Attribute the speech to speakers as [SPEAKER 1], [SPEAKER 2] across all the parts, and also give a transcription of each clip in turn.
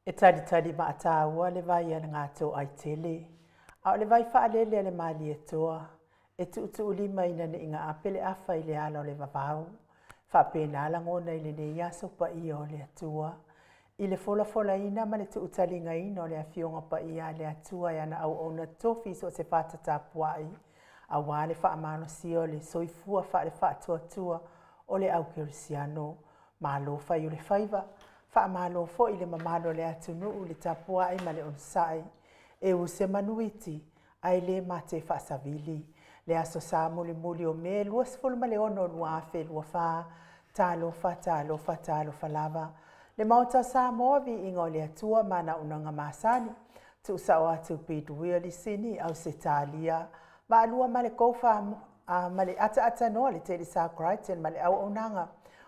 [SPEAKER 1] E talitali maataua le vai a le Gatoaitele, a o le vai faalele a le Malietoa, e tuutuulima ina ne i gaape le afa i le ala o le vavau. Faapena lagona i lenei aso paia o le Atua, i le folafolaina ma le tuutaligaina o le Afioga Paia a le Atua e ana auauna totofi i so o se fata tapuai, aua le faamalosia o le soifua faale-faatuatua o le au kerisiano. Malo fai o le faiva, faamalo foi i le mamalu o le atunuu i le tapuai ma le onosai. E ui se manuiti, ae le mate faasavili. Le Aso Sa mulimuli o Me 26 2024, talofa, talofa, talofa lava. Le Maota o Samoa, viiga o le Atua ma ana auaunaga masani, tuusao atu i Piduia Lisini, Ausetalia, Vaalua ma le Kofa ma le ataatatanoa le Telesa Crichton ma le auaunaga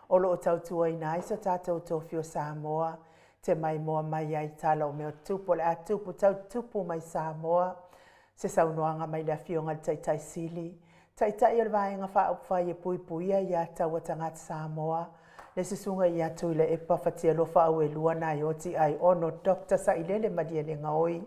[SPEAKER 1] o lo o tautuaina ai so tatou tofi o Samoa, te maimoa mai ai tala o mea tutupu o le a tupu tau tutupu mai Samoa. Se saunoaga mai le Afioga i le Taitai Sili, Taitai o le Vaega Faaupufai e Puipuia Aia Tatau a Tagata Samoa, le Susuga ia Tuilaepa Fatialofa Auelua Naioti Aiono Dr. Sailele Malielegaoi,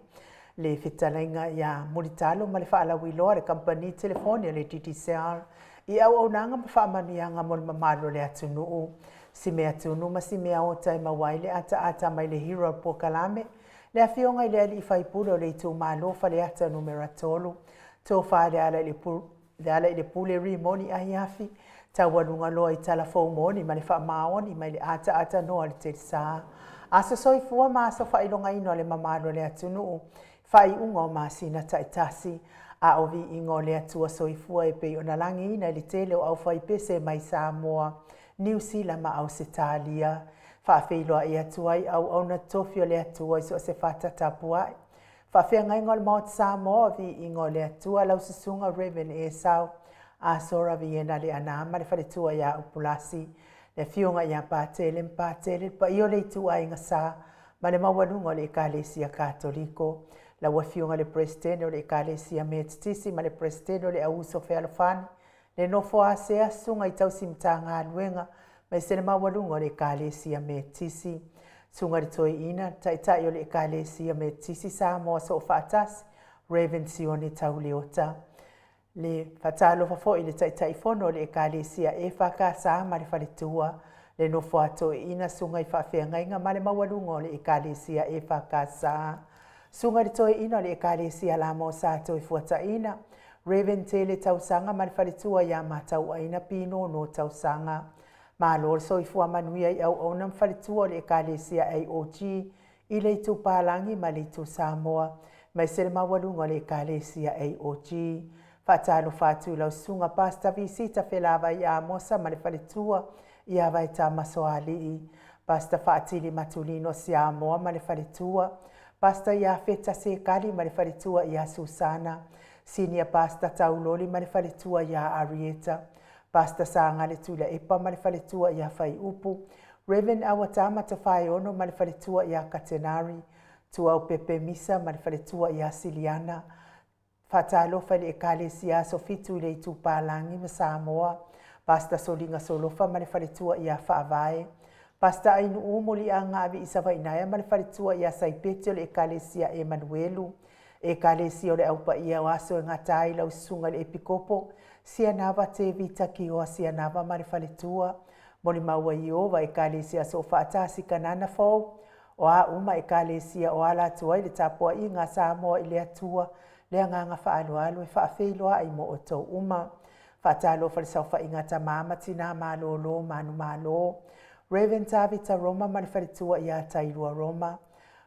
[SPEAKER 1] le fetalaiga ia Mulitalo ma le faalauiloa a le Kamupani Telefoni a le Digicel i auaunaga ma faamanuiaga mo le mamalu o le atunuu. Si mea tunu ma si mea ota e maua ai le ataata mai le Hero Polokalame, le Afioga i le Alii Faipule o le Itumalo Faleata Numera 3, Tofa Lealailepule Rimoni Aiafi, taualuga loa i tala fou moni ma le faamaoni mai le ataatanoa o le Telesa. Aso soifua ma aso faailogaina o le mamalu o le atunuu, faaiuga o masina taitasi, a o viiga o le Atua soifua e pei ona lagiina i le tele o aufaipese mai Samoa, Niu Sila ma Ausetalia. Faafeiloai atu ai auauna tofi o le Atua i so o se fata tapuai. Faafeagaiga o le Maota Samoa, viiga o le Atua, lau susuga Reverend Esau Asora Viena Leaana ma le faletua ia Upulasi, le afioga ia Patele ma Patele, le paia o le ituaiga sa ma le maualuga o le Ekalesia Katoliko, lau afioga i le Peresetene o le Ekalesia Metotisi ma le Peresetene o le Auuso Fealofani, le nofo a sea susuga i tausi Matagaluega ma se le maualuga o le Ekalesia Metotisi, susuga i le Toeaina, Taitai o le Ekalesia Metotisi Samoa Soofaatasi, Reverend Sione Tauleota. Le faatalofa foi i le Taitaifono o le Ekalesia EFKS ma le faletua, le nofo a toeaina, susuga i faafeagaiga ma le maualuga o le Ekalesia EFKS, susuga i le Toeaina o le Ekalesia Lama o Sa Toefuataiina, Reverend Tele Tausaga ma le faletua ia Matauaina Pinono Tausaga. Malo le soifua manuia i auauna ma faletua o le Ekalesia AOG i le itu Palagi ma le itu Samoa, aemaise le maualuga o le Ekalesia AOG. Faatalofa atu i lau susuga Pastor Visita Felavai Amosa ma le faletua ia Vaetama Soalii, Pastor Faatili Matulino Siamoa ma le faletua, Pastor Iafeta Sekali ma le faletua ia Susana, Senior Pastor Tauloli ma le faletua ia Arieta, Pastor Sagale Tuilaepa ma le faletua ia Faiupu, Reverend Awatama Tofaeono ma le faletua ia Katenari, Tuau Pepe Misa ma le faletua ia Siliana. Faatalofa i le Ekalesia Aso Fitu i le Itu Palagi ma Samoa, Pastor Soliga Solofa ma le faletua ia Faavae, Pastor Ainuu Muliaga Aviisavainaea ma le faletua ia Saipeti o le Ekalesia Emanuelu, Ekalesia o le Au Paia o Aso e gata ai lau susuga i le Epikopo, Sianava Tevita Kioa Sianava ma le faletua, Molimau ai Ieova Ekalesia Soofaatasi Kanana Fou, O a uma Ekalesia o ala atu ai le tapuaiga a Samoa i le Atua, le agaga faaaloalo e faafeiloai mo outou uma. Faatalofa i le saofaiga a tama ma tina malolo manumalo. Rev. Tavita Roma ma le faletua ia Tailua Roma.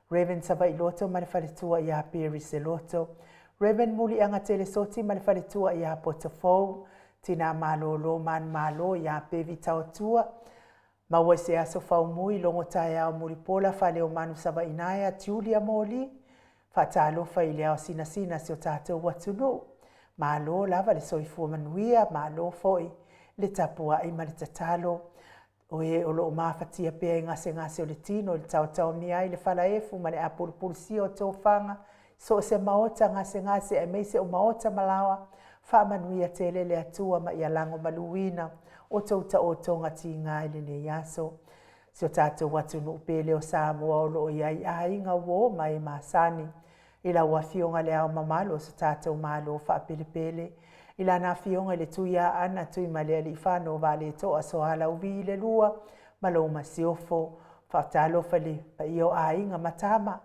[SPEAKER 1] Rev. Savailoto ma le faletua ia Peri Seloto. Rev. Muliaga Telesoti ma le faletua ia Potofou. Tina malolo manumalo ia Pevi Taotua. Maua i se aso faumui, logo taeao mulipola Faleomanu Savainaea Julia Moli. Faatalofa i le ao sinasina si o tatou atunuu. Malo lava le soifua manuia, malo foi le tapuai ma le tatalo. O e o lo o mafatia pea i gasegase o le tino i le taotaomia ai le falaefu ma le apulupulusia o tofaga, so o se maota gasegase aemaise o maota malaoa, faamanuia tele le Atua ma ia lagomaluina o tou taotoga tiga i lenei aso. Si o tatou atunuu pele o Samoa o lo o i ai aiga, uo ma e masani. I lau Afioga Le Ao Mamalu o so tatou Malo faapelepele, i lana Afioga i le Tuiaana Tuimalealiifano Vaaletoa Sualauvi le Lua ma lou Masiofo. Faatalofa i le paia o Aiga ma Tama,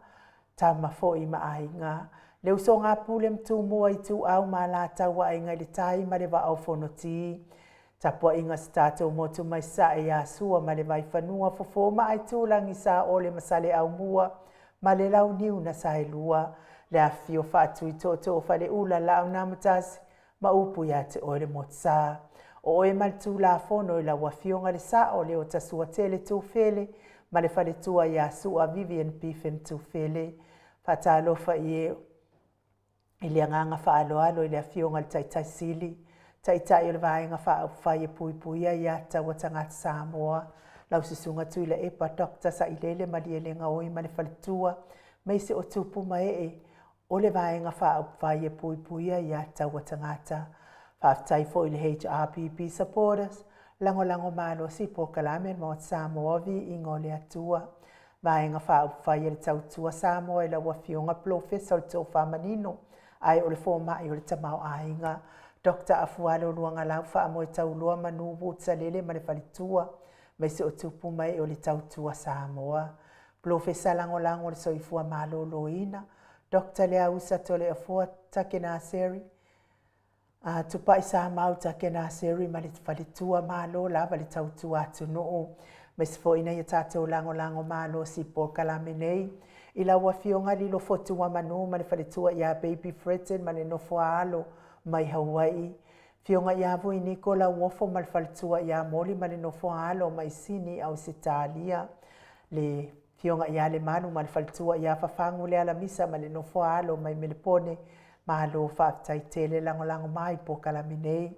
[SPEAKER 1] Tama foi ma Aiga, le usoga a Pule ma Tumua, Ituau ma Alataua, Aiga i le Tai ma le Vaa o Fonoti. Tapuaiga a si tatou motu mai Sasae ia Sua ma le Vaifanua, Fofo ma Aitulagi, Saole ma Saleaaumua ma le Launiu na Saelua, le afifio Faatui Tootoo o Faleula, Laau na Amotasi ma upu ia te oe le Motusa. O oe ma le Tulafono i lau Afioga i le Sao Leota Suatele Tufele ma le faletua ia Sua Vivian Bifen Tufele. Faatalofa i e i le agaga faaaloalo i le Afioga i le Taitai Sili, Taitai o le Vaega Faaupufai e Puipuia Aia Tatau a Tagata Samoa, lau Susuga Tuilaepa Dr. Sailele Malielegaoi ma le faletua, aemaise o tupu ma ee o le Vaega Faaupufai e Puipuia Aia Tatau a Tagata. Faafetai foi i le HRPP Supporters, lagolago malosi i polokalame a le Maota Samoa, viiga o le Atua. Vaega Faaupufai a le Tautua Samoa i lau Afioga Polofesa o le Tofa Manino, ae o le fomai o le tamaoaiga, Dr. Afualo Luagalau Faamoetauloa Manu Woods-Alele ma le faletua, aemaise o tupu ma ee o le Tautua Samoa. Polofesa Lagolago o le Soifua Maloloina, Dr. Leausa Toleafoa Takenaseri, A Tupai Samau Takenaseri ma le faletua, malo lava le tautua atunuu. Aemaise foi nai a tatou lagolago malosi i polokalame nei, i lau Afioga Lilofotu Manu ma le faletua ia Baby Fredson ma le nofo a alo mai Hawaii. Afioga ia Vui Niko Lauofo ma le faletua ia Moli ma le nofo a alo mai Sini, Ausetalia. Le Afioga ia Lemalu ma le faletua ia Fafagu le Alamisa ma le nofo a alo mai Melepone, malo faafetai tele lagolago mai i polokalame nei.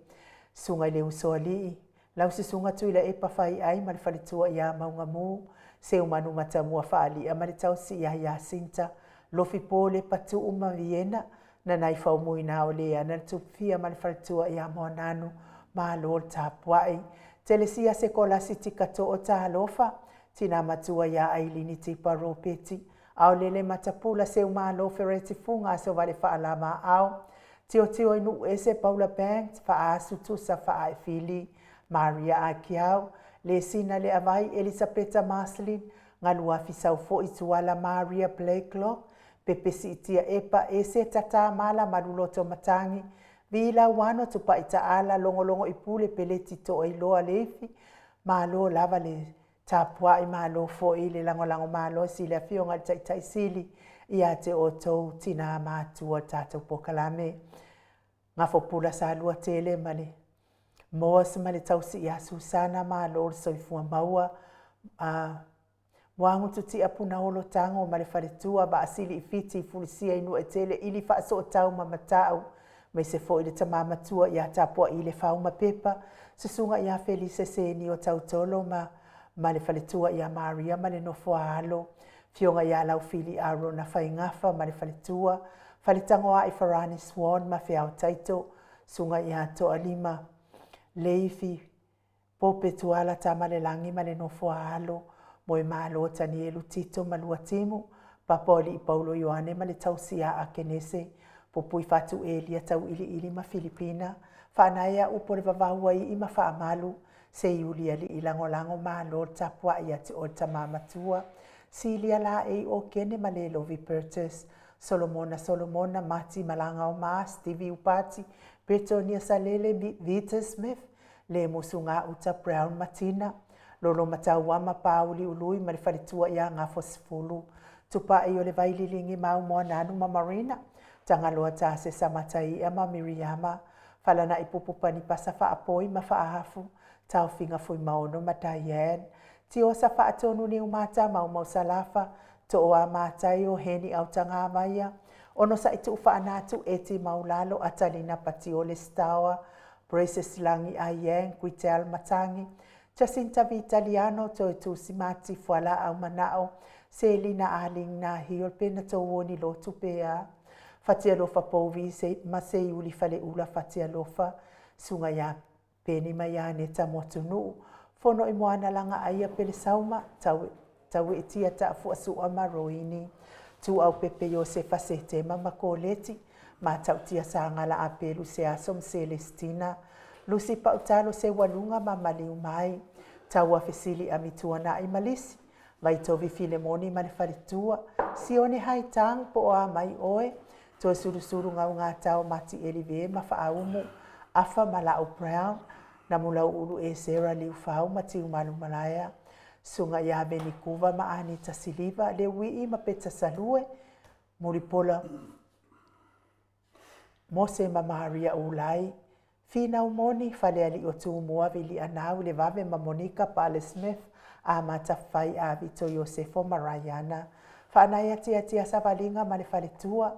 [SPEAKER 1] Susuga i le Usoalii, lau Susuga Tuilaepa Faiai ma le faletua ia Maugamu, Seumanu Matamua Faalia ma le tausi ia Iasinta, Lofi Pole Patuu ma Viena, Nanai Faumuina o Leana le Tupufia ma le faletua ia Moananu, malo le tapuai. Telesia Sekolasi Tikatoo Talofa, Tina matua ia Ailini Tipa Ropeti, Aolele Matapula Seumalo Fereti Fuga Asovale Faalama Ao, Tiotio i Nuuese Paula Banks, Faasu Tusa Faaefili, Maria Akiau, Lesina Leavai Elisapeta Marcelin, Galuafi Saufoi Tuala Maria Blakelock, Pepe Siitia Epa Ese Tata Mala Maluloto Matangi, Vila Uano Tupai Taala Logologo i Pule Peleti Toailoa Leifi, malo lava le tapuai, malo foi le lagolago malosi i le Afioga i le Taitai Sili ia te outou tina matua o le tatou polokalame. Gafopula Salua Tele ma le Moas ma le tausi ia Susana, malo le soifua maua. A Muagutu Tia Punaolo Tago ma le faletua, Vaasili i Fiti, Fulisia i Nuuetele, Ili Faasootau ma Matau, aemaise foi le tama matua ia Tapuai le Fau ma Pepa, Susuga ia Felise Senio Tautolo ma le faletua ia Maria ma le nofo a alo, Afioga ia Laufili Arona Faigafa ma le faletua, Faletagoai Farani Swan ma Feao Taito, Susuga ia Toalima Leifi Pope Tuala Tamalelagi ma le nofo a alo, Moemalo Tanielu Tito ma Luatimu, Papa o Alii Paulo Ioane ma le tausi ia Akenese, Pupui Fatu Elia Tauiliili ma Filipina, Faanaea upu o le vavau ai ma Faamalu, Seiuli Alii Lagolago malo le tapuai ia te oe le tama matua, Silia Laei Okene ma Lelovi Bertus, Solomona Solomona Mati Malagaoma, Stevie Upati, Bretonia Salele Vita Smith, Le Musuga Uta Brown Matina, Lolo Matauama Pauli Ului ma le faletua ia Gafosefulu, Tupai o le Vaililigi Mau Moananu ma Marina, Tagaloa Tasesa Mataia ma Miriama, Falanai Pupu Panipasa Faapoi ma Faahafu, Taofiga Fuimaono ma Diane, Tiosa Faatonu Niumata Maumau Salafa, Tooa Mataio Heni Autagavaia, Onosai Tuufaanatu Eti Maulalo Atalina Patiole Stawa, Braces Lagi Aiang Guitel Matangi, Jacinta Vitaliano Toe Tusimati Fualaau Manao, Selina Aling Nahi o le Pena Touoni Lotu Pea, Fatialofa Pouvi ma Seiuli Faleula Fatialofa, Suga ia Peni ma ia Aneta Motunuu, Fono i Moana Lagaaia Pelesauma, Tauetia Taafuasua ma Roini, Tuaupepe Iosefa Setema ma Koleti, Matautia Sagala Apelu Seaso ma Selesitina, Lusi Pautalo Seualuga ma Maliumai, Tauafesili Amituanai ma Lisi, Vaitovi Filemoni ma le faletua, Sione Haitang po o a mai oe, Toesulusulu Gaugatao Matieli Ve ma Faaumu, Afa ma Lau Brown, Namulauulu Esera Liufau ma Tiumalumalaea, Susuga ia Venikuva ma Anita Siliva, Leuii ma Peta Salue, Mulipola Mose ma Maria Ulai, Finau Moni, Falealii o Tumua, Vilianau, Levave ma Monika Pale Smith, Amata Fai Avito Iosefo ma Raiana, Faanaiatiatia Savaliga ma le Faletua,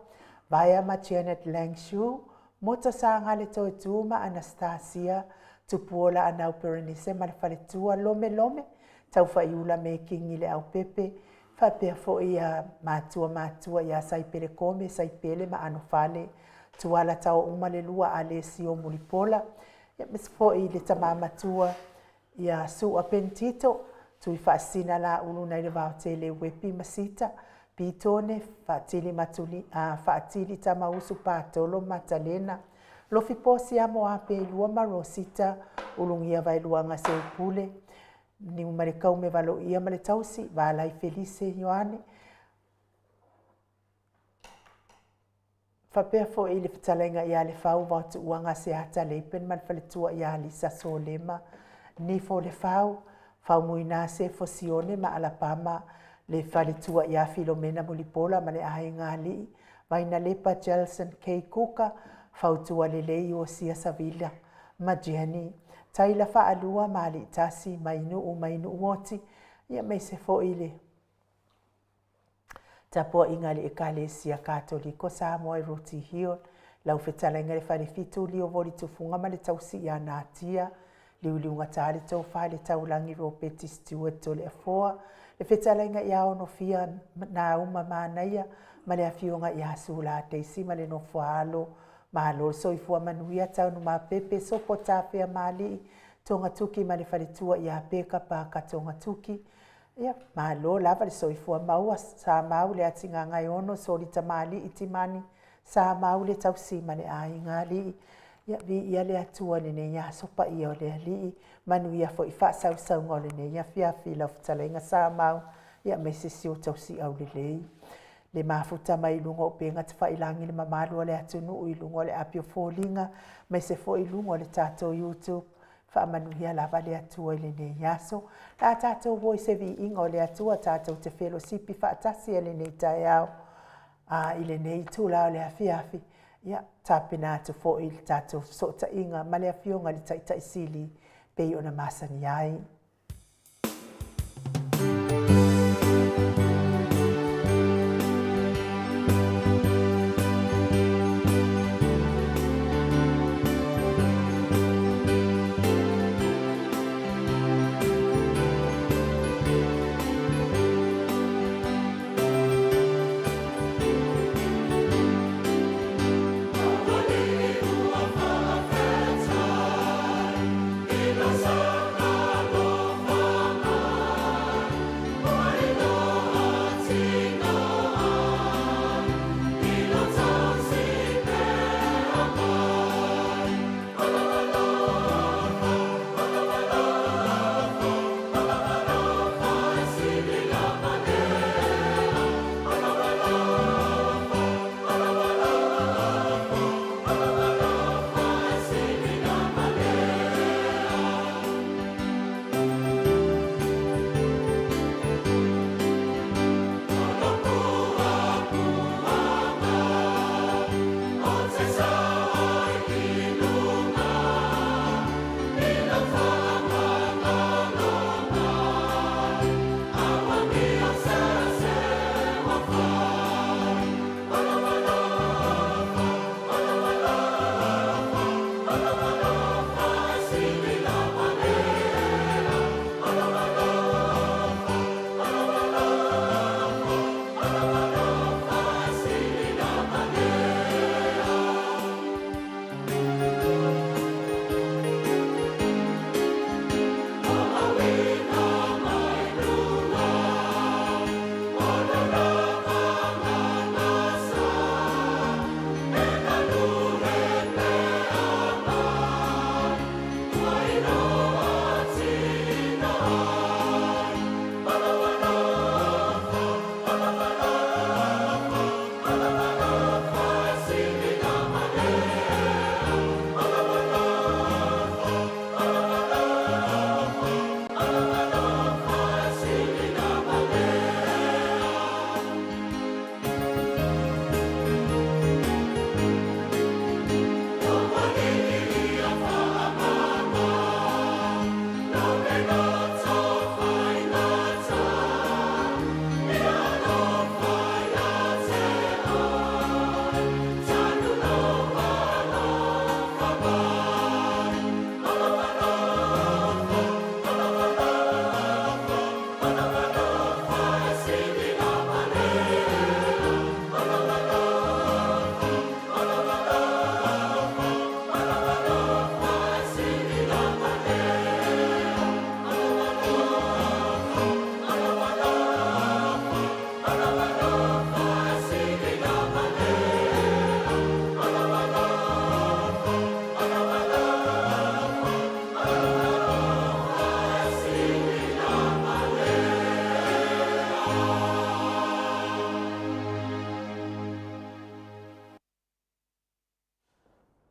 [SPEAKER 1] Vaea ma Janet Langshu, Mota Sagale Toetu ma Anastasia, Tupuola Anau Perenise ma le Faletua, Lome Lome, Taufaiula Mekingi Leaupepe, faapea foi ia matua matua ia Saipele Kome, Saipele ma Anofale, Tuala Taouma le lua Alesio Mulipola, aemaise foi le tama matua ia Sua Pentito, Tui Faasina Laulu nai le Vaotele Uepi ma Sita, Pitone, Faatili Matuli, Faatili Tamausu Patolo Matalena, Lofi Posia Moape Lua ma Rosita, Ulugia Vaeluaga Seupule, Niumalekaume Valoia ma le Tausi, Valai Felise Ioane, faapea foi le fetalaiga ia Lefau Vaotuuaga Seata Leipen ma le faletua ia Lisa Solema, Nifo Lefau, Faumuina Sefo Sione ma Alapama, le faletua ia Filomena Mulipola ma le aiga alii, Vainalepa Jelson K. Kuka, Fautua Lelei Iosia Savila ma Jenny, Taila Faalua ma Aliitasi, Mainuu Mainuu Oti, aemaise foi le tapuaiga a le Ekalesia Katoliko Samoa i Roti Hill, lau fetalaiga le Falefitu Liovoli Tufuga ma le tausi ia Natia, Liuliugata le Tofa i le Taulagi Ropeti Stewart Toleafoa, le fetalaiga ia Onofia Nauma Manaia ma le afioga ia Sula Daisy ma le nofoaalo. Malo le soifua manuia Taunumapepe Sopo Tafea Maalii Togatuki ma le faletua ia Peka Paka Togatuki. Ia, malo lava le soifua maua, sa mau le atigagaeono soli tamalii timani, sa mau le tausi ma le aiga alii. Ia, viia le Atua i lenei aso paia o le Alii, manuia foi faasausauga o lenei afiafi i lau fetalaiga sa mau, ia aemaise si o tausi aulelei. Le mafuta mai luga o upega tafailagi le mamalu o le atunuu i luga o le api o foliga, aemaise foi i luga o le tatou YouTube. Faamanuia lava le Atua i lenei aso. La tatou o i se viiga o le Atua, tatou te felosipi faatasi i lenei taeao, a i lenei itula o le afiafi. Ia, tapena atu foi le tatou fesootaiga ma le Afioga i le Taitai Sili pei ona masani ai.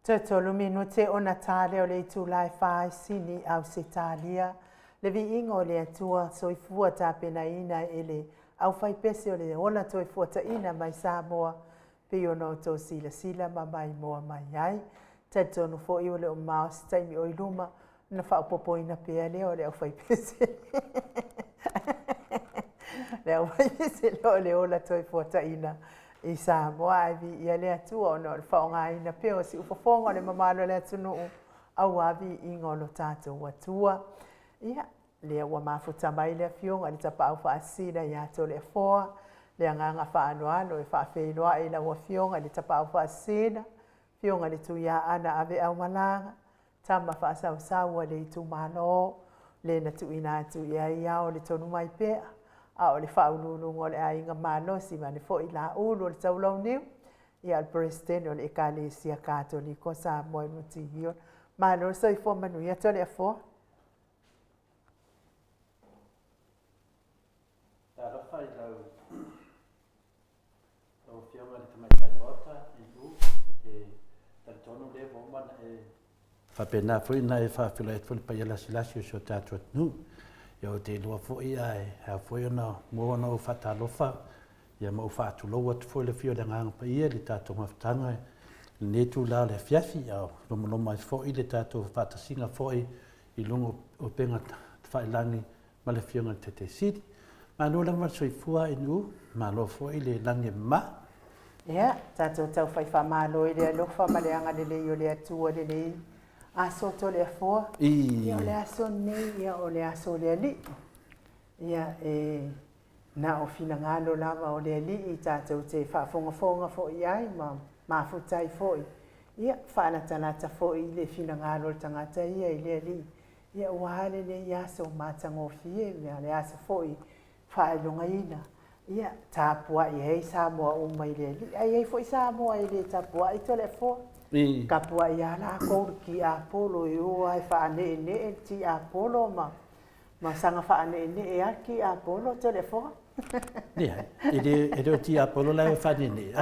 [SPEAKER 1] Toe tolu minute ona ta lea o le itula e fa i Sini, Ausetalia. Le viiga o le Atua, soifua tapenaina e le aufaipese o le ola toefuataiina mai Samoa, pei ona outou silasila ma maimoa mai ai. Talitonu foi ua le o mamao se taimi o i luma ona faaopoopoina pea lea o le aufaipese. Le aufaipese lea o le ola toefuataiina i Samoa, ae viia le Atua ona o le faaaogaina pea o siufofoga o le mamalu o le atunuu aua viiga o lo tatou Atua. Ia, lea ua mafuta mai le Afioga i le Tapaau Faasisina ia Toleafoa, le agaga faaloalo e faafeiloai i lau Afioga i le Tapaau Faasisina, Afioga i le Tuiaana Aveaumalaga, tama faasausau a le itumalo, le na tuuina atu i ai ao le tonu mai pea, a o le faauluuluga o le aiga malosi vaeane foi Laulu o le Taulauniu, ia o le Peresetene o le Ekalesia Katoliko Samoa i Niu Sila. Malo le soifua manuia Toleafoa.
[SPEAKER 2] Talofa i lau Lau Afioga i le Tamaitai Maota, NU, ou te talitonu lea ua uma ona e faapena foi ona e faafeiloai atu foi le paia lasilasi o si o tatou atunuu. Ia ou te iloa foi ae ao foi ona mua ona ou faatalofa ia ma ou faatulou atu foi i le afio o le Agaga Paia i le tatou mafutaga i lenei itula o le afiafi, a o lomaloma ai foi le tatou faatasiga foi i luga o upega tafailagi ma le Afioga i le Taitai Sili. Malo lava le soifua NU, malo foi le lagi e mama.
[SPEAKER 1] Ia, tatou tau fai faamalo i le alofa ma le agalelei o le Atua i lenei aso Toleafoa. Ia, o le aso lenei, ia, o le aso o le Alii. Ia, e na o finagalo lava o le Alii tatou te faafogafoga foi i ai ma mafuta ai foi. Ia, faalatalata foi le finagalo o le tagata ia i le Alii. Ia ua a lenei aso matagofie ma le aso foi faailogaina, ia tapuai ai Samoa uma i le Alii. Ae i ai foi Samoa e le tapuai Toleafoa. Tapuai lava latou i le tiapolo e o lava e faaneenee le tiapolo ma ma saga faaneenee lava le tiapolo Toleafoa.
[SPEAKER 2] Leai, e le o tiapolo la e faaneenee.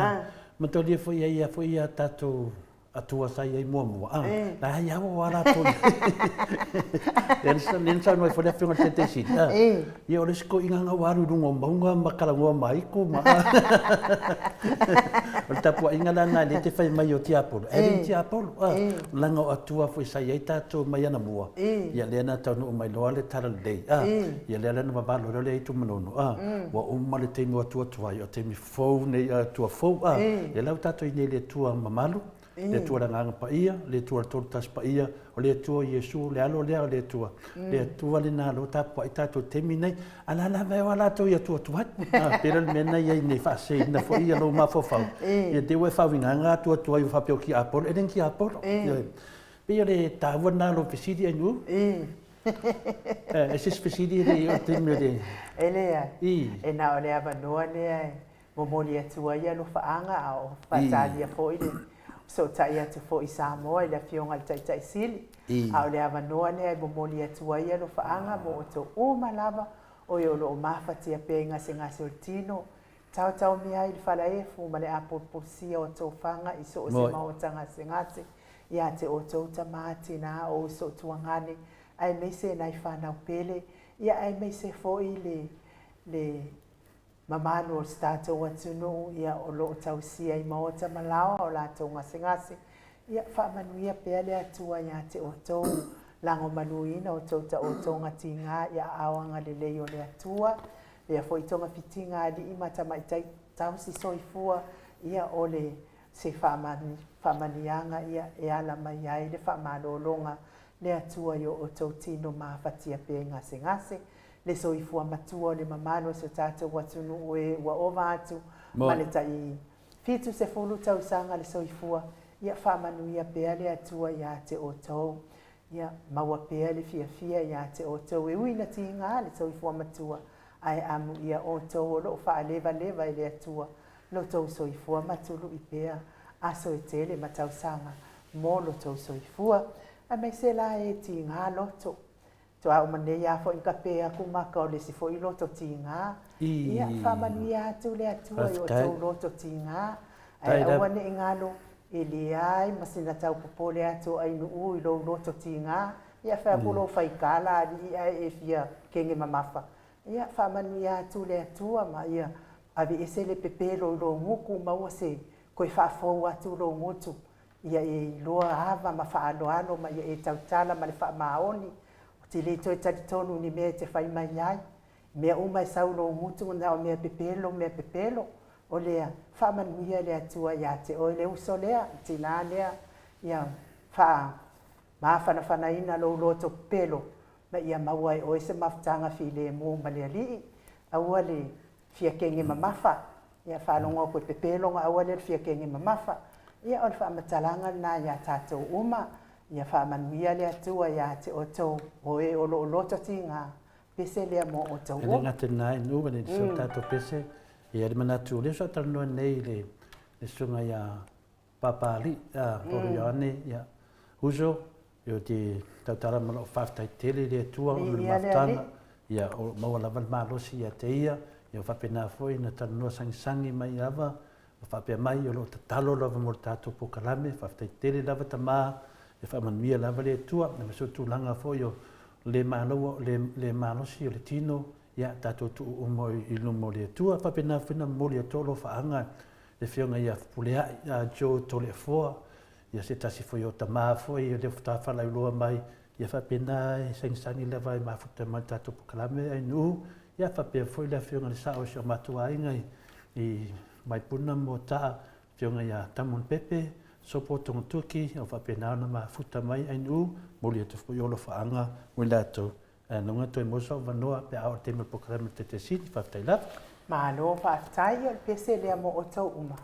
[SPEAKER 2] Mataulia foi e i ai foi a tatou Atua sa i ai muamua, a, la e au a latou. Lea na saunoa ai foi le Afioga i le Taitai Sili, a, ia o le isi toeaiina na ua alu i luga o mauga ma talanoa ma aitu ma, a. O le tapuaiga la lena lea e te fai mai o tiapolo, e le o tiapolo, a, leaga o Atua foi sa i ai tatou mai anamua, ia lea na taunuu mai loa le Talalelei, a, ia lea la na vavalo ai loa le aitu Manono, a, ua uma le taimi o Atua tuai, o taimi fou nei Atua fou a lea la ua tatou i nei le Atua mamalu le Atua le Agaga Paia le Atua le Tolu Tasi Paia o le Atua Iesu le Alo lea o le Atua le Atua lena o lea ua tapuai tatou i le taimi nei a la lava e o a latou i Atua tuai a pei la o le mea lena e i ai nei faaseseina foi ia lou mafaufau ia te i ua e faauigaina Atua tuai ua faapea o tiapolo e le ni tiapolo pei o le taua lena o lou fesili Ainuu. E se isi fesili e le i oo i le taimi o le...
[SPEAKER 1] E leai. E na o le avanoa lea e momoli atu ai alofaaga a o faatalia foi le fesootai atu foi i Samoa i le Afioga i le Taitai Sili. A o le avanoa lea e momoli atu ai alofaaga mo outou uma lava o e o lo o mafatia pea i gasegase o le tino, taotaomia ai i le falaefu ma le apulupulusia o tofaga i so o se maota gasegase ia te outou tama, tina, o uso tuagane, aemaise nai fanau pele, ia aemaise foi le le mamalu o si tatou atunuu ia o lo o tausia i maota ma laoa o latou gasegase. Ia faamanuia pea le Atua ia te outou, lagomaluina outou taotoga tiga i aao agalelei o le Atua. Lea foi togafitiga alii ma tamaitai tausi soifua, ia o le se faamaniaga ia e ala mai ai le faamalologa le Atua i o outou tino mafatia pea i gasegase, le soifua matua o le mamalu o si o tatou atunuu e ua ova atu ma le tai 70 tausaga le soifua, ia faamanuia pea le Atua ia te outou. Ia maua pea le fiafia ia te outou e ui ina tiga le soifua matua, ae amuia outou o lo o faalevaleva e le Atua lo tou soifua ma tului pea aso e tele ma tausaga mo lo tou soifua. Aemaise la e tiga loto. Toa uma nei a foi kape aku maka o le isi foi loto tiga. Ia faamanuia atu le Atua i o outou loto tiga. Ae aua ne i galo. E leai ma sina tau popole atu o Ainuu i lou loto tiga, ia fai atu lou faigala alii ae e fia kege mamafa. Ia faamanuia atu le Atua ma ia aveese le pepelo i lou gutu maua se toe faafou atu lou gutu ia e iloa ava ma faaaloalo ma ia e tautala ma le faamaoni. Ou te le toe talitonu i ni mea e te fai mai ai. Mea uma e sau i lou gutu na o mea pepelo, mea pepelo. O lea, faamanuia le Atua ia te oe le uso lea, le tinā lea, ia faamafanafanaina lou loto pepelo, ma ia maua e oe se mafutaga filemu ma le Alii. Aua le fia kege mamafa, ia faalogo atu e pepelo ona aua lea le fia kege mamafa. Ia o le faamatalaga lena ia tatou uma, ia faamanuia le Atua ia te outou o e o lo o loto tiga, pese lea mo outou
[SPEAKER 2] uma. E le gata i lena i nuu, e le o tatou pese, e i ai le manatu, o lea sa ou talanoa nei i le susuga ia Papalii, Paul Ioane, ia, uso, ou te tautala ma lou faafetai tele i le Atua ona o le mafutaga, ia, o lo o maua lava le malosi ia te ia, ia ua faapena foi ona talanoa sagisagi mai lava, ma faapea mai, o lo o tatalo lava mo le tatou polokalame, faafetai tele lava tama, ia faamanuia lava le Atua, aemaise o tulaga foi o le le malosi o le tino, ia tatou tuu uma i luma o le Atua. E faapena foi ona momoli atu alofaaga le Afioga ia Fepuleai Joe Toleafoa, ia se tasi foi o tama foi o lea faatoa faalauiloa mai, ia faapena e sagisagi lava e mafuta mai le tatou polokalame ainuu, ia faapea foi le Afioga i le Sao o si o matou aiga i Maipuna ma Moataa, Afioga ia Tamon Pepe, Sopo Togatoki, o faapena ona mafuta mai ainuu, momoli atu foi alofaaga mo i latou. Ae logo toe maua sou avanoa pe a oo i le taimi o le polokalame o le Taitaiesili. Faafetai lava.
[SPEAKER 1] Malo faafetai, o le pese lea mo outou uma.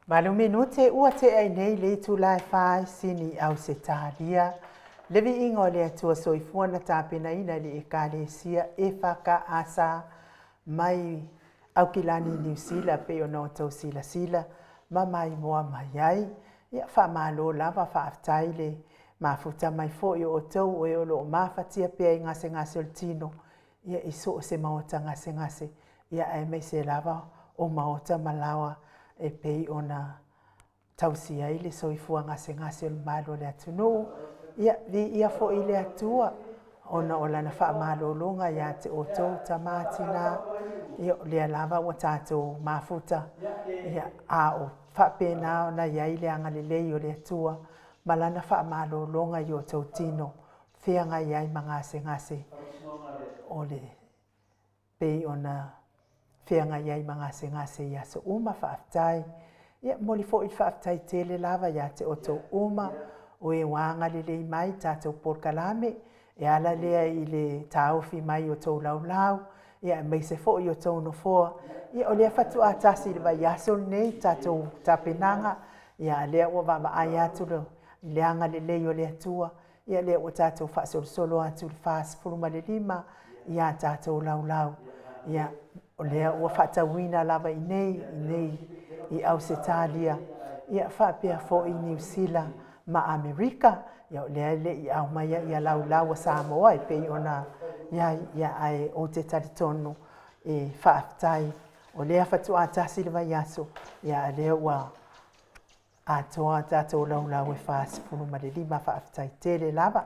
[SPEAKER 1] Valu minute ua tea i nei le itula e fa i Sini i Ausetalia. Le viiga o le Atua Soifua na tapenaina e le Ekalesia EFKS mai Aukilani Niu Sila pei ona outou silasila ma maimoa mai ai. Ia, faamalo lava, faafetai le mafuta mai foi o outou o e o lo o mafatia pea i gasegase o le tino, ia i so o se maota gasegase, ia aemaise lava o maota ma laoa e pei ona tausi ai le soifua gasegase o le mamalu o le atunuu. Ia, viia foi le Atua ona o lana faamalologa ia te outou tama tina, ia o lea lava ua tatou mafuta, ia a o faapena ona i ai le agalelei o le Atua ma lana faamalologa i outou tino feagai ai ma gasegase o le pei ona feagai ai ma gasegase i aso uma. Faafetai. Ia, momoli foi le faafetai tele lava ia te outou uma o e ua agalelei mai i tatou polokalame e ala lea i le taofi mai o tou laulau, ia aemaise foi o tou nofoa. Ia, o lea faatoa tasi i le vaiaso lenei tatou tapenaga, ia a lea ua vaavaai atu i le agalelei o le Atua, ia lea ua tatou faasolosolo atu i le 45 i a tatou laulau. Ia, o lea ua faatauina lava i nei, i nei i Ausetalia, ia faapea foi Niu Sila ma Amerika. Ia, o lea e le i aumaia ia laulau a Samoa e pei ona i ai, ia ae ou te talitonu e faafetai o lea faatoa tasi le vaiaso, ia a lea ua atoa a tatou laulau e 45. Faafetai tele lava.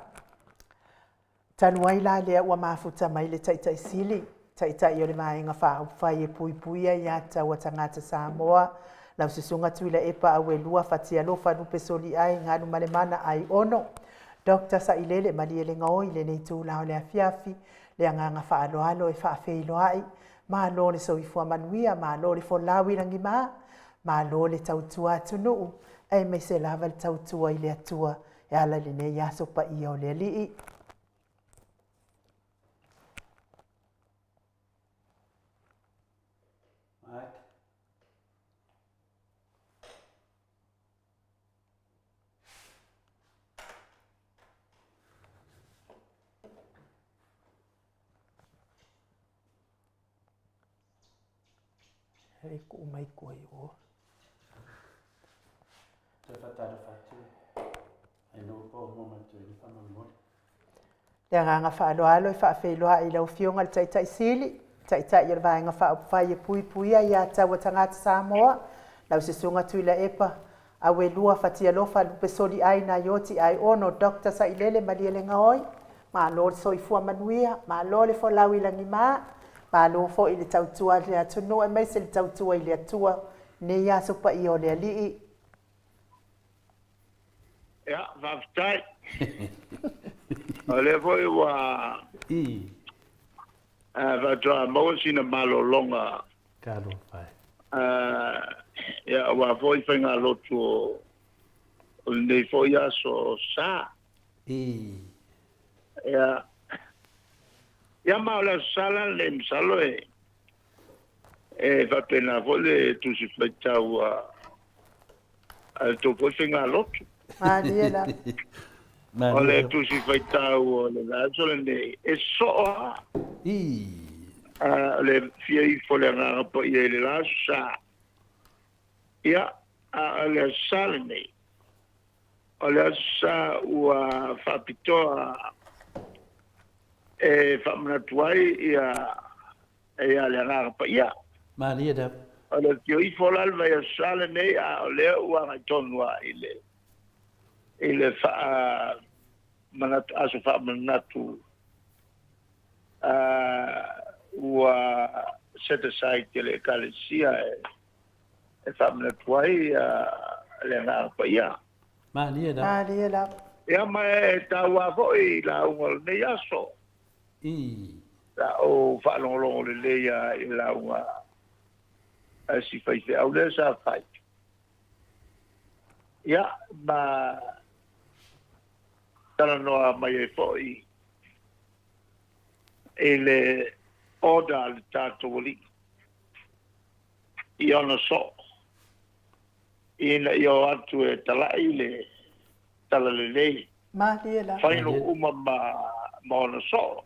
[SPEAKER 1] Talu ai la lea ua mafuta mai le Taitai Sili, Taitai o le Vaega Faaupufai e Puipuia Ia Tatau a Tagata Samoa, lau Susuga Tuilaepa Auelua Fatialofa Lupe Soliai Galumalemana Aiono, Doctor Sailele Malielegaoi i lenei itula o le afiafi, le agaga faaaloalo e faafeiloai, malo le soifua manuia, malo le folau i lagima, malo le tautua atunuu, aemaise lava le tautua i le Atua e ala i lenei aso paia o le Alii. E kuu mai kua i o.
[SPEAKER 2] Toe faatalofa atu ai nuu po o mo mai tui faamolemole.
[SPEAKER 1] Le agaga faaaloalo e faafeiloai i lau Afioga i le Taitai Sili, Taitai o le Vaega Faaupufai e Puipuia Ia Tatau a Tagata Samoa, lau Susuga Tuilaepa Auelua Fatialofa Lupesoliai Naioti Aiono Doctor Sailele Malielegaoi, malo le soifua manuia, malo le folau i lagima, malo foi le tautua i le atunuu aemaise le tautua i le Atua i lenei aso paia o le Alii.
[SPEAKER 3] Ia, faafetai. O lea foi ua faatoa maua sina malologa.
[SPEAKER 2] Talofa e.
[SPEAKER 3] Ia, aua foi faigalotu o lenei foi aso sa. Ia, ia ma o le aso sa la lenei, masalo e E faapena foi le Tusi Faitau a le tou foi faigalotu.
[SPEAKER 1] Malie lava.
[SPEAKER 3] O le Tusi Faitau o le vaiaso lenei, e soo lava. Le fia ifo o le Agaga Paia i le la Aso Sa. Ia, a o le Aso Sa lenei, o le Aso Sa ua faapitoa e faamanatu ai ia Ia le Agaga Paia.
[SPEAKER 2] Malie lava.
[SPEAKER 3] O le afio ifo la le vaiaso sa lenei, a o lea ua agai tonu lava i le i le faa manatu, aso faamanatu ua set aside e le Ekalesia e faamanatu ai le Agaga Paia.
[SPEAKER 2] Malie lava.
[SPEAKER 1] Malie lava.
[SPEAKER 3] Ia ma e taua foi i lauga o lenei aso.
[SPEAKER 2] I.
[SPEAKER 3] Sa ou faalogologo lelei lava i le lauga a si faifeau lea sa fai. Ia, ma talanoa mai ai foi i le order a le tatou Alii i ona soo. Ina ia o atu e tala'i le talalelei.
[SPEAKER 1] Malie lava.
[SPEAKER 3] Fainu uma ma ona soo.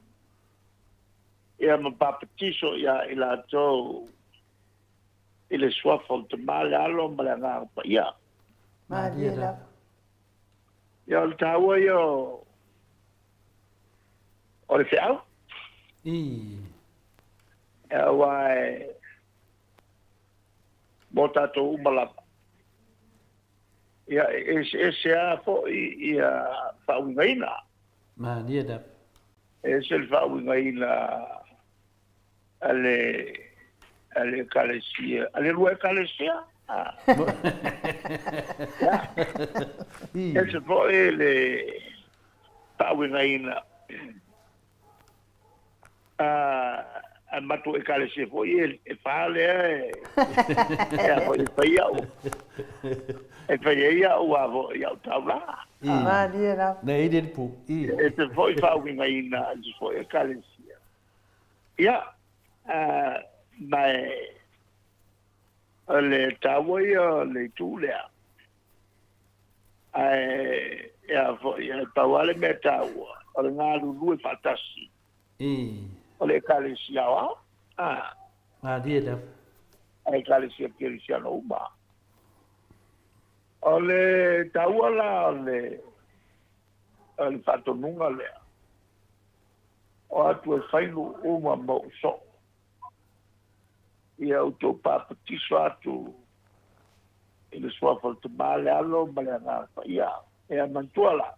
[SPEAKER 3] Ia ma papatiso ia i latou i le suafa o le Tama, le Alo ma le Agaga Paia.
[SPEAKER 1] Malie lava.
[SPEAKER 3] Ia o le taua ia o le feau. Aua e mo tatou uma lava. Ia e eseese lava foi ia faauigaina.
[SPEAKER 2] Malie lava.
[SPEAKER 3] E ese le faauigaina a le a le ekalesia, a le lua ekalesia. Ia. Ese foi le faauigaina a matou ekalesia foi e fa lea e a foi e fai au e fai ai au a foi au taulaga.
[SPEAKER 1] Malie lava.
[SPEAKER 2] Nei le pu.
[SPEAKER 3] E se foi faauigaina a se foi ekalesia. Ia, ma o le taua ia o le itu lea. Ae e a foi, e pau lava le mea taua, o le galulue faatasi. O le ekalesia aoao.
[SPEAKER 2] Malie lava.
[SPEAKER 3] A ekalesia kerisiano uma. O le taua la o le faatonuga lea, o atu e fai nuu uma ma ou soo. Ia outou papatiso atu i le suafa o le Tama, le Alo ma le Agaga Paia. Ia manatua la,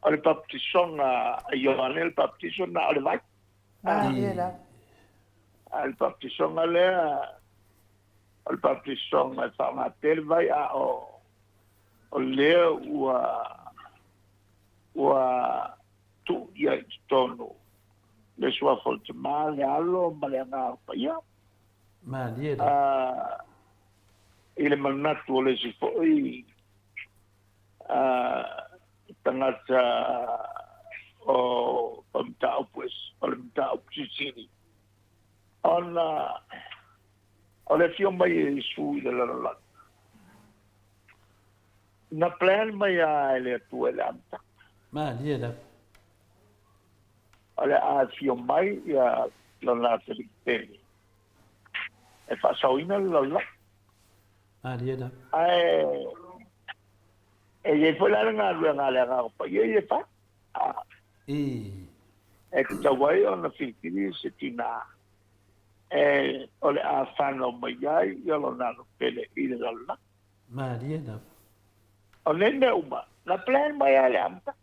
[SPEAKER 3] o le baptisoga a Ioane, le baptiso na o le vai.
[SPEAKER 1] Malie lava.
[SPEAKER 3] A le baptisoga lea, o le baptisoga e faaaoga pea le vai, a o lea ua tuu ia i totonu le suafa o le Tama, le Alo ma le Agaga Paia.
[SPEAKER 2] Malie lava.
[SPEAKER 3] I le manatu o le isi foi tagata o mataupu o le mataupu silisili, ona o le afio mai e Iesu i le lalolagi, na plan mai lava e le Atua i le amataga.
[SPEAKER 2] Malie lava.
[SPEAKER 3] O le a afio mai ia lona atalii pele e faasaoina le lalolagi.
[SPEAKER 2] Malie lava.
[SPEAKER 3] Ae e i ai foi la le galuega a le Agaga Paia ia e fai. E tatau ai ona filifili se tinā e o le a whanau mai ai ia lona alo pele i le lalolagi.
[SPEAKER 2] Malie lava.
[SPEAKER 3] O nei mea uma, na plan mai lava i le amataga.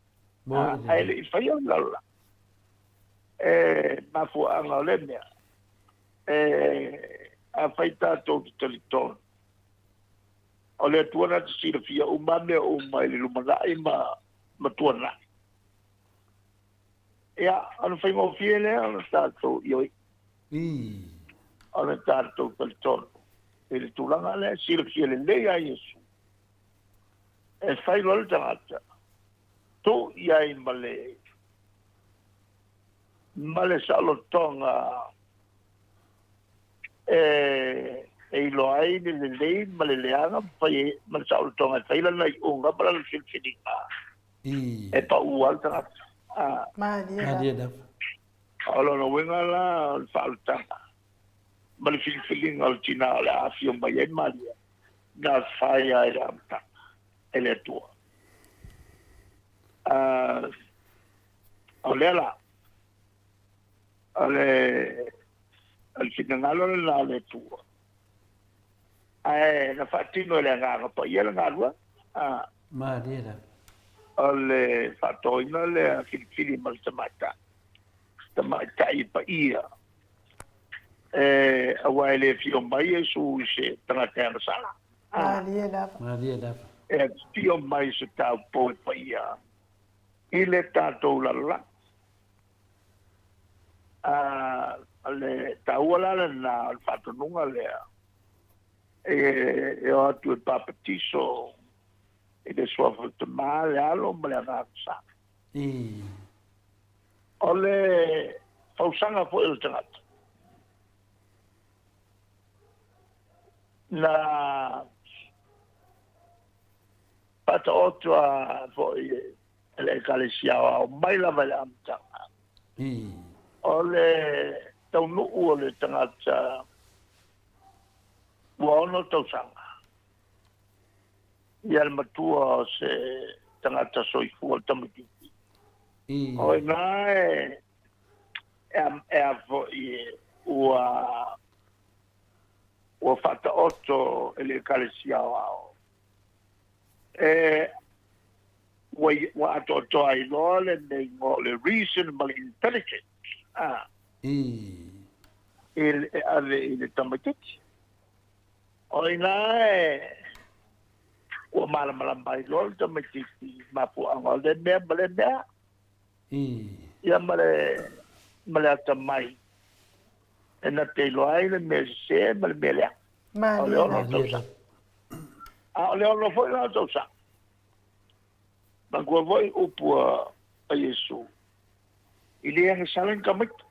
[SPEAKER 3] Ae le i faia le lalolagi. E mafuaaga o lea mea, e afai tatou te talitonu, o le Atua na te silafia uma mea uma i le lumanai ma tuanai. Ia, ona faigofie lea ona tatou ioe. Ona tatou talitonu i le tulaga lea, silafia lelei a Iesu. E fai loa le tagata, tuu i ai ma le saolotoga e iloa ai le lelei ma le leaga ma le saolotoga e fai lana iuga ma lana filifiliga e pau ai le tagata.
[SPEAKER 1] Malie lava.
[SPEAKER 3] O lona uiga la o le faaolataga ma le filifiliga o le tinā o le a afio mai ai Maria, na fai ai le amataga e le Atua. O lea la, o le finagalo lena o le Atua. Ae na faatino e le Agaga Paia le galuega.
[SPEAKER 2] Malie lava.
[SPEAKER 3] O le faatoina lea filifili ma le tamaitai. Tamaitai paia. E aua e le fio mai Iesu i se tagata e agasala.
[SPEAKER 1] Malie lava.
[SPEAKER 2] Malie lava.
[SPEAKER 3] E fio mai se taupou e paia i le tatou lalolagi. Le taua la lena o le faatonuga lea e o atu e papatiso i le suafa o le Tama, le Alo ma le Agaga Sa. O le fausaga foi o le tagata na Faataoto a foi e le Ekalesia Aoao mai lava i le amataga. O le taunuu o le tagata ua 6 tausaga, ia le matua o se tagata soifua le tamaitiiti. O i ina e a foi ua ua faataoto e le Ekalesia Aoao e ua ua atoatoa ai loa le mea o le reason ma le intelligence a e ave i le tamaitiiti. O ina e ua malamalama ai loa le tamaitiiti i mafuaaga o le mea ma le mea. Ia ma le atamai e na te iloa ai le mea sese ma le mea leaga. O le 6 tausaga. A o le 6 foi la tausaga. Manatua foi upu a Iesu, i le agasala ni tamaiti.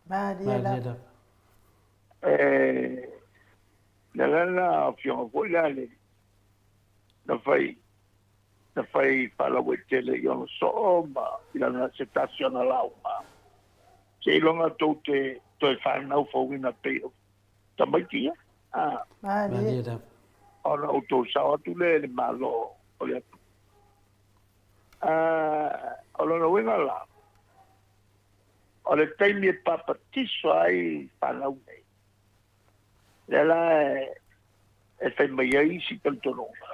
[SPEAKER 1] Malie lava.
[SPEAKER 3] E le la la afioga foi la le na fai na fai faalauaitele i ona soo ma i lana se tasi ona lauga. Seiloga tou te toe fanau fouina pei o tamaiti ia. A.
[SPEAKER 1] Malie lava.
[SPEAKER 3] Ona outou sao atu lea i le Malo o le Atua. O lona uiga la, o le taimi e papatiso ai fanau nei, lea la e fai mai ai isi talitonuga,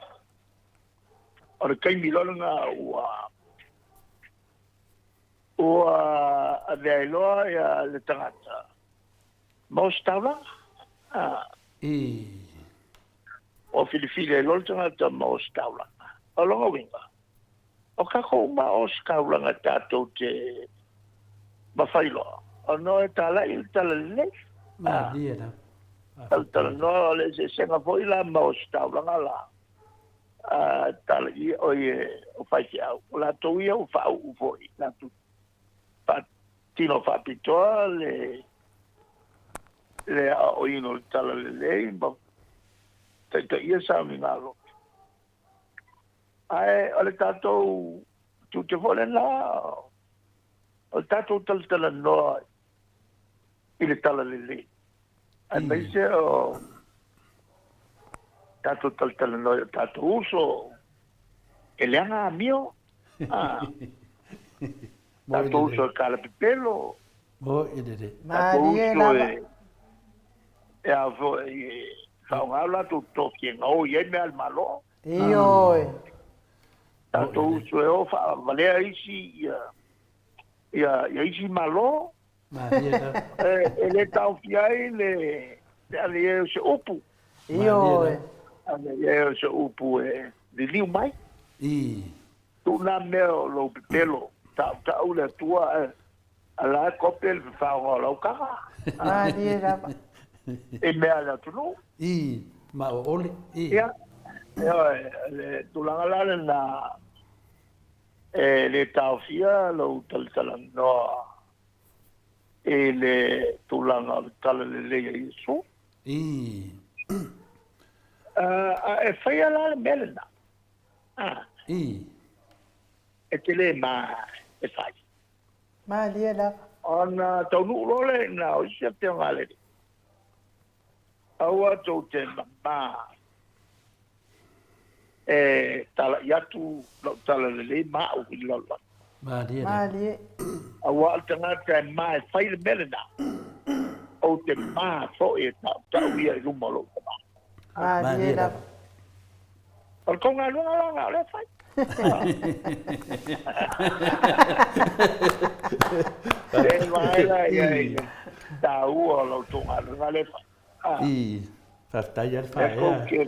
[SPEAKER 3] o le taimi loa lena ua ua avea ai loa ia le tagata ma ositaulaga. Ua filifili ai loa le tagata ma ositaulaga. O lona uiga, o tatou uma ositaulaga tatou te mafai loa ona e talai le talalelei.
[SPEAKER 2] Malie lava.
[SPEAKER 3] Talatalanoa o le eseesega foi la ma ositaulaga la. Talai o ie o faifeau. O latou ia ua faauu foi latou tino faapitoa le aoaoina o le talalelei ma taitaia sauniga loto. Ae o le tatou tiute foi lena, o le tatou talatalanoa i le talalelei. Aemaise o tatou talatalanoa i o tatou uso e leaga amio. Tatou uso e kalapepelo. Tatou uso e a foi e faaaoga o latou tofi e gaoi ai mea a le Malo.
[SPEAKER 1] Ioe.
[SPEAKER 3] Tatou uso e o faavalea isi ia isi Malo. E le taofia ai le ave i ai o se upu.
[SPEAKER 1] Ioe.
[SPEAKER 3] Ave i ai o se upu e liliu mai. Tuu nā mea o lou pepelo, tautau le Atua a la e kope le fafaoga o lau kaka.
[SPEAKER 1] Malie lava.
[SPEAKER 3] I mea a le atunuu.
[SPEAKER 2] Ma o ole.
[SPEAKER 3] Ia, ioe, le tulaga la lena e le taofia lou talatalanoa i le tulaga o le talalelei a Iesu. A e faia la le mea lena. E te le ma e fai.
[SPEAKER 1] Malie lava.
[SPEAKER 3] Ona taunuu loa lea ina o isi afioga a le Alii. Aua tou te mama e talai atu lau talalelei ma au i le lalolagi.
[SPEAKER 2] Malie lava.
[SPEAKER 1] Malie.
[SPEAKER 3] Aua o le tagata e ma e fai le mea lena, ou te ma foi e tautau ia i luma o lou tama.
[SPEAKER 1] Malie lava.
[SPEAKER 3] O le tou galuega la lena o lea e fai. E vaai la i ai i le taua o la outou galuega lea e fai.
[SPEAKER 2] Faafetai lava le faaea.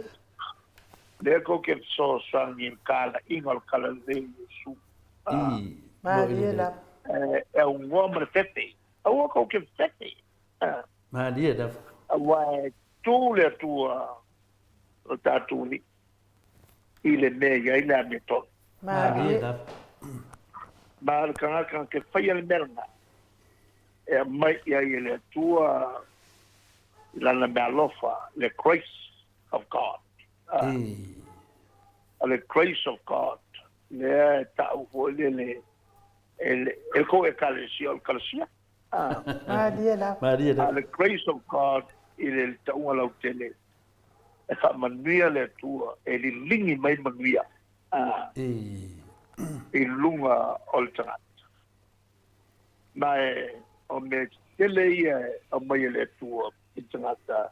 [SPEAKER 3] Lea kou te fesoasoani i le talaiga o le talalelei o Iesu.
[SPEAKER 1] Malie lava.
[SPEAKER 3] E aunoa ma le fefe. Aua kou te fefe.
[SPEAKER 2] Malie lava.
[SPEAKER 3] Aua e tu le Atua o tatou alii i le mea e i ai le amiotonu.
[SPEAKER 2] Malie lava.
[SPEAKER 3] Ma o le tagata na te faia le mea lena, e aumai i ai e le Atua i lana meaalofa, le grace of God. O le grace of God lea e ta'u foi lele e le e kou Ekalesia o le Kalasia. Ah.
[SPEAKER 1] Malie lava.
[SPEAKER 2] Malie
[SPEAKER 3] A
[SPEAKER 2] lava.
[SPEAKER 3] le grace of God i le ta'uga lautele e fa'amanuia le Atua e liligi mai manuia ah, i luga o le tagata. Ma e o mea tetele ia e aumai e le Atua i tagata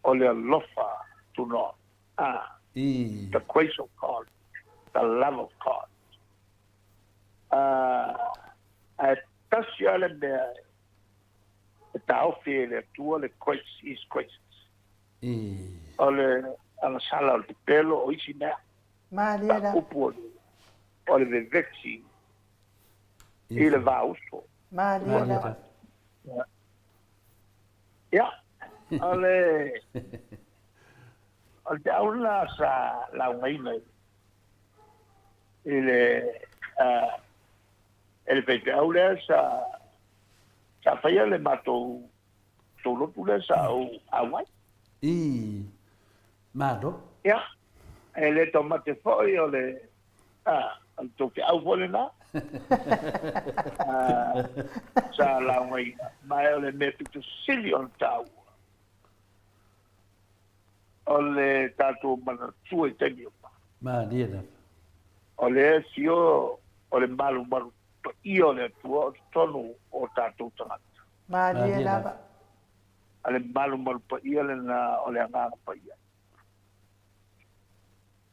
[SPEAKER 3] o le alofa tunoa. Ah, the grace of God, the love of God. Ah, ae tasi lava le mea e taofi e le Atua le grace, His grace. O le agasala o le pepelo o isi mea.
[SPEAKER 1] Malie lava.
[SPEAKER 3] Upu o le vevesi i le vauso.
[SPEAKER 1] Malie lava.
[SPEAKER 3] Ia, o le feau lena sa laugaina i le e le faifeau lea sa faia le matou tou lotu lea sa ou auai.
[SPEAKER 2] I malo.
[SPEAKER 3] Ia, e le taumate foi o le o le tou feau foi lena sa laugaina, ma o le mea pito sili ona taua o le tatou manatua i taimi uma.
[SPEAKER 2] Malie lava.
[SPEAKER 3] O le afio o le malumalu paia o le Atua o totonu o tatou tagata.
[SPEAKER 1] Malie lava.
[SPEAKER 3] A le malumalu paia lena o le Agaga Paia.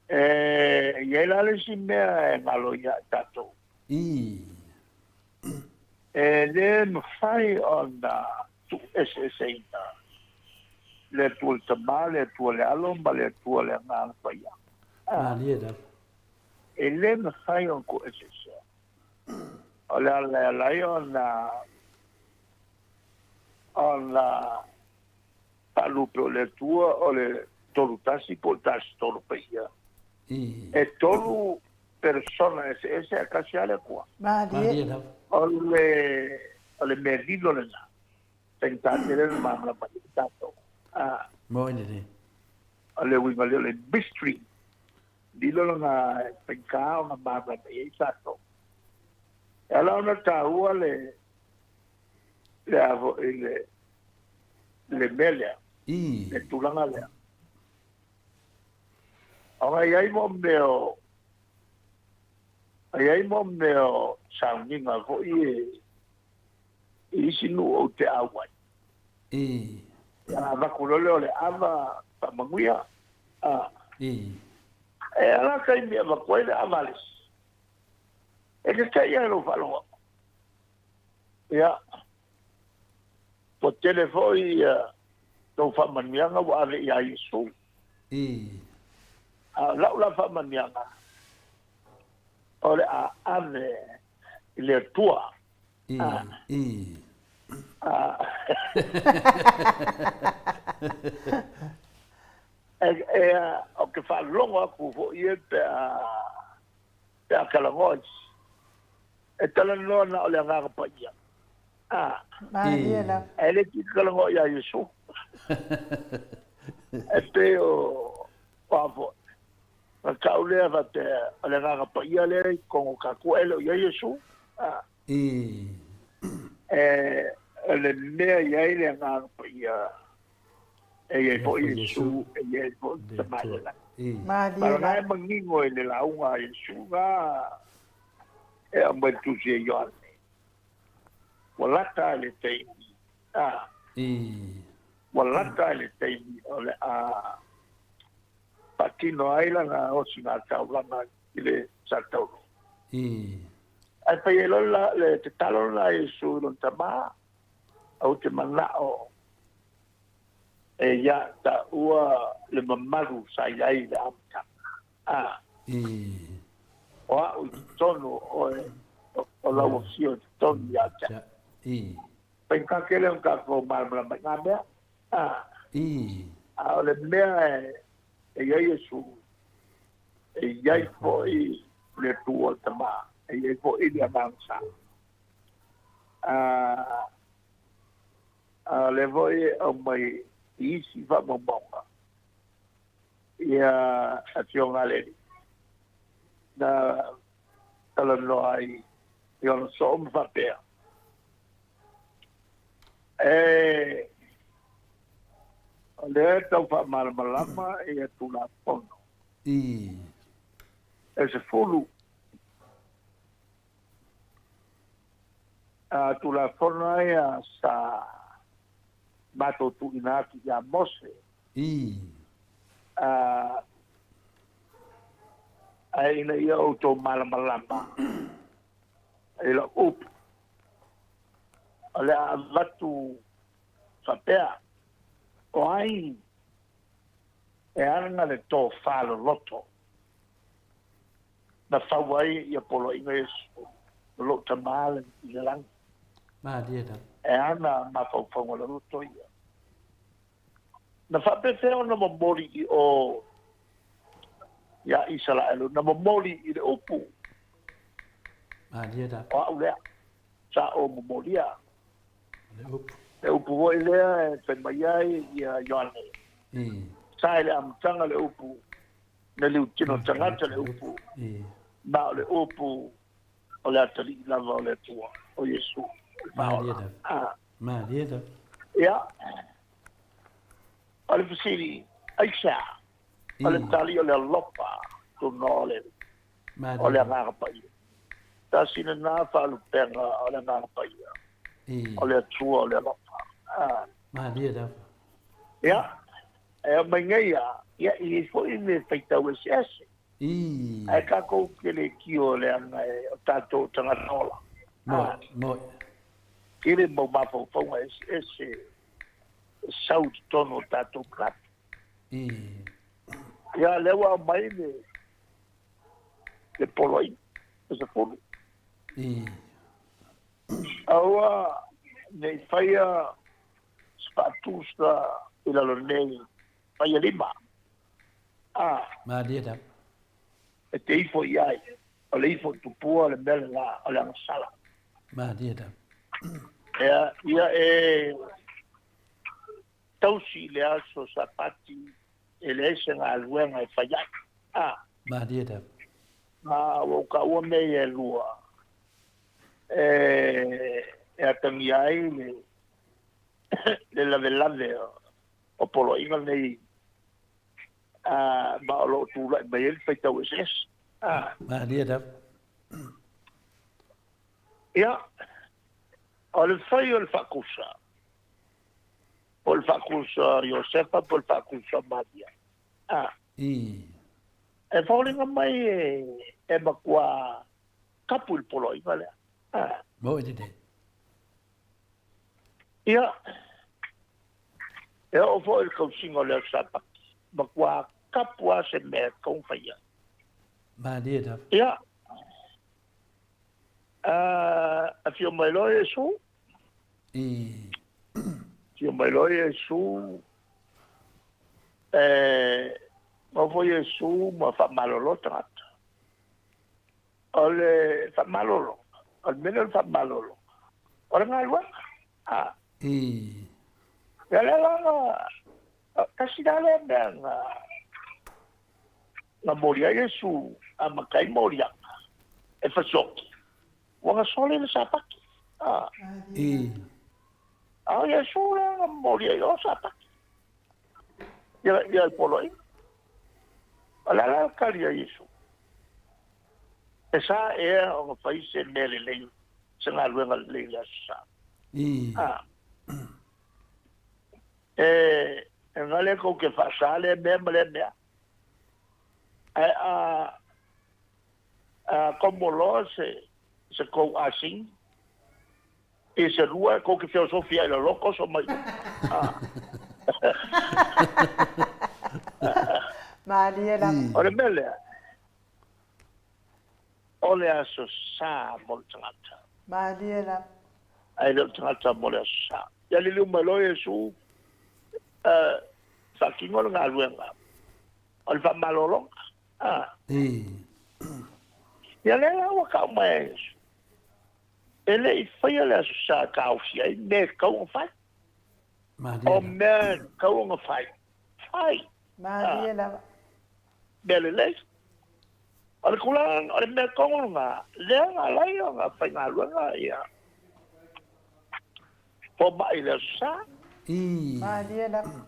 [SPEAKER 3] E i ai la le isi mea e galo ia i tatou. E le mafai ona tuueseeseina le Atua le Tamā, le Atua le Alo ma le Atua le Agaga Paia.
[SPEAKER 2] Malie lava.
[SPEAKER 3] E le mafai ona tuueseesea. O le ala e ala ai ona faalupe o le Atua o le tolu tasi po o le tasi tolu paia. E tolu persona eseese ae tasi lava le Atua.
[SPEAKER 1] Malie.
[SPEAKER 2] Malie lava.
[SPEAKER 3] O le mea lilo lena. Faigata tele ona malamalama ai tatou. Ah,
[SPEAKER 2] Mo lelei.
[SPEAKER 3] O le uiga lea o le mystery. Lilo lena e faigata ona malamalama i ai tatou. E ala ona taua le a foi le mea lea, le tulaga lea. Ona i ai mo mea o sauniga foi e i isi nuu ou te auai. Avatu loa lea o le ava faamanuia. Ah, e ala taimi avatu ai le ava a le isi. E te te ia lou faalogo. Ia, ua tele foi tou faamanuiaga ua ave ia Iesu. A o lau la faamanuiaga, o le a ave i le Atua. Ah, e o ke faalogo aku foi e pe a talanoa isi. E talanoa na o le Agaga Paia. Ah,
[SPEAKER 1] Malie lava.
[SPEAKER 3] e le ti talanoa ia Iesu. E pe o a foi. Na tau lea faapea o le Agaga Paia lea i kogo tatou e le o ia Iesu. Ah, e o le mea i ai le Agaga Paia e i ai foi Iesu, e i ai foi
[SPEAKER 2] Le
[SPEAKER 3] Tama i le
[SPEAKER 2] Atua.
[SPEAKER 3] Lagi.
[SPEAKER 1] Malie
[SPEAKER 3] Ma lena e
[SPEAKER 1] lava.
[SPEAKER 3] manino i le lauga a Iesu na e aumai le tusi e Ioane. Ua lata i le taimi. Ah, ua lata i le taimi o le a faatino ai lana osiga taulaga i le sa taulu. Ae fai ai loa le tatalo lena a Iesu i lona Tamā, ou te mana'o e ia ta'ua le mamalu sa i ai i le amataga. Ah, o a'u i totonu o oe, o lau afio i totonu ia te
[SPEAKER 2] Tia.
[SPEAKER 3] Faigata tele ona tatou malamalama i ngā mea. Ah, a o le mea e i ai Iesu, e i ai foi le Atua le Tamā, e i ai foi le Agaga Sa. Ah, a le foi e aumai i isi faamaumauga ia afioga a le Alii. Na talanoa ai i ona soo ma faapea, E, o lea e tau faamalamalama ia Tulafono. E 10 a Tulafono ia sa matou tuuina atu ia Mose. A, ae ina ia outou malamalama i lau upu, o le a avatu faapea, o ai e ana le tofa loloto na fau ai ia poloaiga Iesu o lou Tama i le lagi.
[SPEAKER 2] Malie lava.
[SPEAKER 3] E ana mafaufauga loloto ia. Na faapefea ona momoli i o ia Isaraelu, na momoli i le upu.
[SPEAKER 2] Malie lava.
[SPEAKER 3] O au lea, sa o momolia.
[SPEAKER 2] Le upu.
[SPEAKER 3] Le upu foi lea e fai mai ai ia Ioane. Sa i le amataga le upu, na liutino tagata le upu, ma o le upu o le atalii lava o le Atua, o Iesu.
[SPEAKER 2] Malie lava. Malie lava.
[SPEAKER 3] Ia, o le fesili, aisea? O le tali o le alofa, tunoa o le o le Agaga Paia. Tasi lena faalupega o le Agaga Paia. O le Atua o le alofa.
[SPEAKER 2] Malie lava.
[SPEAKER 3] Ia, e aumai nei a, ia e i ai foi le faitau eseese. Ae tatou te le tio leaga e o tatou tagata ola.
[SPEAKER 2] Moi, moi.
[SPEAKER 3] Tele mau mafaufauga eseese e sau i totonu o tatou manatu. Ia, lea ua aumai le le poloaiga e 10. Aua ne i faia se faatusa i lalo nei, faia lima. A.
[SPEAKER 2] Malie lava.
[SPEAKER 3] E te ifo i ai, o le ifo i tupua o le mea lena, o le agasala.
[SPEAKER 2] Malie lava.
[SPEAKER 3] Ia, ia e tausi i le aso Sapati e leai se galuega e fai ai. A.
[SPEAKER 2] Malie lava.
[SPEAKER 3] A ua ou taua mea ia e lua e, e atagia ai le, le lavelave o poloaiga nei a, ma o lo o tulai mai ai le faitau eseese. A.
[SPEAKER 2] Malie lava.
[SPEAKER 3] Ia, o le fai o le faakusa, po o le faakusa Iosefa po o le faakusa Maria. A. E foliga mai e, e matua kapu i le poloaiga lea. A.
[SPEAKER 2] Moe lelei.
[SPEAKER 3] Ia, e oo foi i le tausiga o le Aso Sapati, matua kapu lava se mea e tatau ona faia.
[SPEAKER 2] Malie lava.
[SPEAKER 3] Ia, afio mai loa Iesu. Afio mai loa Iesu, e mau foi Iesu ma faamalolo tagata. O le faamalolo, o le mea lea o le faamalolo, o le galuega. A. Ia lea la na, tasi la lea mea na, na moli ai Iesu a matai moliaga e fasioti, ua na soli le Sapati. A. A o Iesu lea na moli ai o Sapati. Ia, ia le poloaiga. O le a la le tali a Iesu? E sa ea ona fai se mea lelei, se galuega lelei i le Aso Sa? A. E, e gale kou ke faasa lea mea ma lea mea. Ae a, a komo loa se, se kou asing, i se lua e kou ke feosofia i lalo koso mai. A.
[SPEAKER 1] Malie lava.
[SPEAKER 3] O le mea lea, o le Aso Sa mo le tagata.
[SPEAKER 1] Malie lava.
[SPEAKER 3] Ae le o le tagata mo le Aso Sa. Ia liliu mai loa Iesu, faatino le galuega o le faamalologa. A. Ia lea la ua tau mai e Iesu, e le i faia le Aso Sa e taofia ai mea e tatau ona fai. O mea e tatau ona fai, fai.
[SPEAKER 1] Malie lava.
[SPEAKER 3] Mea lelei. O le tulaga o le mea tonu lena, lea na ala ai ona faigaluega ia fomai i le Aso Sa.
[SPEAKER 2] Ii.
[SPEAKER 1] Malie lava.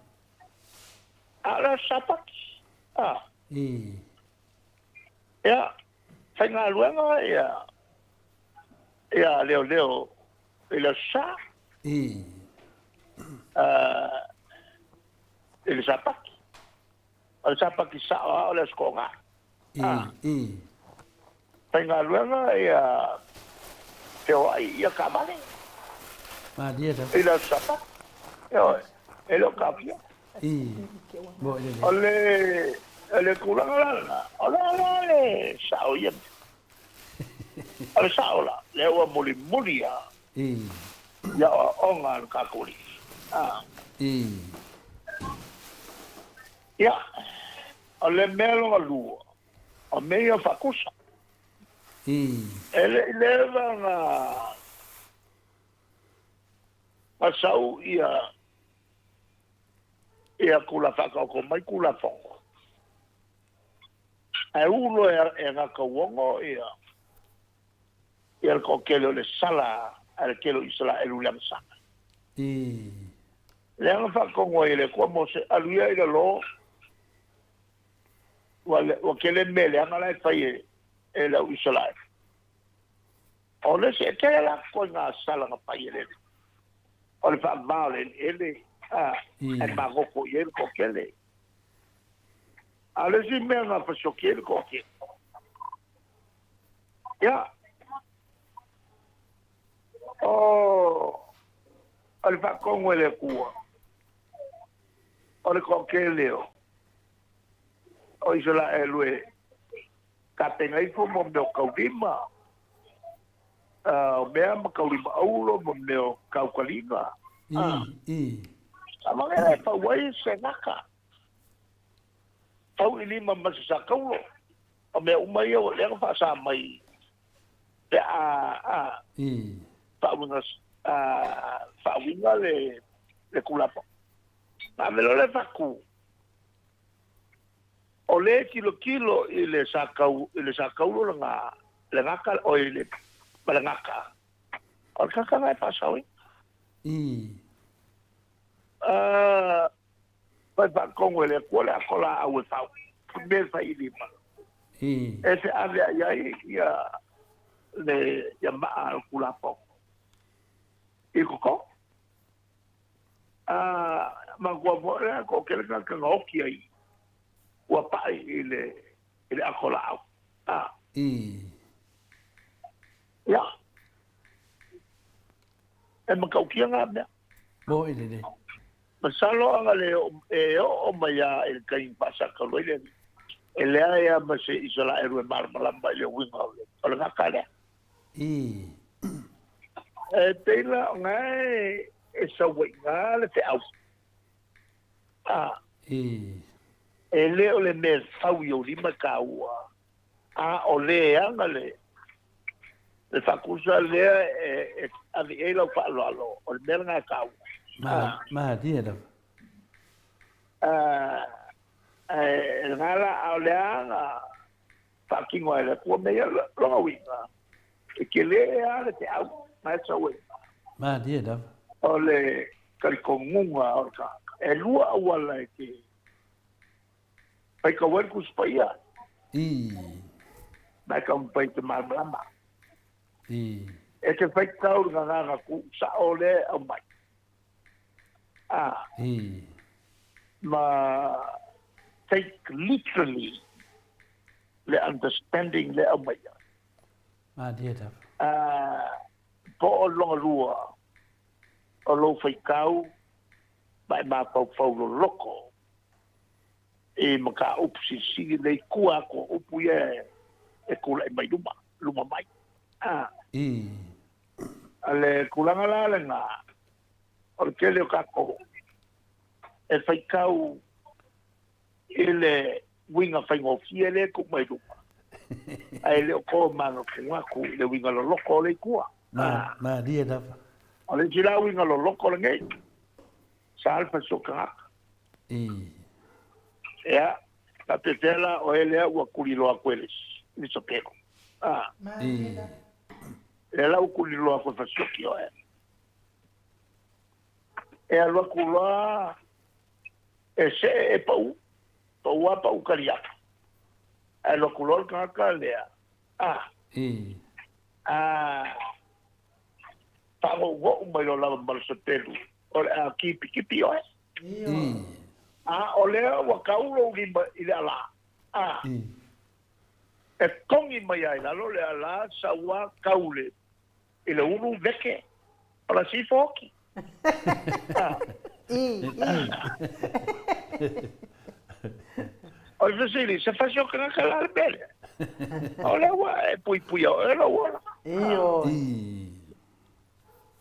[SPEAKER 3] A o le Aso Sapati. A.
[SPEAKER 2] Ii.
[SPEAKER 3] Ia, faigaluega ia ia leoleo i le Aso Sa.
[SPEAKER 2] Ii.
[SPEAKER 3] I le Sapati. O le Sapati sao lava o le Aso Toonai.
[SPEAKER 2] Ii.
[SPEAKER 3] Faigaluega ia feoai ia taavale.
[SPEAKER 2] Malie lava.
[SPEAKER 3] I le Aso Sapati. Ioe, e le o taofia.
[SPEAKER 2] Ii. Mo i le.
[SPEAKER 3] O le tulaga la lena, o le a la le sao i ia mea? O le sao la, lea ua mulimuli lava.
[SPEAKER 2] Ii.
[SPEAKER 3] I aoaoga a le tatou Alii.
[SPEAKER 2] Ii.
[SPEAKER 3] Ia, o le mea lona lua, o mea ia o faatusa.
[SPEAKER 2] Ii.
[SPEAKER 3] E le i leva na na sau ia ia kula whakaoko mai kula whongo. Ae ulo e ngā kauongo ia ia le toatele o le sala a le tele o Isaraelu i le agasala.
[SPEAKER 2] Ii.
[SPEAKER 3] Lea na faatonu ai e le Atua Mose, alu ia i lalo, ua tele mea leaga la e fai e le au Isaraelu. O le isi, e tele la ituaiga sala na fai e le Alii. O le faava o le eleele, ae magoto i ai le toatele. A o le isi mea na fasioti ai le toatele, ia, o le faatonu e le Atua, o le toatele o Isaraelu e tapena ifo mo mea o taulima, o mea ma taulima auro ma mea o taukaliga.
[SPEAKER 2] Ii.
[SPEAKER 3] A mea e pau ai se gaka. Pau i lima ma se sakaulo. O mea uma ia ua lea na faasa mai pe a
[SPEAKER 2] Ii.
[SPEAKER 3] faauiga faauiga le Tulafono. Na ave loa le faatu, o le tilotilo i le sakaulo lena, le gaka, oi le, ma le gaka, o le tagata lena e faasaoina.
[SPEAKER 2] Ii.
[SPEAKER 3] Fai faatonu e le Atua le ato laau e fau, mea e fai i lima.
[SPEAKER 2] Ii.
[SPEAKER 3] E feaveai ai ia le ia maa o le Tulafono i totonu. Manatua foi lea toatele tagata na oti ai ua pai i le ato laau.
[SPEAKER 2] Ii.
[SPEAKER 3] Ia, e matautia ngā mea.
[SPEAKER 2] Mo i lelei.
[SPEAKER 3] Masalo aga le e oo mai lava i le taimi faasakalu ai le Alii, e leai lava ma se Isaraelu e malamalama i le uiga o le gaka lea.
[SPEAKER 2] Ii.
[SPEAKER 3] E pei la o na e sau ai i ina le feau.
[SPEAKER 2] Ii.
[SPEAKER 3] E le o le mea e fau i ou lima e taua, a o le ana le faatusa lea e ave i ai lau faaaloalo, o le mea lena e taua.
[SPEAKER 2] Malie lava.
[SPEAKER 3] Ae lena la, a o le a na faatino ai e le Atua mea ia, lona uiga, e tele lava le feau na e sau ai.
[SPEAKER 2] Malie lava.
[SPEAKER 3] O le talitonuga o le tagata, e lua auala e te faitau ai le Tusi Paia.
[SPEAKER 2] Ii.
[SPEAKER 3] Ma e taumafai e te malamalama.
[SPEAKER 2] Ii.
[SPEAKER 3] E te faitau i le gagana tuusao lea e aumai.
[SPEAKER 2] Ii.
[SPEAKER 3] Ma take literally le understanding lea e aumai ai.
[SPEAKER 2] Malie lava.
[SPEAKER 3] Po o lona lua o lou faitau ma e mafaufau loloko i mataupu silisili nei i tua atu o upu ia e tulai mai luma mai.
[SPEAKER 2] Ii.
[SPEAKER 3] A le tulaga la lena, o le tele o tatou e faitau i le uiga faigofie lea e tuu mai luma, ae le o to manatunatu i le uiga loloto o lea i tua.
[SPEAKER 2] Malie lava.
[SPEAKER 3] O le isi la uiga loloto lenei, sa le fasioti tagata.
[SPEAKER 2] Ii.
[SPEAKER 3] Ia, faapefea la oe lea ua tuliloa atu e le isi. i le sapelu. Lea la ua tuliloa atu e fasioti oe. E alu atu loa e see e pau, pau lava pau taliata. Ae alu atu loa le tagata lea, a, a faagougo'u mai loa lava ma le sapelu, o le a tipitipi oe. A o lea ua tau lou lima i le alā, a, e togi mai lava i lalo le alā, sau lava tau i le ulu veke o la sifo oki. O le fesili, se fasi o tagata la le mea lea? O lea ua e puipuia oe lou ola.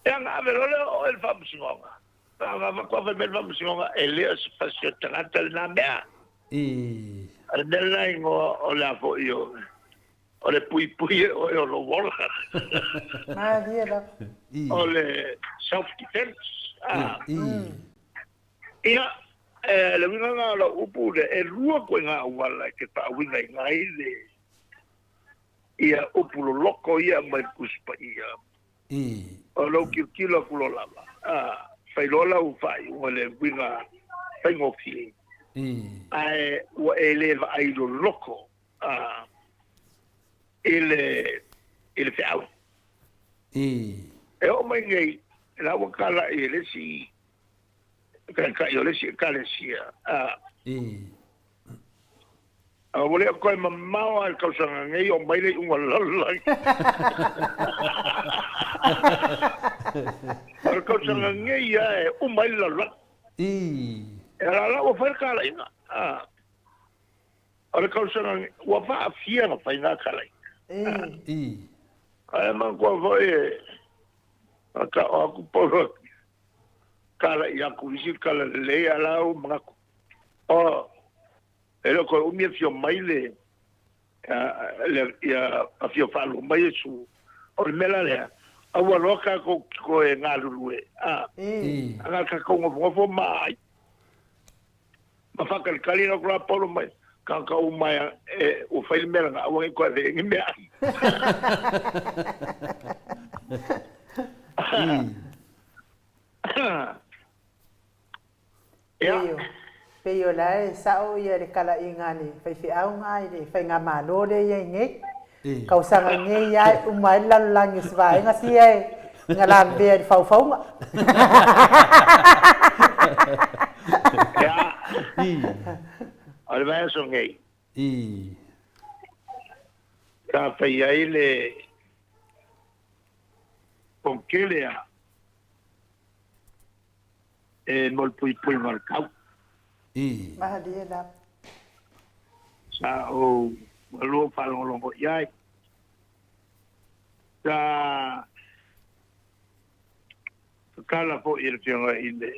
[SPEAKER 3] Ia na ave loa lea o oe i le faamasinoga. Faatoa fai mai le faamasinoga, e le o se fasi o tagata lena mea. O le mea lena e igoa o le a foi o o le puipui e oe o lou ola.
[SPEAKER 1] Malie lava.
[SPEAKER 3] O le self defense. Ia, le uiga lena o lau upu lea, e lua ituaiga auala e te faauigaina ai le ia upu loloko ia mai le Tusi Paia. O lou tilotilo atu loa lava, fai loa lau faaiuga i le uiga faigofie, ae ua e le vaai loloko i le feau. E oo mai nei, la ua talai e le isi taitai o le isi Ekalesia, a ua le o toe mamao lava i le tausaga nei oo mai le iuga o le lalolagi. O le tausaga nei lava e uma ai le lalolagi. E la la ua fai le talaiga. O le tausaga ua faafia na fai na talaiga. Ae manatua foi e tao atu Paulo talai atu isi tala lelei a la ua manatu. O e le o toe umi e afio mai le ia afio faalua mai Iesu. O le mea la lea, aua loa tatou toe galulue, a na tatou nofonofo ma ai. Ma faatalitali atu la Paulo mai tagata uma e ua fai le mea lena, aua ne i toe ave i ai ni meaai. Ia.
[SPEAKER 1] Pei o la e sa'o ia le talaiga a le faifeau na i le faigamalo lea e i ai nei. Tausaga nei lava e uma ai le lalolagi o si vaega sia e na lavevea i le faufauga.
[SPEAKER 3] Ia, o le vaiaso nei, sa fai ai le konkele a e mo le puipuiga o le tau.
[SPEAKER 1] Malie lava.
[SPEAKER 3] Sa ou malua faalogologo i ai. Sa tatala foi e le Afioga i le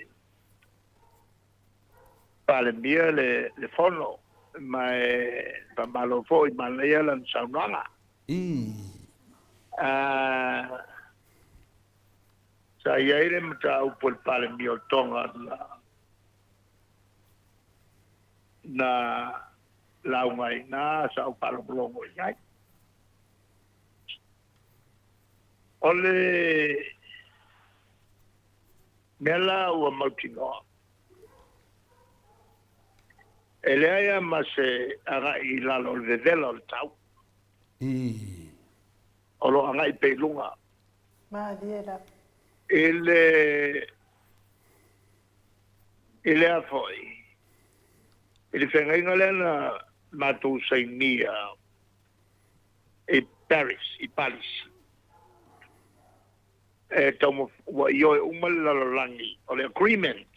[SPEAKER 3] Palemia le fono ma e faamalo foi, manaia lana saunoaga. Sa i ai le mataupu a le Palemia o Tonga na lauga ai i ina sa ou faalogologo i ai. O le mea la ua mautinoa, e leai lava ma se agai i lalo o le vevela o le tau. O lo o agai pea i luga.
[SPEAKER 1] Malie lava.
[SPEAKER 3] I le, i le a foi, i le feagaiga lea na matou sainia i Paris, i Palisi, e taumaf, ua ioe uma le lalolagi, o le agreement,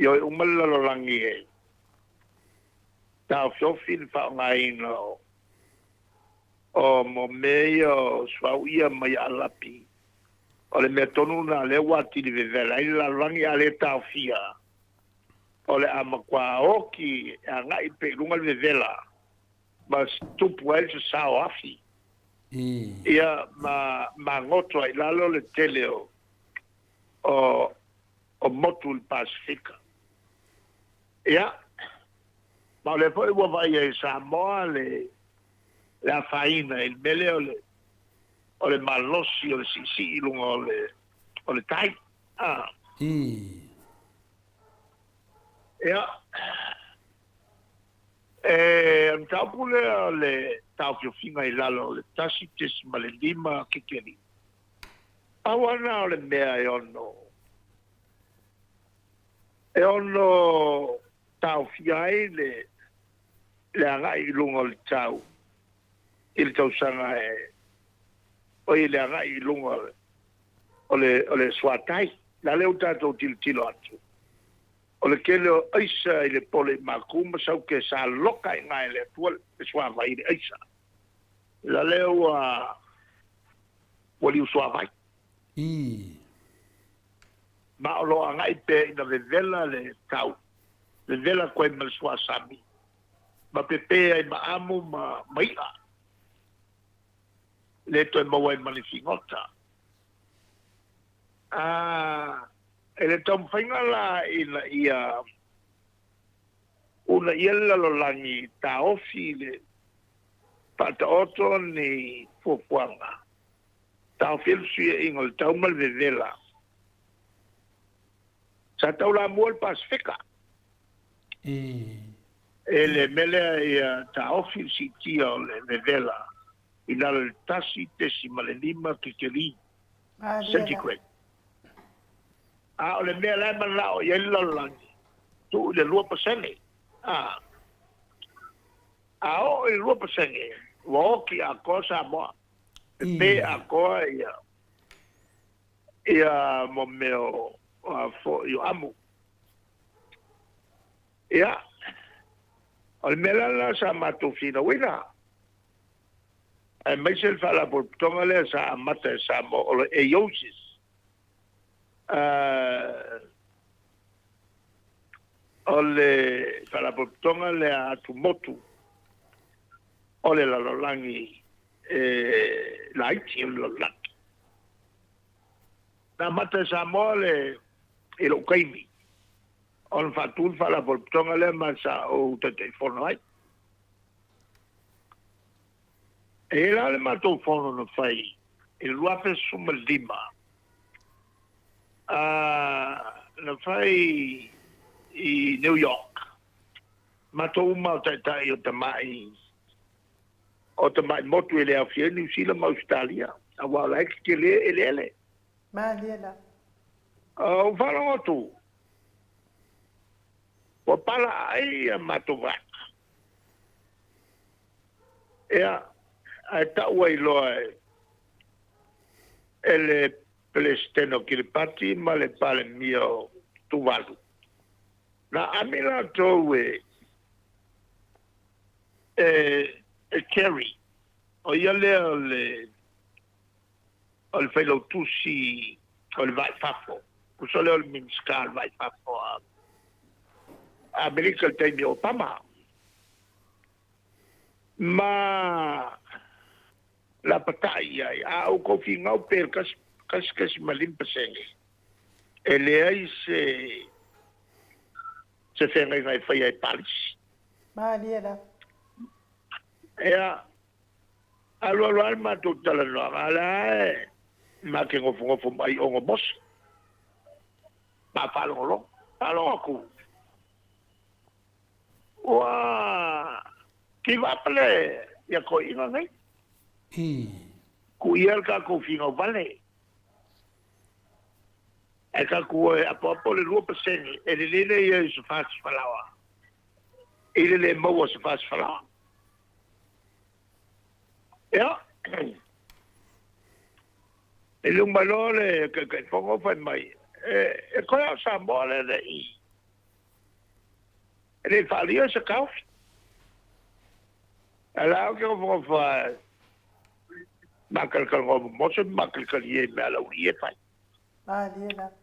[SPEAKER 3] ioe uma le lalolagi e taofiofi le faaaogaina o O mo mea ia o suauu ia mai Alapi, o le mea tonu lena lea ua atili vevela ai le lalolagi a le taofia, o le a matua oti e agai pea i luga le vevela ma tupu ai le sasao afi ia ma magoto ai i lalo le tele o o motu i le Pasefika. Ia. Ma o lea foi ua vaaia i Samoa le le afaina i le mea lea o le o le malosi o le siisii i luga o le o le tai. A.
[SPEAKER 2] Ii.
[SPEAKER 3] Ia, e, o le mataupu lea o le taofiofiga i lalo o le 1.5 kekeli, pau lava lena o le mea e ono e ono taofia ai le le agai i luga o le tau i le tausaga e oi le agai i luga o le o le suatai. La lea ua tatou tilotilo atu, o le tele o aisa i le pole i Maku ma Sauke sa loka i ina e le Atua le suavai i le aisa. La lea ua ua liu suavai.
[SPEAKER 2] Ii.
[SPEAKER 3] Ma o lo o agai pea ina vevela le tau, vevela atu ai ma le suasami, ma pepe ai ma amu ma ma i'a, le toe maua ai ma ni figota. A e le taumafaiga la ina ia uunaia le lalolagi taofi le faataoto ni fuafuaga, taofi ai le fesuiaiga o le tau ma le vevela. Sa taulamua le Pasefika.
[SPEAKER 2] Ii.
[SPEAKER 3] E le mea lea ia taofi le siitia o le vevela i lalo i le 1.5 kekelī, centigrade. A o le mea la e manao i ai le lalolagi, tuu i le 2%. A, a oo i le 2%, ua oti atoa Samoa. Pepe atoa ia ia mo mea o a foi o amu. Ia, o le mea la lena sa matou finauina, aemaise le faalapotopotoga lea sa amata e Samoa o le AOSIS, o le faalapotopotoga lea atumotu o le lalolagi e laiti o le lalolagi. Na amata e Samoa le i lou taimi ona faatu le faalapotopotoga lea ma sa ou Taitaifono ai. E i ai la le matou fono na fai i le 2015, na fai i New York, matou uma o taitai o tamai o tamai motu e le aofia ai Niu Sila ma Ausetalia, aua o la e tetele eleele.
[SPEAKER 1] Malie la.
[SPEAKER 3] Ua faalogo atu, ua pala ai ia matou vaega. Ia, ae tau ai loa e le Peresetene o Kiripati ma le Palemia o Tuvalu, na ami latou e e Kerry, o ia lea o le o le Failautusi o le Va i Fafo, tusa lea o le Minisita o le Va i Fafo a Amerika i le taimi o Obama. Ma lapatai i ai, a outou finau pe 1.5%, e leai se se feagaiga e faia e Palisi.
[SPEAKER 1] Malie lava.
[SPEAKER 3] Ea, alualu lava le matou talanoaga, a o lea lava e ma te nofonofo mai ogo mosi, ma faalogologo, faalogo atu, ua give up le ia toeaiina nei.
[SPEAKER 2] Ii.
[SPEAKER 3] Tuu ia le tatou finau vale. Ae tatou o e apoapo le 2% e lelei lea ia i se fasi falaoa i le le maua o se fasi falaoa. Ia, i luma loa le Taitaifono fai mai, e toe lava o Samoa lea e le i faaalia se taofi. Ae la ou te nofonofo lava e matalakalagoa momoso ma matalakalia i mea a le aualii e fai.
[SPEAKER 1] Malie lava.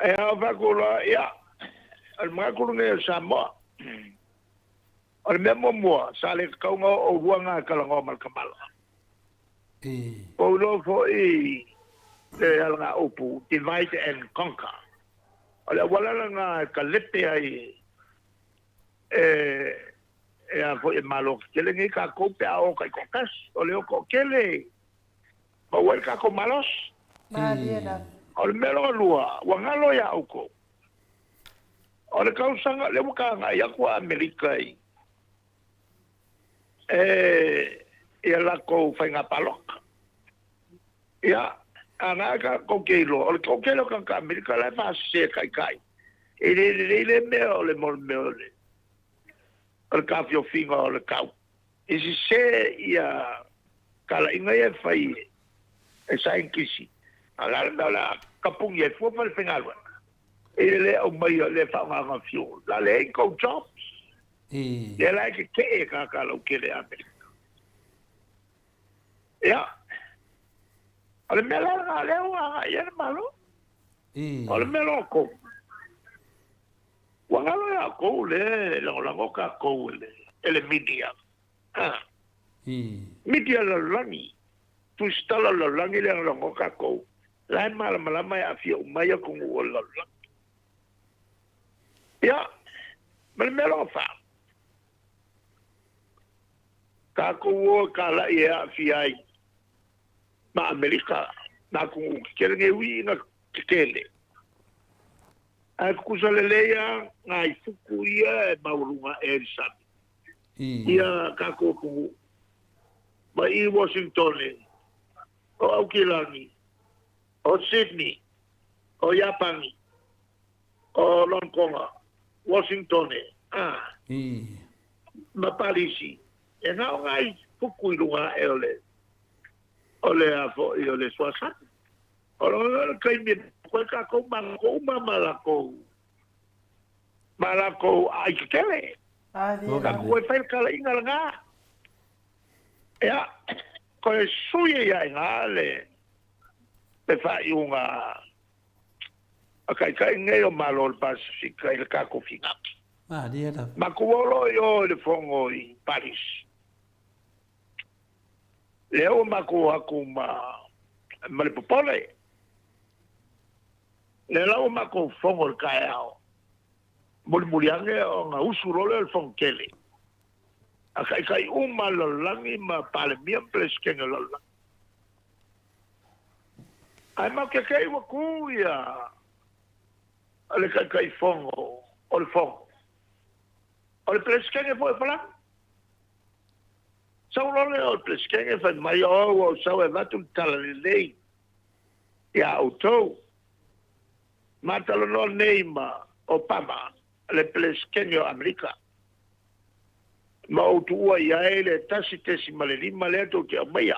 [SPEAKER 3] Ia, ou fai atu loa, ia, o le manatu lenei o Samoa. O le mea muamua, sa le tatau ona oo lua na e talanoa ma le tamala. Ua ou iloa foi le alagaupu divide and conquer. O le auala lena e talepe ai E e a foi e malo tetele nei kākou pe a o taitoatasi. O le o toatele maua ai le tatou malosi.
[SPEAKER 1] Malie lava.
[SPEAKER 3] O le mea lona lua, ua galo iā outou. O le tausaga lea ua tagai atu a Amerika i e i a latou faiga palota. Ia, a na tatou te iloa, o le toatele o tagata Amerika la e faasese taitai. E le lelei lea mea o le mo le mea o le o le taofiofiga o le tau. E sese ia talaiga ia e fai e saienitisi, a o le a le mea o le a tapuni ai fua falefaigaluega i le le aumaia, le faaaogaina fuel, la leai ni tou jobs. Lea la e tetee e tagata lautele i Amerika. Ia, o le mea la lena lea ua agai i ai le Malo. O le mea lona tolu, Ua galo ia outou le lagolago tatou e le media. Media lalolagi, tusitala o le lalolagi le lagolago tatou. La e malamalama e aafia uma ai atunuu o le lalolagi. Ia, ma le mea lona fa, tatou o e talai e aafia ai ma Amerika, ma atunuu tetele nei ui ina tetele. Ae tutusa lelei a ngai fuku ia e maualuga ae ai le sami. Ia tatou atunuu. Mai i Washingtone, o Aukilani, o Sydney, o Iapani, o Lonkonga, Washingtone, a, ma Palisi, e na o ngai fuku i luga ae o le, o le a foi o le suasami. O le taimi e koe tatou ma lakou uma ma lakou ma lakou aai tetele. Tatou e fai le talaiga lena. Ia, koe sui e ia ina le le faaiuga a taitai nei o Malo o le Pasifika i le tatou finau. Matou o loa i o i le fono i Paris. Lea ua matou o atu ma, ma le popole. Lea la ua matou fono i le taeao, mulimuli ane ona usu loa lea o le fono tele a taitai uma a le lalolagi ma Palemia ma Peresetene o le lalolagi. Ae matou te te i ua tu ia le Taitaifono o le fono. O le Peresetene foi o Palagi. Sau loa lea o le Peresetene fai mai, Oh, ua ou sau e avatu le tala lelei iā outou. Ma talanoa nei ma Obama, le Peresetene o Amerika, ma ou tuua i ai le 1.5 lea tou te aumaia.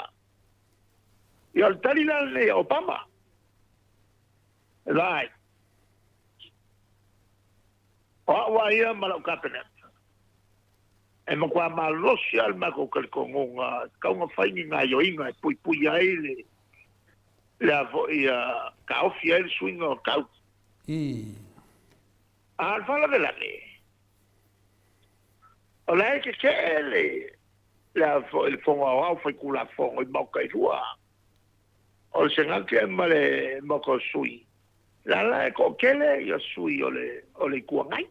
[SPEAKER 3] Ia, o le tali la lenei a Obama, Vaai, o au a ia ma lau Kapeneta, E matua malosi lava le matou talitonuga e tatau ona fai ni gaoioiga e puipui ai le le a foi a taofi ai le suiga o tau. A o le faalavelave, o la e tetee le le a foi le Fono Aoao Faitulafono i Maota e lua, o le Senate ma le Maota o Sui, la la e toatele ia sui o le o le Itu Agai.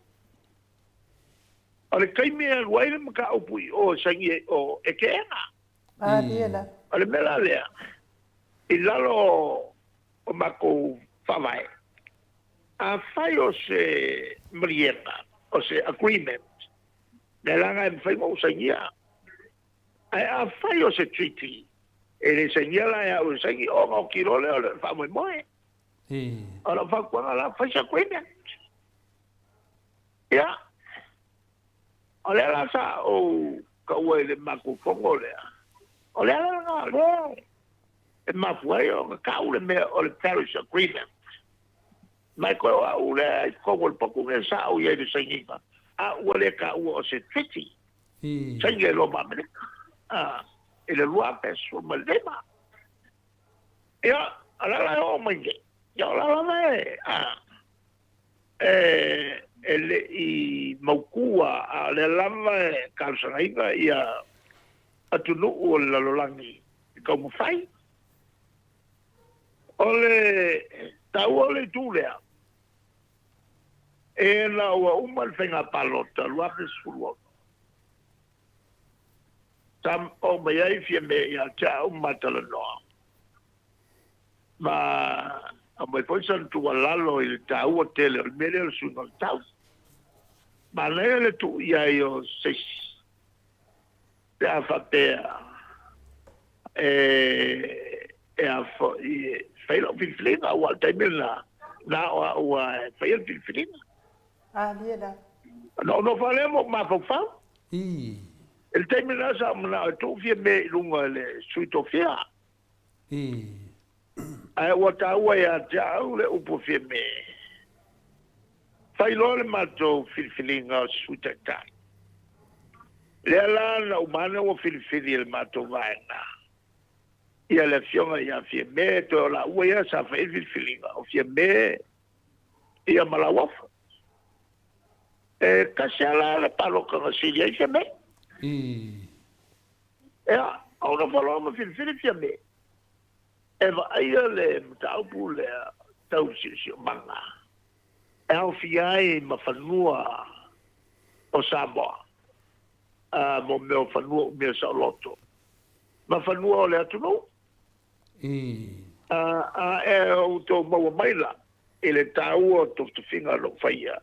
[SPEAKER 3] O le taimi e alu ai le mataupu i o e saini ai o e keena.
[SPEAKER 1] Malie la.
[SPEAKER 3] O le mea la lea, i lalo o matou faavae, afai o se maliega, o se agreement, lea la e mafai ona ou sainia. Ae afai o se treaty, e le sainia la e au e saini ona oti loa lea o le faamoemoe. O lau fautuaga la, fai se agreement. Ia, o lea la sa ou taua i le matou fono lea, o le ala lena o lea e mafua ai ona tau le mea o le Paris Agreement. Ma e toe o au lea i totonu o le potu lea sa ou i ai i le sainiga, a ua le taua o se treaty, saini ai loa ma Amerika i le 2015. Ia, o le ala e oo mai nei, ia o la lava e, e le i mautu a, a o lea lava e talosagaina ia atunuu o le lalolagi i taumafai. O le taua o le itu lea, Ina ua uma le faiga palota 2016, sa oo mai ai Fiame ia te au ma talanoa, ma aumai foi sana tuualalo i le taua tele o le mea lea o le suiga o le tau. Manaia le tuu i ai o se isi pe a faapea e a foi e fai lau filifiliga, aua o le taimi lena, na o au lava e faia le filifiliga.
[SPEAKER 1] Malie lava.
[SPEAKER 3] Ona ou nofo lava lea ma ou mafaufau.
[SPEAKER 2] I.
[SPEAKER 3] I le taimi lena sa ou manao e tuu Fiame i luga i le Sui Tofia.
[SPEAKER 2] I.
[SPEAKER 3] Ae ua taua ia te au le upu Fiame. Fai loa le matou filifiliga o se Sui Taitai. Lea la na uma ane ua filifili e le matou vaega ia le afioga ia Fiame, toe o laua ia sa fai ai le filifiliga, o Fiame ia ma Lauofo. E tasi lava la le palota na sili ai Fiame. Ia, ona faloa ma filifili Fiame e vaaia le mataupu lea tau siosiomaga e aofia ai ma fanua o Samoa, mo mea o fanua umia saoloto ma fanua o le atunuu. A e outou maua mai la i le taua o tufitufiga o lou faia,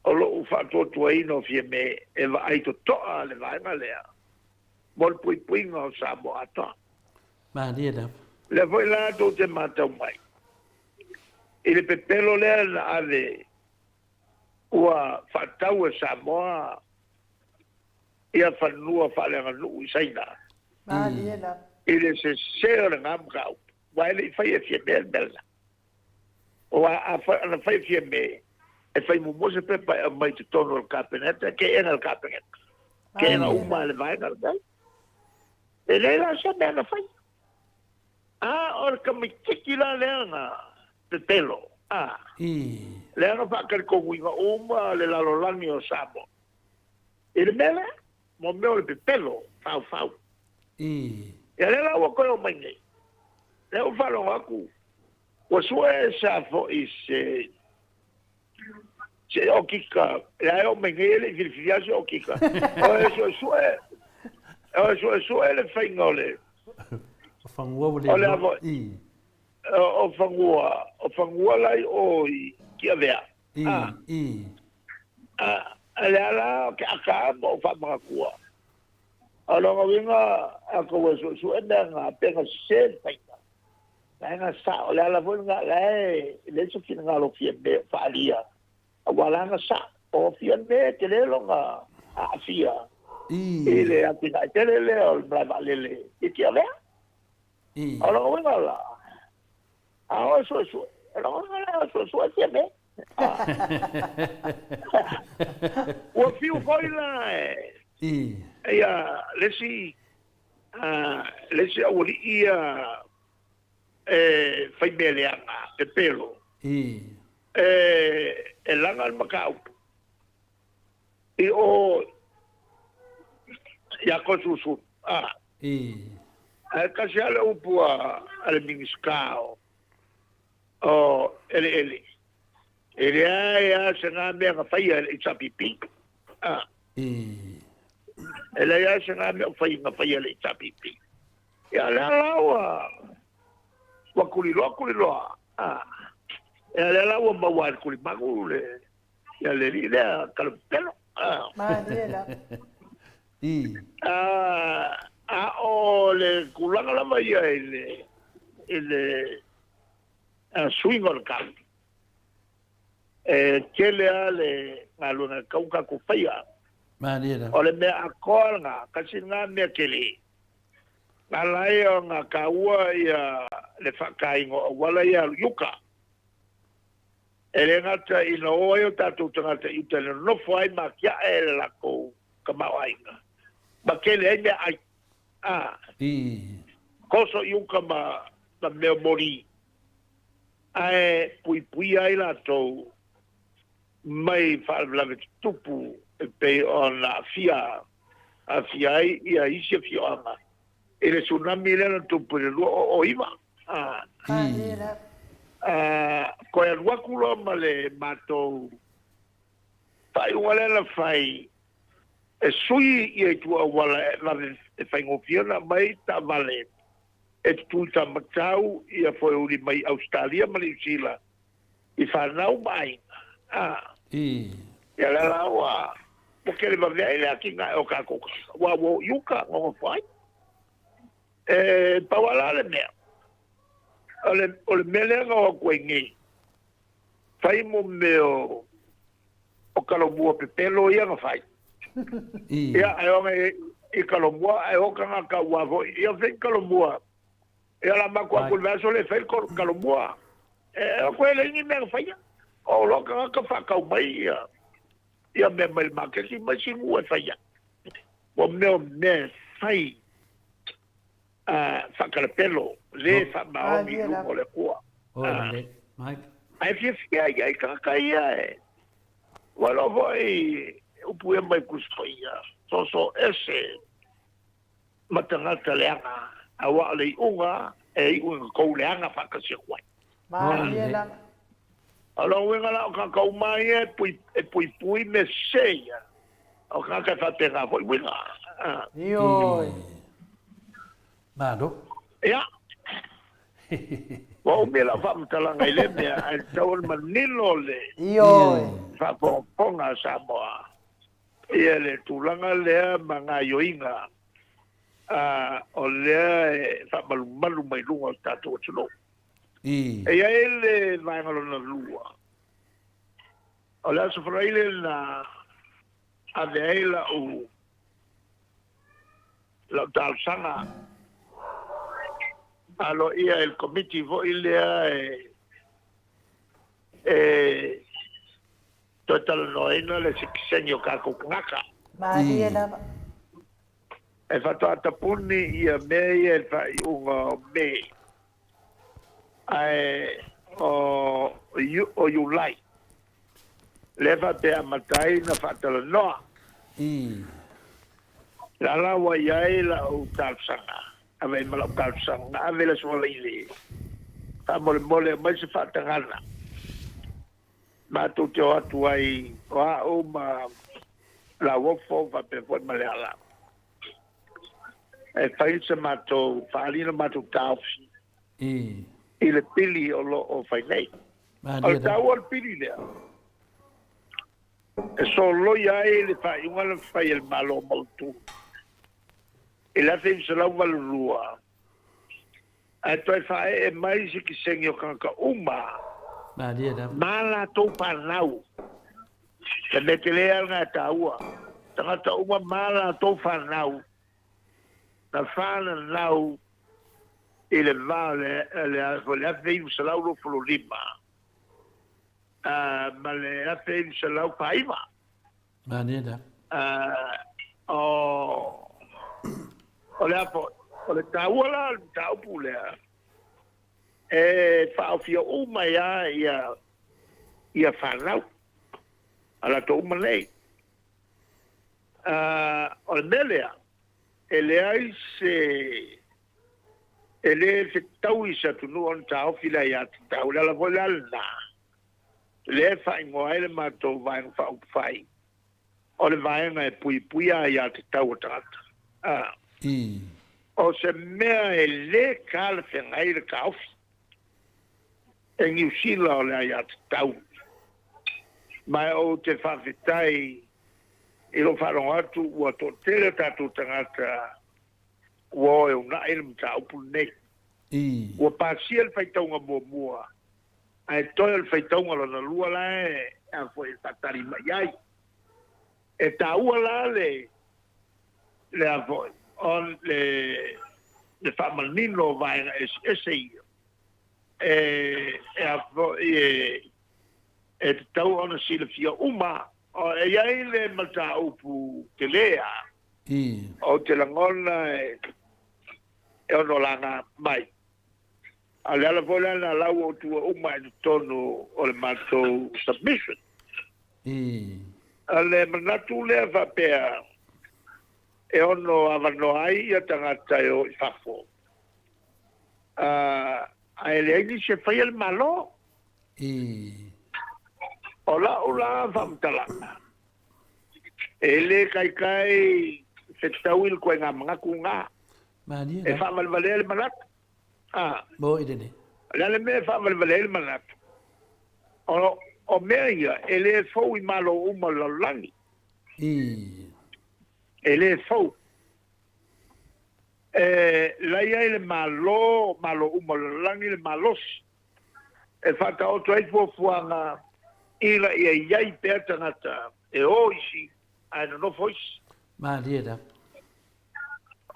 [SPEAKER 3] o lou faatuatuaina o Fiame e vaai totoa le vaega lea mo le puipuiga o Samoa atoa.
[SPEAKER 2] Malie lava.
[SPEAKER 3] Lea foi la tou te matau mai i le pepelo lea na ave ua faatau e Samoa ia fanua faaleaganuu i Saina.
[SPEAKER 1] Malie lava.
[SPEAKER 3] I le sese o lena mataupu, aua e le i faia e Fiame le mea lena. Aua ana fai e Fiame, e fai muamua se pepa e aumai i totonu o le Kapeneta, keena le Kapeneta, keena uma e le vaega lenei. E leai la se mea na faia. A o le tamaititi la lea na pepelo, a, lea na faatalitonuina uma le lalolagi o Samoa i le mea lea, mo mea o le pepelo faufau. Ia lea la ua toe omai nei, lea ua faalogo atu ua sue sa foi se se okika, lea e oo mai nei e le i filifilia se okika. O e suesue, o e suesue le faiga o le
[SPEAKER 2] O fanua ua le
[SPEAKER 3] o le avo, o fanua, o fanua la i o i Tiavea. A lea la o ke aka ma o faamanatua. O lona uiga a tou e suesue mea na pe na sese le faiga. La na sao, le ala foi lena, la e leai se finagalo o Fiame o faaalia, aua la na sao. O Fiame e tele lona aafia i le atinae tele lea o le malae vaalele i Tiavea. O lona uiga la, a o e suesue, o lona uiga la o suesue Fiame. Ua fiu foi la e ia le isi le isi aualii ia e fai mea leaga, pepelo, e laga le mataupu i o ia Kosulusulu. Ae tasi lava le upu a le Minisita o Eleele, e leai lava se na mea na faia e le HRPP. E leai lava se na mea o fai na faia e le HRPP. Ia lea la ua ua tuliloa tuliloa. Ia lea la ua maua ai le tulimagu le ia le alii lea talapepelo.
[SPEAKER 1] Malie lava.
[SPEAKER 3] A o le tulaga lava ia i le i le suiga o le tau, e tele lava le galuega e tatau ona tatou faia.
[SPEAKER 2] Malie lava.
[SPEAKER 3] O le mea atoa lena, tasi lena mea tele, na ala ai ona taua ia le faataina o auala ia alu i uta. E le gata ina o ai o tatou tagata i uta e nonofo ai ma atiae le latou tamaoaiga, ma tele ai meaai. Koso i uta ma mea moli, ae puipuia ai latou mai faalavelave tutupu e pei ona aafia aafia ai ia isi afioaga i le tsunami lea na tupu i le 2009. Toe alu atu loa ma le matou Faaiuga lea na fai e sui ia itu auala e vave e faigofie ona aumai taavale e tutui tamatau ia foeuli mai Ausetalia ma Niu Sila i fanau ma aiga. A. Ia lea la ua ua tele vave ai le atinae o tatou tagata aua ua o i uta nonofo ai. E pau lava la le mea, o le, o le mea lea na o atu ai nei, fai mo mea o, o kalomua pepelo ia na fai. Ia, ae ona i kalomua, ae o tagata ua foi, ia fai kalomua. Ia la maku aku le vaiaso le fai kalomua. E o koe le ni mea na faia. O lo tagata whakau mai ia, ia mea mai le maketi mai simu e faia. Ua mea o mea e fai faakalapelo, le faamaoni i luma o le Atua. Ae fiafia ai ai tagata ia e ua iloa foi upu ia mai Tusi Paia, soso ese ma tagata leaga, aua o le iuga e iu ina tou leaga faatasi atu ai.
[SPEAKER 1] Malie lava.
[SPEAKER 3] O lona uiga la o tagata uma ia e puipui mea sese ia, o tagata e faapena foi uiga.
[SPEAKER 1] Ioe.
[SPEAKER 2] Malo.
[SPEAKER 3] Ia. Ua umi lau faamatalaga i lea mea, ae tatau ona manino le
[SPEAKER 1] Ioe.
[SPEAKER 3] faafogafoga a Samoa ia le tulaga lea ma gaoioiga o lea e faamalumalu mai luga o le tatou atunuu.
[SPEAKER 2] I.
[SPEAKER 3] E i ai le vaega lona lua, o le Aso Faraile na ave ai lau, lau talosaga aloaia i le Komiti foi lea e, e toe talanoaina le sitiseni o tatou tagata.
[SPEAKER 1] Malie lava.
[SPEAKER 3] E faatoa tapuni ia mea ia i le faaiuga o Me, ae o o Iulai lea faapea amata ai ona faatalanoa. La la ua i ai lau talosaga, ave ai ma lau talosaga, na ave i le Aso Faraile, faamolemole aumai se faatagana matou te o atu ai o au ma Lauofo faapea foi ma Leala e fai se matou faaali le matou taofi i le pili o lo o fai nei. O le taua o le pili lea, e soloia ai le faaiuga na fai e le Malo mautu i le 1982, ae toe faaee mai sitiseni o tagata uma ma latou fanau. Le mea tele lava lena e taua, tagata uma ma latou fanau na fananau i le va o le 1925 ma le 1949. O le a foi, o le taua la o le mataupu lea, e faaofia uma ai lava ia, ia fanau a latou uma nei. O le mea lea, e leai se, e le fetaui se atunuu ona taofi le aiatatau. O le ala foi la lena, lea e faaigoa ai le matou Vaega Faaupufai, o le vaega e puipuia aiatatau a tagata. A. O se mea e le talafeagai le taofi e Niu Sila o le aiatatau. Ma ou te faafetai i lou faalogo atu ua toatele o tatou tagata ua o e uunai le mataupu lenei. Ua pasia le faitauga muamua, ae toe o le faitauga lona lua la e a foi e faatali mai ai. E taua la le le a foi o le le faamanino o vaega eseese ia e e a foi e e tatau ona silafia uma. O, e i ai le mataupu tele lava ou te lagona e e ono laga mai. A o le ala foi lea na lau ou tua uma i totonu o le matou submission. O le manatu lea faapea e ono avanoa ai ia tagata e o i fafo, ae leai nisi e faia le Malo. O lau la faamatalaga. E lē taitai fetaui le ituaiga manatu lena.
[SPEAKER 2] Malie
[SPEAKER 3] E
[SPEAKER 2] lava.
[SPEAKER 3] faavalevalea le manatu. A.
[SPEAKER 2] Mo'i lelei.
[SPEAKER 3] O le a le mea e faavalevalea ai le manatu? O, o mea ia, e lē fou i Malo uma o le lalolagi.
[SPEAKER 2] Ii.
[SPEAKER 3] E lē fou. E la i ai le Malo, Malo uma o le lalolagi le malosi e faataoto ai fuafuaga ina ia i ai pea tagata e o isi ae nonofo isi.
[SPEAKER 2] Malie lava.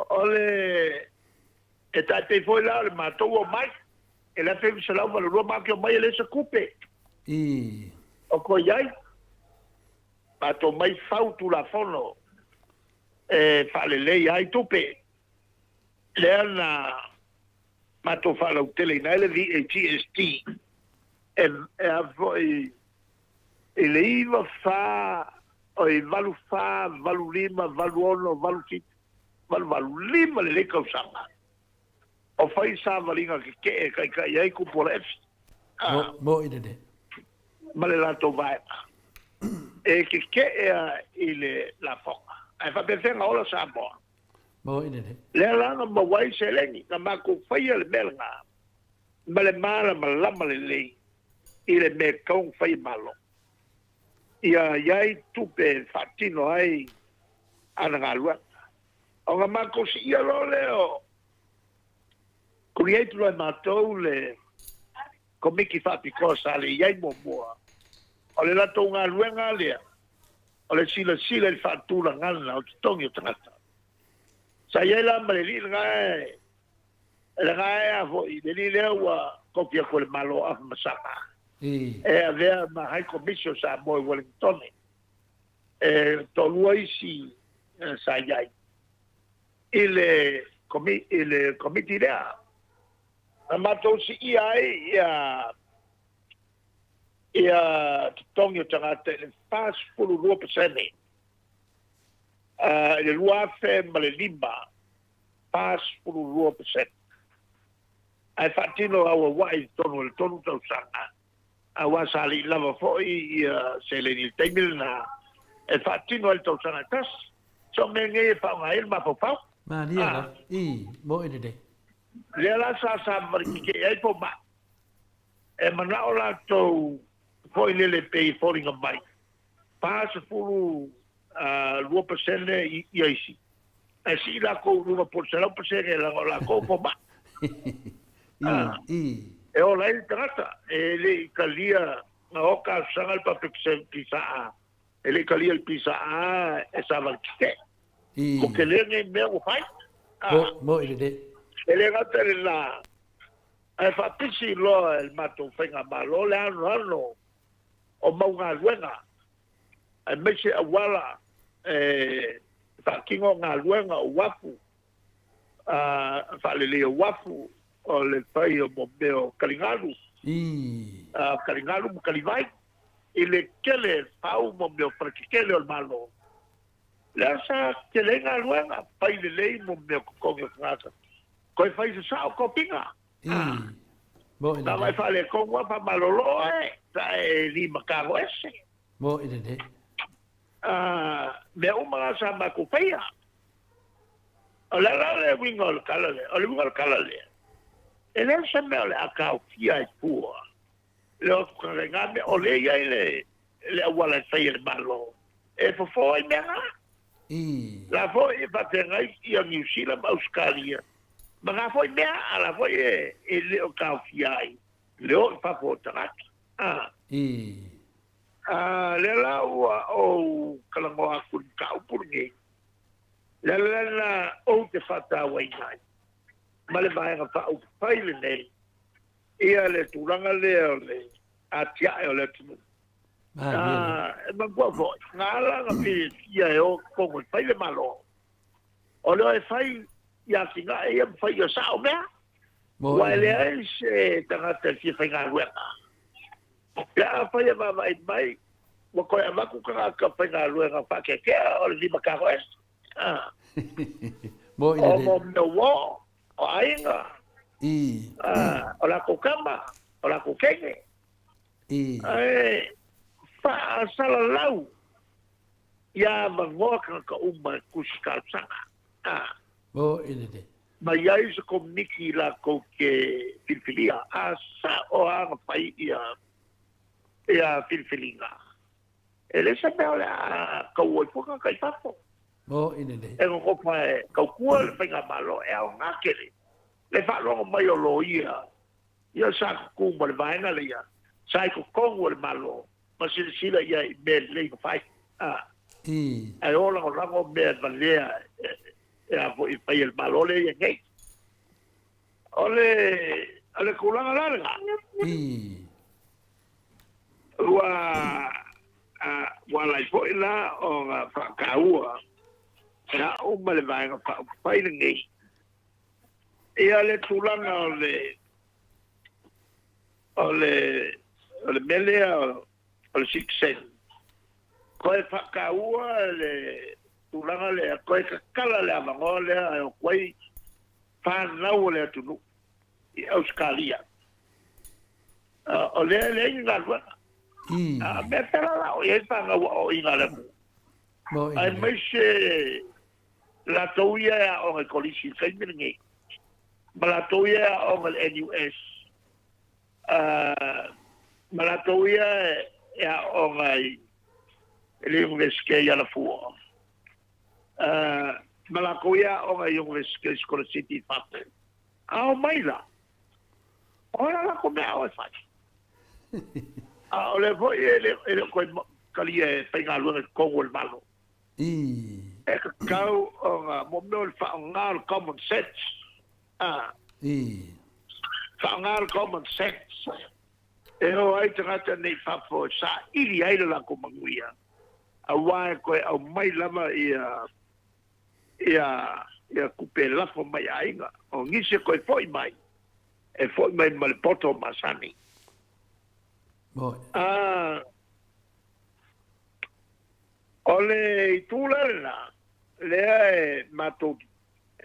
[SPEAKER 3] O le e tai pei foi la o le matou omai i le 1982 matou te omai e leai se tupe.
[SPEAKER 2] Ii.
[SPEAKER 3] O ko i ai, matou omai fau Tulafono e faaleleia ai tupe. Lea na matou faalauteleina ai le VAGST e a foi i le 94, oi, 84, 85, 86, 87, 88, lima lelei tausaga o fai savaliga keke'e e taita'i ai Kupu o le Efi
[SPEAKER 2] a Mo'i lelei.
[SPEAKER 3] ma le latou vaega e keke'e a i le lafoga. Ae faapefea ola Samoa?
[SPEAKER 2] Mo'i lelei.
[SPEAKER 3] Lea la na maua ai seleni, na matou faia le mea lena ma le malamalama lelei i le mea e tatau ona fai e Malo. Ia i ai tupe e faatino ai ana galuega. Ona matou siia loa lea o create loa e matou le Komiti Faapitoa sa le i ai muamua. O le latou galuega lea, o le silasila i le faatulagaga o totogi o tagata. Sa i ai la ma le alii lena e, lena e a foi, le alii lea ua kopi atu e le Malo o Afamasaga, e avea ma High Commission o Samoa i Wellingtone. E toalua isi sa i ai i le i le komiti lea. Na matou siia ai ia ia totogi o tagata i le 42% i le 2005, 42%. Ae faatino auauai i totonu o le tolu tausaga, aua sa le i lava foi ia seleni i le taimi lena e faatino ai le tausaga e tasi. So mea nei e faaaoga ai le mafaufau.
[SPEAKER 2] Malie lava. Ii, mo'i lelei.
[SPEAKER 3] Lea la sa savali tetee ai fomai. E manao latou foi lele pei e foliga mai, 42% ia isi, ae sii latou i luga po o le 100% leaga o latou o fomai. E ola ai le tagata, e le i talia na o talosaga le public service PSA, e le i talia le PSA e savali tetee. Ko tele nei mea ua fai.
[SPEAKER 2] Mo'i lelei.
[SPEAKER 3] E le gata i lena, ae faapisi loa e le matou faigamalo le anoano o mau galuega, aemaise auala e faatino galuega o uafu, faaleleia uafu, o le fai o mo mea o taligalu, taligalu ma talivai, i le tele fau mo mea o faletetele o le Malo. Lea sa tele ai galuega, fai lelei mo mea o totogi o tagata. Toe fai se sao tofiga.
[SPEAKER 2] Mo'i
[SPEAKER 3] Na
[SPEAKER 2] lelei.
[SPEAKER 3] vai faaletonu lava faamalolo oe, pe a e limatago ese.
[SPEAKER 2] Mo'i lelei.
[SPEAKER 3] Mea uma na sa matou faia. O le a la le uiga o le tala lea? O le uiga o le tala lea, e leai se mea o le a taofia ai fua le o atu tagata i na mea, o lea e i ai le le auala e fai e le Malo e fofo ai mea na. La foi e faafeagai ia Niu Sila ma Ausetalia ma na foi mea, a la foi e le o taofia ai le o i fafo o tagata. A lea la ua ou talanoa atu i le mataupu lenei, le ala lena ou te faatauaina ai ma le Vaega Faaupufai lenei ia le tulaga lea o le atiae o le atunuu. E manatua foi, na ala ona fiafia e o i totonu e fai le Malo, o le o e fai i atinae ia ma fai ia sao mea, aua e leai se tagata e fia faigaluega. Pe afai e vaavaai mai, ua toe avatu tagata faigaluega faakeakea o le lima tago ese. O mo mea uo, o aiga, o latou tama, o latou teine. Ae faasalalau Ia avanoa tagata uma e tusi talosaga. A.
[SPEAKER 2] Mo i lelei.
[SPEAKER 3] Ma i ai se komiti latou te filifilia, a sa'o lava ona fai ia ia filifiliga, e leai se mea o le a tau ai fua tagata i fafo.
[SPEAKER 2] Mo i lelei.
[SPEAKER 3] E nonofo e tautua le faigamalo e aoga tele le faalogo mai o loia ia sa tutu ma le vaega lea sa i totonu o le Malo ma silasila i ai i mea lelei na fai. A.
[SPEAKER 2] I.
[SPEAKER 3] Ae o lagolago mea e valea e a foi e fai e le Malo lea e i ai nei. O le, o le tulaga la lena.
[SPEAKER 2] I.
[SPEAKER 3] Ua, a, ua ala ai foi la ona faataua e au ma le Vaega Faaupufai lenei ia le tulaga o le, o le, o le mea lea o le citizen. Toe faataua le tulaga lea, toe tatala le avanoa lea e o atu ai fanau o le atunuu i Ausetalia. O lea e leai ni galuega. A mea pela la o i ai fanau aoaoina a le atunuu. Aemaise latou ia e aoga i kolisi i le taimi lenei, ma latou ia e aoga i le NUS, ma latou ia e aoga i le Iunivesite i Alafua, ma latou ia e aoga i Iunivesite i sikolasipi i fafo. A omai la, o ai la latou mea aoga e fai? A o lea foi e le o toe talia e faigaluega i totonu o le Malo.
[SPEAKER 2] Ii.
[SPEAKER 3] E tatau ona, mo mea o le faaaoga o le common sense. A.
[SPEAKER 2] Ii.
[SPEAKER 3] Faaaoga le common sense. E o ai tagata nei i fafo e saili ai le latou manuia, aua e toe aumai lava ia, ia, ia tupe e lafo mai i aiga. O nisi e toe foi mai, e foi mai ma le poto masani.
[SPEAKER 2] Moi.
[SPEAKER 3] A. O le itu la lena, lea e matou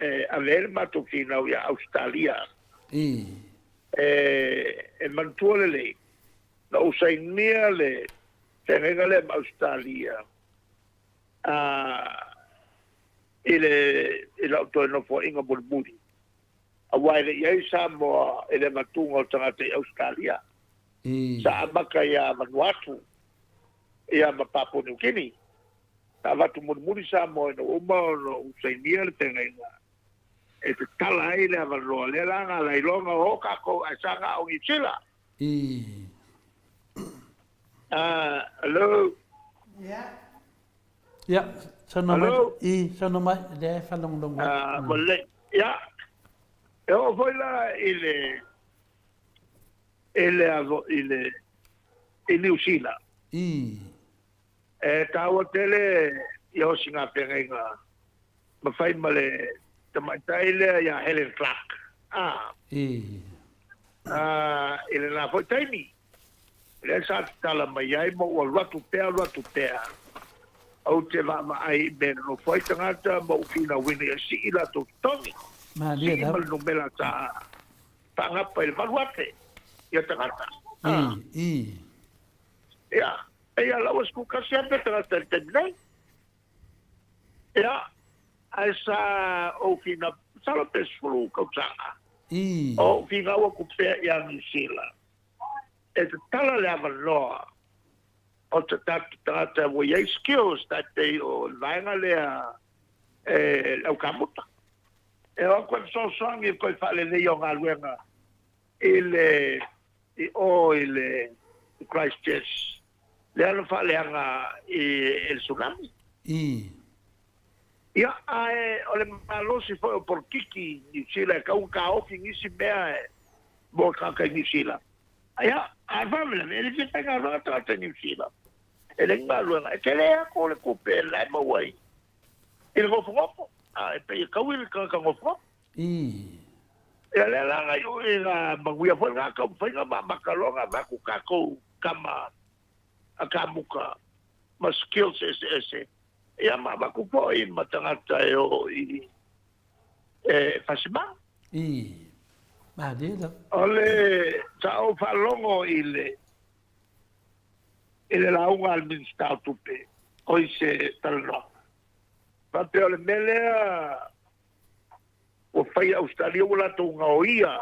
[SPEAKER 3] e ave ai le matou finau ia Ausetalia.
[SPEAKER 2] I.
[SPEAKER 3] E manatua lelei, na ou sainia le feagaiga lea ma Ausetalia a i le i lau toe nofoaiga mulimuli, aua e le i ai Samoa i le avatuga o tagata i Ausetalia.
[SPEAKER 2] I.
[SPEAKER 3] Sa amata ia Vanuatu ia ma Papua New Guinea. Sa avatu mulimuli Samoa ina ua uma ona ou sainia le feagaiga e tatala ai le avanoa lea la na ala ai loa ona o tatou ae sa na o Niu Sila.
[SPEAKER 2] I.
[SPEAKER 3] Hello.
[SPEAKER 1] Ia.
[SPEAKER 2] Ia, saunoa mai. I, saunoa mai, lea e faalogologo
[SPEAKER 3] atu. Ua lelei. Ia, e oo foi la i le i le i le i Niu Sila.
[SPEAKER 2] I.
[SPEAKER 3] E taua tele ia osiga feagaiga ma fai ma le tamaitai lea ia Helen Clark. A.
[SPEAKER 2] I.
[SPEAKER 3] A, i lena foi taimi, lea sa tatala mai ai ma ua alu atu pea alu atu pea, ou te vaavaai i mea e nonofo ai tagata ma ou finauina ia sii latou totogi.
[SPEAKER 2] Malie
[SPEAKER 3] Sii ma le numera sa faagapa i le 8,000 ia tagata.
[SPEAKER 2] I, i.
[SPEAKER 3] Ia, e ia laua 11,000 tagata i le taimi nei. Ia, ae sa ou finau, masalo pe 10 tausaga,
[SPEAKER 2] I.
[SPEAKER 3] o ou finau atu pea ia Niu Sila, e tatala le avanoa o te tatou tagata ua i ai skills tai pei o le vaega lea e le au kamuta. E o atu e fesoasoani e toe faaleleia o galuega i le i o i le Christchurch lea na faaleaga i le tsunami.
[SPEAKER 2] I.
[SPEAKER 3] Ia, ae o le malosi foi o polokiki i Niu Sila e tau ona taofi nisi mea e mo tagata i Niu Sila. Ia, ae faalavelave, e le fia faigaluega tagata i Niu Sila. E leai ni galuega. E tele atu o le tupe la e maua ai i le nofonofo. A, e pei e taui le tagata nofonofo.
[SPEAKER 2] I.
[SPEAKER 3] Ia, lea la na iu ina manuia foi lena taumafaiga ma amata loa ona avatu tatou tama a kamuta ma skills eseese, ia ma avatu foi ma tagata e o i e fasimau.
[SPEAKER 2] I. Malie lava.
[SPEAKER 3] O le, sa ou faalogo i le, i le lauga a le Minisita o Tupe. O i se talanoaga. Faapea o le mea lea ua fai e Ausetalia ua latou gaoia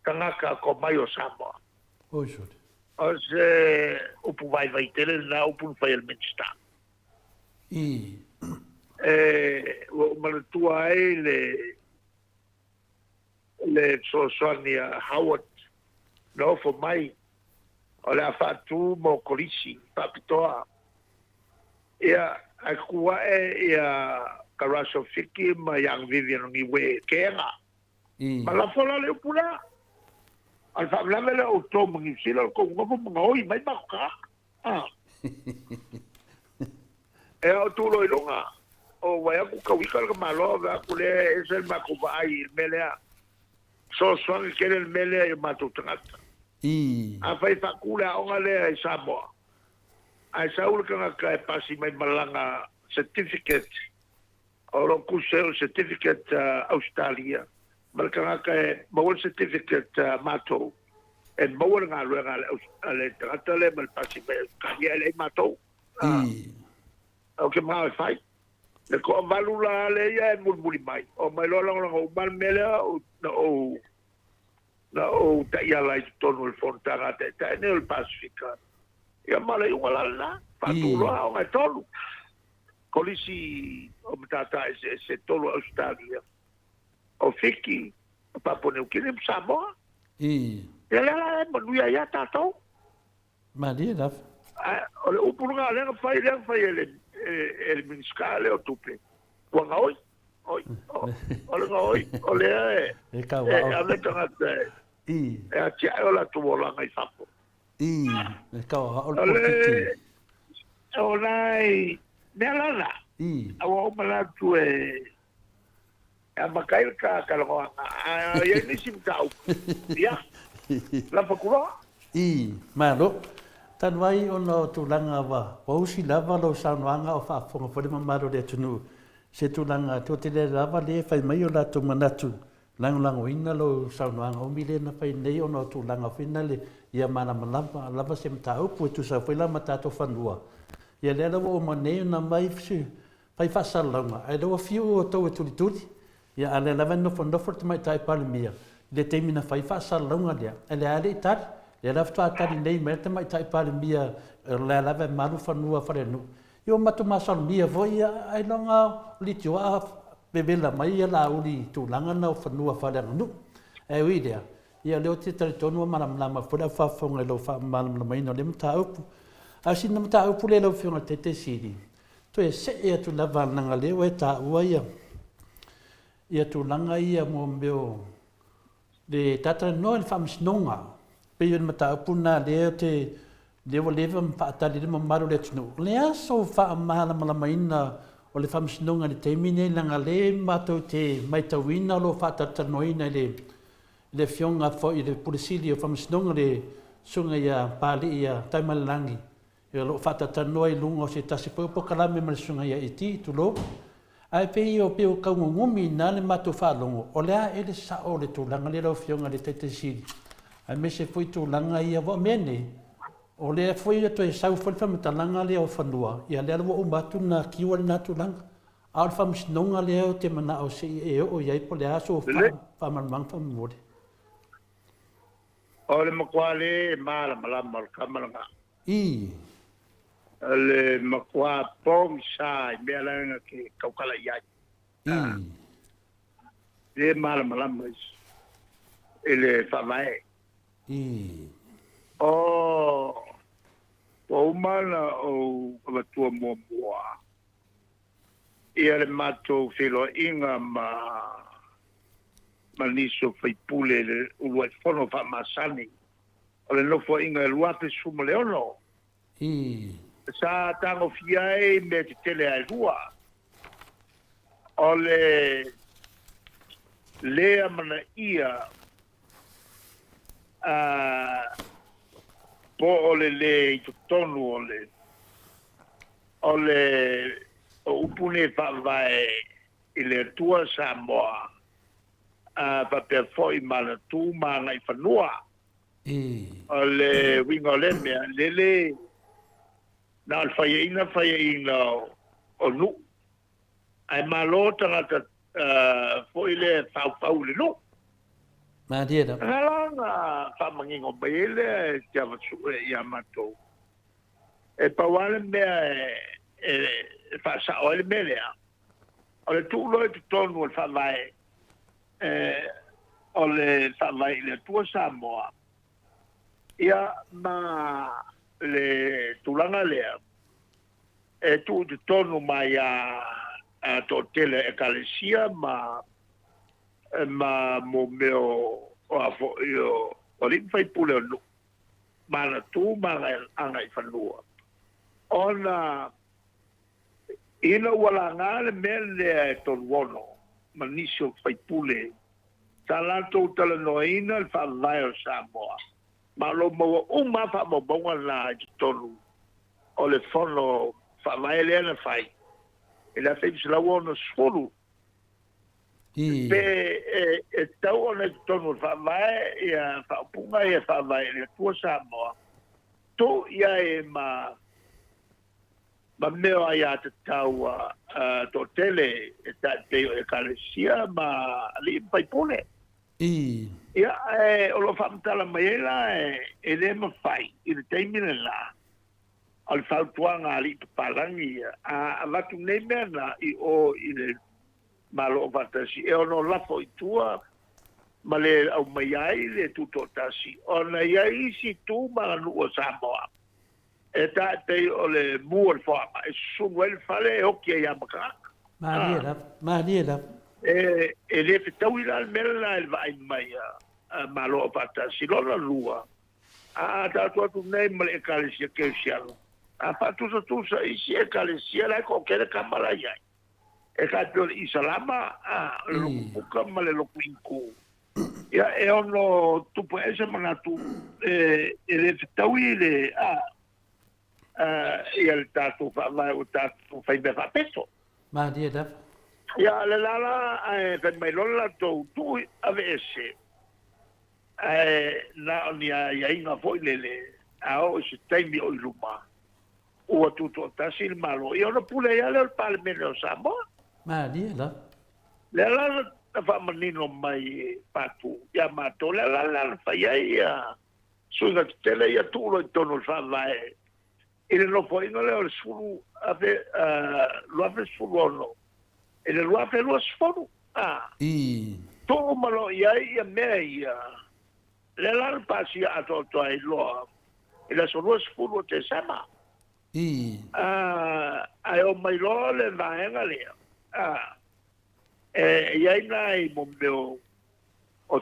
[SPEAKER 3] tagata tomai o Samoa.
[SPEAKER 2] Oi sole.
[SPEAKER 3] O se upu vaivai tele lena upu na fai e le Minisita.
[SPEAKER 2] I.
[SPEAKER 3] E, ua ou manatua ai le le fesoasoani a Howard na ofo mai o le a faatu mo kolisi faapitoa. Ia, ae tutu ae ia ka Russell Fiki ma Young Vivian o Niue keega.
[SPEAKER 2] I.
[SPEAKER 3] Ma lafo la le upu lea. A o le faalavelave lea o outou ma Niu Sila o le tou nofo ma gaoi mai matou tagata. Ah. E o tu loa i luga, o vaai atu tau ika le tamaloa, vaai atu lea e ese le matou vaai i le mea lea. Fesoasoani tele le mea lea i o matou tagata.
[SPEAKER 2] I.
[SPEAKER 3] Afai e faatu le aoga lea i Samoa, ae sau le tagata e pasi mai ma lana certificate, o lo o tusa ai o le certificate a Ausetalia ma le tagata e maua le certificate a matou, e maua le galuega a le tagata lea ma le pasi mai Ausetalia ae leai matou.
[SPEAKER 2] I.
[SPEAKER 3] Ou te manao e fai. Le toavalu la lea ia e mulimuli mai, omai loa lagolago uma le mea lea na ou na ou taiala ai i totonu o le fonotaga a taitai nei o le Pasefika. Ia ma le iuga la lena, faatu loa aoga e tolu. Kolisi o matata eseese e tolu a Ausetalia, o Fiki, o Papua Niu Kini ma Samoa. Ia lea la e manuia ai lava tatou.
[SPEAKER 2] Malie lava.
[SPEAKER 3] Ae o le upu lena lea na fai, lea na fai e le, e le Minisita lea o Tupe, ua gaoi. Oi, o, o le gaoi, o lea e,
[SPEAKER 2] E kau
[SPEAKER 3] e
[SPEAKER 2] ao.
[SPEAKER 3] ave tagata e,
[SPEAKER 2] I.
[SPEAKER 3] e atiae o latou olaga i fafo.
[SPEAKER 2] I. E kau ao le
[SPEAKER 3] O le,
[SPEAKER 2] polokiki.
[SPEAKER 3] o nai mea la na,
[SPEAKER 2] I.
[SPEAKER 3] a ua ou manatu e, e amata ai le ta talanoaga, a i ai nisi mataupu, ia, lafo atu loa.
[SPEAKER 2] I. Malo. Talu ai ona o tulaga ua ua usi lava lou saunoaga o faafofoga foi le mamalu o le atunuu i se tulaga toatele lava lea e fai mai o latou manatu lagolagoina lou saunoaga umi lea na fai nei ona o tulaga foi nale ia malamalama lava se mataupu e tusa foi la ma tatou fanua. Ia lea la ua uma nei ona aumai fai faasalalauga, ae lea ua fiu outou e tulituli, ia a lea lava e nofonofo le Tamaitai Palemia i le taimi na fai faasalalauga lea, ae lea lava e le i tali. Lea la faatoa tali nei mai le Tamaitai Palemia o lea lava e malu fanua falenuu. Ia ua matou masalomia foi ia ailoga o litioa a vevela mai ia Laauli i tulaga na o fanua faaleaganuu. Ae ui i lea, ia lea ou te talitonu ua malamalama foi le au faafofoga i lou faamalamalamaina o lea mataupu. A o sina mataupu lea lau Afioga i le Taitai Sili, Toe see atu lava leaga lea ua e taua ia ia tulaga ia mo mea o le talatalanoa i le faamasinoga. Pei o le mataupu lena lea ou te lea ua leva ma faatali ai le mamalu o le atunuu. O le a sou faamalamalamaina o le faamasinoga i le taimi lenei leaga lea matou te maitauina o lo o faatalatalanoaina i le i le Afioga foi i le Pule Sili o Faamasinoga le Susuga ia Papalii ia Taimalelagi O lo o faatatalanoa i luga o se tasi foi o polokalame ma le Susuga ia Iti, tulou. Ae pei o pei o taugugumi ina le matou faalogo, o le a ea le sao o le tulaga lea lau Afioga i le Taitai Sili, aemaise foi tulaga ia, aua o mea nei, o lea foi ua toe sau foi le faamatalaga lea o fanua, ia lea la ua uma atu ona kiua lena tulaga. A o le faamasinoga lea ou te manao se i e oo i ai po o le a sou faamalamalamaga faamolemole.
[SPEAKER 3] O le matua le malamalama o le tama lena.
[SPEAKER 2] I.
[SPEAKER 3] O le matua pogisa i mea la na te tautala i ai.
[SPEAKER 2] I.
[SPEAKER 3] Le malamalama i le faavae.
[SPEAKER 2] I.
[SPEAKER 3] O ua uma ona ou avatua muamua ia le matou feiloaiga ma ma nisi o faipule i le uluai fono faamasani o le nofoaiga e 2016.
[SPEAKER 2] I.
[SPEAKER 3] Sa tagofia ai mea tetele a e lua, o le lē amanaia a po o le lē i totonu o le o le o upu nei faavae i le Atua Samoa a faapea foi ma ana tu ma agaifanua.
[SPEAKER 2] I.
[SPEAKER 3] O le uiga o lea mea, lele Na o le faiaina faiaina o nuu, ae malo tagata foi lea e faufau i le nuu.
[SPEAKER 2] Malie lava.
[SPEAKER 3] Na la na faamanino mai ai lea e Tiavasue ia matou, e pau lava le mea e faasao ai le mea lea, o le tuu loa i totonu o le Faavae, o le Faavae i le Atua Samoa, Ia, ma le tulaga lea, e tuu i totonu mai a toatele a Ekalesia ma ma mo mea o a foi o alii ma faipule o nuu, ma ana tu ma ana agaifanua, ona ina ua laga le mea lea e Toluono ma nisi o faipule sa latou talanoaina le Faavae o Samoa, ma o lo o maua uma lava faamaumauga na i totonu o le Fono Faavae lea na fai i le 1960. Pe e tatau ona i totonu o le Faavae ia faaupuga ia e faavae i le Atua Samoa, tuu i ai ma ma mea o aiatatau a toatele e tai pei o Ekalesia ma alii ma faipule. Ia, ae o lo o faamatala mai ai la e le mafai i le taimi lena, o le fautuaga a alii papalagi ia, a avatu nei mea na i o i le Malo Aufaatasi e ono lafo i tua ma le aumaia ai le Tutoatasi ona e i ai isi tu ma aganuu a Samoa E tae pei o le mu o le foaga e susunu ai le fale e oki ai a ma tagata.
[SPEAKER 2] Malie lava, malie lava.
[SPEAKER 3] E le fetaui la le mea lena i le vaai mai a Malo Aufaatasi. Lona lua, a tatou atu nei ma le Ekalesia Kerisiano, a faatusatusa isi Ekalesia la e toatele tama la i ai, e tae pei o le Isalama, a, o le lotu puka ma le lotu Intu. Ia, e ono tupu ai se manatu e le fetaui le, a, ia le tatou faavae ua tatou fai mea faapeto.
[SPEAKER 2] Malie lava.
[SPEAKER 3] Ia, le la la, ae fai mai loa le latou, tuu aveese, ae na o ni aiaiga foi lele, a oo i se taimi o i luma, ua tutoatasi le Malo, ia ona pule ai lava lea o le Palemene o Samoa.
[SPEAKER 2] Malie lava.
[SPEAKER 3] Lea la na faamanino mai e Patu ia matou, lea la na fai ai ia suiga tetele ia tuu loa i totonu o le Faavae i le nofoaiga lea o le 2016 i le 2020. Tuu uma loa i ai ia mea ia, lea la na pasia atoatoa ai loa i le aso 20 o Tesema. Ae oo mai loa le vaega lea, e i ai nai mo mea o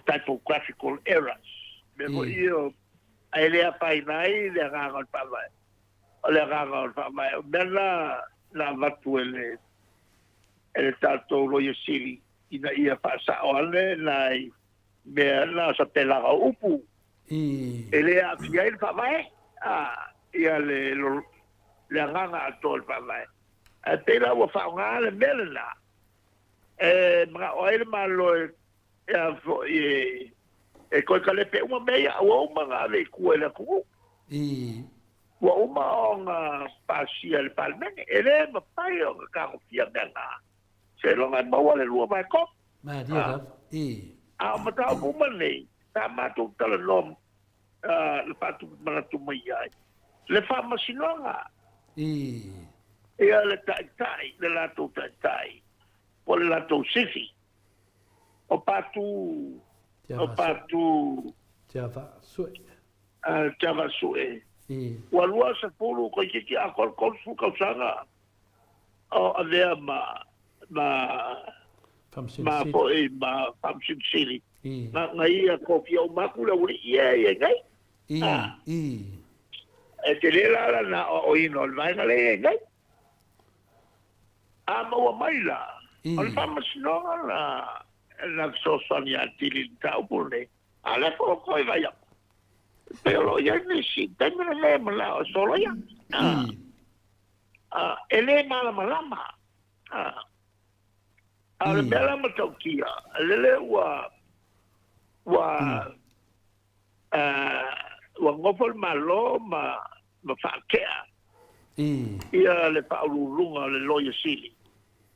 [SPEAKER 3] typographical errors, mea foi ia o, ae le afaina ai le agaga o le Faavae. O le agaga o le Faavae, o mea na na avatu e le e le tatou Loia Sili ina ia faasao ane nai mea na o sapelaga o upu. E le aafia ai le Faavae, ia le le agaga atoa o le Faavae. Ae pei la ua faaaoga le mea lena e manao ai le Malo e a foi e toe kalepe uma mea ia, ua uma ona ave i tua i le atunuu. Ua uma ona pasia e le Palemene. E le mafai ona tagofia mea na, seiloga e maua le 2/3.
[SPEAKER 2] Malie lava.
[SPEAKER 3] A o mataupu uma nei, sa matou talanoa le faatupu manatu mai ai le Faamasinoga. Ia le Taitai, le latou Taitai, po o le latou Sifi, o Patu, o Patu
[SPEAKER 2] Tiavaasue.
[SPEAKER 3] Tiavaasue. Ua 20 toeitiiti atoa le 30 tausaga o avea ma ma ma foi ma Faamasino Sili. Na ia tofia uma atu le aualii ia e i ai nei. E tele la lana aoaoina o le vaega lea e i ai nei. A maua mai la, o le Faamasinoga na na fesoasoani atili i le mataupu lenei, a o lea foi ua toe vaai atu, pei o lo o i ai nisi i le taimi lenei e manao e soloia. E le malamalama. A o le mea la matautia, lele ua ua ua nofo le Malo ma ma faatea. Ia le faauluuluga o le Loia Sili.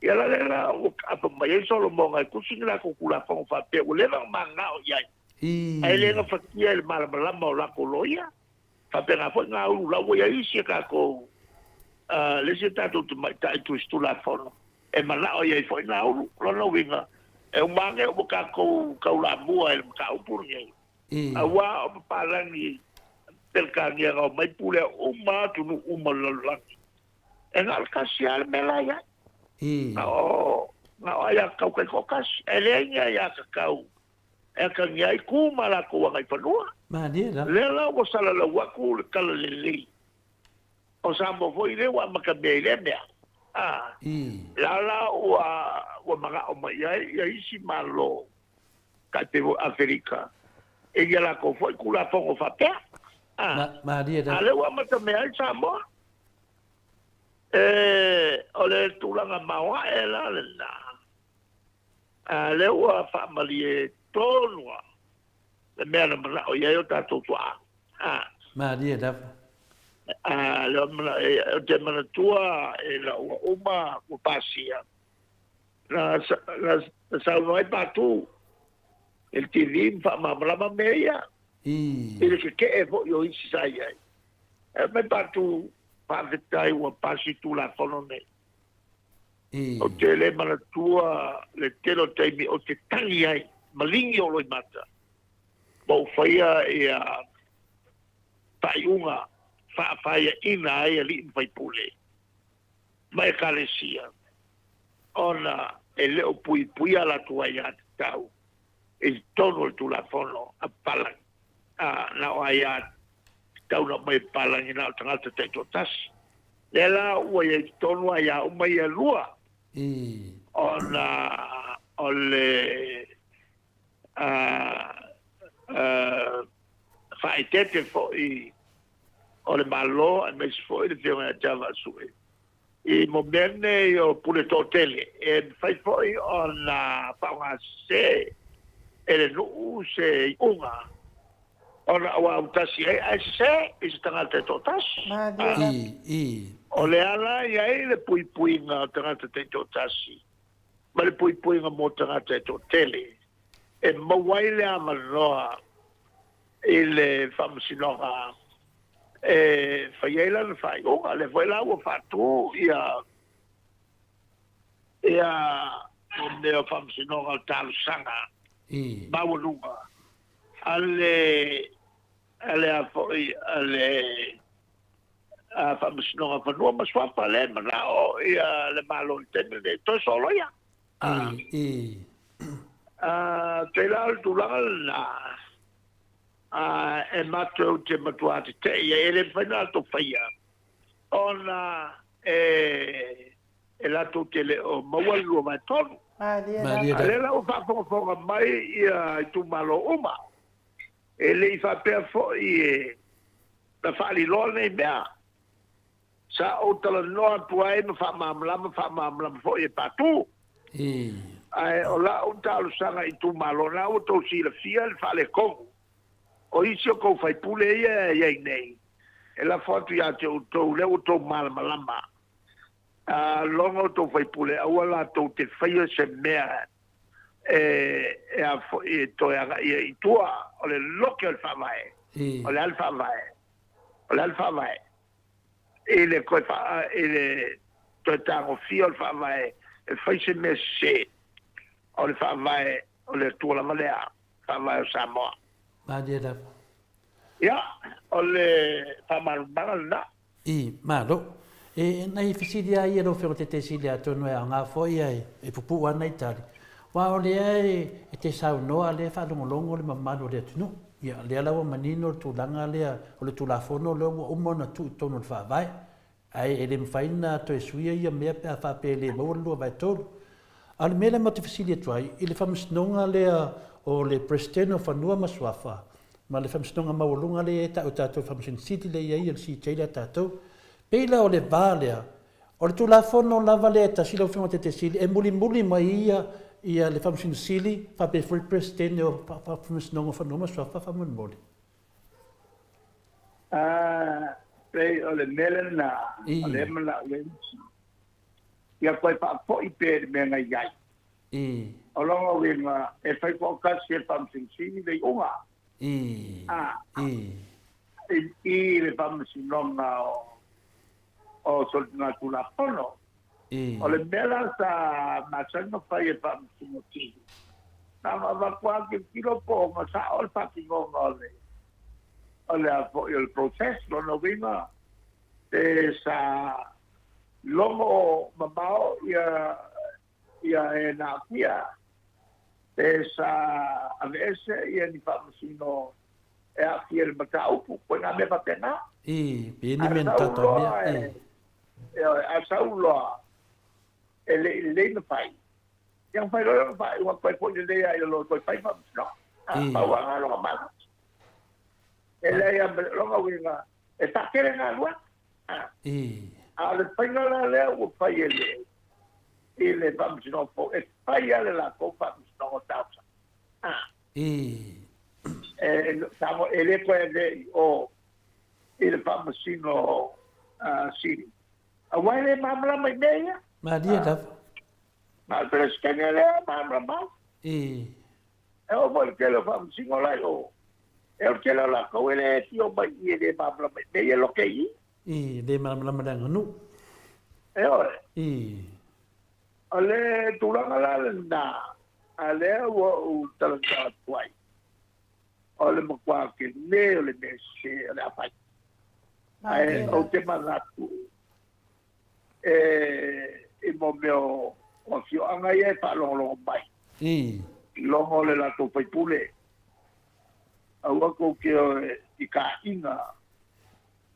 [SPEAKER 3] Ia la lea la ua aapa mai ai Solomoga e tusi ni latou Tulafono faapea ua leva ona mananao i ai, ae le gafatia i le malamalama o latou loia. Faapena foi na ulu la ua i ai isi a tatou, le isi a tatou tamaitai tusi Tulafono e manao i ai foi na ulu. O lona uiga, e uma ane ua tatou taulamua i le mataupu lenei, Aua o papalagi Peretania na omai pulea uma atunuu uma o le lalolagi. E na o le tasi lava le mea la e i ai. Na o na o aiatatau taitoatasi. Ae leai ni aiatatau e atagia ai tu ma latou agaifanua.
[SPEAKER 2] Malie
[SPEAKER 3] la. Lea la ua salalau atu le tala lelei o Samoa foi lea ua amatamea i lea mea. A la la ua ua manao mai ai ia isi Malo tai pei foi Aferika i ni a latou foi Tulafono faapea.
[SPEAKER 2] A, Malie
[SPEAKER 3] a lea ua amatamea ai Samoa. E, o le tulaga maoae la lena, a lea ua faamalie tonu lava le mea na manao i ai o tatou tuaa. A.
[SPEAKER 2] Malie lava.
[SPEAKER 3] A, lea ua manao, ou te manatua ina ua uma ua pasia, na, na, na saunoa ai Patu i le TV ma faamalamalama mea ia. I le tetee foi o isi sa i ai. E mai Patu, faafetai ua pasi Tulafono nei. Ou te le manatua le tele o taimi ou te tagi ai, maligi o loimata, ma ou faia ia faaiuga faafaiaina ai alii ma faipule ma ekalesia, ona e le o puipuia a latou aiatatau i totonu o le Tulafono a papalagi, a na o aiatatau na aumai e papalagi na o tagata taitoatasi. Lea la ua i ai i totonu aia uma ia e lua, ona o le faaeteete foi o le Malo aemaise foi le Afioga ia Tiavaasue i mo mea nei o pule toatele, e mafai foi ona faaaogasese e le nuu se iuga ona ua autasi ai ae sese i se tagata e toatasi. O le ala e i ai le puipuiga o tagata taitoatasi ma le puipuiga mo tagata e toatele e maua ai le avanoa i le Faamasinoga e fai ai lana faaiuga. Lea foi la ua faatu ia ia mo mea o Faamasinoga o Talosaga maualuga a le a le a foi a le a Faamasinoga Fanua ma Suafa lea e manao ia le Malo i le taimi lenei e toe soloia. Pei la o le tulaga lena e matou te matua tetee i ai, e le mafai ona latou faia ona e latou te le o maua le 2/3. A lea la ua faafogafoga mai ia itumalo uma, e le i faapea foi e na faaliloa lenei mea. Sa ou talanoa atu ai ma faamalamalama, faamalamalama foi e Patu. Ae o lau talosaga i itumalo, na ua tou silafia le faaletonu o isi o tou faipule ia e i ai nei, e lafo atu ia te outou, lea ua outou malamalama. A logo outou faipule, aua latou te faia se mea e, e a foi e toe agai ai i tua, o le loke o le Faavae. O le a le Faavae? O le a le Faavae? I le toe faa, i le toe tagofia o le Faavae e fai se mea sese, o le Faavae o le Atua lava lea, Faavae o Samoa.
[SPEAKER 2] Malie lava.
[SPEAKER 3] Ia, o le faamalamalamaga lena.
[SPEAKER 2] I, malo. E, nai fesili lava ia lau Afioga Taitaisili atonu e aoga foi ae e pupuu lava nai tali. Aua o lea e, e te saunoa lea e faalogologo le mamalu o le atunuu. Ia, lea la ua manino le tulaga lea o le Tulafono lea ua uma ona tuu i totonu o le Faavae, ae e le mafai ona toe suia ia mea pe a faapea e le maua le 2/3. A o le mea lea matou te fesili atu ai, i le Faamasinoga lea o le Peresetene o Fanua ma Suafa ma le Faamasinoga Maualuga lea e tau e tatou le Faamasino Sili lea e i ai o le CJ lea a tatou, pei la o le va lea, O le Tulafono lava lea e tasi lau Afioga Taitaisili e mulimuli mai ia ia le Faamasino Sili faapea foi le Peresetene o Faamasinoga o Fanua ma Suafa faamolemole.
[SPEAKER 3] Pei o le mea lena o lea e manao i ai isi, ia toe faafoi pea i le mea na i ai. O lona uiga, e fai toatasi e le Faamasino Sili le iuga. I le Faamasinoga o Soligatulafono. O le mea la sa masani ona fai e le Faamasino Sili, na ona avatu lava tilotilo po o na sao le faatinoga o le o le a foi o le process. Lona uiga, pe sa logo mamao ia ia e na aafia, pe sa aveese ia ni faamasino e aafia i le mataupu, koe nā mea faapena.
[SPEAKER 2] I, pe ni mea na tātou mea, i.
[SPEAKER 3] Ioe, a sau loa e le i lelei ona fai, ia ona fai loa lea o le faaiuga toe foi lelei lava i lalo e toe fai faamasinoga. Pau lava lena lona malosi. E leai lava ma lona uiga e faatele galuega. A o le faiga la lea ua fai e le i le faamasinoga fou, e fai lava le latou faamasinoga o talosaga. E le toe avea i o i le faamasino sili, aua e le malamalama i mea ia.
[SPEAKER 2] Malie lava.
[SPEAKER 3] Ma o le Peresetene lea e malamalama ai. E oo foi i le tele o faamasino la i o, e o le tele o latou e le afio mai i i e le malamalama i mea ia e lote i
[SPEAKER 2] i. I, le malamalama i le aganuu.
[SPEAKER 3] Ioe.
[SPEAKER 2] I.
[SPEAKER 3] O le tulaga la lena, a lea ua ou talanoa atu ai, o le matua tele o le mea sese o le a fai. Ae ou te manatu e i mo mea o afioaga ia e faalogologo mai.
[SPEAKER 2] I.
[SPEAKER 3] Logo le latou faipule. Aua tou te o i kaaiga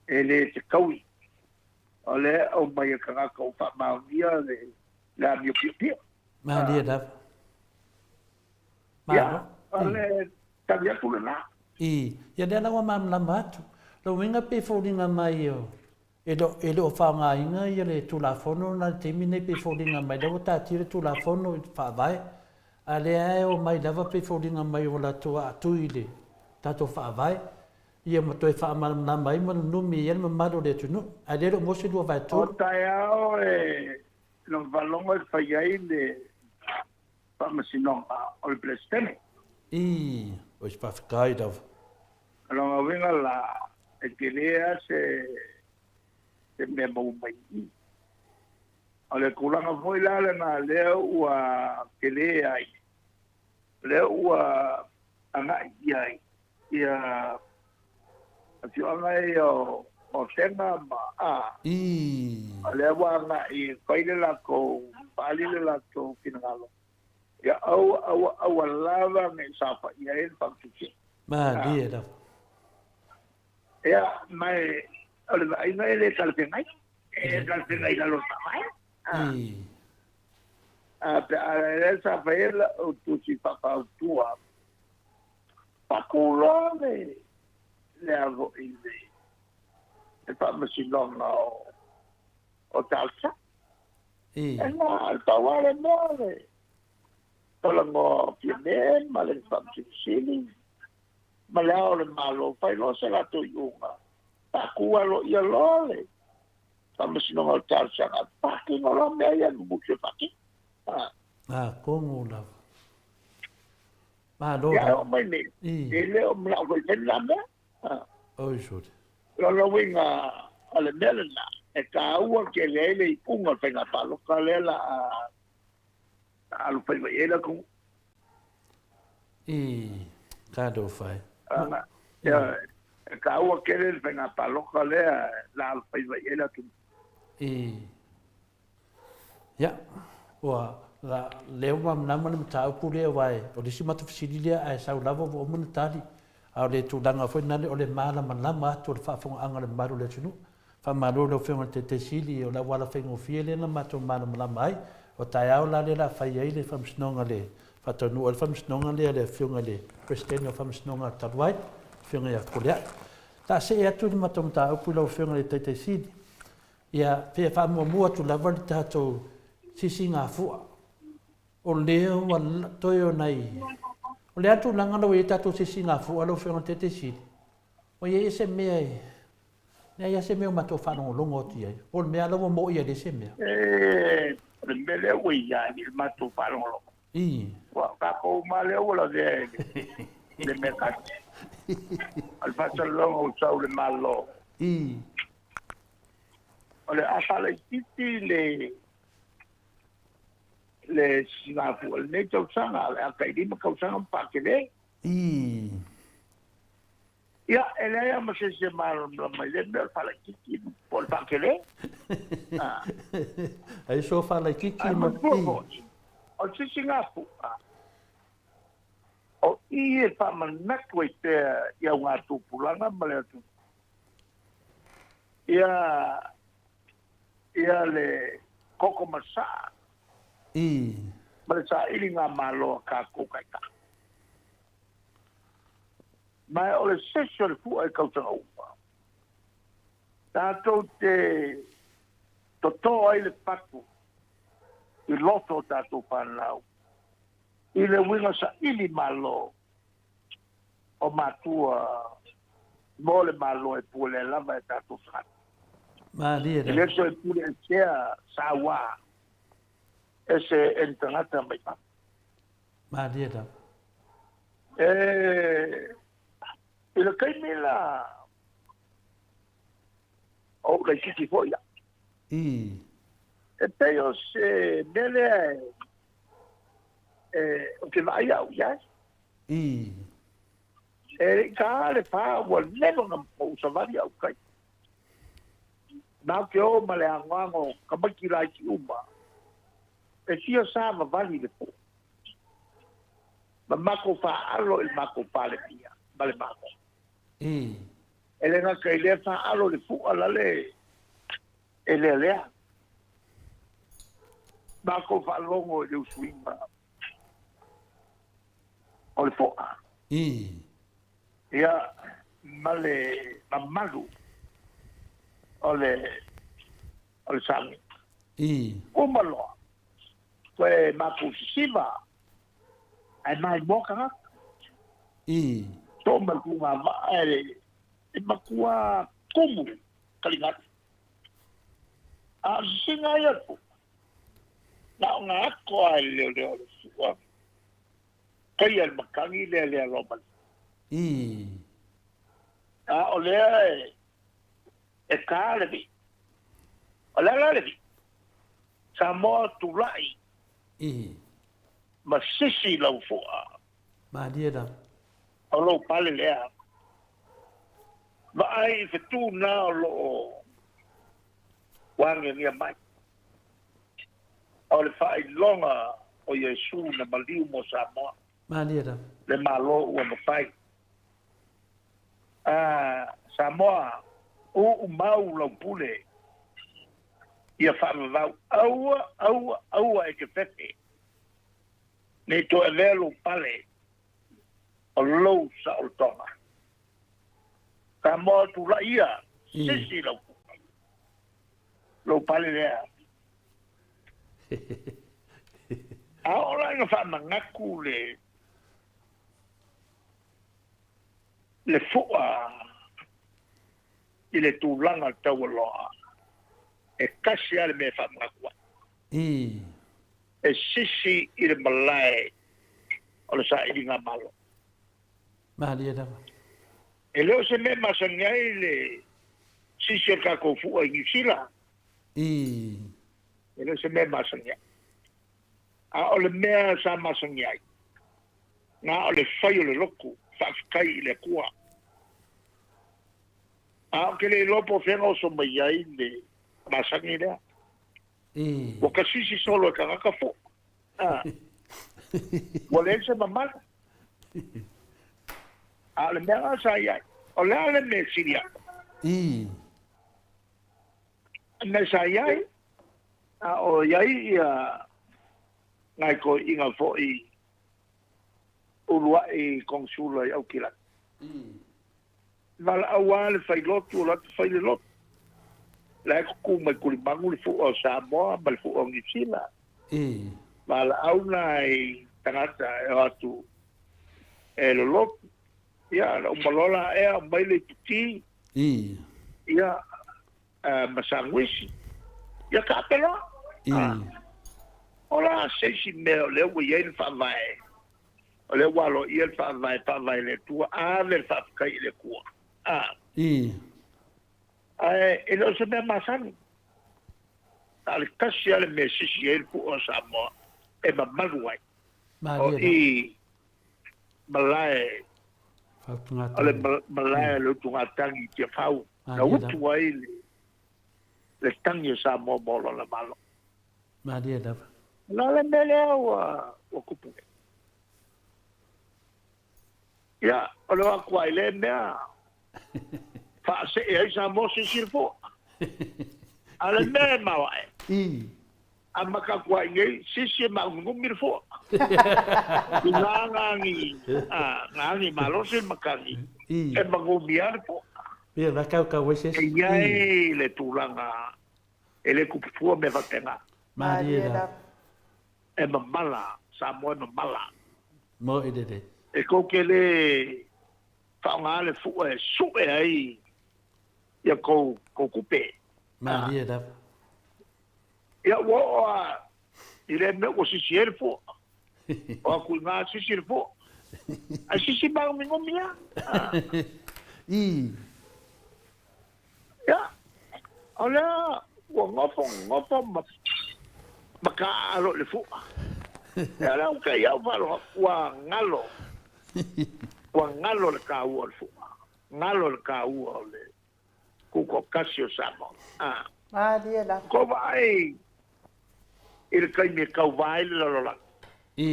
[SPEAKER 3] e le fetaui. O lea e aumai e tagata ua faamaonia le amio piopio.
[SPEAKER 2] Malie lava.
[SPEAKER 3] Malo. Ia, o le tali atu lena.
[SPEAKER 2] I, ia lea la ua malamalama atu. Lou uiga pe foliga mai o, e le, e le o faaaogaina ia le Tulafono lena i le taimi lenei pe foliga mai lea ua taatia le Tulafono i le Faavae, a lea e omai lava pe foliga mai ua latou aatui i le tatou Faavae, ia ma toe faamalamalama ai ma nunumi ai le mamalu o le atunuu. Ae lea e le o maua se 2/3.
[SPEAKER 3] O taeao e logologo e fai ai le Faamasinoga o le Peresetene.
[SPEAKER 2] Ii, Oi faafetai lava.
[SPEAKER 3] O lona uiga la, e tele lava se, se mea maua mai i i. O le tulaga foi la lena lea ua tele ai, lea ua agai i ai ia afioaga ia o Afega ma a.
[SPEAKER 2] Ii.
[SPEAKER 3] O lea ua agai e fai le latou, faaali le latou finagalo, ia aua, aua, aua lava ne i saofaia ai le faamasinoga.
[SPEAKER 2] Malie lava.
[SPEAKER 3] Ia, ma e, o le vaaiga e le talafeagai, e le talafeagai i lalo o le Faavae.
[SPEAKER 2] Ii.
[SPEAKER 3] A, pe a lea sa fai ai lau tusi faafautua, Faatuloa le le a foi le le faamasinoga o o talosaga.
[SPEAKER 2] I.
[SPEAKER 3] E na le pau lava le mea le talanoa o Fiame ma le Faamasino Sili ma le Ao o le Malo fai loa se latou iuga faatu aloaia loa le faamasinoga o talosaga faatino loa mea ia musu e faatino.
[SPEAKER 2] Ah, kogo lava. Malo
[SPEAKER 3] Ia e oo mai nei, e le o manao foi e fai lena mea.
[SPEAKER 2] Oi sole.
[SPEAKER 3] Lona uiga o le mea lena, e taua tele ai le iuga o le faiga palota lea la a alu faiva i ai le atunuu.
[SPEAKER 2] I, talofa e.
[SPEAKER 3] Ia, e taua tele le faiga palota lea la alu faiva i ai le atunuu.
[SPEAKER 2] I, Ia, ua la, lea ua malamalama le mataupu lea aua e, o le isi matou fesili lea ae sau lava ua uma ona tali. A o le tulaga foi lena o le malamalama atu o le faafofogaaga a le mamalu o le atunuu. Faamalo i lau Afioga i le Taitai Sili, o le auala faigofie lea na matou malamalama ai. O taeao la lea o le a fai ai le Faamasinoga le faataunuu ai le Faamasinoga lea a le Afioga i le Peresetene o Faamasinoga talu ai, le Afioga ia Fepuleai. Taasee atu le matou mataupu i lau Afioga i le Taitai Sili. Ia, pe faamuamua atu lava le tatou sisigafua, o lea ua toe o nai... O le a tulaga la ua i ai tatou sisigafua lau Afioga i le Taitaisili? Ua i ai se mea e... Leai lava se mea o matou faalogologo atu i ai, po o le mea lava la ua mo'i ai leai se mea.
[SPEAKER 3] E, o le mea lea ua i ai i le matou faalogologo.
[SPEAKER 2] Ii.
[SPEAKER 3] Ua o tatou uma lea ua lavea i le mea tasi. O le faasalalauga ua sau i le Malo.
[SPEAKER 2] Ii.
[SPEAKER 3] O le a faalaitiiti le le sisigafua i lenei tausaga, o le a tai 5 tausaga ma faatele.
[SPEAKER 2] Ii.
[SPEAKER 3] Ia, e leai lava ma se isi e malamalama i lea mea o le faalaitiiti po o le faatele.
[SPEAKER 2] Ai so faalaitiiti
[SPEAKER 3] ma. Ae manatua foi, o le sisigafua, o i e faamanatu ai pea i augatupulaga ma le atunuu, ia, ia le koko masaa ma le sailigamalo a tatou taitai. Ma o le sesi o le fua i tausaga uma, tatou te toto ai le fatu i loto o tatou fanau i le uiga saili malo o matua mo le Malo e pulea lava e tatou tagata.
[SPEAKER 2] Malie
[SPEAKER 3] E le toe pule esea saua e se e ni tagata mai fafo.
[SPEAKER 2] Malie lava.
[SPEAKER 3] E i le taimi la o ou laitiiti foi au.
[SPEAKER 2] Ii.
[SPEAKER 3] E pei o se mea lea e ou te vaai au i ai.
[SPEAKER 2] Ii.
[SPEAKER 3] E le i ta le fa ua leva ona ou savali au i tai. Matou te o ma le anoano o tamaiti laiti uma e fia savavali i le po ma matou faaalo i le matou Palemia ma le Malo.
[SPEAKER 2] Ii.
[SPEAKER 3] E le gata i lea faaalo i le fua lale e lealea. Matou faalogo i le usuiga o le fo'a.
[SPEAKER 2] Ii.
[SPEAKER 3] Ia, ma le mamalu o le o le sami.
[SPEAKER 2] Ii.
[SPEAKER 3] Uma loa, toe matou sisiva, ae maimoa tagata.
[SPEAKER 2] Ii.
[SPEAKER 3] Soo ma le tugavaa e matua tumu taligalu. A o le sisiga ia o le puka, na o na ako lava e le leoleo o le fua taia le matagi lea lea loa ma le.
[SPEAKER 2] Ii.
[SPEAKER 3] A o lea e ta le vii. O le a la le vii? Samoa tulai.
[SPEAKER 2] Ii.
[SPEAKER 3] Ma sisi lau fua.
[SPEAKER 2] Malie lava.
[SPEAKER 3] O lou pale lea. Vaai i fetu na o lo o agiagia mai. O le faailoga o Iesu na maliu mo Samoa.
[SPEAKER 2] Malie lava.
[SPEAKER 3] Le Malo ua mafai. A Samoa, uu mau lau pule ia faavavau. Aua, aua, aua e te fefe nei toe avea lou pale o lou saolotoga. Samoa tulai ia, sisi lau lou pale lea. A oo la ina faamanatu le le fua i le tulaga taualoa, e tasi lava le mea e faamanatu ai.
[SPEAKER 2] Ii.
[SPEAKER 3] E sisi i le malae o le sailiga malo.
[SPEAKER 2] Malie lava.
[SPEAKER 3] E le o se mea e masani ai le sisi o le tatou fua i Niu Sila.
[SPEAKER 2] Ii.
[SPEAKER 3] E le o se mea e masani ai. A o le mea sa masani ai, na o le fai o le lotu, faafetai i le Atua. A ou te le iloa po o fea na oso mai ai le masani lea.
[SPEAKER 2] Ii.
[SPEAKER 3] Ua kasisi solo e tagata fua. Ua leai se mamalu. A o le mea lena sa i ai. O le a le mea e sili atu?
[SPEAKER 2] Ii.
[SPEAKER 3] Mea sa i ai, a o i ai ia nai toeaiina foi uluai konesula i Aukilani.
[SPEAKER 2] Ii.
[SPEAKER 3] Valaau lava le fai lotu, o atu fai le lotu. La e tutu mai Tulimanu le fua o Samoa ma le fua o Niu Sila.
[SPEAKER 2] Ii.
[SPEAKER 3] Valaau nai tagata e o atu e lolotu. Ia, na uma loa la ea, aumai le iputi.
[SPEAKER 2] Ii.
[SPEAKER 3] Ia, ma saguisi. Ia kaape loa. O le a se isi mea o lea ua i ai le faavae, o lea ua aloaia le faavae, faavae i le Atua, ave le faafetai i le Atua. Ae e le o se mea masani. Na o le tasi lava le mea e sisi ai le puʻu o Samoa e mamalu ai. O i malae o le malae o le utugatagi i Tiafau na utu ai le tagi o Samoa mo lona Malo.
[SPEAKER 2] Malie lava.
[SPEAKER 3] O le a le mea lea ua tupu nei? Ia, o le o atu lava i lea mea, faasee ai Samoa silisili fua. A o le mea e maoae, amata atu lava i inei, sisi e maaugugumi le fua. I gagagi, gagi malosi le matagi, e magumi lava le fua.
[SPEAKER 2] Ia, la kaukau ai se isi.
[SPEAKER 3] E i ai le tulaga e le tupu fua mea faapena.
[SPEAKER 2] Malie lava.
[SPEAKER 3] E mamala, Samoa e mamala.
[SPEAKER 2] Moi lelei.
[SPEAKER 3] E tou te le faaaoga le fua e sue ai ia tou tupe.
[SPEAKER 2] Malie lava.
[SPEAKER 3] Ia ua oo lava i lea mea ua sisi ai le fua. O atu i ina sisi le fua. Ae sisi māgomigomi lava.
[SPEAKER 2] I.
[SPEAKER 3] Ia, o lea ua nofo nofo ma ma taaalo i le fua. Ia o lea ua te i au faalogo atu, ua galo, ua galo le taua o le fua, galo le taua o le tutoatasi o Samoa. A.
[SPEAKER 1] Malie lava.
[SPEAKER 3] Tou vaai i le taimi e tauva ai le lalolagi.
[SPEAKER 2] I.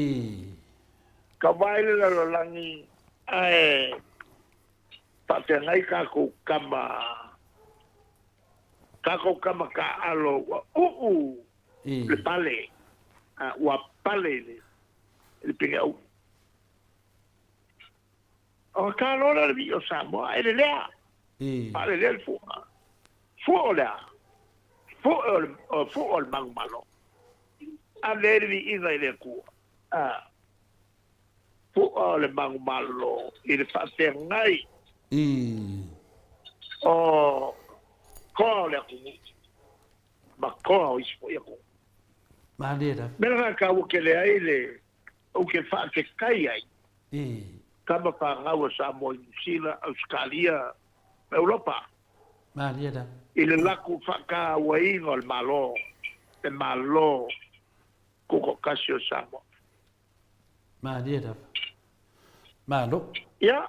[SPEAKER 3] Tauva ai le lalolagi ae faafeagai tatou tama, tatou tama taaalo ua uu le pale, ua pale i le pine uu. Ona ta loa lea o le vii o Samoa, e lelea, faalelea le fua. Fua o le a? Fua o le manumalo. Ave ai le viiga i le Atua. Fua o le manumalo i le faafeagai o toa o le atunuu ma toa o isi foi atunuu.
[SPEAKER 2] Malie lava.
[SPEAKER 3] Mea lena e taua tele ai le ou te faafetai ai tama fanau a Samoa i Niu Sila, Ausetalia ma Europa.
[SPEAKER 2] Malie lava.
[SPEAKER 3] I le latou faatauaina o le Malo, le Malo Tutoatasi o Samoa.
[SPEAKER 2] Malie lava. Malo.
[SPEAKER 3] Ia.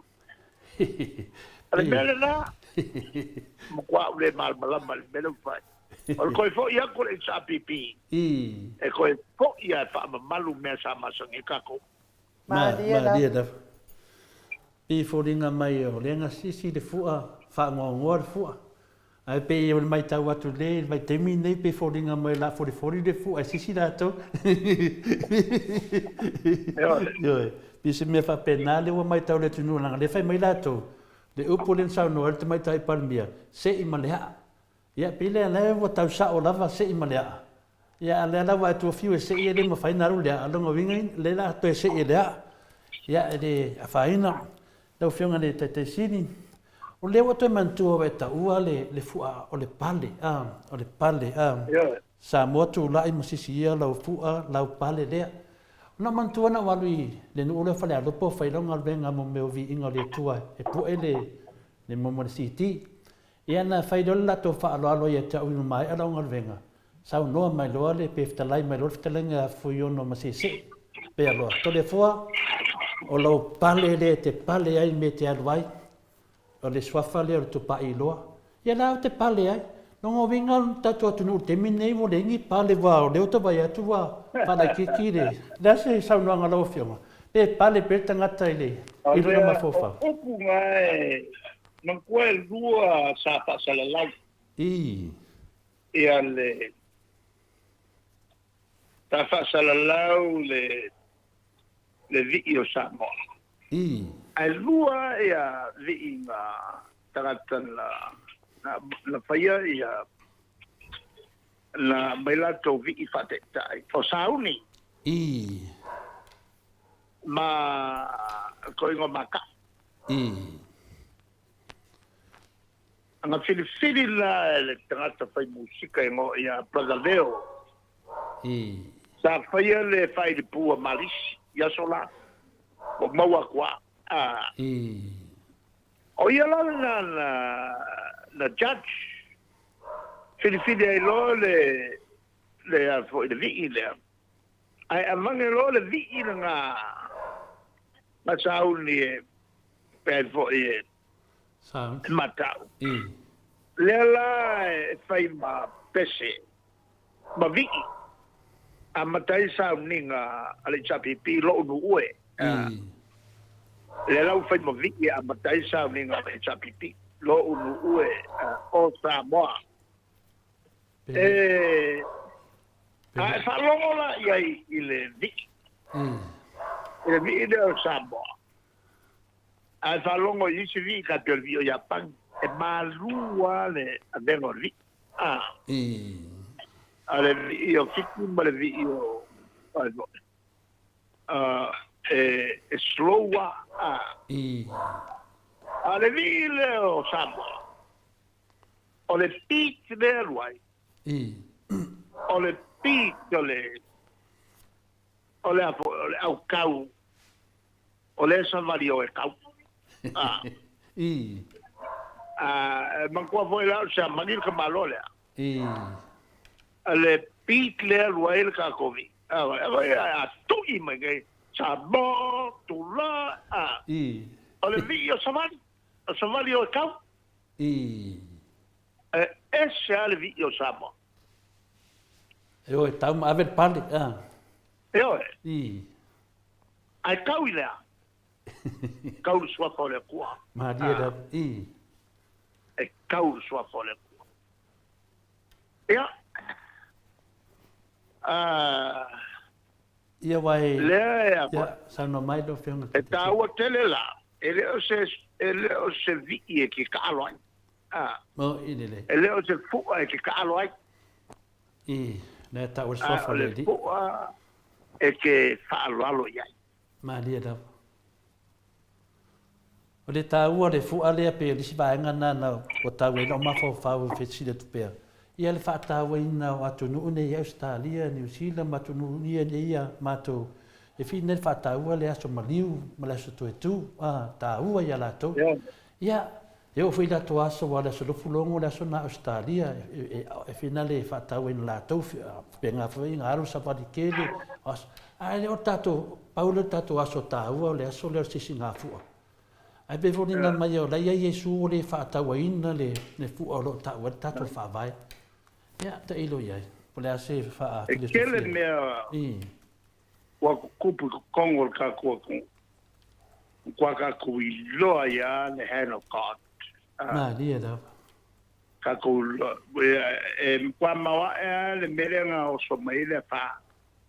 [SPEAKER 3] O le mea lena, matua ou le malamalama i le mea lea ua fai. O le toe foi atu o le HRPP, e toe foi lava e faamamalu mea sa masani ai tatou.
[SPEAKER 1] Malie lava.
[SPEAKER 2] Malie lava. Pei e foliga mai o lea na sisi le fua, faanoanoa le fua. Ae pei o le matau atu lea i le vaitaimi lenei pei e foliga mai o le a folifoli le fua e sisi latou. Ioe. Pei o se mea faapena lea ua matau i le atunuu leaga o lea e fai mai latou, le upu lea na saunoa ai le Tamaitai Palemia, sei ma le aa. Ia, pei lea la ua tau sao lava sei ma le aa. Ia, a o lea la ua e tuafiu e sei e le mafai ona alu le aa. O lona uiga, o lea o le a toe sei e le aa. Ia, e le afaina. Lau Afioga i le Taitaisini, o lea ua toe manatua ua e taua le, le fua o le pale, a, o le pale, a. Samoa tulai ma sisiia lau fua, lau pale lea. Ona ou manatua na ou alu i le nuu lea o Falealupo fai lau galuega mo mea o viiga o le Atua e pue le, le momo le CD. Ia na fai loa le latou faaaloalo ia te au ina maea lau galuega, saunoa mai loa le pe fetalai mai loa le fetalaiga ia Fuiono ma Seesee, pea loa, Toleafoa, o lou pale lea e te pale ai i mea e te alu ai, o le suafa lea o le Tupai Iloa. Ia la ou te pale ai. Lona uiga o le tatou atunuu i le taimi lenei ua leai ni pale aua o lea ou te vaai atu ua faalaitiiti le, o le a se saunoaga a lau Afioga? Pe pale pea le tagata i le, i lona mafaufau?
[SPEAKER 3] O upu na e Manatua e lua sa faasalalau.
[SPEAKER 2] I.
[SPEAKER 3] Ia le sa faasalalau le le vii o Samoa.
[SPEAKER 2] I.
[SPEAKER 3] Ae lua ia vii na tagata na na faia ia na aumai latou vii faataitai o Sauni.
[SPEAKER 2] I.
[SPEAKER 3] Ma toiga o Mataʻu.
[SPEAKER 2] I.
[SPEAKER 3] Aga filifili la e le tagata fai musika e igoa ia Brother Leo. Sa faia le faailipu a Malisi i aso la. Ua maua atu a. O ia la lena na, na judge. Filifili ai loa le, le a foi le vii lea. Ae avane loa le vii lena na sauni e pe ai foi e
[SPEAKER 2] Sounds.
[SPEAKER 3] Matau. Lea la e fai ma pese ma vii. Amata ai sauniga a le HRPP lo'u nuu e. Lea la ua fai ma vii e amata ai sauniga a le HRPP lo'u nuu e o Samoa. E a e faalogo la i ai i le vii. I le vii lea o Samoa. Ae faalogo i isi vii tai pei o le vii o Iapani, e malū lava le avega o le vii. A. A o le vii o Fiti ma le vii o, ai foi, a, e, e slow lava. A. A o le vii lea o Samoa, o le beat lea e alu ai, o le beat o le, o le a foi, o le aukau O lea savali o e kau. A. A, e manatua foi la o se amani le tamaloa lea. A le beat lea alu ai le tatou vii. A, a tui mai nei, Samoa, tula, a. O le vii o savali, o savali o e kau. E ese lava le vii o Samoa.
[SPEAKER 2] E o e tau ma ave le pale, a.
[SPEAKER 3] Ioe. Ae kau i le a? Kau le suafa o le Atua.
[SPEAKER 2] Malie lava, i.
[SPEAKER 3] E kau le suafa o le Atua. Ia.
[SPEAKER 2] Ia wai.
[SPEAKER 3] Lea e a
[SPEAKER 2] Ia, saunoa mai lau Afioga.
[SPEAKER 3] E taua tele la, e le o se, e le o se vii e ke kaalo ai.
[SPEAKER 2] Mo, i lelei.
[SPEAKER 3] E le o se fua e ke kaalo ai.
[SPEAKER 2] I, lea taua le suafa o le Alii.
[SPEAKER 3] A o le fua e te faaaloalo i ai.
[SPEAKER 2] Malie lava. O le taua o le fua lea pei o le isi vaega lena na ua taua ai lou mafaufau e fesili atu pea, ia le faatauaina o atunuu nei i Ausetalia, Niu Sila ma atunuu ia nei ia matou e fili nei le faataua le aso maliu ma le aso toetu, a, taua ia latou. Ia, E oo foi i latou aso aua o le aso lofulogo le aso na Ausetalia e finale e faatauaina latou faapena foi ina alu savali tele o aso ae le o le tatou pau lea o le tatou aso taua o le aso lea o le sisigafua. Ae pei foi ona mai o la e i ai Iesu ua le faatauaina le fua o lo o taua ai le tatou faavae. Ia tailo i ai po o le a se
[SPEAKER 3] E tele
[SPEAKER 2] faafilosofia.
[SPEAKER 3] mea ua tutupu i totonu o le tatou atunuu, ua tatou iloa ai lava le hand of God.
[SPEAKER 2] Malie lava.
[SPEAKER 3] Tatou iloa, e matua maoae lava le mea lea na oso mai ai le afa.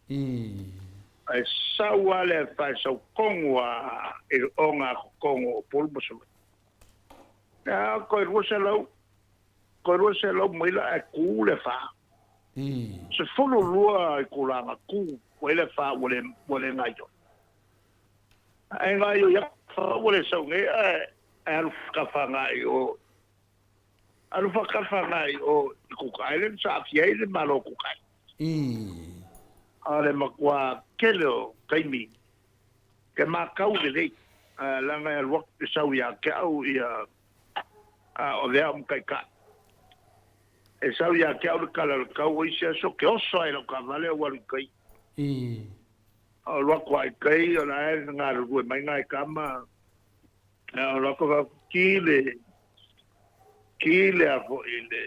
[SPEAKER 3] E sau lava le afa e sau tonu lava i le ogatotonu o Upolu ma Savaii. A toe 200, toe 200 maila ae tu le afa. 12 itula na tu ai le afa ua le, ua le gaoioi. Ae gaoioi atu ua le sau nei ae alu faatafa agai i o, alu faatafa agai i o i Cook Island sa aafia ai le Malo o Cook Island. A o le matua tele o taimi ke matau lelei, leaga e alu atu e sau ia te au ia o lea au ma taitai. E sau ia te au le tala o le tau o isi aso ke oso ai lau taavale ou alu i tai. O alu atu lava i tai o la e galulue mai nai tama. O alu atu fai atu ki le ki le a foi le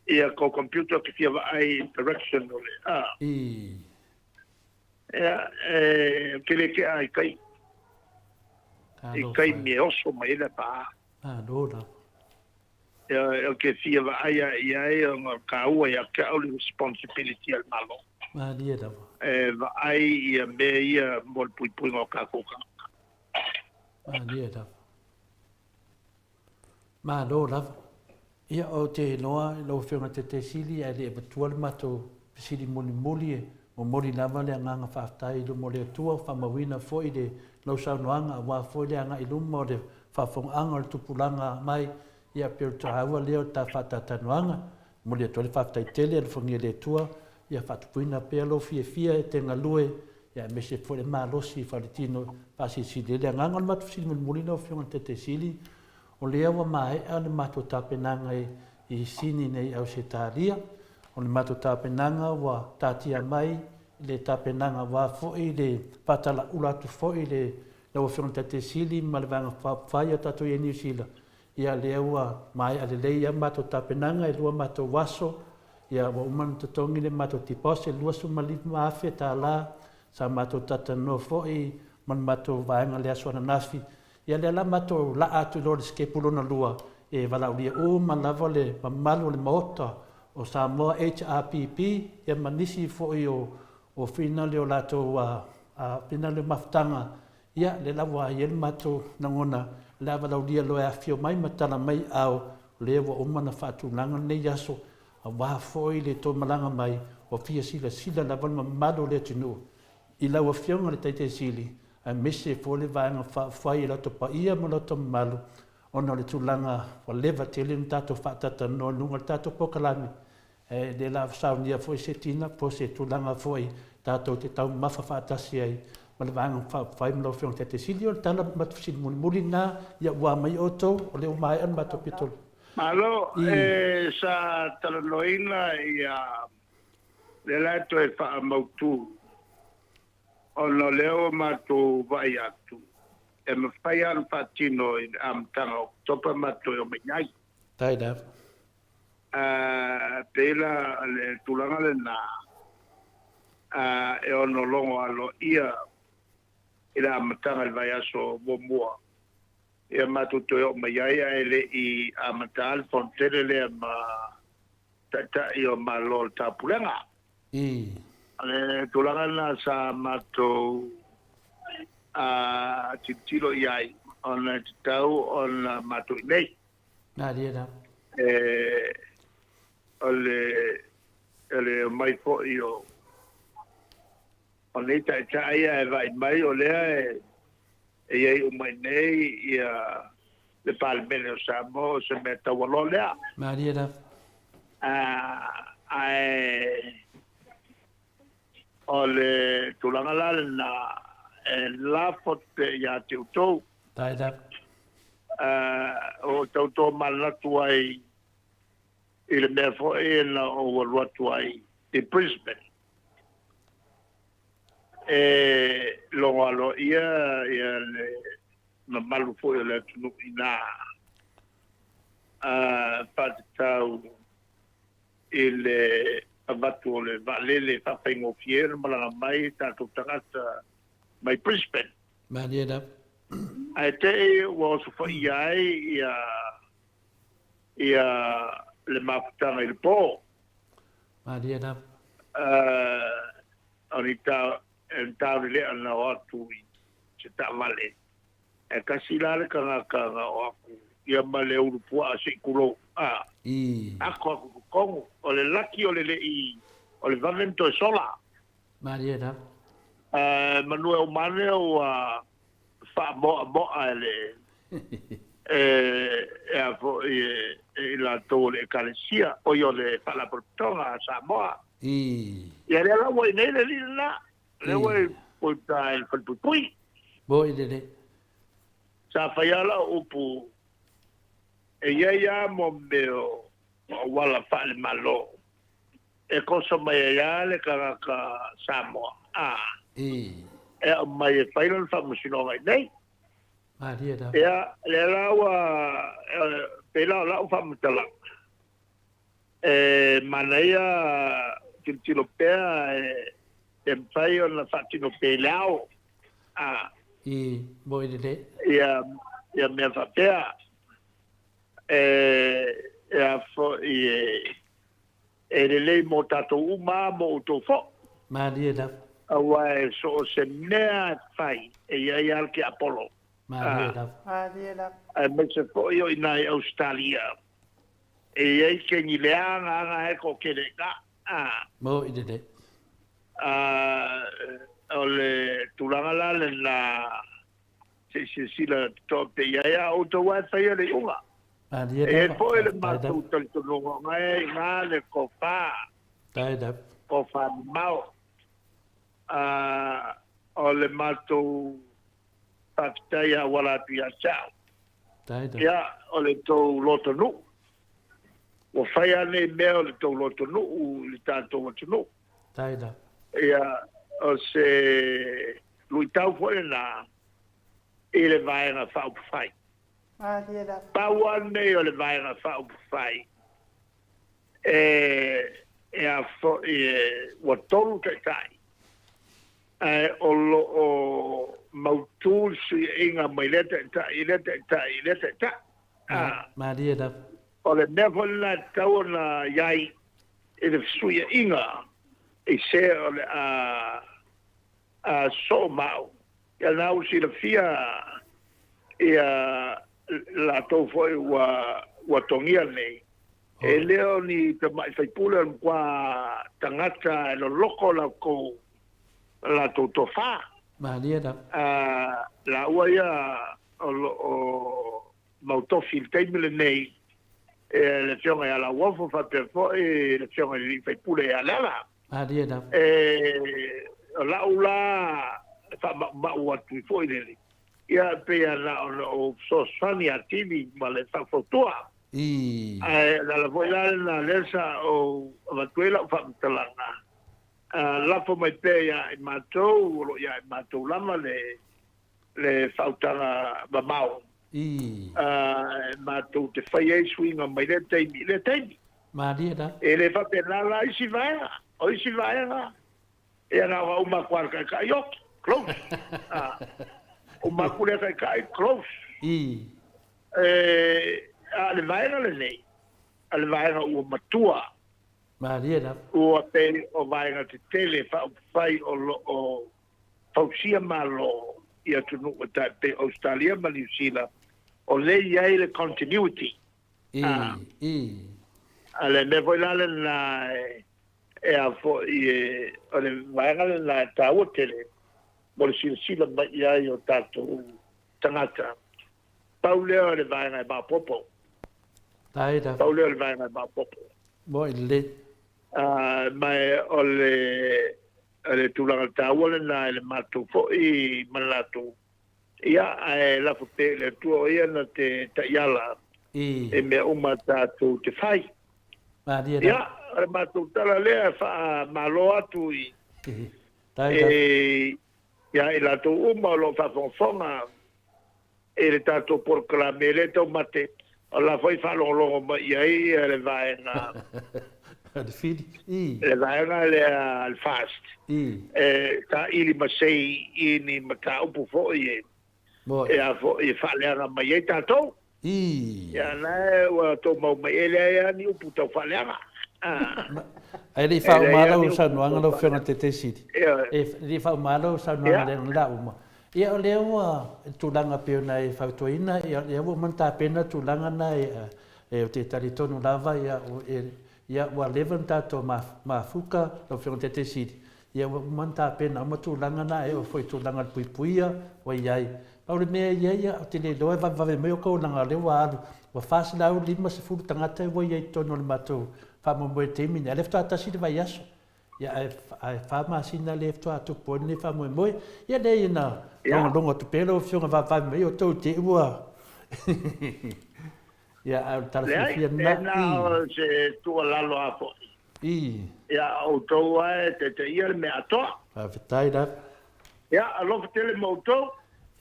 [SPEAKER 3] ia kou computer ke fia vaai i direction o le a. Ia e ke le tea i tai. I taimi e oso mai ai le pā.
[SPEAKER 2] Malo lava.
[SPEAKER 3] Ia, ou te fia vaai ae i ai ona o taua ia te au le responsibility a le Malo.
[SPEAKER 2] Malie lava.
[SPEAKER 3] E vaai ia mea ia mo le puipuiga o tatou tagata.
[SPEAKER 2] Malie lava. Malo lava. Ia, ou te iloa i lau Afioga i le Taitaisili ae le i avatua le matou fesili mulimuli e momoli lava le agaga faafetai i luma o le Atua, faamauina foi le lau saunoaga aua foi le agai i luma o le. faafogaaga o le tupulaga mai, ia pei o le taua lea o le ta faatatalanoaga. E momoli atu ai le faafetai tele, alofagia e le Atua ia faatupuina pea lou fiafia e te galue, ia aemaise foi le malosi faaletino faasilisili ai le agaga. O le matou fesili mulimuli lau Afioga i le Taitai Sili, o lea ua maea le matou tapenaga i Sini nei i Ausetalia. O le matou tapenaga ua taatia mai le tapenaga aua foi le faatalaula atu foi i le lau Afioga i le Taitai Sili ma le Vaega Faaupufai a tatou i ai i Niu Sila, ia lea ua maea lelei a matou tapenaga e lua matou aso, ia ua uma ona totogi le matou deposit $25,000, sa matou talatalanoa foi ma le matou vaega i le aso ananafi, ia lea la matou laa atu i lo le sikepu lona lua e valaaulia uma lava le mamalu o le Maota o Samoa HRPP ia ma nisi foi o o finale o latou finale o mafutaga, ia, lea la ua i ai le matou lagona, o le a valaulia loa e afifio mai ma tala mai ao, o lea ua uma ona faatulaga lenei aso, aua foi le tou malaga mai, ua fia silasila lava le mamalu o le atunuu i lau Afioga i le Taitai Sili, aemaise foi le Vaega Faaupufai i lo outou paia ma lo outou mamalu, ona o le tulaga ua leva tele ona tatou faatatalanoa i luga o le tatou polokalame, E le la saunia foi se tina po o se tulaga foi tatou te taumamafa faatasi ai ma le Vaega Faaupufai ma lau Afioga i le Taitai Sili. O le tala ma fesili mulimuli lena, ia ua mai outou, o lea ua maea le matou pitolu.
[SPEAKER 3] Malo, e sa talanoaina ia lea la e toe faamautu ona o lea ua matou vaai atu e mafai lava ona faatino i le amataga o Oketopa matou e omai ai.
[SPEAKER 2] Fair enough.
[SPEAKER 3] E pei la le tulaga lena e ono logo aloaia i le amataga i le vaiaso muamua ia matou toe oo mai ai ae le i amata le fonotele lea ma Taitai o Malo o le Taupulega. O le tulaga lena sa matou tilotilo i ai ona e tatau ona matou i inei.
[SPEAKER 2] Malie lava.
[SPEAKER 3] E, o le, o le omai foi o, o nei taitai ia e vaai mai o lea e, e i ai uma i nei ia le Palemene o Samoa, o se mea taualoa lea.
[SPEAKER 2] Malie lava.
[SPEAKER 3] Ae o le tulaga la lena e lafo te ia te outou.
[SPEAKER 2] Tae lava.
[SPEAKER 3] O tau manatu ai i le mea foi na ou alu atu ai i Brisbane. E logo aloaia ia le mamalu foi o le atunuu i ina faatatau i le avatu o le vaalele faafaigofie ona malaga mai tatou tagata mai Brisbane.
[SPEAKER 2] Malie lava.
[SPEAKER 3] Ae te i ua osofaia ai ia ia le mafutaga i le po.
[SPEAKER 2] Malie lava.
[SPEAKER 3] O ni ta e taulelea na o atu i se taavale. E kasi la le tagata na o aku ia ma le ulu puaa se i kulou. A. Ako aku totonu. O le laki o le lei o le vave ona toe sola.
[SPEAKER 2] Malie lava.
[SPEAKER 3] Manu e uma ane ua faamoamoa e le e a foi e i latou o le Ekalesia, oi o le Faalapotopotoga a Samoa. Ia lea la ua i nei le alii lena, lea ua i uta i le falepuipui.
[SPEAKER 2] Moi lelei.
[SPEAKER 3] Sa fai lava lau upu, e i ai lava mo mea o auala faale-Malo e koso mai ai lava le tagata Samoa, a, e aumai e fai lona faamasinoga i inei.
[SPEAKER 2] Malie lava.
[SPEAKER 3] Ia, lea la ua, pei la o lau faamatalaga, e manaia tilotilo pea e mafai ona faatino pea i le ao, a.
[SPEAKER 2] I, moi lelei.
[SPEAKER 3] Ia, ia mea faapea, e a foi e, E lelei mo tatou uma a mo outou foi.
[SPEAKER 2] Malie lava.
[SPEAKER 3] Aua e so o se mea e fai, e i ai lava le tiapolo.
[SPEAKER 2] Malie lava.
[SPEAKER 1] Malie lava.
[SPEAKER 3] Aemaise foi o i ina i Ausetalia, e i ai keni leaga aga e ko kele ka.
[SPEAKER 2] Mo i lelei.
[SPEAKER 3] O le tulaga la lena. Se i silasila totoa pea i ai a outou lava e faia le iuga.
[SPEAKER 2] Malie
[SPEAKER 3] E i ai
[SPEAKER 2] lava,
[SPEAKER 3] foi le
[SPEAKER 2] faafetai
[SPEAKER 3] matou
[SPEAKER 2] lava.
[SPEAKER 3] talitonuga o na e i ina le tofa,
[SPEAKER 2] Faafetai lava.
[SPEAKER 3] tofa mamao. A o le matou faafetai e auala atu ia te au.
[SPEAKER 2] Faafetai lava.
[SPEAKER 3] Ia, o le tou lotonuu. Ua fai lava nei mea o le tou lotonuu i le tatou atunuu.
[SPEAKER 2] Faafetai lava.
[SPEAKER 3] Ia, o se luitau foi lena i le Vaega Faaupufai.
[SPEAKER 1] Malie lava.
[SPEAKER 3] Pau lava lenei o le Vaega Faaupufai e, e a foi e, ua tolu taitai, ae o lo o mautu le fesuiaiga mai lea taitai i lea taitai i lea taitai. A.
[SPEAKER 2] Malie lava.
[SPEAKER 3] O le mea foi lena e tatau ona i ai i le fesuiaiga i se o le a a soo mau, ia lena ua silafia ia latou foi ua ua togia nei, e le o ni tamai faipule o le matua tagata e loloko latou latou tofa.
[SPEAKER 2] Malie lava.
[SPEAKER 3] A laua ia o lo o mau tofi i le taimi lenei, e le Afioga ia Lauofo faapea foi le Afioga i le Alii Faipule ia Leala.
[SPEAKER 2] Malie lava.
[SPEAKER 3] E, o la'u la faamaumau atu foi lele, ia e pei lava na ona ou fesoasoani atili ma le faufautua.
[SPEAKER 2] I.
[SPEAKER 3] Ae o le ala foi la lena lea sa ou avatu ai lau faamatalaga, lafo mai pea ia i matou, o lo o ia i matou lava le le faautaga mamao.
[SPEAKER 2] I.
[SPEAKER 3] E matou te fai ai suiga mai lea taimi i lea taimi.
[SPEAKER 2] Malie la.
[SPEAKER 3] E le faapena la isi vaega. O isi vaega, ia na ona uma atu lava i le taitai, ok, close. Uma atu lea taitai, close.
[SPEAKER 2] I.
[SPEAKER 3] E, a o le vaega lenei, o le vaega ua matua.
[SPEAKER 2] Malie lava.
[SPEAKER 3] Ua pei o vaega tetele faaupufai o lo o fausia malo i atunuu e tai pei o Ausetalia ma Niu Sila, o lea e i ai le continuity.
[SPEAKER 2] I, i.
[SPEAKER 3] A le mea foi la lena e a foi e, o le vaega lena e taua tele mo le silasila mai i ai o tatou tagata. Pau lea o le vaega e maopoopo.
[SPEAKER 2] Tae lava.
[SPEAKER 3] Pau lea o le vaega e maopoopo.
[SPEAKER 2] Moe lelei.
[SPEAKER 3] Ma o le le tulaga taua lena i le matou foi manatu, ia, ae lafo pea i le Atua o Ia na te taiala i mea uma tatou te fai.
[SPEAKER 2] Malie
[SPEAKER 3] Ia, o le matou tala lea e faamalo atu i ia i latou uma o lo o faafogafoga i le tatou polokalame lea e taumate, o la foi e faalogologo mai i ai le vaega
[SPEAKER 2] Le fili, i.
[SPEAKER 3] Le vaega lea le FAST, e saili masei i ni mataupu foi e e a foi e faaleaga mai ai tatou.
[SPEAKER 2] I.
[SPEAKER 3] Ia na e ua tou mau mai e leai lava ni upu tau faaleaga.
[SPEAKER 2] Ae le i faauma lau saunoaga lau Afioga i le Taitaisili, e le i faauma lau saunoaga lea o le a uma. Ia o lea ua tulaga pei ona e fautuaina, ia o lea ua uma ona tapena tulaga na e ou te talitonu lava ia ia ua leva ona tatou mafuka lau Afioga i le Taitaisili, ia ua uma ona tapena uma tulaga na e oo foi i tulaga o le puipuia ua i ai. Pau le mea e i ai, ia ou te le iloa e vavevave mai outou leaga o lea ua alu ua 450 tagata ua i ai i totonu o le matou faamoemoe i le taimi lenei, a o lea faatoa tasi le vaiaso. Ia, ae, ae fa masina lea faatoa tupu ai lenei faamoemoe. Ia leai na logologo atu pea lau Afioga vavevave mai outou i te i ua Ia, ae o le tala
[SPEAKER 3] Leai,
[SPEAKER 2] fiafia lena.
[SPEAKER 3] e na o se tuualalo lava foi.
[SPEAKER 2] I.
[SPEAKER 3] Ia, o outou lava e taitaia le mea atoa.
[SPEAKER 2] Faafetai lava.
[SPEAKER 3] Ia, alofa tele ma outou.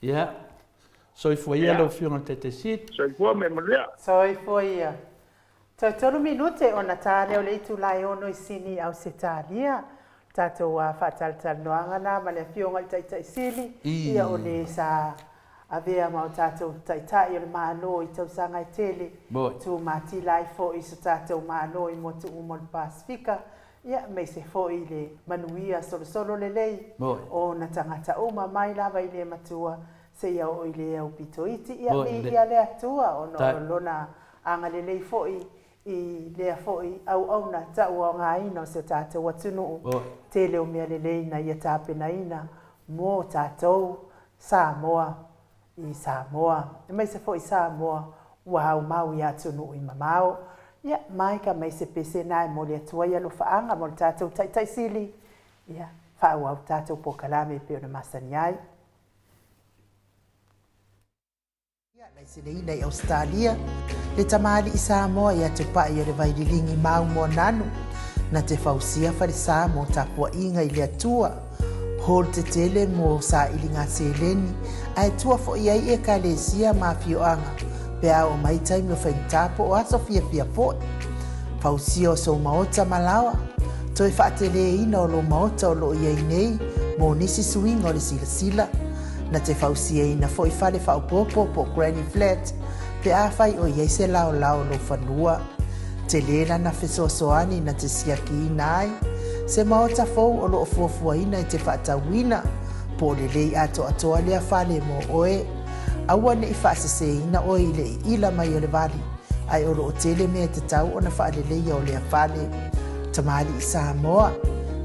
[SPEAKER 2] Ia, soifua ia lau Afioga i le Taitaisili.
[SPEAKER 3] Soifua ma ia manuia.
[SPEAKER 1] Soifua ia. Toe tolu minute ona ta lea o le itula e ono i Sini, Ausetalia. Tatou faatalatalanoaga na ma le Afioga i le Taitai Sili, ia o le sa avea ma o tatou Taitai o le Malo i tausaga e tele, tumatila ai foi so tatou Malo i motu uma o le Pasefika, ia aemaise foi le manuia solosolo lelei o ona tagata uma mai lava i le matua seia oo i le aupito iti. Ia viia le Atua ona o Lona agalelei foi i lea foi auauna tauaogaina o si o tatou atunuu, tele o mea lelei na ia tapenaina mo tatou Samoa. i Samoa, aemaise foi Samoa ua aumau i atunuu i mamao. Ia, Mike, aumai se pese na e momoli atu ai alofaaga mo le tatou Taitai Sili, ia, faaauau tatou polokalame e pei ona masani ai. Laiseneina i Ausetalia, le tamalii Samoa ia Tupai o le Vaililigi mau Moananu, na te fausia falesa mo tapuaiga i le Atua, hall tetele mo sailiga seleni, ae tua foi ai ekalesia ma afioaga pe a oo mai taimi o faigata po o aso fiafia foi. Fausia o sou maota ma laoa, toe faateleina o lou maota o lo o i ai nei mo nisi suiga o le silasila. Na te fausiaina foi fale faaopoopo po o granny flat pe afai o i ai se laolao o lou fanua. Tele lana fesoasoani na te siakiina ai se maota fou o lo o fuafuaina e te faatauina, po o lelei atoatoa lea fale mo oe. Aua ne i faaseseina oe i le iila mai o le vali, ae o lo o tele mea e tatau ona faaleleia o lea fale. Tamalii Samoa,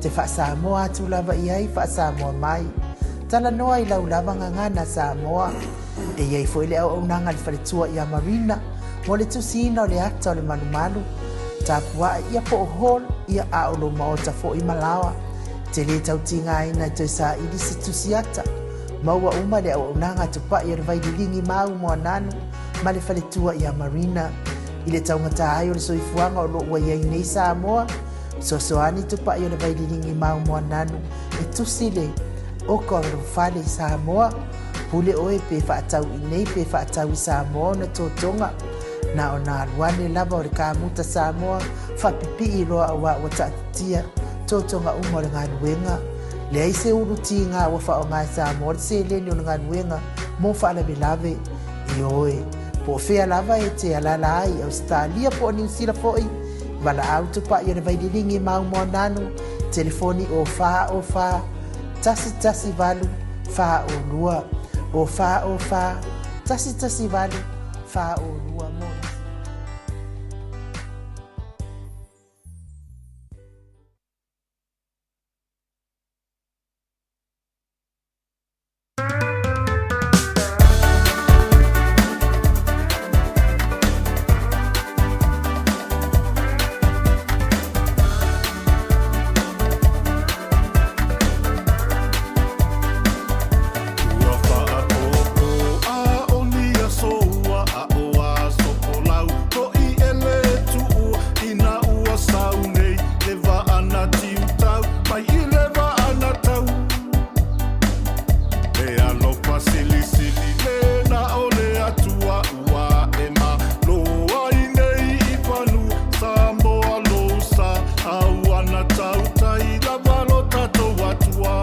[SPEAKER 1] te faa-Samoa atu lava i ai, faa-Samoa mai. Talanoa i lau lava gagana Samoa. E i ai foi le auaunaga a le faletua ia Marina mo le tusiina o le ata o le malumalu. Tapuae ia po o hall ia a o lou maota foi ma laoa. Te lē tau tigaina e toe saili se tusi ata. Maua uma le auaunaga a Tupai o le Vaililigi mau Moananu ma le faletua ia Marina. I le taugata ai o le soifuaga o lo o ua i ai nei Samoa, fesoasoani Tupai o le Vaililigi mau Moananu e tusi le oko o lou fale i Samoa. Pule oe pe faatau i nei pe faatau i Samoa ona totoga. Na ona alu ane lava o le kamuta Samoa faapipii loa auā ua taatitia totoga uma o le galuega. Leai se ulu tiga ua faaaoga e Samoa le seleni o le galuega mo faalavelave. Ioe, po o fea lava e te alaala ai i Ausetalia po o Niu Sila foi, valaau Tupai o le Vaililigi mau Moananu, telefoni o 4 o 4 1 1 8 4 o 2, o 4 o 4 1 1 8 4 o 2 mo nisi.
[SPEAKER 4] Ua faapopo a o ni aso ua aʻo aso folau hoʻi e le tuʻu ina ua sau nei le vaa na tiutau mai i le vaa na tau. E alofa silisili le na o le Atua ua e malo ai nei i fanua Samoa lou sa a ua na tautai lava lo tatou Atua.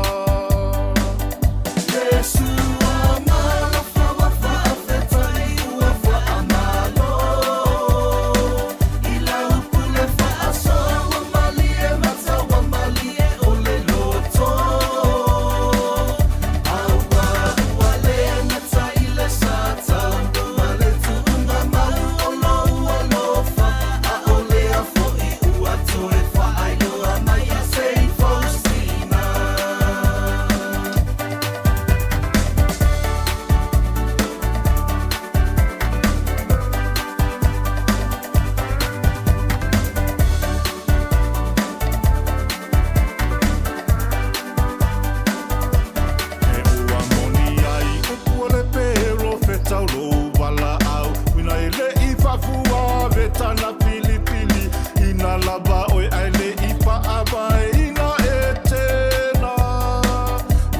[SPEAKER 4] E ua moni ai upu o le perofeta o lou valaau uina e le i faafuave tana filifili ina lava oe ae le i faavaeina e tena.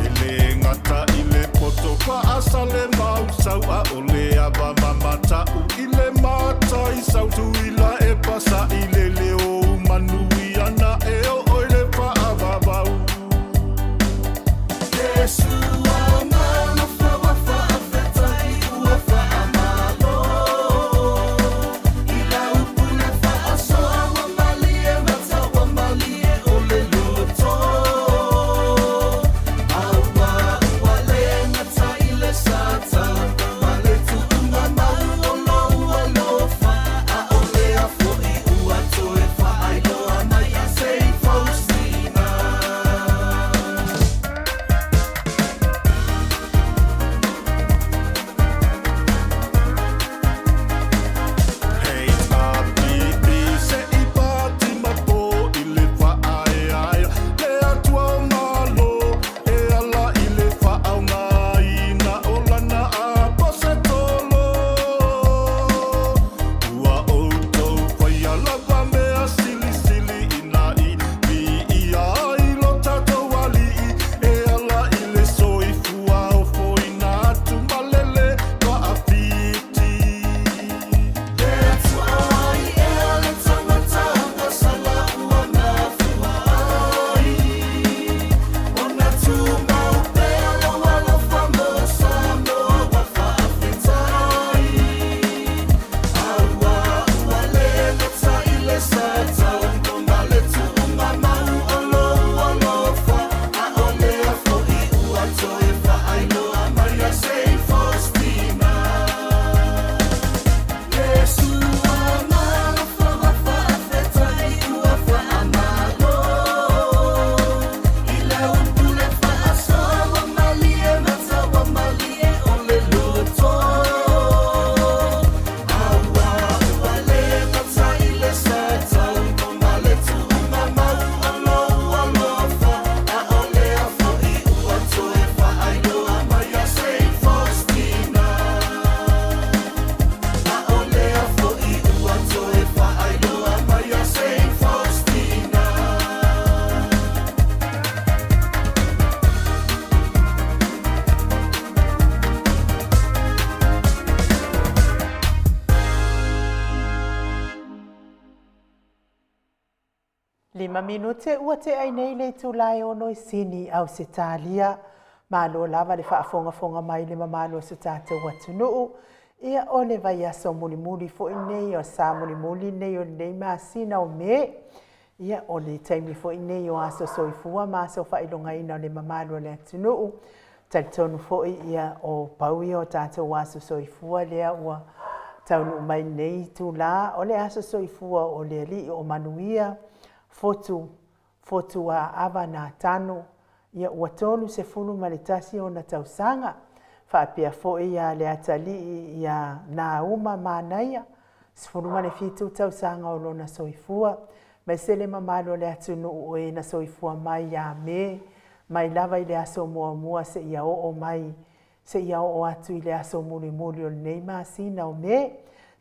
[SPEAKER 4] E le gata i le poto faasale mausau a o le ava mamatau i le matai sau tuila e pasaʻi le leo manuia na e oo i le faavavau.
[SPEAKER 1] 5 minute ua tea ai nei le itula e 6 i Sini, Ausetalia. Malo lava le faafogafoga mai i le mamalu o so tatou atunuu. Ia, o le vaiaso mulimuli foi lenei o sa mulimuli lenei o lenei masina o Me. Ia, o le taimi foi lenei o aso soifua ma aso faailogaina o le mamalu o le atunuu. Talitonu foi ia o pau ia o tatou aso soifua lea ua taunuu mai lenei itula, o le aso soifua o le Alii o Manuia, Fotu, Fotuaava Natano, ia ua 31 ona tausaga. Faapea foi ia le atalii ia Nauma Manaia, 17 tausaga o lona soifua, aemaise le mamalu o le atunuu o e na soifua mai ia Me, mai lava i le aso muamua seia oo mai, seia oo atu i le aso mulimuli o lenei masina o Me.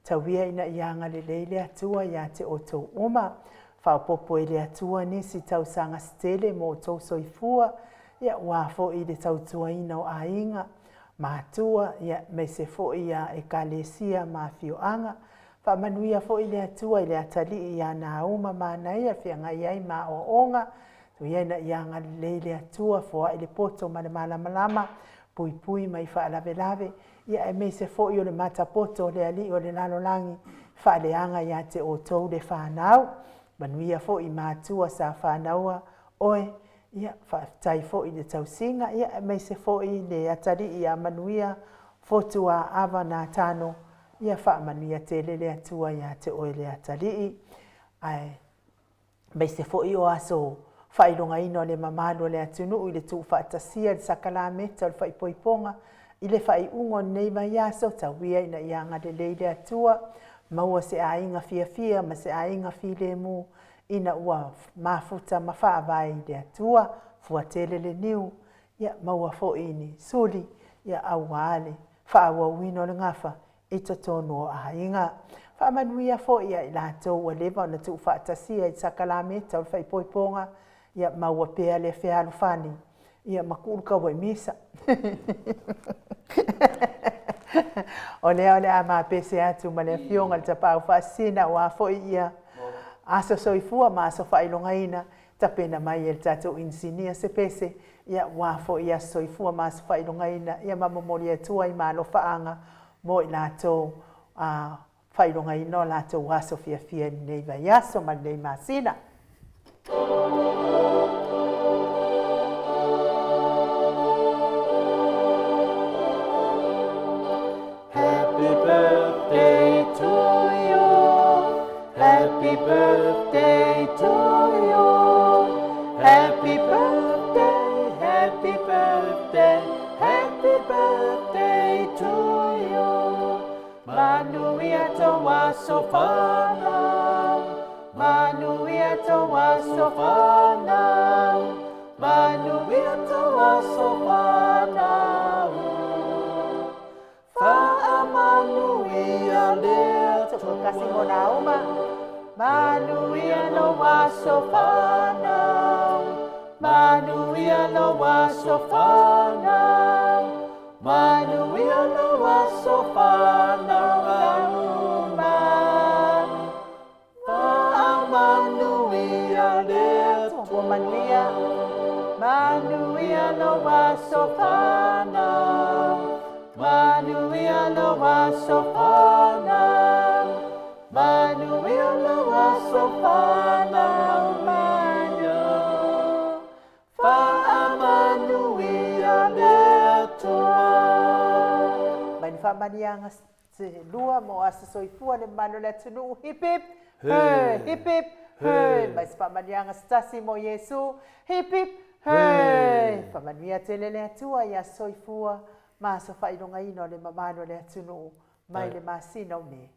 [SPEAKER 1] Tauia ina ia agalelei le Atua ia te outou uma. Faaopoopo e le Atua nisi tausaga se tele mo outou soifua, ia aua foi le tautuaina o aiga, matua, ia aemaise foi ia Ekalesia ma afioaga. Faamanuia foi le Atua i le atalii ia Nauma Manaia e feagai ai ma aoaoga. Tuia ina ia agalelei le Atua, foai le poto ma le malamalama, puipui mai faalavelave, ia aemaise foi o le matapoto o le Alii o le lalolagi, faaleaga ia te outou le fanau. Manuia foi matua sa fanaua oe, ia faafetai foi i le tausiga, ia aemaise foi le atalii ia Manuia Fotuaava Natano, ia faamanuia tele le Atua ia te oe le atalii. Ae aemaise foi o aso faailogaina o le mamalu o le atunuu i le tuufaatasia i le sakalameta o le faaipoipoga i le faaiuga o lenei vaiaso, tauia ina ia agalelei le Atua, maua se aiga fiafia ma se aiga filemu ina ua mafuta ma faavae i le Atua, fuatele le niu, ia maua foi ni suli, ia aua le faaauauina o le gafa i totonu o aiga. Faamanuia foi ia i latou ua leva ona tuufaatasia i sakalameta o le faaipoipoga, ia maua pea le fealofani, ia ma ku'u le kaua i misa. O lea o le a mapese atu ma le Afioga i le Tapaau Faasisina aua foi ia aso soifua ma aso faailogaina, tapena mai e le tatou inisinia se pese, ia aua foi aso soifua ma aso faailogaina, ia ma momoli atu ai ma alofaaga mo i latou a faailogaina o latou aso fiafia i lenei vaiaso ma lenei masina. Happy birthday to you. Happy birthday to you. Happy birthday, happy birthday, happy birthday to you. Manuia tou aso fanau. Manuia tou aso fanau. Manuia tou aso fanau. Faamanuia le Atua. Kasi mo Nauma. Manuia lou aso fanau. Manuia lou aso fanau. Manuia lou aso fanau Nauma. Faamanuia le Atua. Manuia. Manuia lou aso fanau. Manuia lou aso fanau. Manuia lou aso fanau. Manu. Faamanuia le Atua. Mai ni faamanuiaga se lua mo aso soifua le mamalu o le atunuu. Hip hip hooray, hip hip hooray. Mai se faamanuiaga se tasi mo Iesu. Hip hip hooray. Faamanuia tele le Atua i aso soifua ma aso faailogaina o le mamalu o le atunuu mai le masina o Me.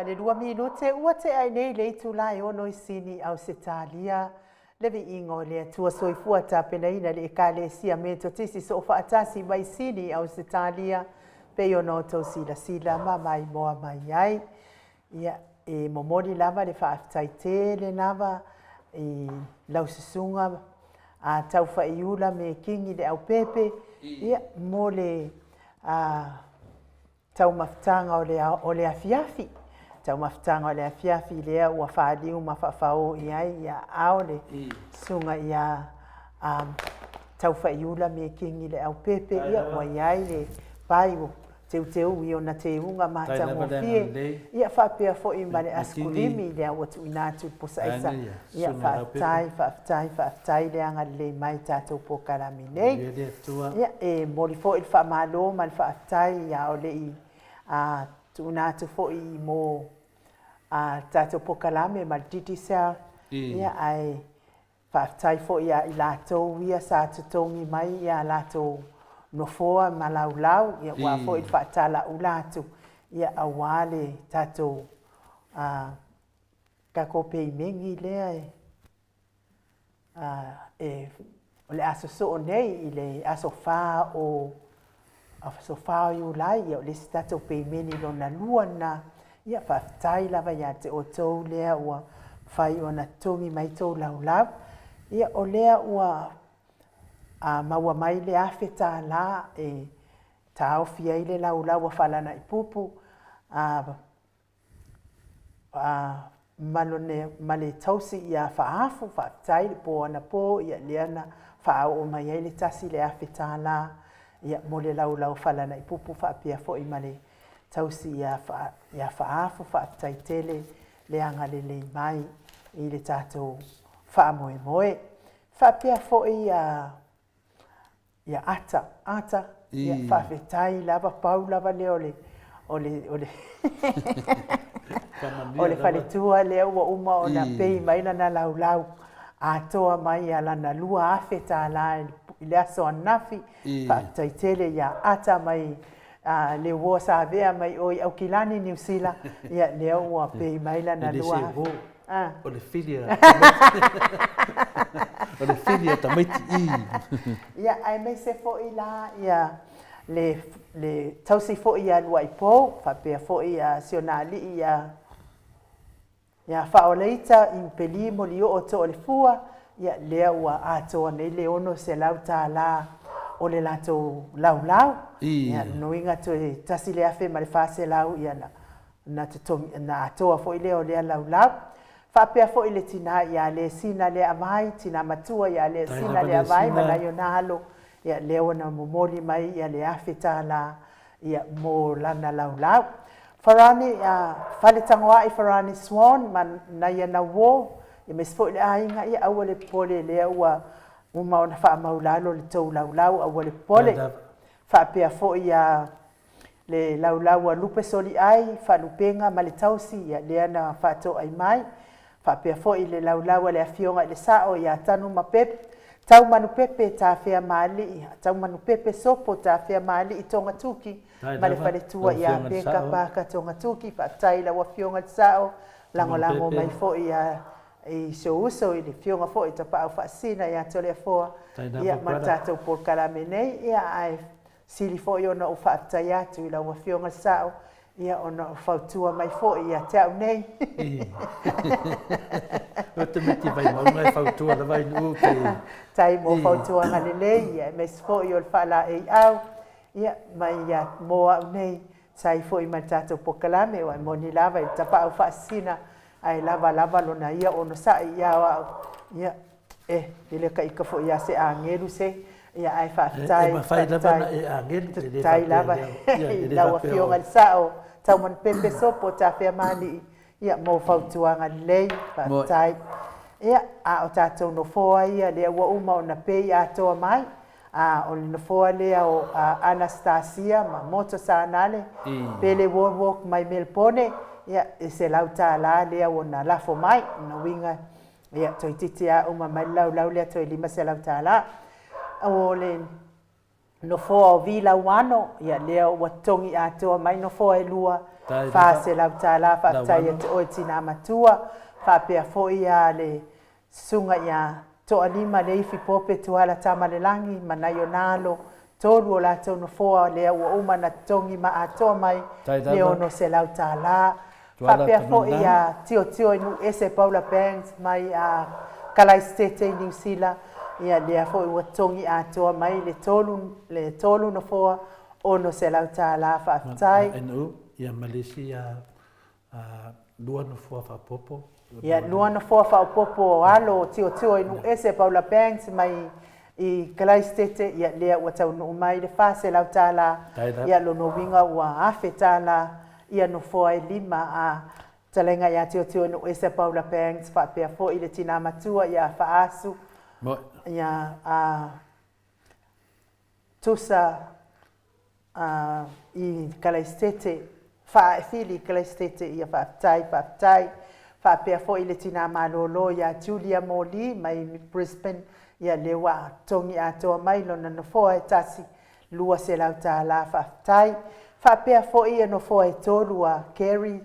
[SPEAKER 1] Ma le 2 minute ua tea ai nei le itula e 6 i Sini, Ausetalia. Le viiga o le Atua Soifua tapenaina le Ekalesia Metotisi Soofaatasi mai Sini, Ausetalia, pei ona outou silasila ma maimoa mai ai. Ia, e momoli lava le faafetai tele lava i lau susuga a Taufaiula Mekigi Leaupepe, ia, mo le taumafataga o le, o le afiafi, taumafataga o le afiafi lea ua faliu ma faafao i ai ia aao le susuga ia Taufaiula Mekigi Leaupepe, ia ua i ai le pai ua teuteu i ona teuga matagofie, ia faapea foi ma le asikulimi lea ua tuuina atu i le posa aisa. Ia faafetai, faafetai, faafetai le agalelei mai i tatou polokalame nei. Ia e momoli foi le faamalo ma le faafetai a o le i tuuina atu foi mo tatou polokalame ma le Digicel, ia ae faafetai foi ia i latou ia sa totogi mai ia latou nofoa ma laulau, ia aua foi le faatalaula atu, ia aua le tatou tatou peimeni lea e e o le a sosoo nei i le aso 4 o aso 4 o Iulai, ia o le isi tatou peimeni lona lua lena. Ia faafetai lava ia te outou lea ua mafai ona totogi mai tou laulau. Ia o lea ua maua mai le $1,000 e taofi ai le laulau a Falanaipupu ma lona ma le tausi ia Faafu. Faafetai le po anapo, ia lea na faaoo mai ai le $1,000 ia mo le laulau Falanaipupu faapea foi ma le tausi ia ia Faafu. Faafetai tele le agalelei mai i le tatou faamoemoe. Faapea foi ia ia Ata, Ata, ia faafetai lava, pau lava lea o le o le o le o le faletua lea ua uma ona pei mai lana laulau atoa mai ia lana $2,000 i le aso ananafi. Faafetai tele ia Ata mai le uo sa avea mai o i Aukilani, Niu Sila, ia lea ua pei mai lana 2,000.
[SPEAKER 2] O le fili a o le fili a tamaiti i.
[SPEAKER 1] Ia, aemaise foi la ia le le tausi foi ia Luaipou, faapea foi ia si ona alii ia ia Faaolaita i Upeli Molioo Toolefua, ia lea ua atoa nei le $600 o le latou laulau. Ia, lona uiga toe $1,400 ia na na totogi, na atoa foi lea o lea laulau. Faapea foi le tina ia Lesina Leavai, tina matua ia Lesina Leavai ma nai ona alo, ia lea ua na momoli mai ia le $1,000 ia mo lana laulau. Farani, Faletagoai Farani Swan ma nai ana uo, aemaise foi le aiga, ia aua le popole lea ua uma ona faamaulalo le tou laulau, aua le popole. Faapea foi ia le laulau a Lupe Soliai, Faalupega ma le Tausi, ia lea na faatoai mai. Faapea foi le laulau a le Afioga i le Sao ia Tanumapepe, Taumanupepe Tafeamaalii, Taumanupepe Sopo Tafeamaalii Togatuki ma le faletua ia Peka Paka Togatuki. Faafetai i lau Afioga i le Sao, lagolago mai foi ia i si ou uso i le Afioga foi i Tapaau Faasisina ia Toleafoa, ia ma le tatou polokalame nei. Ia ae sili foi ona ou faafetai atu i lau Afioga i le Sao, ia ona o fautua mai foi ia te au nei.
[SPEAKER 2] O te miti Vaimauga e fautua lava i nuu te.
[SPEAKER 1] Tai mo fautuaga lelei, ia aemaise foi o le faalaeiau, ia mai ia mo au nei, sai foi ma le tatou polokalame, aua e moni lava i le tapaau faasisina, ae lava lava lona ia onosai ia au, ia E, e le taita foi ia se agelu se, ia ae faafetai.
[SPEAKER 2] E mafai lava ona e agelu, e le
[SPEAKER 1] faapea lava i lau Afioga i le Sao, Taumanupepe Sopo Tafeamalii, ia mo fautuaga lelei, faafetai. Ia, a o tatou nofoa ia lea ua uma ona pei atoa mai, a o le nofoa lea o Anastasia ma Moto Sanale, Pele Wallwalk mai Melpone, ia, e $100 lea ua na lafo mai, lona uiga Ia, toeitiiti lava uma mai le laulau lea toe $500. O le Nofoa o Vilauano, ia lea ua totogi atoa mai nofoa e lua, $400, faafetai ia te oe tinā matua, faapea foi a le susuga ia Toalima Leifi Pope Tuala Tamalelagi ma nai ona alo, tolu o latou nofoa lea ua uma ona totogi ma atoa mai le $600. Faapea foi ia Tiotio i Nuuese Paula Bangs mai a Kalaisitete i Niu Sila, ia lea foi ua totogi atoa mai le tolu le tolu nofoa $600. Faafetai.
[SPEAKER 2] NU, ia ma le isi a lua nofoa faaopoopo.
[SPEAKER 1] Ia lua nofoa faaopoopo o alo o Tiotio i Nuuese Paula Bangs mai i Kalaisitete, ia lea ua taunuu mai le $400, ia lona uiga ua $1,000 ia nofoa e lima a Fetalaiga ia Tiotio Nuuese Paula Banks faapea foi le tina matua ia Faasu ia a Tusa a i Kalaisitete Faaefili i Kalaisitete ia faafetai faafetai faapea foi le tina malolo ia Julia Moli mai Brisbane ia lea ua totogi atoa mai lona nofoa e tasi $200 faafetai. Faapea foi ia nofoa e tolu a Kerry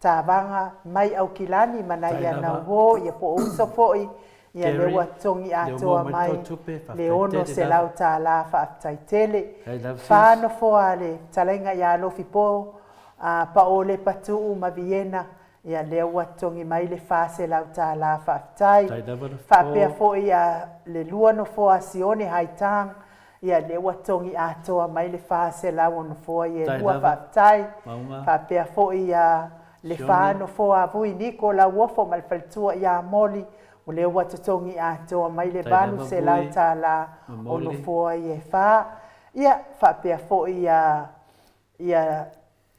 [SPEAKER 1] Tavaga mai Aukilani ma nai ana uo ia po o uso foi ia lea ua totogi atoa mai le $600 faafetai tele. Fa nofoa a le fetalaiga ia Alofi Po Paolepa Tuu ma Viena Ia lea ua totogi mai le $400 faafetai. Faapea foi a le lua nofoa a Sione Haitang, ia lea ua totogi atoa mai le 400 o nofoa ia e lua faafetai. Faapea foi a le fa nofoa a Vui Niko Lauofo ma le faletua ia Moli, o lea ua totogi atoa mai le $800 o nofoa ia e fa. Ia faapea foi a Ia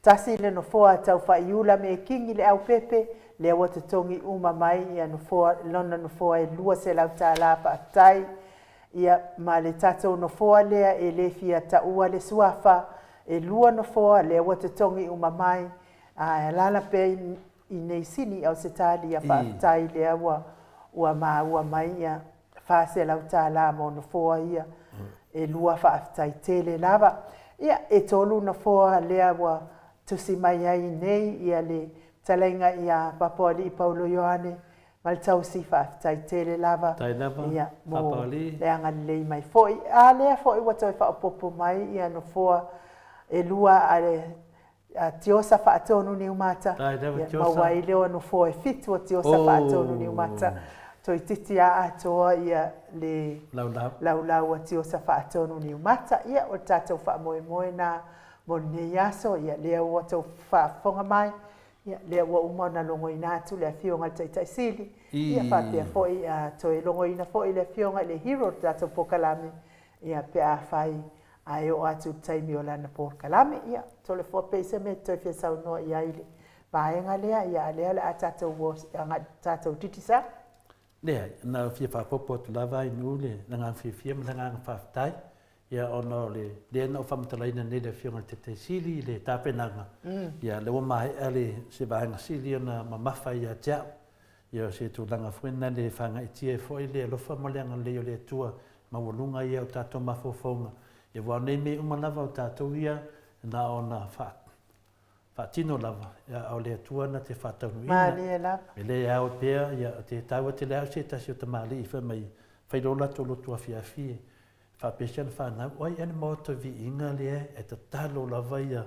[SPEAKER 1] tasi le nofoa Taufaiula Mekingi Leaupepe, lea ua totogi uma mai ia nofoa, lona nofoa e $200 faafetai. Ia ma le tatou nofoa lea e le fia taua le suafa, e lua nofoa lea ua totogi uma mai, ae alaala pea i inei Sini, Ausetalia, faafetai lea ua ua maua mai ia $400 mo nofoa ia e lua faafetai tele lava. Ia, e tolu nofoa lea ua tusi mai ai nei ia le fetalaiga ia Papoalii Paulo Ioane ma le tausi faafetai tele lava ia mo le agalelei mai foi. A lea foi ua toe faaopoopo mai ia nofoa e lua a le a Tiosa Faatonu Niumata, ia maua ai lea o nofoa e fitu o Tiosa Faatonu Niumata, toeitiiti a atoa ia le laulau a Tiosa Faatonu Niumata. Ia, o le tatou faamoemoe na mo lenei aso, ia lea ua outou faafofoga mai, ia lea ua uma ona logoina atu le Afioga i le Taitai Sili, ia faapea foi toe logoina foi le Afioga i le hero o le tatou polokalame, ia pe afai ae oo atu i le taimi o lana polokalame. Ia, Toleafoa pei se mea e te toe fia saunoa i ai i le vaega lea, ia a lea o le a tatou agai i le tatou Digicel.
[SPEAKER 2] Leai, na o fia faaopoopo atu lava i nuu le agaga fiafia ma le agaga faafetai, ia ona o le lea na ou faamatalaina nei i le Afioga i le Taitai Sili i le tapenaga, ia lea ua maea le se vaega sili ona mamafa ia te au. Ia o se tulaga foi lena e faagaitia ai foi le alofa ma le agalelei o le Atua maualuga ia o tatou mafaufauga, ia aua o nei mea uma lava o tatou ia na ona faatino lava, ia a o le Atua na te faataunuuina.
[SPEAKER 1] Malie lava.
[SPEAKER 2] E le ao pea, ia te taua tele au se tasi o tamalii fai mai, fai loa latou lotu afiafi e faapea ana fanau, o ai ea le maota viiga lea e tatalo lava ia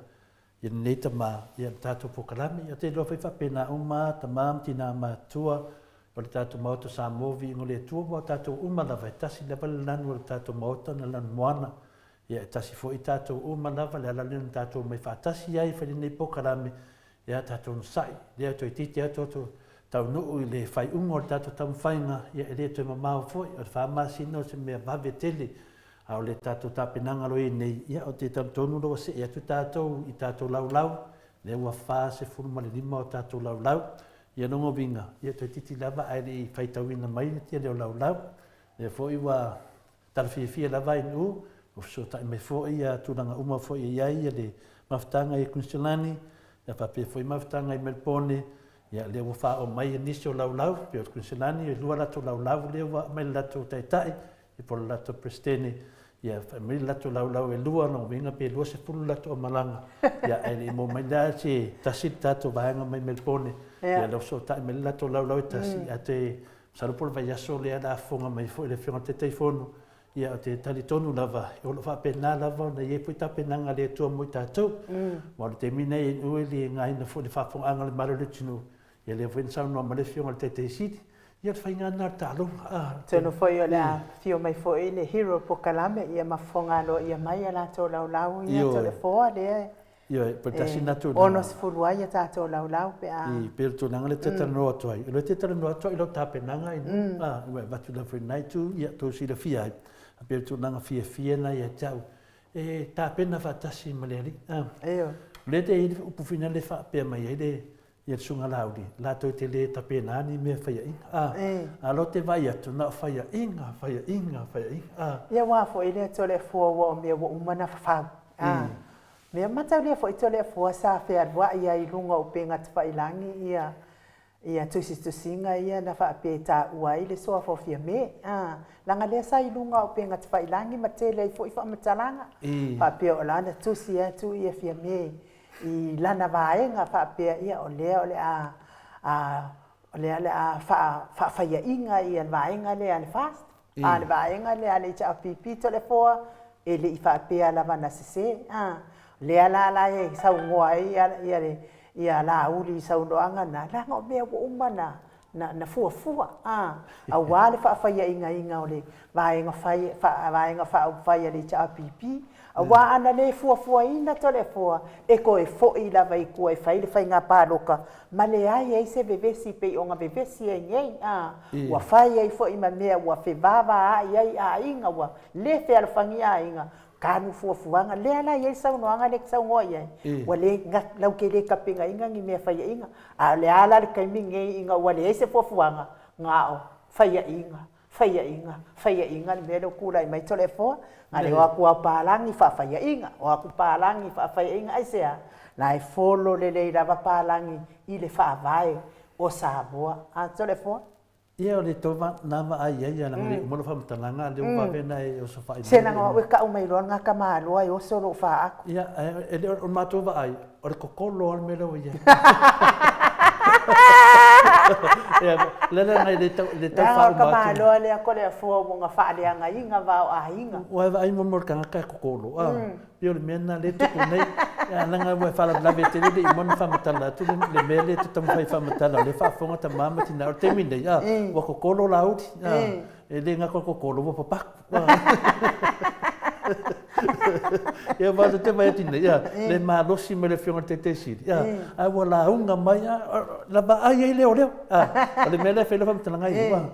[SPEAKER 2] Ia lenei tama, ia le tatou polokalame. Ia te iloa foi faapena uma a tama ma tina matutua o le tatou Maota Samoa viiga o le Atua aua o tatou uma lava e tasi lava le lanu o le tatou Maota na lanu moana. Ia e tasi foi tatou uma lava le ala lea na tatou omai faatasi ai e fai lenei polokalame ia tatou onosai lea toeitiiti a tatou taunuu i le faaiuga o le tatou taumafaiga ia e le toe mamao foi o le fa masina o se mea vave tele A o le tatou tapenaga loa i nei, ia, ou te talitonu o lea ua see atu tatou i tatou laulau, lea ua 45 o tatou laulau. Ia lona uiga, ia toeitiiti lava ae le i faitauina mai le tele o laulau. Lea foi ua tala fiafia lava i nuu, ua fesootai mai foi ia tulaga uma foi e i ai le mafutaga i Kuiniselani, ia faapea foi mafutaga i Melebone, ia lea ua faaoo mai nisi o laulau, pei o le Kuiniselani, e lua latou laulau lea ua aumai le latou taitai, i po o le latou Peresetene. Ia, fai mai le latou laulau e lua lona uiga pe 20 le latou aumalaga. Ia, ae le i maua mai la se tasi le tatou vaega mai Melbourne. Ia, lea ua fesootai mai le latou laulau e tasi, ae toe masalo po o le vaiaso lea o le a fofoga mai foi le Afioga i le Taitaifono. Ia, ou te talitonu lava, o lo o faapena lava ona i ai foi tapenaga a le Atua mo i tatou. Aua o le taimi lenei, e le gaina foi i le faafofogaaga a le Malo o le atunuu, Ia lea foi na saunoa mai le Afioga i le Taitai Sili, ia o le faiga lena o le taaloga.
[SPEAKER 1] Atonu foi o le a afio mai foi le Hero Pokalame ia ma fofoga aloaia mai a latou laulau ia Toleafoa lea
[SPEAKER 2] Ioe, po o le tasi lena tulaga.
[SPEAKER 1] 60 ai a tatou laulau pe a.
[SPEAKER 2] I, pei o le tulaga lea e te talanoa atu ai. O lea e te talanoa atu ai i lau tapenaga ua e avatu lava foi i lena itu, ia tou silafia ai. A pei o le tulaga fiafia lena ia te au, e tapena faatasi ma le Alii.
[SPEAKER 1] Ioe.
[SPEAKER 2] O lea e i ai le upu foi lea e faapea mai ai le Ia le Susuga Laauli, latou te le tapena ni mea faiaina, a, a lo te vaai atu, na o faiaina, faiaina, faiaina, a.
[SPEAKER 1] Ia aua foi lea Toleafoa ua o mea ua uma na fafau, a. Mea mataulia foi Toleafoa sa fealuai ai i luga o upega tafailangi ia ia tusitusiga ia na faapea e taua ai le Suafa o Fiame, a. Leaga lea sa i luga o upega tafailangi ma tele ai foi faamatalaga, faapea o lana tusi atu ia Fiame i lana vaega faapea, ia o lea o le a, a, o lea o le a faafaiaina ia le vaega lea a le FAST, a o le vaega lea a le HRPP Toleafoa, e le i faapea lava na sese. A, lea la la e saunoa ai ia le ia Laauli i saunoaga na, leaga o mea ua uma na na fuafua, a, aua le faafaiaingaina o le Vaega Fai, Vaega Faaupufai a le HRPP, aua ana le fuafuaina Toleafoa e toe foi lava i tua e fai le faiga palota ma leai ai se vevesi pei ona vevesi ai nei, a, ua fai ai foi ma mea ua fevavaai ai aiga, ua le fealofagia aiga, Tanu fuafuaga, lea la e i ai le saunoaga lea e te saunoa i ai, ua le, latou te le tapenaina ni mea faiaina. A o le a la le taimi lenei ina ua leai se fuafuaga, na o faiaina, faiaina, faiaina le mea lea ua tulai mai Toleafoa, na o le o atu lava o palagi faafaiaina, o atu palagi faafaiaina. Aisea? La e follow lelei lava palagi i le faavae o Samoa. A Toleafoa?
[SPEAKER 2] Ia o le tou na vaai ai ia leaga le uma lou faamatalaga a lea ua vave ona e osofai mai.
[SPEAKER 1] Se leaga o au e tau mai loa le gata maloa e oso lou faatu.
[SPEAKER 2] Ia e le o le matou vaai o le kokolo lava le mea lea ua i ai. Ia le leaga e le tau e le tau
[SPEAKER 1] faauma atu. Leaga o le tamaloa lea Toleafoa ua na faaleagaina va o aiga.
[SPEAKER 2] Ua e vaai mo le tagata e kokolo a. Pei o le mea lena lea e tupu nei. Ia, leaga ua e faalavelave tele le i uma ona faamatala atu le, le mea lea e te taumafai e faamatala, o lea e faafofoga tama ma tina. O le taimi nei, a, ua kokolo Laauli, a, e le gata o le kokolo, ua papaku. Ia, aua ou te vaai atu nei, a, le malosi mai le Afioga i le Taitai Sili, a, ae ua lauga mai, a, na vaai ai leoleo. A, o le mea lea e fai ai lau faamatalaga i ai,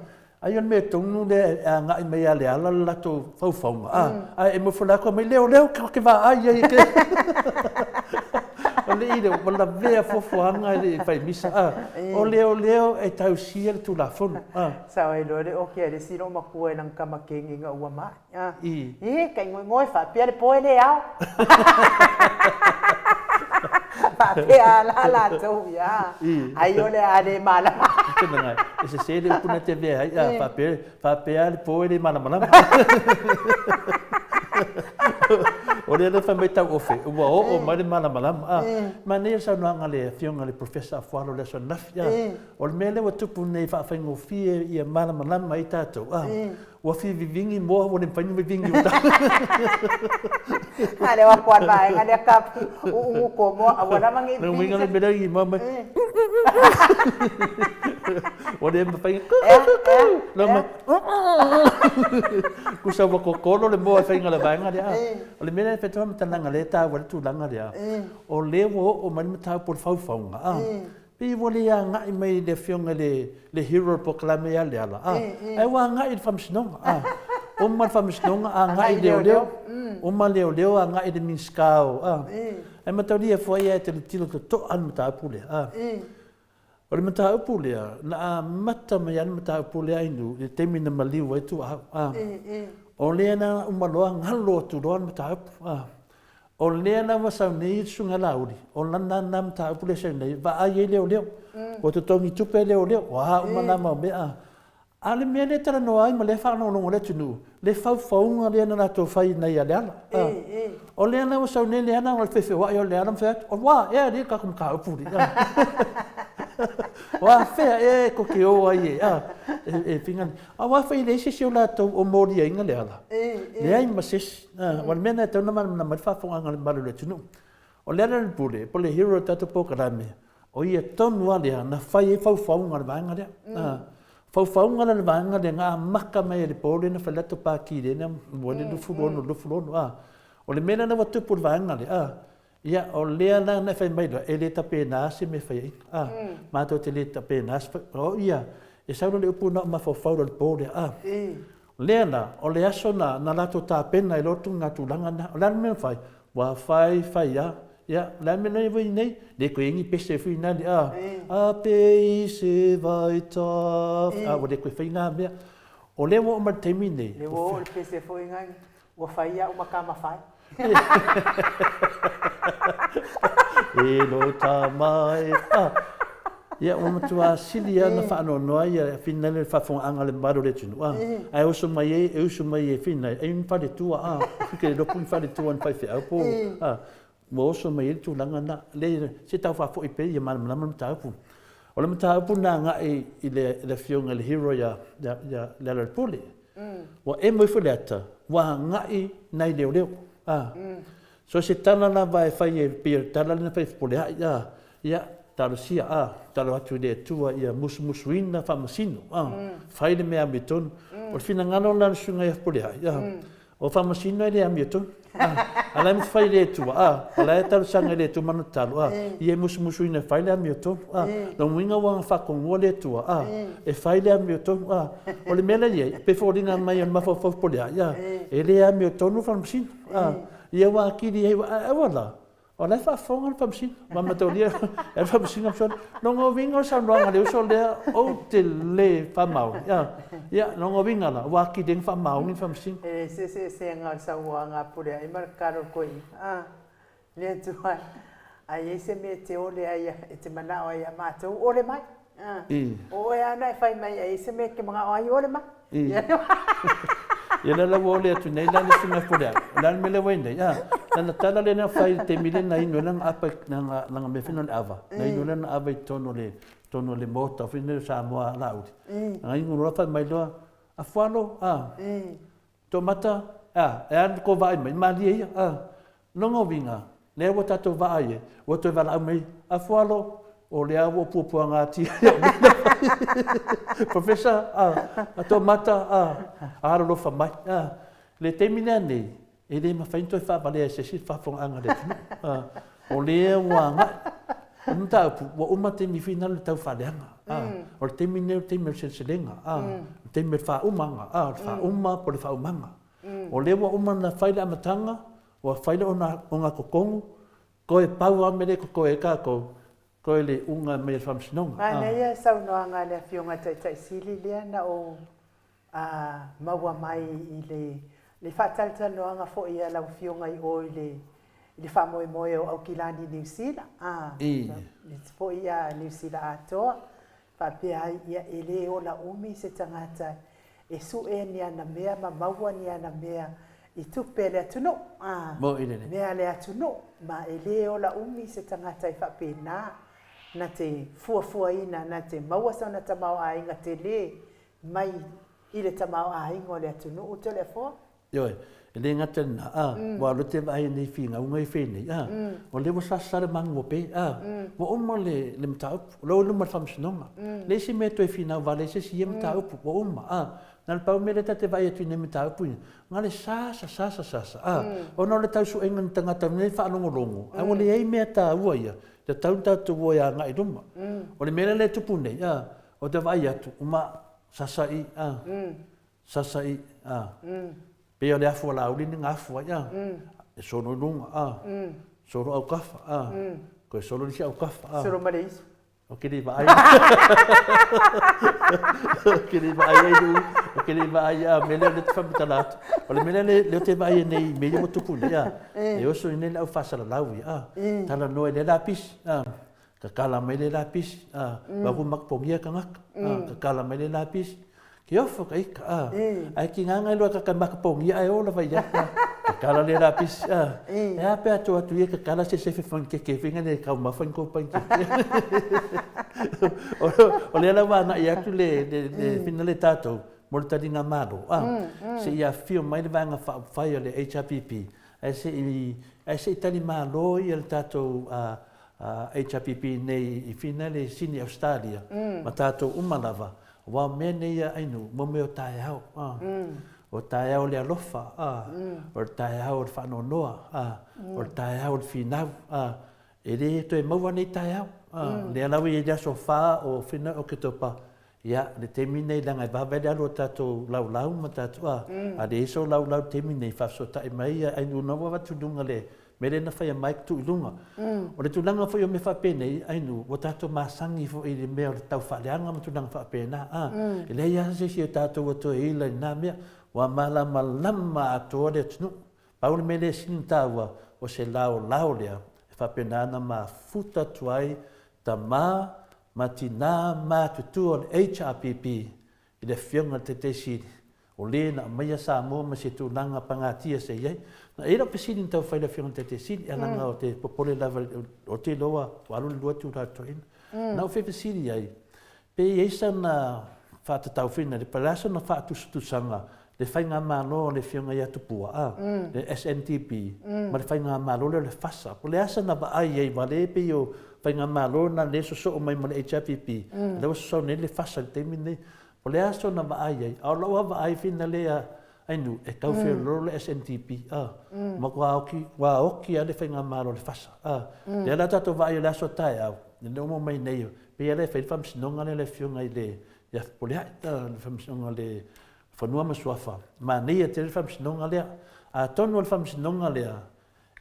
[SPEAKER 2] Ai o le mea tonu lea e agai mai ia Leala le latou faufauga, a, ae e nofo lako mai, Leoleo, ou te vaai ai e te. O le i lea, ua lavea fuafuaga e le i fai misa, a, o leoleo e tausia le Tulafono, a.
[SPEAKER 1] Sao ai loa le oki a le isi loomatua i lana tama kene ina ua mai, a, e, ka ingoingoe faapea le po e le ao. Faapea la latou ia, ai o le a le malama.
[SPEAKER 2] E sese le upu na te avea ai, a, faapea, faapea le po e le malamalama. O lea la fai mai tauofe, ua oo mai le malamalama. A, manaia le saunoaga a le Afioga i le Professor Afualo i le aso ananafi, a, o le mea lea ua tupu nei faafaigofie ia malamalama ai tatou, a, Ua fia vivigi moa ua le mafai ona vivigi o ta.
[SPEAKER 1] A lea ua koa vaega lea ka uungu ko moa aua lava nei
[SPEAKER 2] vivigi. Uiga le mea i moa mai. Ua le mafai. La mai. Kusa ua kokolo le moa e faiga le vaega lea. O le mea lea e fai faamatalaga lea e taua ai le tulaga lea. O lea ua oo mai le mataupu o le faufauga. Pei ua le agai mai le afioga i le, le hero polokalame ia Leala, a, ae ua agai i le faamasinoga, a. Uma le faamasinoga agai i leoleo, uma leoleo agai i le Minisita o, a. Ae mataulia foi ia e te tilotilo totoa le mataupu lea, a. O le mataupu lea, na amata mai lava le mataupu lea Ainuu i le taimi na maliu ai Tuaau, a. O lea na uma loa galo atu loa le mataupu, a. O lea la ua sau nei le Susuga Laauli, o lana lena mataupu lea e sau nei, vaai ai leoleo, ua totogi tupe leoleo, o a uma na mau mea. A o le mea lea e talanoa ai ma lea e faalogologo le atunuu, le faufauga lea na latou fai nei a Leala. O lea la ua sau nei Leala o le feofeoai o Leala ma fai atu, ua ea alii le tatou mataupu lea. Ua afea ea e tou te o ai e, a, e finga. Aua foi e leai se isi o latou o moliaina Leala. Leai ma se isi. Aua o le mea lena e tatau ona malamalama ai le faafofogaaga a le mamalu o le atunuu. O Lealailepule, po o le hero o le tatou polokalame, o ia tonu lava lea na fai ai faufauga a le vaega lea. Faufauga la a le vaega lea na amata mai ai i le po lea na fai ai le latou pati lea na maua ai le 26 26 a. O le mea la lea ua tupu i le vaega lea, a, ia o lea la na e fai mai loa, e le tapena se mea e fai ai, a. Matou te le tapena se, o ia, e sau loa le upu na o mafaufau loa i le po lea, a. Lea la, o le aso na, na latou tapena ai loa tulaga tulaga na. O le a le mea na fai? Ua fai, fai a. Ia, o le a le mea na i nei? Le toe i ai ni pese foi na le, a, a pe i se vai taf, a, ua le toe fai na mea. O lea ua oo mai i le taimi nei.
[SPEAKER 1] Le ua oo le pese foi na, ua fai au ma tama fai.
[SPEAKER 2] E lo tama e, a. Ia, ua matua sili lava ona faanoanoa ia Finai le faafofogaaga a le mamalu o le atunuu, a. Ae oso mai ai, e usu mai e Finai, ai ni faletua, a. Ke le iloa po o ni faletua ni faifeau po o, a. Ua oso mai ai le tulaga lena. Leai, se tau faafoi pea ia malamalama le mataupu. O le mataupu na agai i le Afioga i le hero ia Lealailepule. Ua emo ifo le ata, ua agai nai leoleo. A. So se tala lava e fai e pei o le tala lea na fai e Fepuleai, a, ia, talosia, a, tatalo atu i le Atua ia musumusuina faamasino, a, fai le mea amiotonu. O le finagalo la o le susuga ia Fepuleai, a, O Faamasino e le amiotonu. A, a la e mafai i le Atua, a, o la e talosaga i le Atua ma ana tatalo, a, ia e musumusuina e fai le amiotonu, a. Lona uiga ua faatonuina le Atua, a, e fai le amiotonu, a. O le mea la e i ai, e pei e foliga mai o le mafaufau Fepuleai, a, e le amiotonu le Faamasino, a. Ia ua atili ai, ae aua la, O la e faafofoga le Faamasino. Ma mataulia e le Faamasino fesoasoani. Lona uiga o le saunoaga a le uso lea, ou te le faamaoni. Ia, lona uiga la, ua atili ai ona faamaoni le Faamasino.
[SPEAKER 1] E leai se eseesega o le saunoaga a Pulea'i ma le tatalo a le toeaina. A, le Atua, a i ai se mea e te ole ai, e te manao ai ia matou, ole mai. O oe lava na e fai mai ai se mea e te manao ai ole mai.
[SPEAKER 2] Ia lea la ua ole atu nei la le susuga Fepuleai. O le a le mea lea ua i ai nei? A, lana tala lea na fai i le taimi lea na inu ai lana apa, lana mea foi lea o le ava, na inu ai lana ava i totonu o le, totonu o le maota foi lea o Samoa Laauli. Na inu loa fai mai loa, Afualo, a, Toamata, a, e a le tou vaai mai, malie ia, a. Lona uiga, lea ua tatou vaai ai, ua toe valaau mai, Afualo, o lea ua ou puapuaga atu ia mea na fai. Professor, a, a Toamata, a, alolofa mai, a. Le taimi lea nei, e le mafai ona toe faavalea e se isi le faafofogaaga a le atunuu. A, o lea ua agai. O le mataupu, ua uma taimi finau le tau faaleaga. A, o le taimi lenei o le taimi o le seleselega. A, o le taimi o le faaumaga. A, o le faauma po o le faaumaga. O lea ua uma ona fai le amataga, ua fai le ogatotonu, toe pau lava mea lea e totoe ai tatou, toe le iuga mai e le Faamasinoga.
[SPEAKER 1] Manaia le saunoaga a le Afioga i le Taitai Sili lea na ou maua mai i le le faatalatalanoaga foi a lau Afioga i o i le i le faamoemoe o Aukilani Niu Sila, a, foi a Niu Sila atoa, faapea ai, ia, e le ola umi se tagata e sue ni ana mea ma maua ni ana mea i tupe a le atunuu, a, mea a le atunuu, ma e le ola umi se tagata e faapena na te fuafuaina, na te maua sona tamaoaiga tele mai i le tamaoaiga o le atunuu Toleafoa.
[SPEAKER 2] Ioe, e le gata i lena, a, ua alu te vaai nei finauga i fei nei, a, o lea ua sasa le magu o pe, a, ua uma le, le mataupu, o lea ua i luma o le faamasinoga. Le isi mea e toe finau vale ai se isi i ia mataupu, ua uma, a, na o le pau mea lea ta te vaai atu i nei mataupu ia, na o le sasa, sasa, sasa, a, ona o le tau suega ni tagata nei faalogologo, ae ua leai mea taua ia, e tatau ona tatou o e agai i luma. O le mea la lea e tupu nei, a, ou te vaai atu, uma, sasa i, a, sasa i, a, pei o le afu a Laauli ni gafu ai, a, e solo i luga, a, solo autafa, a, toe solo le isi autafa, a.
[SPEAKER 1] Solo ma le isu.
[SPEAKER 2] Ou te le i vaai. Ou te le i vaai ai lu, ou te le i vaai a mea lea o lea te faamatala atu. O le mea lea lea ou te vaai ai nei i mea ia ua tupu nei, a, e oso i nei le au faasalalau ia, a, talanoa i lea lapisi, a, Tatala mai le lapisi, a, ua ku makupogia tagata, a, tatala mai le lapisi. Ke ofo ka ika, a. Ae ki ngā ngai loa ka kai maka pongia ae o lava ia. Ka kala le la pisi, a. E a pe atu atu ia ka kala se se fe ke ke finga le kau mafa ni ko pan ke. O le la wana ia atu le le fina le tātou mo le talinga malo, a. Se ia fio mai le vaega faaupufai o le HRPP, ae se i ae se i tali malo ia le tātou HRPP nei i fina le sini Australia ma tātou uma lava. Aua o mea nei a Ainu, mo mea o taeao, a. O taeao o le alofa, a. O le taeao o le faanoanoa, a. O le taeao o le finau, a. E le toe maua nei taeao, a. Lea lava e i ai le aso fa o fina Oketopa, ia, le taimi nei leaga e vave le alu o tatou laulau ma tatou, a. A leai sou laulau i le taimi nei, faafesootai mai ia Ainu na ua avatu i luga le mea lea na fai e Mike tuu i luga. O le tulaga foi o mea faapenei, Ainu, ua tatou masani foi i le mea o le taufaaleaga ma tulaga faapena, a. E leai lava se isi o tatou ua toe ila i lena mea. Ua malamalama atoa le atunuu. Pau le mea lea e sili ona taua, o se laolao lea e faapena ona mafuta atu ai tama ma tina matutua o le HRPP i le Afioga i le Taitai Sili, o le na aumaia Samoa ma se tulaga pagatia se i ai. Na i ai lau fesili na tau fai i le Afioga i le Taitai Sili, leaga ou te popole lava, ou te iloa ua alu le 2 itula o le toeaina. Na ou fia fesili ai, pe i ai sana faatatauina, po o le a sana faatusatusaga le faigamalo a le Afioga ia Tupua, a, le SNDP, ma le faigamalo lea o le FASA. Po o le a sana vaai i ai, aua o lea e pei o faigamalo na lea e sosoo mai ma le HRPP, o lea ua sosoo nei le FASA i le taimi lenei. Po o le a sona vaai i ai, a o lau lava vaai finale Ainu, e tau feololo le SNDP, a, matua oki, ua oki lava le faigamalo a le FASA, a. Lea la tatou vaai o le aso taeao, lea ua maua mai nei, pei lava e fai le faamasinoga lea a le Afioga i le, ia Fepuleai, le faamasinoga o le Fanua ma Suafa. Manaia tele le faamasinoga lea. Atonu o le faamasinoga lea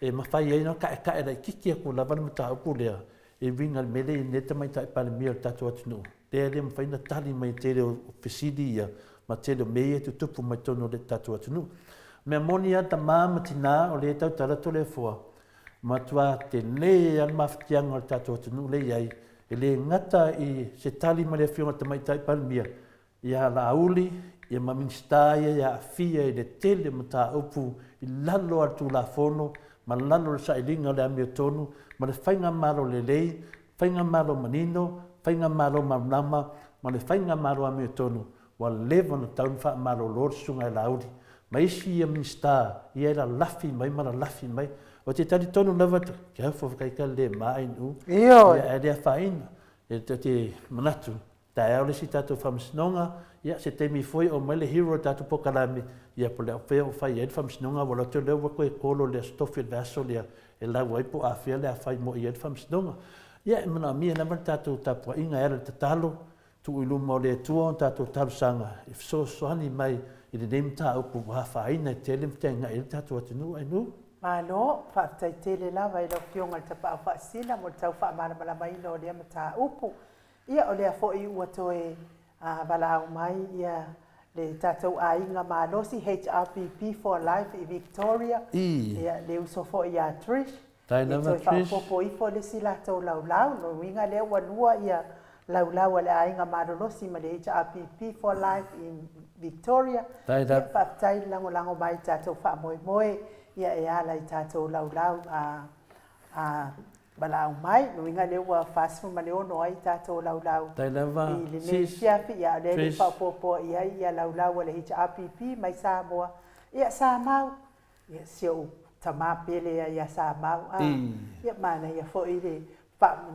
[SPEAKER 2] e mafai ai ona taetae laitiiti atu lava le mataupu lea e uiga i le mea lea e i ai nei le Tamaitai Palemia o le tatou atunuu, lea e le mafai ona tali mai i le tele o fesili ia ma le tele o mea ia e tutupu mai totonu o le tatou atunuu. Mea moni lava tama ma tina o lea e tautala Toleafoa, matua tele lava le mafatiaga o le tatou atunuu lea e i ai, e le gata i se tali mai le Afioga i le Tamaitai Palemia, ia Laauli, ia ma Minisita ia e aafia i le tele o mataupu i lalo o le Tulafono ma lalo o le sailiga o le amiotonu ma le faigamalo lelei, faigamalo manino, faigamalo malamalama ma le faigamalo amiotonu ua leva ona tatau ona faamalolo le Susuga ia Laauli ma isi ia Minisita ia e lalafi mai ma lalafi mai. Ou te talitonu lava, careful whakaika-le-ma-i-nu, ia ae le afaina, e te manatu Taeao le isi tatou faamasinoga, ia se taimi foi oo mai le hero o le tatou polokalame, ia po o le a fea o fai ai le faamasinoga ua alu atu lea ua toe kolo i le aso tofi o le vaiaso lea e lau ai po o afea le a fai moi ai le faamasinoga. Ia e manaomia lava le tatou tapuaiga e ala i le tatalo, tuu i luma o le Atua ona tatou talosaga e fesoasoani mai i lenei mataupu ua afaina e tele ma feagai ai le tatou atunuu ae.
[SPEAKER 1] Malo, faafetai tele lava i lau Afioga i le Tapaau Faasisina mo le tau faamalamalamaina o lea mataupu. Ia o lea foi ua toe valaau mai ia le tatou aiga malosi HRPP for life i Victoria, ia le uso foi ia Trish, e toe faaopoopo ifo le isi latou laulau, lona uiga lea ua lua ia laulau a le aiga malolosi ma le HRPP for life i Victoria. Ia faafetai le lagolago mai i tatou faamoemoe ia e ala i tatou laulau a valaau mai, lona uiga lea ua 46 ai tatou laulau i lenei afiafi, ia a o lea e le i faaopoopoa i ai ia laulau a le HRPP mai Samoa. Ia Samau, ia si ou tama pele ia ia Samau, a, ia manaia foi le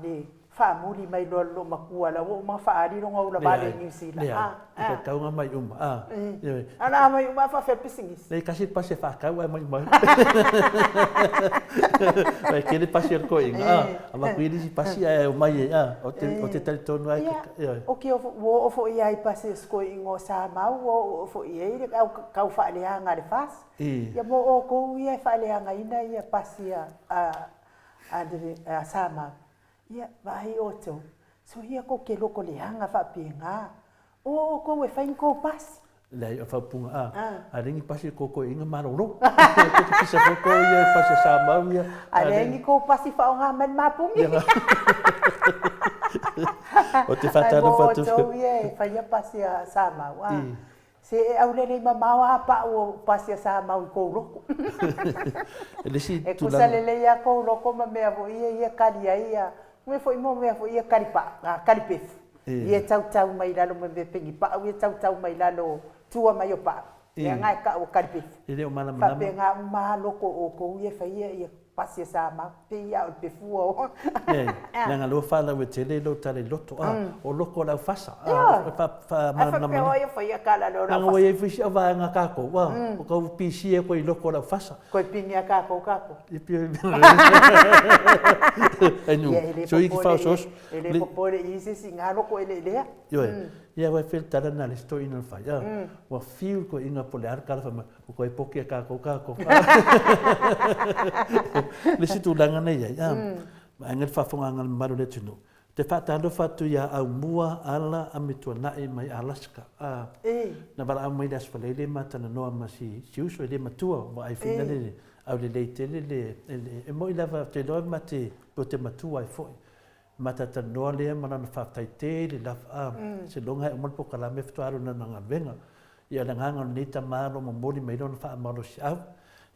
[SPEAKER 1] le faamuli mai loa le loomatua la ua uma ona faaali lona ula vale i Niu Sila.
[SPEAKER 2] Leai, e faitauga mai uma, a.
[SPEAKER 1] A na aumai uma a faafefea le pisinisi?
[SPEAKER 2] Leai, tasi le pasi e faatau ae aumai uma ai. Aua e tele pasi a le toeaina, a, avatu i ai le isi pasi ae omai ai, a, ou te, ou te talitonu lava e
[SPEAKER 1] Ia, ioe. O ke ua oo foi lava i pasi a si toeaina o Samau, ua oo foi i ai le au tau faaleaga a le FAST. Ia mo outou ia e faaleagaina ia pasi a, a, a Samau, Ia, vaai outou, soia kou ke loko leaga faapena. O outou e fai ni kou pasi.
[SPEAKER 2] Leai, o le faaupuga, a, a leai ni pasi kou toeaiina malolo. Te te pisa foi kou ia i pasi a Samau ia.
[SPEAKER 1] A leai ni kou pasi faaaoga mai le mapuni.
[SPEAKER 2] Ou te faatalofa atu.
[SPEAKER 1] Ae mo outou ia e faia pasi a Samau, a, se e aulelei mamao a pau o pasi a Samau i kou loko.
[SPEAKER 2] E le isi
[SPEAKER 1] E kusa lelei a kou loko ma mea foi ia ia kali ai ia, mea foi mo mea foi ia kali pau, a, kali pefu. Ia e tautau mai lalo ma mea pegi pau ia tautau mai lalo tua mai o pau. Lea nga e kau o kali pefu.
[SPEAKER 2] E le o malamalama.
[SPEAKER 1] Faapena uma a loko o outou ia e faia ia pasi a Samau. Pei a o le pefua o.
[SPEAKER 2] Leai, leaga lea ua faalauaitele lou tala i loto, a, o loko o le aufasa, a, e faamalamalama.
[SPEAKER 1] Ae faapea o ai o faia tala lea o le
[SPEAKER 2] aufasa. Leaga ua i ai foi isi vaega a tatou, a, o tau pisi e koe i loko o le aufasa.
[SPEAKER 1] Koe pini a tatou tatou.
[SPEAKER 2] E pei o so iki faaosooso.
[SPEAKER 1] E le popole i se isi nga loko eleelea.
[SPEAKER 2] Ioe. Ia ua feel tala na le isi toeaina na fai, a, ua fiu le toeaina po o le a le tala fai mai, Ua toe poki e kākou kākou. Le isi tulaga na i ai, a, vaega le faafofogaaga a le mamalu o le atunuu, te faatalofa atu iā Aumua, Ala a me Tuanai mai Alaska. A, na valaau mai le Aso Faraile ma talanoa ma si, si uso e le matua, vaai foi na le aulelei tele le, e moni lava ou te iloa ma te, pe te matua ai foi. Matatalanoa lea ma lana faafetai tele lava, a, seiloga e uma le polokalame faatoa alu i lana galuega. Ia, o le agaga o lenei tama o lo o momoli mai lona faamalosiau.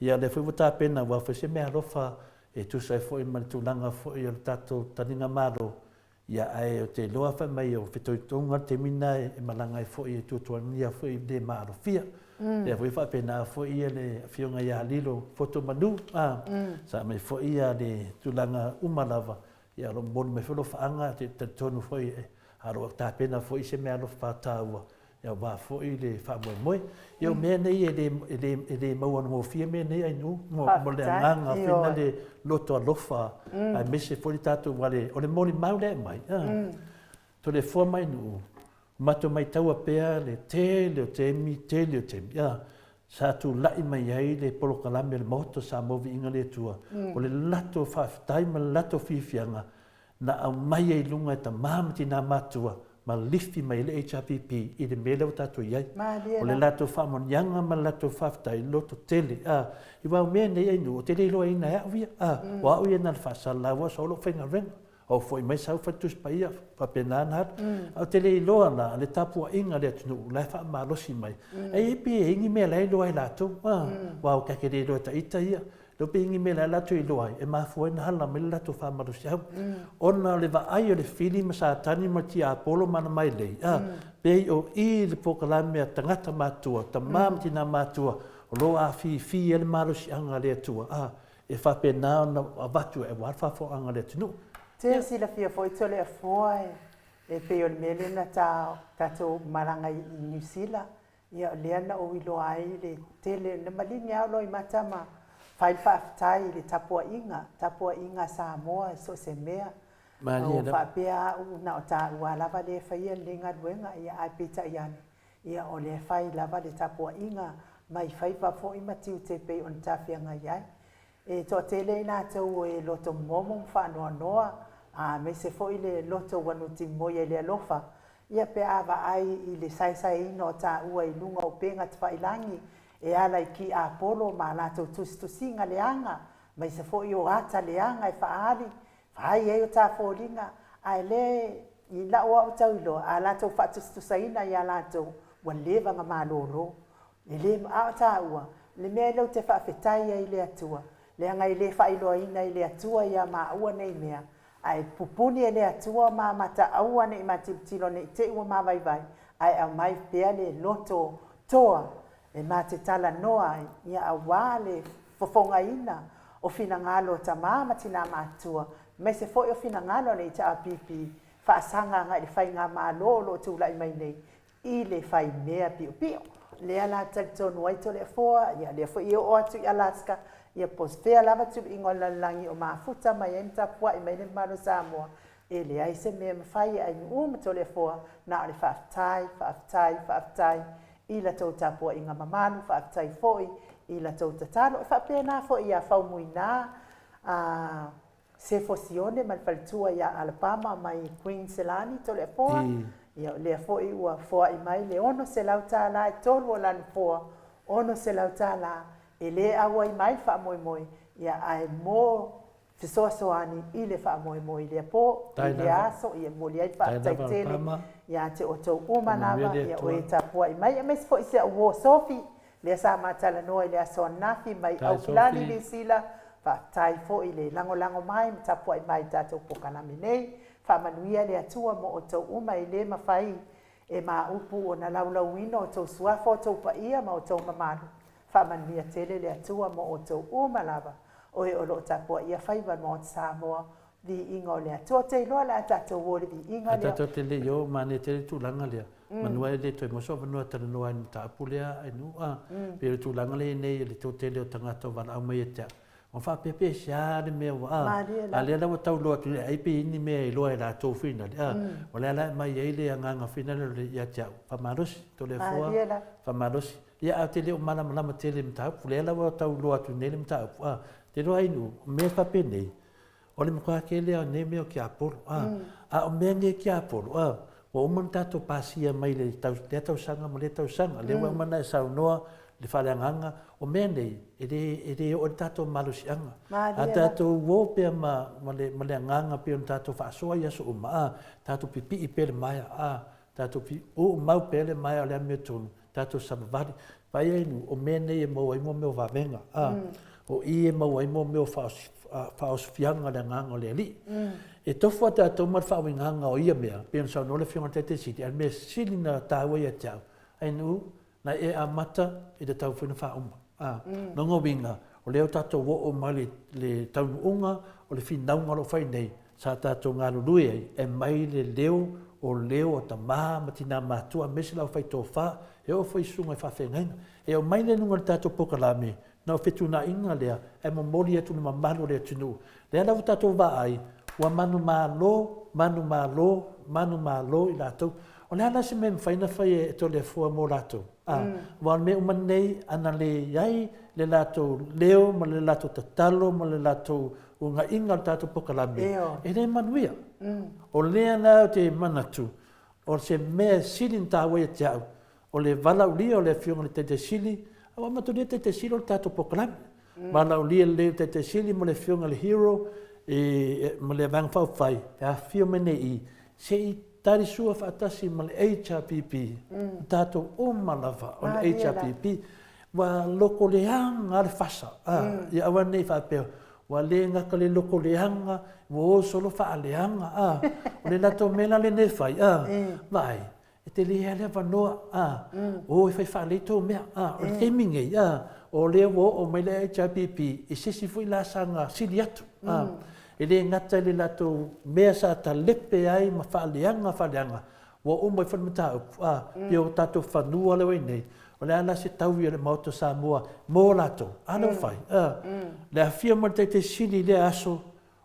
[SPEAKER 2] Ia, o lea foi ua tapena aua foi se meaalofa e tusa ai foi ma le tulaga foi o le tatou taliga malo, ia, ae ou te iloa fai mai o fetoitoga le taimi lena e malaga ai foi e tuatuagia foi i le maalofia. Lea foi e faapena foi le Afioga ia Lilo Fotomanu, a, sa aumai foi le tulaga uma lava. Ia, o lo o momoli mai foi alofaaga, ou te talitonu foi o lo o tapena foi se meaalofa taua aua foi le faamoemoe. Ia, o mea nei e le, e le, e le mauagofie mea nei Ainuu, mo, mo le agaga foi na le loto alofa, aemaise foi le tatou, aua o le molimau lea e aumai, a, Toleafoa ma Ainuu, matou maitaua pea le tele o taimi, tele o taimi, a, sa tulai mai ai le polokalame a le Maota o Samoa Viiga le Atua, o le latou faafetai ma le latou fiafiaga na aumai ai i luga e tama ma tina matua ma lifi mai ai le HRPP i le mea lea ua tatou i ai. O le latou faamanuiaga ma le latou faafetai loto tele. A, aua o mea nei Ainuu, ou te le iloaina e au ia. A, o au ia na o le faasalalau lava sau lou faigaluega. Ou foi mai sau fai Tusi Paia, faapena ona alu. Ae ou te le iloa la le tapuaiga a le atunuu la e faamalosi mai. E i ai pe i ai ni mea la e iloa ai latou, aua ou te le iloa e ta ita ia. Leo pe i ai ni mea la e latou iloa ai e mafua ai ona hala mai le latou faamalosiau. Ona o le vaai o le fili ma Satani ma le tiapolo ma ana mailei, pei o i le polokalame a tagata matutua, tama ma tina matutua o lo o afifi ai le malosiaga a le Atua. E faapena ona avatu ai aua le faafofogaaga a le atunuu.
[SPEAKER 1] Te silafia foi Toleafoa e pei o le mea lea na tatou malaga i Niu Sila, ia o lea na ou iloa ai le tele, na maligi lava Loimata ma fai le faafetai i le tapuaiga, tapuaiga a Samoa i so o se mea.
[SPEAKER 2] Malie
[SPEAKER 1] lava. Faapea au na o taua lava lea e faia lenei galuega, ia ae peitai ane, Ia, o lea e fai lava le tapuaiga mai faiva foi ma tiute e pei ona tafeagai ai. E toatele i latou e loto momo ma faanoanoa, aemaise foi le loto ua nutimoi ai le alofa, ia pe a vaai i le saesaeina o taua i luga o upega tafailagi e ala i ki apolo ma a latou tusitusiga leaga, aemaise foi o ata leaga e faaali Fai ai o ta foliga, ae le i la'u a'u tau iloa, a latou faatusatusaina iā latou, ua leva na malolo. E le a o taua, le mea lea ou te faafetai ai i le Atua, leaga e le faailoaina e le Atua iā maua nei mea, ae pupuni e le Atua ma mata aua ne i ma tilotilo ne i te i ua ma vaivai, ae aumai pea le loto toa E ma te talanoa ai, ia aua le fofogaina o finagalo o tama ma tina matutua, aemaise foi o finagalo a le HRPP faasaga agai i le faigamalo o lo o tulai mai nei i le fai mea piopio. Lea la talitonu ai Toleafoa, ia lea foi e oo atu i Alaska, ia po o fea lava tuluiga o le lalolagi o mafuta mai ai ma tapuai mai le mamalu o Samoa, E leai se mea e mafai e Ainuu ma Toleafoa na o le faafetai, faafetai, faafetai i la tou tapuaiga mamalu, faafetai foi i la tou tatalo. E faapena foi ia Faumuina a Sefo Sione ma le faletua ia Alabama mai Queenselani, Toleafoa, ia o lea foi ua foai mai le $600 e tolu o Lanufoa, $600 e le auai mai le faamoemoe, ia ae mo. fesoasoani i le faamoemoe i lea po, i lea aso, ia e momoli ai le faafetai tele ia te outou uma lava, ia o e tapuai mai, aemaise foi si au uo Sofi, lea sa ma talanoa i le aso ananafi mai Aukilani, Niu Sila, faafetai foi le lagolago mai ma tapuai mai i tatou polokalame nei. Faamanuia le Atua mo outou uma, e le mafai e ma upu ona laulauina outou suafa, outou paia ma outou mamalu. Faamanuia tele le Atua mo outou uma lava, o e o lo o tapuaia faiva o le Maota Samoa, viiga o le Atua. Ou te iloa o le a tatou o i le viiga
[SPEAKER 2] lea. Tatou te le i o, manaia tele le tulaga lea, manu e le toe maua sou avanoa e talanoa ai i le mataupu lea Ainuu, a, pei o le tulaga lea i ai nei i le toatele o tagata o valaau mai ia te au, ua faapea pe aisea le mea ua, a, a lea la ua tau iloa atu nei, ai pe i ai ni mea e iloa e latou foi na, a, o le a la e aumai ai le agaga foi lea ia te au, faamalosi, Toleafoa, faamalosi. Ia, ae ou te le o malamalama tele i le mataupu, lea la ua tau iloa atu nei le mataupu, a, ou te iloa Ainuu, o mea faapenei, O le matua tele lava o nei mea o tiapolo, a, a o mea nei tiapolo, a, ua uma ona tatou pasia mai le tau, lea tausaga ma lea tausaga, lea ua uma ona e saunoa i le faaleagaga, o mea nei, e le, e le oo i le tatou malosiaga. A tatou o pea ma, ma le, ma le agaga pei ona tatou faasoa i aso uma, a, tatou pipii pea i le maea, a, tatou uu mau pea le maea o le amiotonu, tatou savavali. Vaai ai o mea nei e maua ai mo mea o vavega, a, o i e maua ai mo mea o faaosofiaga o le agaga o le Alii. E tofu a tatou ma le faauigaga o ia mea, pei ona saunoa le Afioga i le Taitai Sili, a o le mea sili ona taua ia te au, Ainuu, na e amata i le tau foi na faauma. A, lona uiga, o lea ua tatou oo mai le taunuuga o le finauga o lo o fai nei, sa tatou galulue ai, e aumai le leo o leo o tama ma tina matutua aemaise le aufai tofa, e oo foi i susuga i faafeagaiga. E aumai lea i luga o le tatou polokalame, na o fetuunaiga lea ae momoli atu i le mamalu o le atunuu. Lea la ua tatou vaai, ua manumalo, manumalo, manumalo i latou. O le a la se mea e mafai ona fai e Toleafoa mo latou? A, aua o le mea uma nei, ana leai le latou leo ma le latou tatalo ma le latou uunaiga o le tatou polokalame, e le manuia. O lea la ou te manatu, o se mea e sili ona taua ia te au, o le valaaulia o le Afioga i le Taitai Sili, aua manatua le Taitai Sili o le tatou polokalame. Valaaulia lelei o le Taitai Sili ma le Afioga i le Hero ma le Vaega Faaupufai e afifio mai nei i i, se i talisua faatasi ma le HRPP, o tatou uma lava o le HRPP, ua lotoleaga lava le fasa, ia aua ne i faapea ua le gata le lotoleaga, ua o solo faaleaga, a, o le latou mea la lenei e fai, a, vaai, e tele lava le avanoa, a, o e fai faalelei tou mea, a, o le taimi nei, a, o lea ua oo mai le HRPP i se isi foi laasaga sili atu, a, e le gata i le latou mea sa talepe ai ma faaleaga faaleaga, ua uma ifo le mataupu, a, pei o tatou fanua lea ua i ai nei, o le a la se taui a le Maota o Samoa mo latou, a lea ua fai, a, le afio mai o le Taitai Sili i lea aso,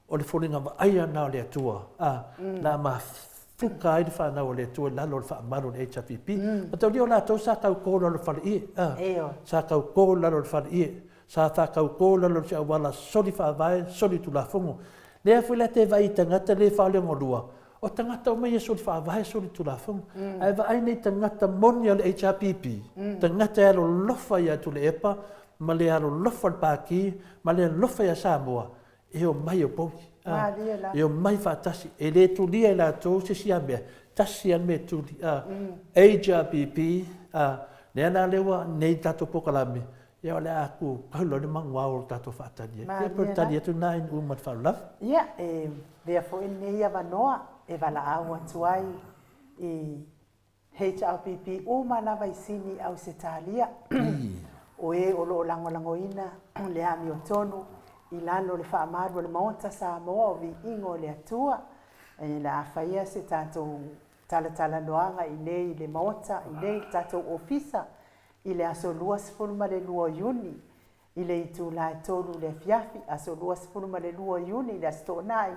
[SPEAKER 2] o le foliga vaaia lena o le Atua, a, la mafuka ai le fanau a le Atua i lalo o le faamalu o le HRPP. Mataulia o latou sa tauto i lalo o le faleie, a, sa tauto i lalo o le faleie, sa faatauto i lalo o se auala soli faavae, soli tulafono. Lea foi la te vaai i tagata le faaleogolua, o tagata uma ia soli faavae, soli tulafono. Ae vaai nei tagata moni a le HRPP, tagata e alolofa ia Tuilaepa ma le alolofa i le Pati ma le alofa ia Samoa, e omai e opogi, a, e omai faatasi, e le tulia e latou se isi a mea, tasi lava le mea e tuli, a, HRPP, a, lea la lea ua nei le tatou polokalame, ia o le a kukau loa le manuao o le tatou faatali ai. Ia po o le tali atu lena Ainuu ma le faaaloalo.
[SPEAKER 1] Ia, e avea foi lenei avanoa e valaau atu ai i HRPP uma lava i Sini Ausetalia, o e o lo o lagolagoina le amiotonu i lalo o le faamalu o le Maota Samoa o Viiga o le Atua, o le a faia se tatou talatalanoaga i inei i le Maota, i inei i le tatou Ofisa i le aso 22 o Iuni i le itula e 3 i le afiafi, aso 22 o Iuni i le Aso Toonai,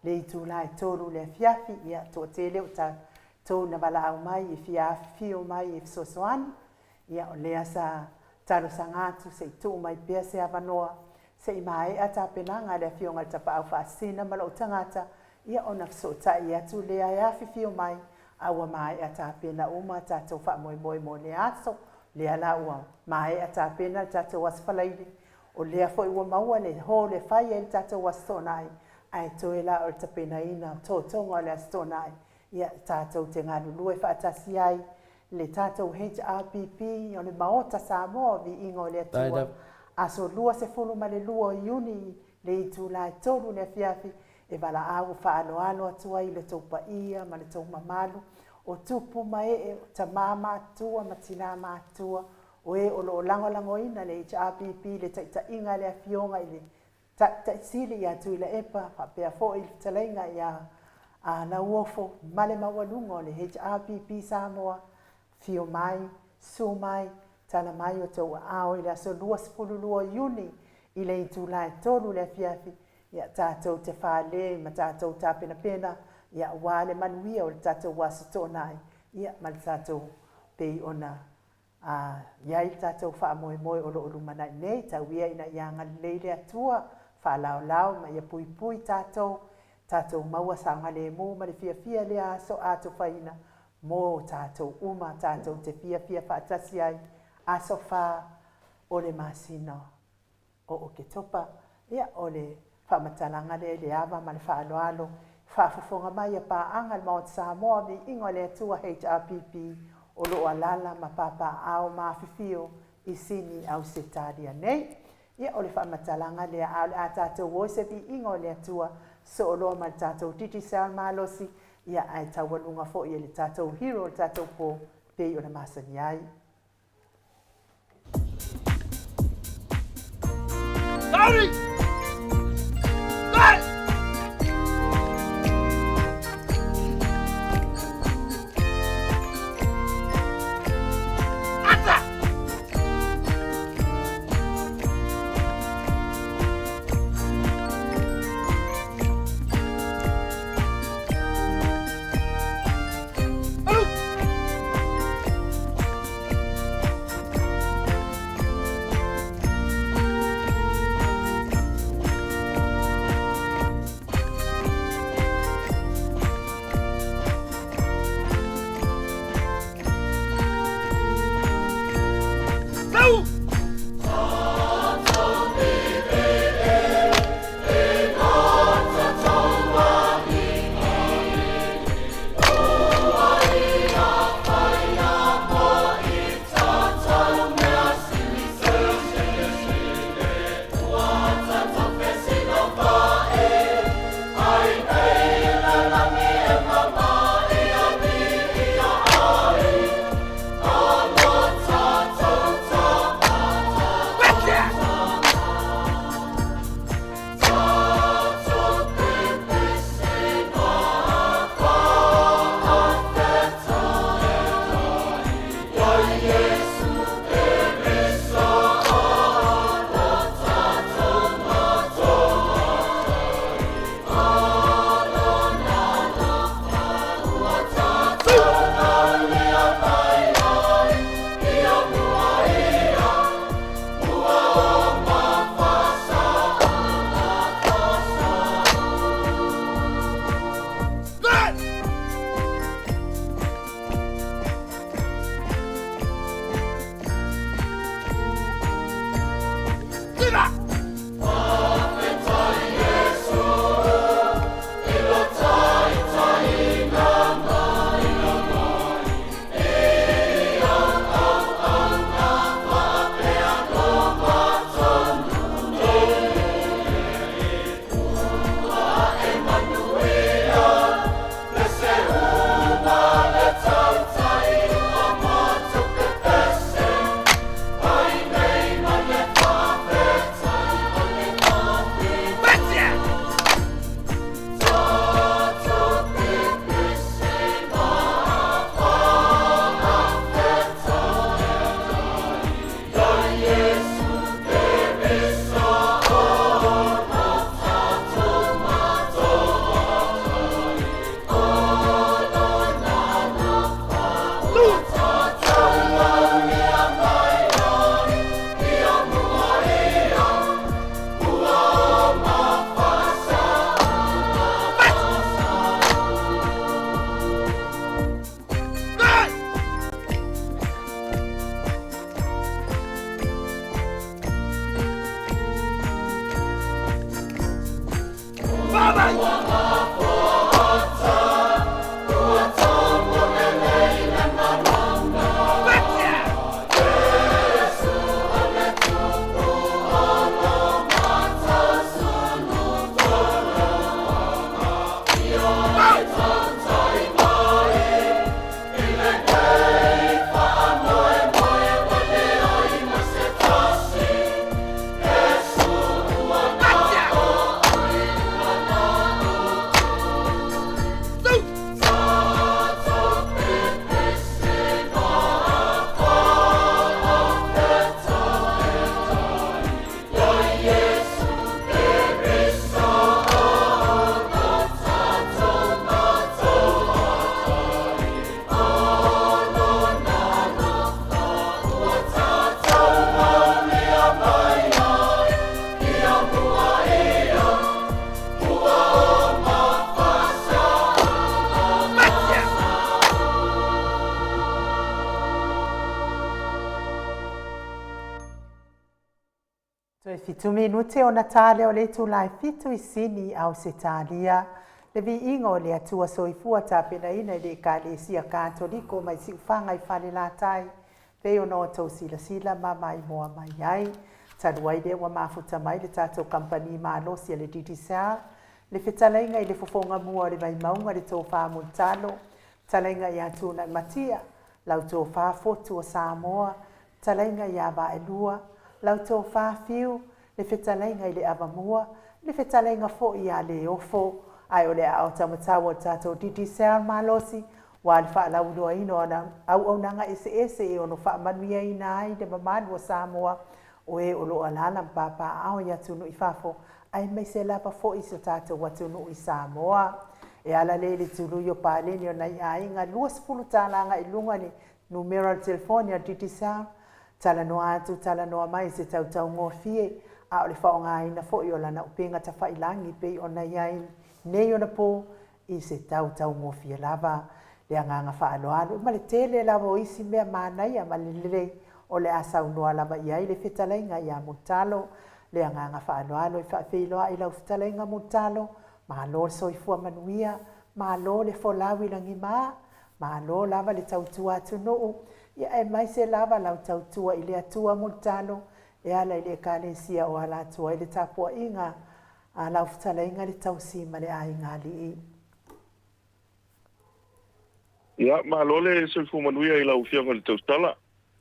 [SPEAKER 1] le itula e 3 i le afiafi, ia, toatele o tatou na valaau mai e fia afifio mai e fesoasoani, ia, o lea sa talosaga atu se i tuu mai pea se avanoa se i maea tapenaga a le Afioga i le Tapaau Faasisina ma lou tagata, ia, ona fesootai atu lea e afifio mai, a ua maea tapena uma tatou faamoemoe mo lea aso, lea la ua maea tapena le tatou Aso Faraile. O lea foi ua maua le hall e fai ai le tatou Aso Toonai, ae toe la o le tapenaina o totoga o le Aso Toonai, ia, tatou te galulue faatasi ai le tatou HRPP o le Maota Samoa o Viiga o le Atua, aso 22 o Iuni le itula e 3 i le afiafi, e valaau faaaloalo atu ai i le tou paia ma le tou mamalu, o tupu ma ee, o tama matutua ma tina matutua, o e o lo o lagolagoina le HRPP i le taitaiga a le Afioga i le Taitai Sili ia Tuilaepa, faapea foi le fetalaiga ia Lauofo ma le maualuga o le HRPP Samoa, afio mai, susu mai, tala mai o tou aao i le aso 22 o Iuni i le itula e 3 i le afiafi, ia tatou te fale ma tatou tapenapena, ia aua le manuia o le tatou Aso Toonai, ia ma le tatou pei ona A i ai le tatou faamoemoe o lo o lumanai nei, tau ia ina ia agalelei le Atua, faalaolao ma ia puipui tatou, tatou maua saogalemu ma le fiafia lea aso atofaina mo tatou uma tatou te fiafia faatasi ai aso fa o le masina o Oketopa. Ia, o le faamatalaga lea i le ava ma le faaaloalo, faafofoga mai a paaga le Maota Samoa, Viiga o le Atua HRPP, o lo o alaala ma papaaao ma afifio i Sini, Ausetalia nei. Ia, o le faamatalaga lea, a o le a tatou o i se viiga o le Atua, sooloa ma le tatou Digicel malosi, ia, ae taualuga foi e le tatou hero o le tatou po, pei ona masani ai.
[SPEAKER 3] Sauni! Hey! Ata! Alu! Sau!
[SPEAKER 1] Toe fitu minute ona ta lea o le itula e fitu i Sini, Ausetalia. Le viiga o le Atua Soifua tapenaina i le Ekalesia Katoliko mai Siufaga i Falelatai, pei ona outou silasila ma maimoa mai ai. Talu ai lea ua mafuta mai le tatou kamupani malosi a le Digicel, le fetalaiga i le fofoga mua o le Vaimauga le Tofa Mulitalo, fetalaiga ia Tuna'imatia, lau Tofa Fotu o Samoa, Fetalaiga ia Vaelua, lau tofa Fiu, le fetalaiga i le Avamua, le fetalaiga foi ia Leofo, ae o le aao taumatau o le tatou Digicel malosi ua le faalauiloaina o ana auaunaga eseese e ono faamanuiaina ai le mamalu o Samoa, o e o lo o alaala ma papaaao i atunuu i fafo, aemaise lava foi si o tatou atunuu i Samoa. E ala lea i le tului o paleni o nai aiga 20 tala agai i luga le Numera o le telefoni a le Digicel, Talanoa atu, talanoa mai i se tautaugofie, a o le faaaogaina foi o lana upega tafailagi pei ona i ai nei ona po i se tautaugofie lava. Le agaga faaaloalo ma le tele lava o isi mea manaia ma le lelei o le a saunoa lava i ai le fetalaiga ia Mulitalo. Le agaga faaaloalo e faafeiloai i lau fetalaiga Mulitalo, malo le soifua manuia, malo le folau i lagima, Malo lava le tautua atunuu, ia aemaise lava lau tautua i le Atua Mulitalo e ala i le Ekalesia o ala atu ai le tapuaiga a lau fetalaiga le tausi ma le aiga alii.
[SPEAKER 3] Ia, malo le soifua manuia i lau Afioga i le Tausala.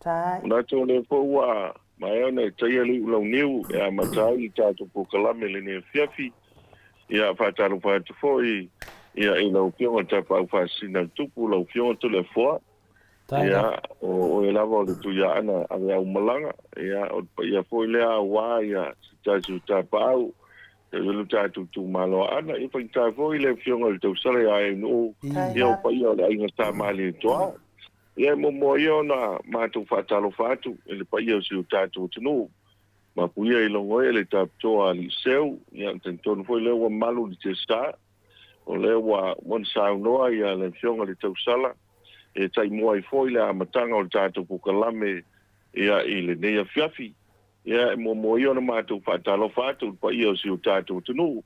[SPEAKER 3] Manatu o lea foi ua maea ona e taia le iulauniu e amata ai le tatou polokalame i lenei afiafi. Ia, faatalofa atu foi ia i lau Afioga i le Tapaau Faasisina a le Tupu, lau Afioga Toleafoa. Ia, o oe lava o le Tuiaana a le Aumalaga. Ia, o le paia foi lea aua ia se tasi o Tapaau e lo tatou itumalo Aana. Ia, faigata foi le Afioga i le Tausala ia Ainuu, ia o paia o le Aiga Sa Malietoa. Ia e muamua ia ona matou faatalofa atu i le paia o si o tatou atunuu. Mapuia i logo e le taputoa a Alii Seu, ia talitonu foi lea ua malu le tiasa, o lea ua ona saunoa ia le Afioga i le Tausala e taimua ai foi le amataga o le tatou polokalame ia i lenei afiafi. Ia e muamua ia ona matou faatalofa atu i le paia o si o tatou atunuu.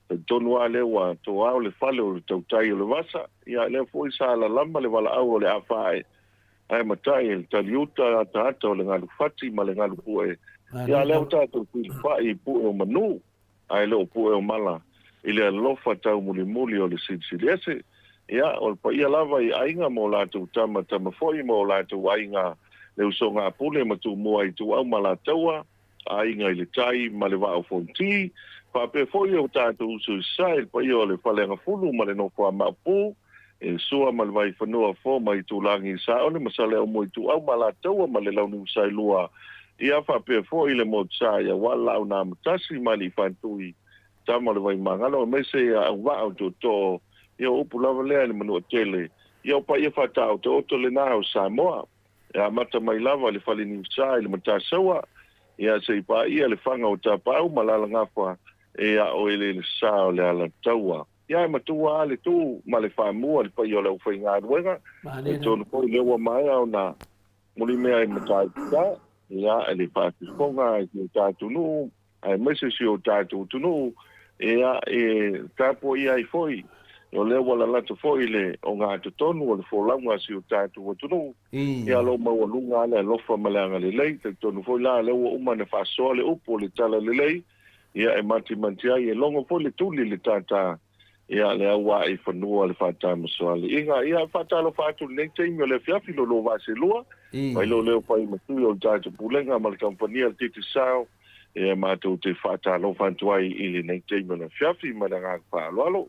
[SPEAKER 3] Talitonu lava lea ua toao le fale o le tautai o le vasa, ia lea foi sa lalama le valaau o le afa ae ae matai e le taliuta ataata o le galu fati ma le galu pue. Ia lea ua tatou tulipai i pue o manu ae le o pue o mala i le alofa taumulimuli o le Silisili Ese. Ia, o le paia lava i aiga ma o latou tama, tama foi ma o latou aiga, le usoga a Pule ma Tumua Ituau ma Alataua, Aiga i le Tai ma le Vaa o Fonoti, faapea foi o tatou uso i Sasae, le paia o le Faleagafulu ma le nofo a Maopu, e Sua ma le Vaifanua, Fo ma Itulagi i Saole ma Saleaaumua Ituau ma Alataua ma le Launiusailua, ia faapea foi le Motusa i aua le Laaunaamotasi ma Aliifaatui, Tama o le Vaimagalo, aemaise ia Auvaa o Tootoo, ia o upu lava lea i le Manuatele, ia o paia faataotooto lena o Samoa. E amata mai lava le Faleniusa i le Matasaua, ia se i paia le faga o Tapaau ma Lalagafa e ao eleele sa o le Alataua. Ia e matua lava le tu ma le faamua le paia o le aufaigaluega, e tonu foi lea ua maea ona mulimea i Matautu-sa, ia e le faafofoga i si o tatou nuu aemaise si o tatou atunuu, ia, e tapuaia ai foi, o lea ua lalata foi le ogatotonu o le folauga a si o tatou atunuu, ia, o lo o maualuga lava le alofa ma le agalelei. Talitonu foi la, o lea ua uma ona faasoa le upu o le Talalelei, ia, e mantimante ai, e logo foi le tuli i le tātā, ia, le auae i fanua le faatamasoaliiga. Ia, e faatalofa atu i lenei taimi o le afiafi, lo lua vaa selua, mai lou leo fai ma sui o le tatou Pulega ma le Kamupani a le Digicel, Ia matou te faatalofa atu ai i lenei taimi o le afiafi ma le agaga faaaloalo.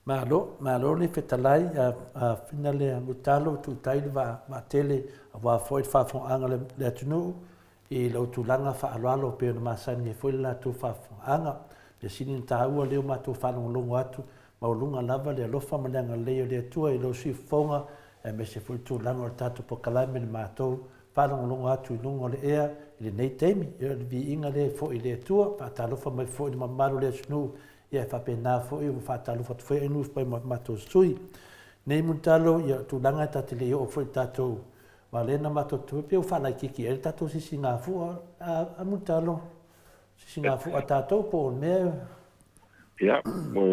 [SPEAKER 2] Malo, malo le fetalai, a fina le Mulitalo tuutai le vaatele aua foi le faafofogaaga a le atunuu i lou tulaga faaaloalo pei ona masani ai foi le latou faafofogaaga. Mea sili ona taua lea ua matou faalogologo atu, maualuga lava le alofa ma le agalelei o le Atua i lou siufofoga aemaise foi le tulaga o le tatou polokalame le matou faalogologo atu i luga o le ea i lenei taimi. Ia o le viiga lea e foi i le Atua, faatalofa mai foi i le mamalu o le atunuu, ia e faapena foi ua faatalofa atu foi Ainuu mai ma matou sui. Nei Mulitalo, ia o tulaga e ta te le i oo foi i le tatou aua o lea na matou pei ua faalaitiiti ai le tatou sisigafua a Mulitalo. Sisigafu'a tatou po o le mea.
[SPEAKER 5] Ia,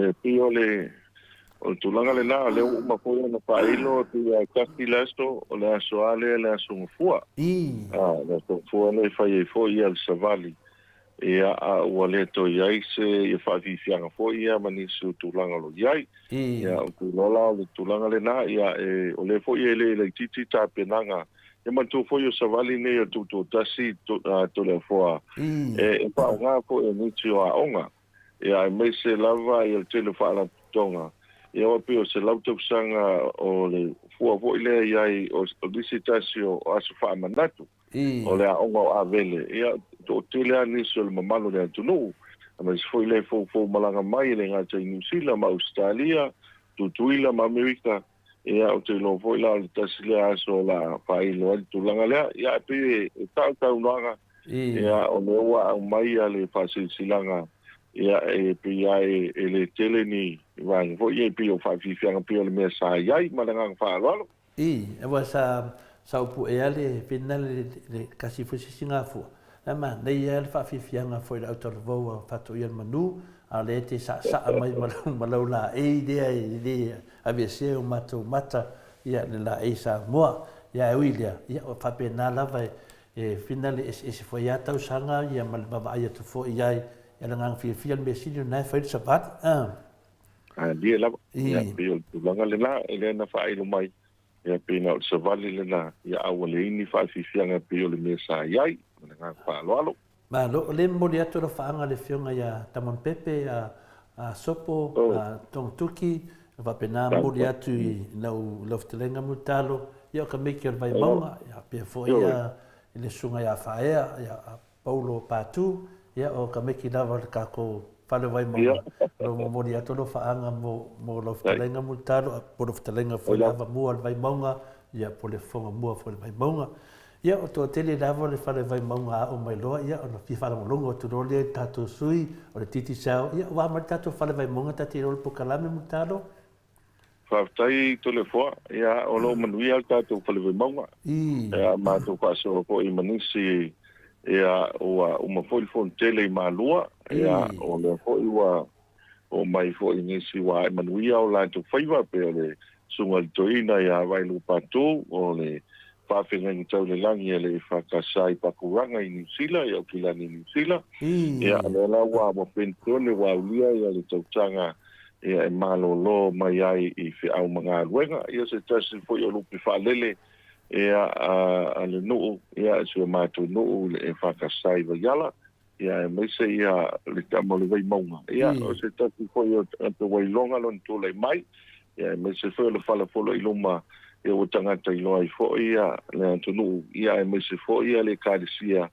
[SPEAKER 5] e pei o le o le tulaga lena, o lea ua uma foi ona faailo, e pei lava e tasi le aso, o le aso lava lea, le aso Gafua. A, le aso Gafua lea e fai ai foi le savali, ia, a ua le toe i ai se ia faafiafiaga foi ia ma nisi o tulaga o lo o i ai. Ia, ou te iloa la o le tulaga lena, ia, e, o lea foi e le laitiiti tapenaga. Ia manatua foi o savali nei o le Tutoatasi, Toleafoa, e faaaoga foi e nisi o aoga, ia, aemaise lava ia le tele o faalapotopotoga. Ia, aua pei o 100 tausaga o le fua foi lea i ai o le isi tasi o aso faamanatu. O le aoga o Avele, ia, toatele lava nisi o le mamalu o le atunuu, aemaise foi le foufou malaga mai e le gata i Niu Sila ma Ausetalia, Tutuila ma Amerika, ia, ou te iloa foi la o le tasi lea aso o le a faailo ai le tulaga lea. Ia, ae pei e sao saunoaga, ia, o lea ua aumai le faasilasilaga, ia, e pei lava e le tele ni vaega foi ia e pei o faafiafiaga pei o le mea sa i ai. Ma le agaga faaaloalo.
[SPEAKER 2] I, aua sa sa upu ea le pena le le kasi foi se sigafua. La manaia le faafiafiaga foi le autalavou a Faatoia le Manu, a o lea e te saasaa mai ma lau ma lau laei lea e le aveesea e o matou mata, ia le laei Samoa. Ia ae ui i lea, ia o faapena lava e e fina le eseese foi a tausaga ia ma le vaavaai atu foi i ai, ia le agaga fiafia le mea sili o lena e fai le savali. A.
[SPEAKER 5] Malie lava. Ia, pei o le tulaga lena, e lea na faailo mai, ia pei na o le savali lena, ia a ua leai ni faafiafiaga e pei o le mea sa i ai. Ma le agaga faaaloalo.
[SPEAKER 2] Malo, o lea e momoli atu alofaaga i le Afioga ia Tamon Pepe, a a Sopo, a Togatuki, e faapena momoli atu i lau lau fetalaiga Mulitalo, ia o ka meiki o le Vaimauga, ia faapea foi ia i le Susuga ia Faaea, ia a Paulo Patu, ia o ka meki lava o le takou fale Vaimauga, o lo o momoli atu alofaaga mo, mo lau fetalaiga Mulitalo, po o lau fetalaiga foi le Avamua o le Vaimauga, ia po o le Fofoga Mua foi o le Vaimauga. Ia o toatele lava o le fale Vaimauga a oo mai loa, ia ona fia faalogologo atu loa lea i le tatou sui o le Digicel, ia ua mai le tatou fale Vaimauga ta te iloa le polokalame Mulitalo.
[SPEAKER 5] Faafetai Toleafoa, ia o lo o manuia le tatou fale Vaimauga. Ia matou faasoa foi ma nisi ia ua uma foi le fonotele i Malua, ia o lea foi ua oo mai foi nisi ua ae manuia o latou faiva pei o le Susuga i le Toeaina ia Vailuu Patu, o le Faafeagaiga Tau i le Lagi a le EFKS i Pakuranga i Niu Sila, i Aukilani i Niu Sila. Ia o lea la ua penisione ua aulia ia le tausaga ia e malolo mai ai i feau ma galuega. Ia se tasi foi o lupe faalele ia a le nuu, ia si o matou nuu i le EFKS i Vaiala, ia aemaise ia le tama o le Vaimauga. Ia o se tasi foi o tagata ua iloga lona tulai mai, ia aemaise foi o le fala folo i luma ia ua tagata iloa ai foi ia le atunuu, ia aemaise foi ia le Ekalesia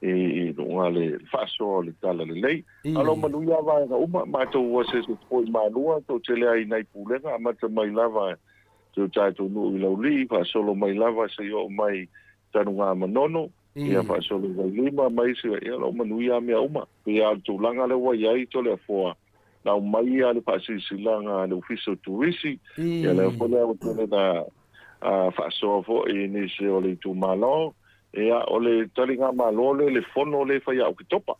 [SPEAKER 5] i luga le faasoa o le Talalelei. Alo manuia vaega uma, matou asiasi atu foi i Malua, toatele ai nai pulega, amata mai lava si o tatou nuu i Laulii, faasolo mai lava seia oo mai Tanugamanono, ia faasolo i Vailima ma isi, ia lo manuia mea uma. Pei lava o le tulaga lea ua i ai Toleafoa, na aumai ia le faasilasilaga a le Ofisa o Turisi, ia lea foi lea ua tele na faasoa foi i nisi o le itumalo, ia o le taligamalo lea i le fono lea e fai ia Oketopa,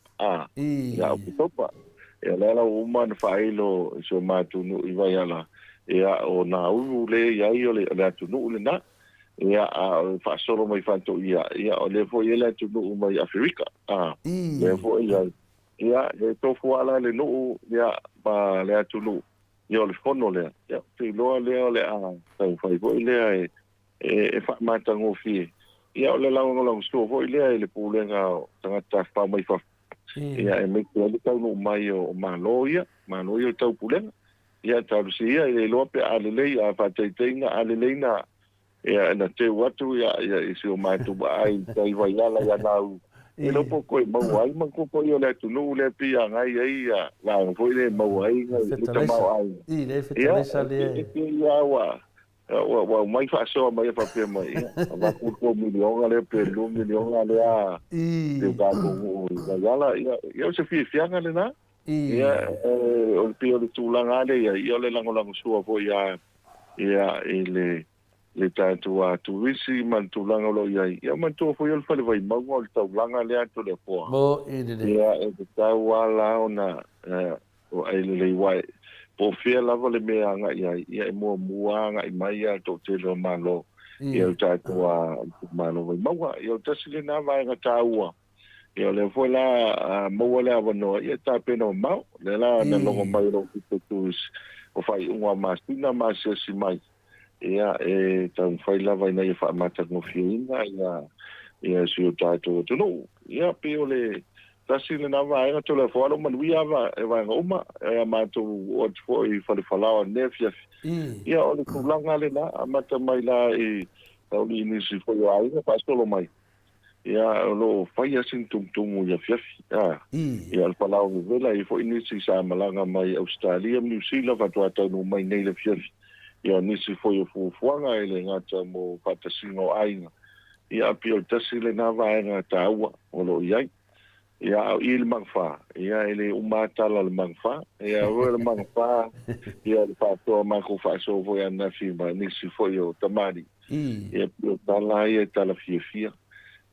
[SPEAKER 5] ia Oketopa. Ia lea la ua uma ona faailo i si o matou nuu i Vaiala, ia o Nauru lea e i ai o le atunuu lena, ia a o le faasolo mai Faatoia, ia o lea foi e i ai le atunuu mai Aferika, lea foi e i ai. Ia e tofu lava la le nuu ia ma le atunuu, ia o le fono lea, ia ou te iloa lea o le a taumafai foi lea e faamatagofie. Ia o le lagolagosua foi lea i le pulega o tagata tafafao mai fafo, ia aemaise ai le taunuu mai o Malo ia, Malo ia o le taupulega. Ia talosia ia, e le iloa pe a lelei, a faataitaiga a lelei na Ia, na teu atu ia, ia, i si o matou vaai i tai Vaiala ia Nau, e iloa po o koe maua ai ma kopo ia o le atunuu lea pei a agai ai ia vaega foi lea e maua ai le tamaoaiga. Ia, e pei lava ua, ua, ua aumai faasoa mai e faapea mai, ia, avatu le $3 miliona lea pe $2 miliona lea i o tatou nuu i Vaiala, ia, ia o se fiafiaga lena. Ia, o le pei o le tulaga lava lea i ai, ia o le lagolagosua foi ia, ia, i le. le tatou a turisi ma le tulaga o lo o i ai. Ia manatua foi o le Fale Vaimauga o le taulaga lea a Toleafoa.
[SPEAKER 2] Mo'i lelei.
[SPEAKER 5] Ia e tatau lava la ona vaai lelei aua po o fea lava le mea e agai ai, ia e muamua agai mai lava le toatele o Malo i le tatou itumalo Vaimauga. Ia o le tasi lena vaega taua. Ia o lea foi la a maua le avanoa, ia e tapena mamao. O lea la na logo mai e lou pito turisi o faaiuga o masina ma asiasi mai. Ia, e taumafai lava ina ia faamatagofieina ia ia si o tatou atunuu. Ia, pei o le tasi lena vaega Toleafoa alo manuia ava e vaega uma, e a matou oo atu foi i Falefalaoa i lenei afiafi. Ia, o le tulaga lena, amata mai la i Tauli i nisi foi o aiga faasolo mai. Ia, o lo o fai lava sina tumutumu i afiafi. A, ia, o le falaoa vevela, e i ai foi nisi sa malaga mai Ausetalia ma Niu Sila faatoa taunuu mai nei i le afiafi. Ia, o nisi foi o fuafuaga e le gata mo faatasiga o aiga, ia, a pei o le tasi lena vaega taua o lo o i ai. Ia, a o i le magafa, ia, e le uma lava tala o le magafa. Ia, o le magafa, ia, o le faasoa, matou faasoa foi ananafi ma nisi foi o tamalii. Ia, pei o tala lava ia e tala fiafia.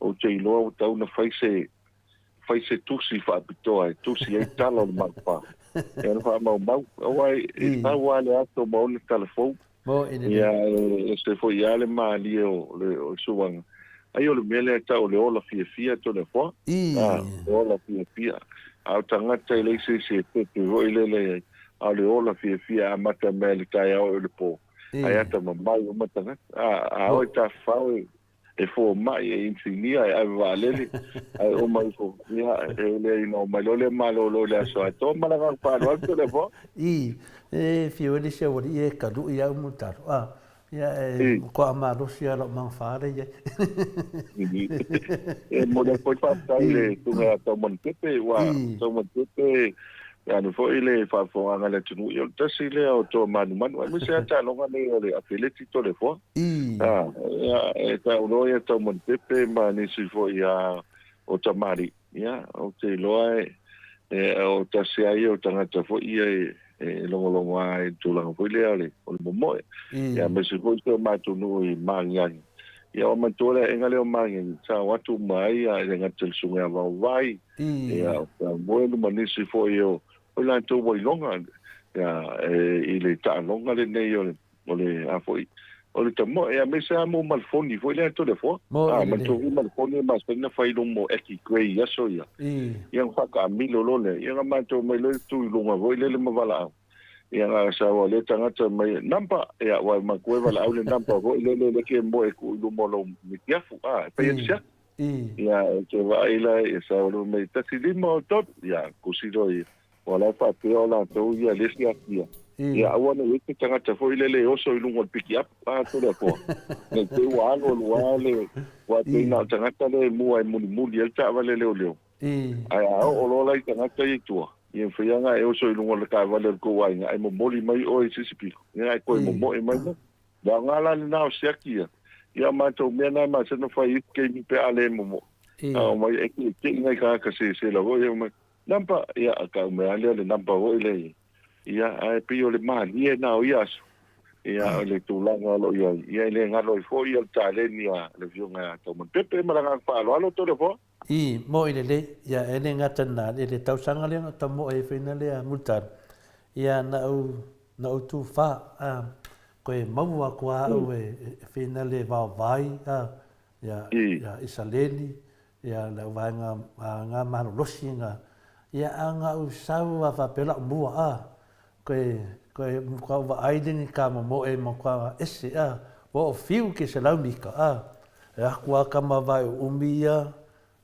[SPEAKER 5] Ou te iloa ua tatau ona fai se, fai se tusi faapitoa e tusi ai tala o le magafa. Ia, ona faamaumau. Aua e sau lava le aso ma ona tala fou. Ia, e ese foi lava le malie o le suaga. Ai o le mea lea e tau o le ola fiafia Toleafoa. A, le ola fiafia. A o tagata e leai se isi e pepe foi lele i ai. A o le ola fiafia e amata mai le taeao e o le po. Ae atamamai uma tagata. A, a o e tafafao e e fomai, e inisinia, e ave vaalele, ae uma ifo, ia, e leai ina omai loa lea malolo i le aso atoa ma le agaga faaaloalo Toleafoa.
[SPEAKER 2] I, e fiu ai le isi aualii e kaluʻi au mulitalo, a, ia, e matua malosi lava lau magafa lea i ai.
[SPEAKER 5] E momoli atu foi le faafetai i le Susuga ia Taumanupepe, ua Taumanupepe, vaeane foi le faafofogaaga a le atunuu, ia o le tasi lea o toa manumanu, aemaise lava taaloga nei o le afeleti Toleafoa. A, ia, e tau loa ia Taumanupepe ma nisi foi a o tamalii, ia, ou te iloa e, e, o tasi lava ia o tagata foi ia e, e logologo lava i le tulaga foi lea o le, o le momoe. Ia, aemaise foi si o matou nuu i Magiagi. Ia, ua manatua le aega lea o Magiagi, sa o atu uma ai e le gata i le Susuga ia Vaovai, ia, o Samuelu ma nisi foi o, o i latou ua iloga, ia, e, i le taaloga lenei o le, O le a foi, o le tamoe, aemaise lava mo malefoni foi lea Toleafoa.
[SPEAKER 2] Moe
[SPEAKER 5] A, manatua foi malefoni e masani ona fai i luma o Eki Grey i aso ia. Ia ona faataamilo loa lea, ia ona matou omai loa tu i luga foi lele ma valaau. Ia na sau lea tagata mai, number, ia aua e manatua e valaau le number foi lele lea e moe e tuu i luma o lou mitiafu, a, e fai atu se atu. Ia e te vaai la, ia sau loa mai, 15 o 3, ia kusi loa ia. Ua la e faapea o latou ia le siakia. Ia aua ne i ai se tagata foi lele e oso i luga o le pikiapu a Toleafoa. Ne i te i ua alu alu lava le, aua pei na o le tagata lea e mua e mulimuli ai le taavale leoleo. Ae a oo loa la i tagata ia i tua, ia mafai lava ona e oso i luga o le taavale o le tou aiga ae momoli mai oe i se isi pito, ia ae toe momoe mai loa. Le aoga la lena o siaki ia. Ia o matou mea na e masani ona fai i isi taimi pe a le momoe. A omai e keʻikeʻi nai tagata sese lava ia omai, Number, ia, tau mai lava lea o le number foi lea, ia, ae pei o le malie lena o ia aso, ia, o le tulaga o lo o i ai, ia, e le galo ai foi le taleni a le Afioga ia Taumanupepe. Ma le agaga faaaloalo, Toleafoa.
[SPEAKER 2] I, moʻi lelei, ia, e le gata lena, i le tausaga lea na ou tamoe ai foi na lea Mulitalo, ia, na ou, na ou tufa, a, koe maua aku a au e, e whina le vaovai, a, ia, ia Isaleli, Ia le vaega nga malolosi nga ia a nga u sau a faapea la'u mua a koe koe ka u vaai le ni ka momoe ma ka ese a ua o fiu ke selau mika a e aku a ka ma vae o umi ia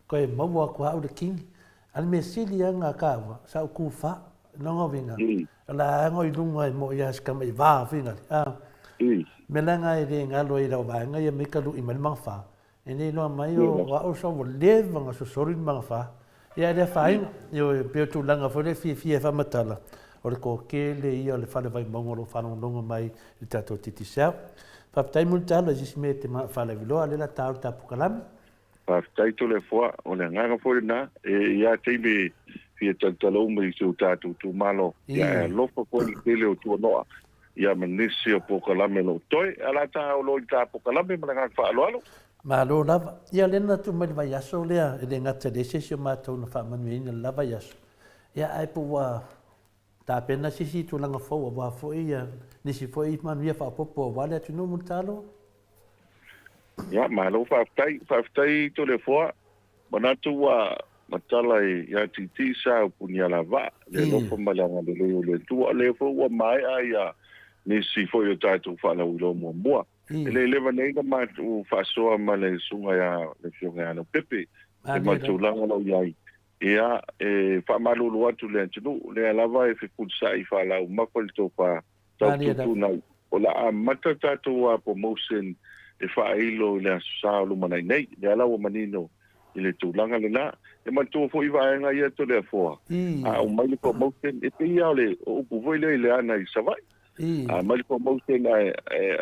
[SPEAKER 2] koe maua aku a u le kini a le mea sili a nga ka ua sa u ku fa no nga winga la a ngo i lunga e mo ia se kama i va fingali a me la nga e le ngalo i lau vaega ia me ka lu i ma le magafa E le iloa mai o au sa ua leva ona sosoli le magafa. Ia e le afaina. Ioe, pei o tulaga foi lea e fiafia e faamatala, o le toatele ia o le fale Vaimauga o lo o faalogologo mai i le tatou Digicel. Faafetai Mulitalo i se isi mea e te manao e faalauiloa, o lea o le a ta le ta pukalame.
[SPEAKER 5] Faafetai Toleafoa, o le agaga foi lena, e i a taimi e fia talatala uma i si o tatou itumalo, ia e alofa foi i le tele o tuanoa. ia ma nisi o polokalame o lo o toe. Ae o le a ta oo loa i le ta polokalame ma le agaga faaaloalo.
[SPEAKER 2] Malo lava. Ia lea na tuu mai le vaiaso lea, e le gata i le ese isi o matou na faamanuiaina i le la vaiaso, ia ae po ua tapena se isi tulaga fou aua foi ia nisi foi manuia faaopoopo aua le atunuu Mulitalo.
[SPEAKER 5] Ia, malo faafetai. Faafetai Toleafoa. Manatu ua matala ia Tiitii sa o Punialavaa, le alofa ma le agalelei o le Atua. O lea foi ua maea ia nisi foi o tatou faalauiloa muamua. E le i leva nei na matou faasoa ma le susuga ia le Afioga ia Leaupepe i ma le tulaga o lo o i ai. Ia, e faamalulu atu i le atunuu, lea lava e fefulisai faalaumafa le tofa tau tuutuunai. O le a amata tatou a promotion e faailo i le Aso Sa o lumanai nei. Lea la ua manino i le tulaga lena. E manatua foi vaega ia Toleafoa, a aumai le promotion, e pei lava o le upu foi lea i le ana i Savaii. A aumai le promotion ae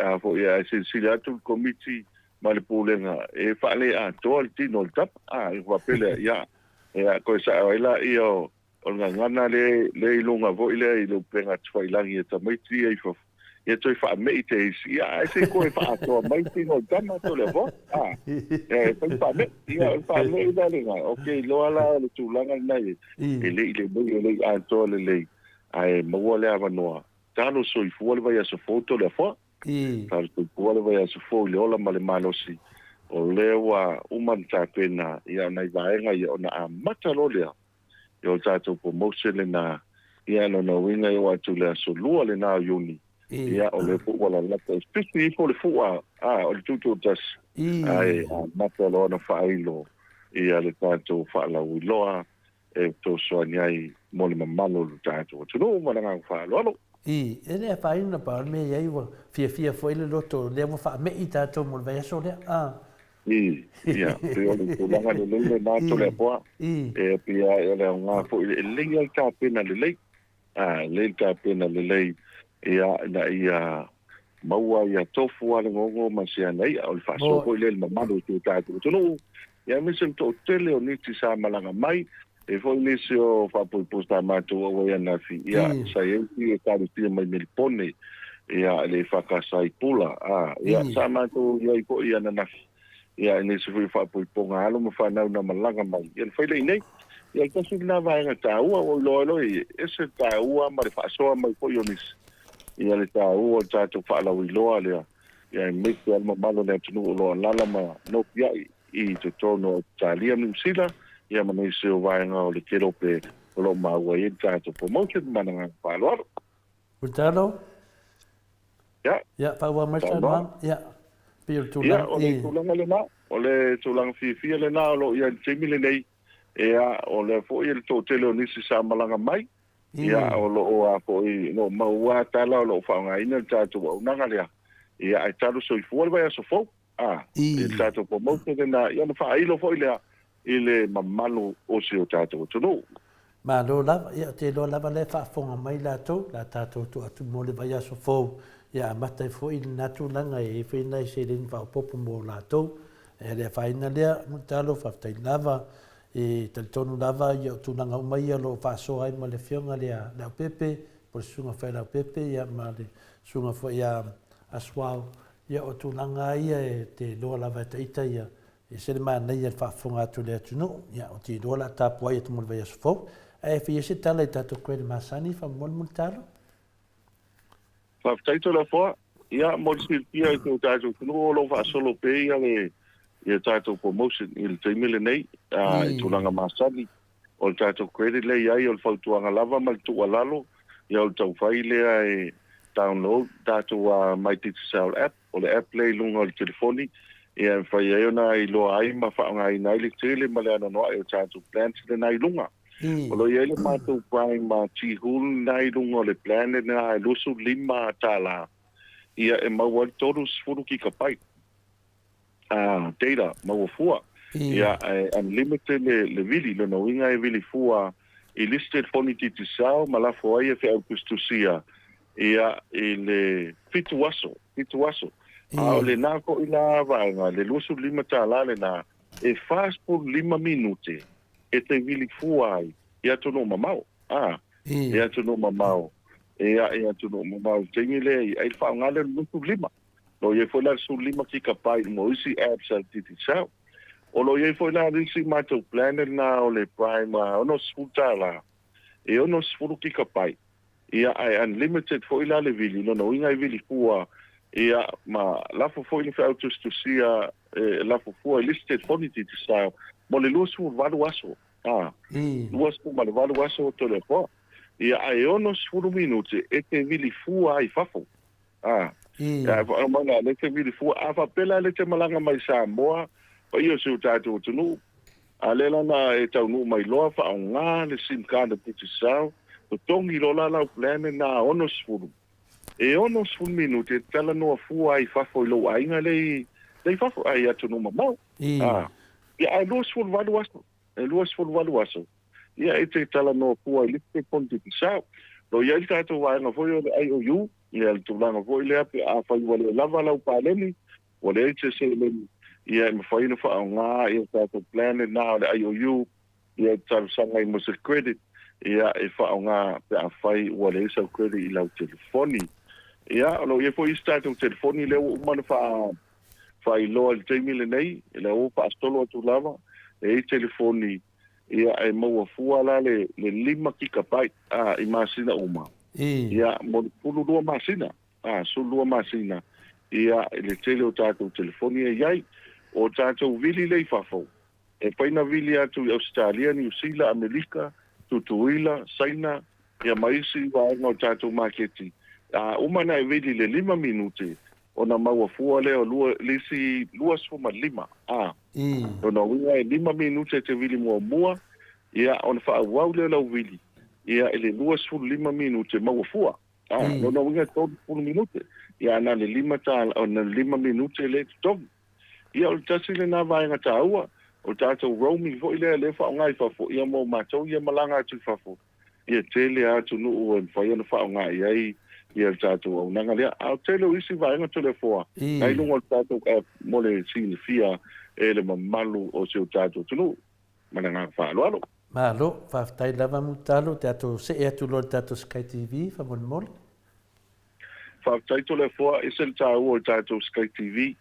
[SPEAKER 5] a foi ae silasila atu le Komiti ma le Pulega e faale-atoa le tino o le tama, a, ona faapea lea, ia, ia toe sao ai laia o O le gagana lea lea i luga foi lea i le upega tafailangi a tamaiti ia i fafo, ia toe faame'i te isi, ia ae se i toe faaatoa mai tino o le tama to le avoa, a, ia e fai faame'i, ia o le faame'i la lena, ou te iloa la o le tulaga lena e, e le i lelei, e le i atoa lelei, ae maua le avanoa, talo soifua le vaiaso fou to le afoa. Talo soifua le vaiaso fou i le ola ma le malosi, o lea ua uma ona tapena, ia o nai vaega ia ona amata loa lea. I o tatou promotion lena, ia lona uiga e oo atu i le aso 2 lena o Iuni, ia o lea foi ua lalata, e pisi ifo le fua, a, o le tutoatasi, ae amata loa ona faailo ia le tatou faalauiloa e fesoasoani ai mo le mamalu o le tatou atunuu. Ma le agaga faaaloalo.
[SPEAKER 2] E le afaina pau le mea i ai ua fiafia foi le loto, lea ua faame'i tatou mo le vaiaso lea, a.
[SPEAKER 5] I, ia, pei o le tulaga lelei lena Toleafoa. E pei lava o le aoga foi, e lelei lava le tapena lelei. A, e lelei le tapena lelei, ia, ina ia maua ia tofu lava le gogo ma se ana i'a, o le faasoa foi lea i le mamalu o si o tatou atunuu, ia aemaise le toatele o nisi sa malaga mai, E i ai foi nisi o faapoipoi sa matou auai ananafi, ia, sa i ai isi Ekalesia mai Melipone, ia, le EFKS i Pula, ā, ia, sa matou i ai foi ananafi, ia, i nisi foi o faapoipoga a alo ma fanau na malaga mai, ia, na fai lea i inei. Ia, e tasi lena vaega taua, ua ou iloa ai loa, e ese le taua ma le faasoa mai foi o nisi, ia, le taua o le tatou faalauiloa lea, ia, aemaise lava le mamalu o le atunuu o lo o alaala ma nofiai. i totonu o Ausetalia ma Niu Sila, ia ma nisi o vaega o le Kerope o lo o maua ai le tatou promotion ma le agaga faaaloalo.
[SPEAKER 2] Mulitalo?
[SPEAKER 5] Ia.
[SPEAKER 2] Ia, faaauau mai le saunoaga. Ia, pei o le
[SPEAKER 5] tulaga. Ia, o le tulaga lena, o le tulaga fiafia lena o lo o i ai i le taimi lenei, ia, o lea foi le toatele o nisi sa malaga mai, ia, o lo o a foi, o lo o maua tala o lo o faaaogaina le tatou auaunaga lea, ia, ae talo soifua le vaiaso fou. A, i le tatou promotion lena, ia ona faailo foi lea i le mamalu o si o tatou atunuu.
[SPEAKER 2] Malo lava, ia ou te iloa lava la e faafofoga mai latou, la tatou tuu atu mo le vaiaso fou, ia amata ai foi lena tulaga e i ai foi nai seleni faaopoopo mo latou. E le afaina lea, Mulitalo, faafetai lava, e talitonu lava ia o tulaga uma ia o lo o faasoa ai ma le Afioga lea Leaupepe, po o le Susuga Failaupepe, ia ma le Susuga foi ia Asuao, Ia, o tulaga lava ia e te iloa lava e ta ita ia, e ese le manaia i le faafofoga atu i le atunuu. Ia, ou te iloa o le a tapuai atu mo le vaiaso fou. Ae fai ai se tala i tatou credit masani faamolemole Mulitalo.
[SPEAKER 5] Faafetai Toleafoa. Ia, mo le silafia i si o tatou atunuu o lo o faasolo pea ia le ia tatou promotion i le taimi lenei i tulaga masani. O le tatou credit lea e i ai, o le fautuaga lava ma le tuualalo, ia o le taufai lea e download tatou My Digicel app, o le app lea i luga o le telefoni, ia e mafai ai ona iloa ai ma faaaogaina ai le tele ma le anoanoai o tatou plans lena i luga. O lo o i ai le matou Prime Tihul lena i luga o le plan lena e $25, ia e maua ai le 30 kikapaiti. Data, maua fua. Ia, e unlimited le vili, lona uiga e vili fua i le isi telefoni Digicel ma lafo ai e feau tusitusia ia i le fitu aso, fitu aso. A o lena foi la vaega, le $25 lena, e 45 minute e te vili fua ai i atunuu mamao, a, i atunuu mamao. Ia, i atunuu mamao i le taimi lea i ai le faaaoga lea o le 25. O lo o i ai foi la le 15 kikapaiti mo isi apps a le Digicel. O lo o i ai foi la le isi matou plan lena o le Prime $60, e 60 kikapaiti. Ia, ae unlimited foi la le vili, lona uiga e vili fua, ia, ma lafo foi le feau tusitusia e lafo fua i le isi telefoni Digicel mo le 28 aso. A, 28 aso o Toleafoa. Ia, ae 60 minute e te vili fua ai i fafo. A, ia, e mai la, le te vili fua. A faapea la le te malaga mai Samoa, paia o si o tatou atunuu, a lea la na e taunuu mai loa faaaoga le sim card a Digicel, totogi loa la lau plan lena 60. E 60 minute e talanoa fua ai i fafo i lou aiga lea i fafo, a i atunuu mamao. A, ia, ae 28 aso. E 28 aso, ia e te talanoa fua i le isi telefoni Digicel. O lo o i ai le tatou vaega foi o le IOU, ia le tulaga foi lea pe afai ua le lava lau paleni, ua leai se seleni, ia e mafai ona faaaoga ia le tatou plan lena o le IOU, ia e talosaga ai mo se credit, ia e faaaoga pe afai ua leai sau credit i lau telefoni. Ia o lo o i ai foi isi tatou telefoni lea ua uma ona faa faailoa i le taimi lenei, lea ua faasolo atu lava, e i ai telefoni, ia e maua fua la le 5 gigabyte i masina uma. Ia mo le 12 masina, 12 masina, ia i le tele o tatou telefoni e i ai. O tatou vili lea i fafo, e fai na vili atu i Ausetalia, Niu Sila, Amelika, Tutuila, Saina, ia ma isi vaega o tatou maketi. A uma ona e vili i le 5 minute, ona maua fua lea o lua, le isi 25, a. Lona uiga e 5 minute e te vili muamua, ia, ona faaauau lea o lau vili, ia, i le 25 minute maua fua. A, lona uiga e 30 minute, ia, na o le 5 tala, na o le 5 minute lea e totogi. Ia, o le tasi lena vaega taua, o le tatou roaming foi lea, lea e faaaoga i fafo, ia mo matou ia malaga atu i fafo, ia tele lava atunuu e mafai ona faaaoga i ai ia le tatou auaunaga lea. A o le tele o isi vaega Toleafoa, na i luga o le tatou app mo le silafia e le mamalu o si o tatou atunuu. Ma le agaga faaaloalo.
[SPEAKER 2] Malo, faafetai lava Mutalo, tatou see atu loa i le tatou Sky TV faamolemole.
[SPEAKER 5] Faafetai Toleafoa, ese le taua o le tatou Sky TV.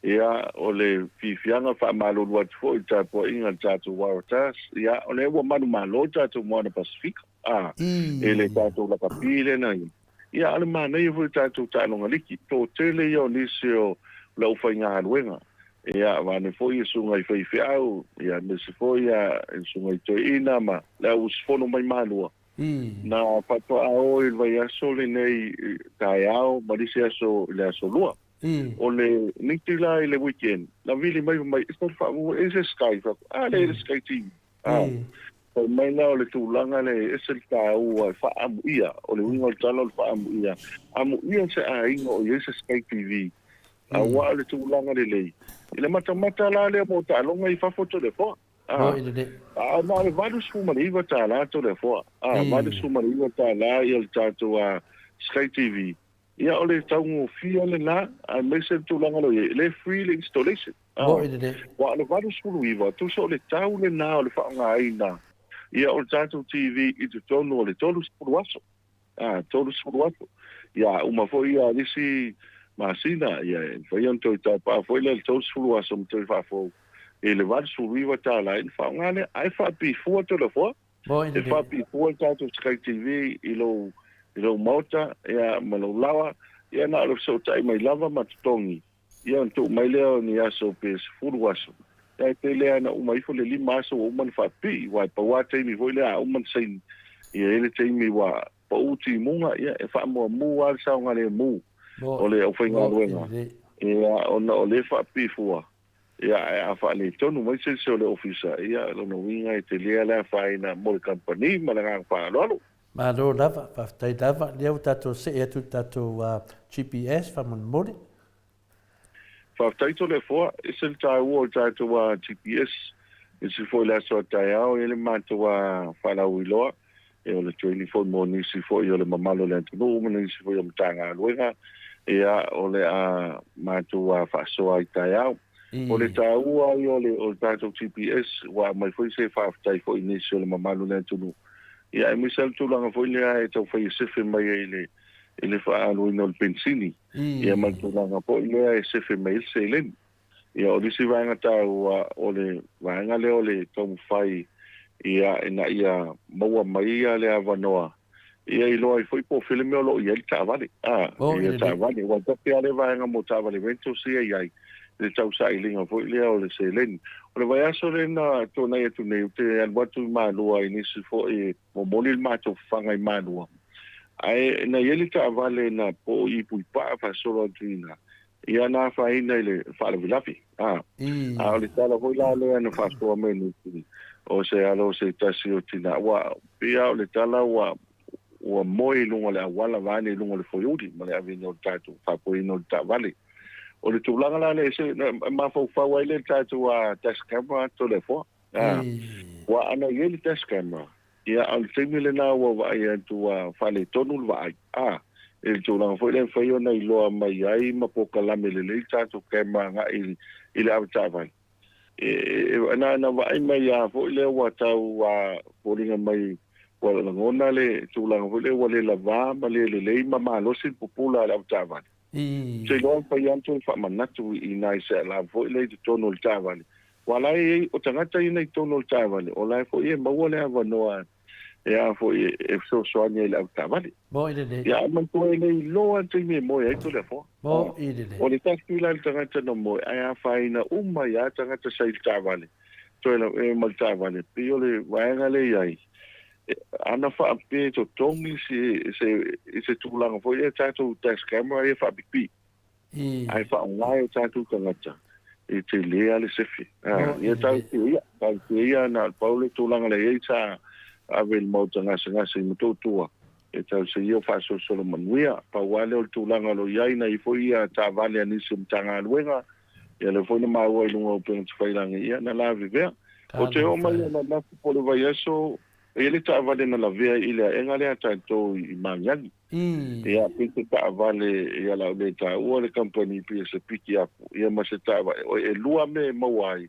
[SPEAKER 5] Ia, o le fiafiaga faamalulu atu foi i le tapuaiga a le tatou Waratahs. Ia, o lea ua manumalo le tatou Moana Pasifika, a, e le tatou lakapi lea na i. Ia, a o le manaia foi o le tatou taaloga liki. Toatele ia o nisi o le aufaigaluega. Ia, vaeane foi i susuga i faifeau, ia, aemaise foi ia susuga i toeaina ma le au usufono mai Malua. Na faatoa o i le vaiaso lenei taeao ma le isi aso i le aso Lua. O le nisi la i le weekend, na vili mai fai mai, e se Sky, fai atu, a lea e le Sky TV. Fai mai la o le tulaga lea e ese le taua e faaamuia, o le uiga o le tala o le faaamuia, amuia se aiga o i ai se Sky TV, aua o le tulaga lelei. I le matamata la lea mo taaloga i fafo Toleafoa.
[SPEAKER 2] Moi lelei.
[SPEAKER 5] A na o le $89 Toleafoa. A, $89 ia le tatou Sky TV. Ia o le taugofie lena, aemaise le tulaga o lo o i ai, e le free le installation.
[SPEAKER 2] Moi lelei.
[SPEAKER 5] Aua o le 89, tusa o le tau lena o le faaaogaina ia o le tatou TV i totonu o le 30 aso. A, 30 aso. Ia, uma foi ia le isi masina, ia, e mafai ona toe taupaa foi lea i le 30 aso ma toe faafou i le $89 ona faaaoga lea. Ae faapifua Toleafoa, e faapifua le tatou Sky TV i lou, i lou maota, ia, ma lou laoa, ia na o le fesootai mai lava ma totogi. Ia ona tuu mai lea o ni aso pe 10 aso, ae tele lava ina uma ifo le 5 aso ua uma ona faapipii, aua e pau lava taimi foi lea a uma ona saini, ia e i ai le taimi ua pau timuga, ia e faamuamu lava le saogalemu o le aufaigaluega, ia ona o lea e faapipii fua, ia ae a faaletonu mai se isi o le ofisa, ia o lona uiga e tele le afaina mo le kamupani ma le agaga faaaloalo.
[SPEAKER 2] Malo lava, faafetai lava. Lea ua tatou see atu i le tatou GPS faamolemole.
[SPEAKER 5] Faafetai Toleafoa, ese le taua o le tatou GPS, ese foi le aso a taeao e i ai le matou faalauiloa, o le training foi mo nisi foi o le mamalu o le atunuu ma nisi foi o Matagaluega, ia o le a matou faasoa ai taeao. O le taua ia o le tatou GPS, ua aumai foi se faafetai foi i nisi o le mamalu o le atunuu. Ia aemaise lava le tulaga foi lea e tau fai e sefe mai ai i le i le faaaluina o le penisini, ia ma le tulaga foi lea e sefe mai ai le seleni. Ia o le isi vaega taua o le vaega lea o le taumafai ia ina ia maua mai ia le avanoa ia iloa ai foi po o fea le mea o lo o i ai le taavale. A, ia taavale, aua e tasi lava le vaega mo taavale rentals ia e i ai, le tausailiga foi lea o le seleni. O le vaiaso lea na tuanai atu nei, ou te alu atu i Malua i nisi foi momoli le matou fafaga i Malua, ae na i ai le taavale na po i Puipaa faasolo atu i ina, ia na afaina i le faalavelave. A, a o le tala foi la lea na faasoa mai nisi o se alo o se tasi o tina, ua pei lava o le tala ua ua moe i luga o le auala vaeane i luga o le foeuli ma le aveina o le tatou faafoeina o le taavale. O le tulaga la lea e mafaufau ai le tatou dash camera Toleafoa. Ua ana i ai le dash camera, ia a o le taimi lena ua vaai atu ua faaletonu le vaai, a, i le tulaga foi lea e mafai ona iloa mai ai ma polokalame lelei le tatou camera agai i le avetaavale. E, na, na vaai mai lava foi lea ua tau foliga mai ua lagona le tulaga foi lea ua le lavā ma le lelei ma malosi le pupula a le avetaavale. Ou te iloa e mafai lava ona toe faamanatu i nai sealava foi lea i totonu o le taavale, aua la e i ai, o tagata ia na i totonu o le taavale, o la e foi e maua le avanoa e a foi e fesoasoani ai i le avetaavale.
[SPEAKER 2] Moe lelei.
[SPEAKER 5] Ia, ae manatua e le iloa le taimi e moe ai Toleafoa.
[SPEAKER 2] Moe lelei.
[SPEAKER 5] O le tasi la le tagata na moe, ae afaina uma ai lava tagata sa i le taavale, toe e ma le taavale, pei o le vaega lea i ai, ana faapea e totogi se i se tulaga foi lea tatou dash camera ia faapipii ae faaaoga e o tatou tagata e tele lava le sefe. Ia tausia ia, tausia ia na o le pau le tulaga lea i ai sa ave i le maota gasegase i Motootua e tausia ia o faasolosolo manuia. Pau lava lea o le tulaga o lo o i ai, na i ai foi ia taavale a nisi o Matagaluega, ia lea foi na maua i luga o upega tafailagi, ia na lavevea. Ou te oo mai ananafi po o le vaiaso, e i ai le taavale na lavea i le aega lea a tatou i Magiagi. Ia, pei se taavale, ia o le a ou le taua le kamupani pei o se piki apu, ia ma se taavale, e lua mea e maua ai,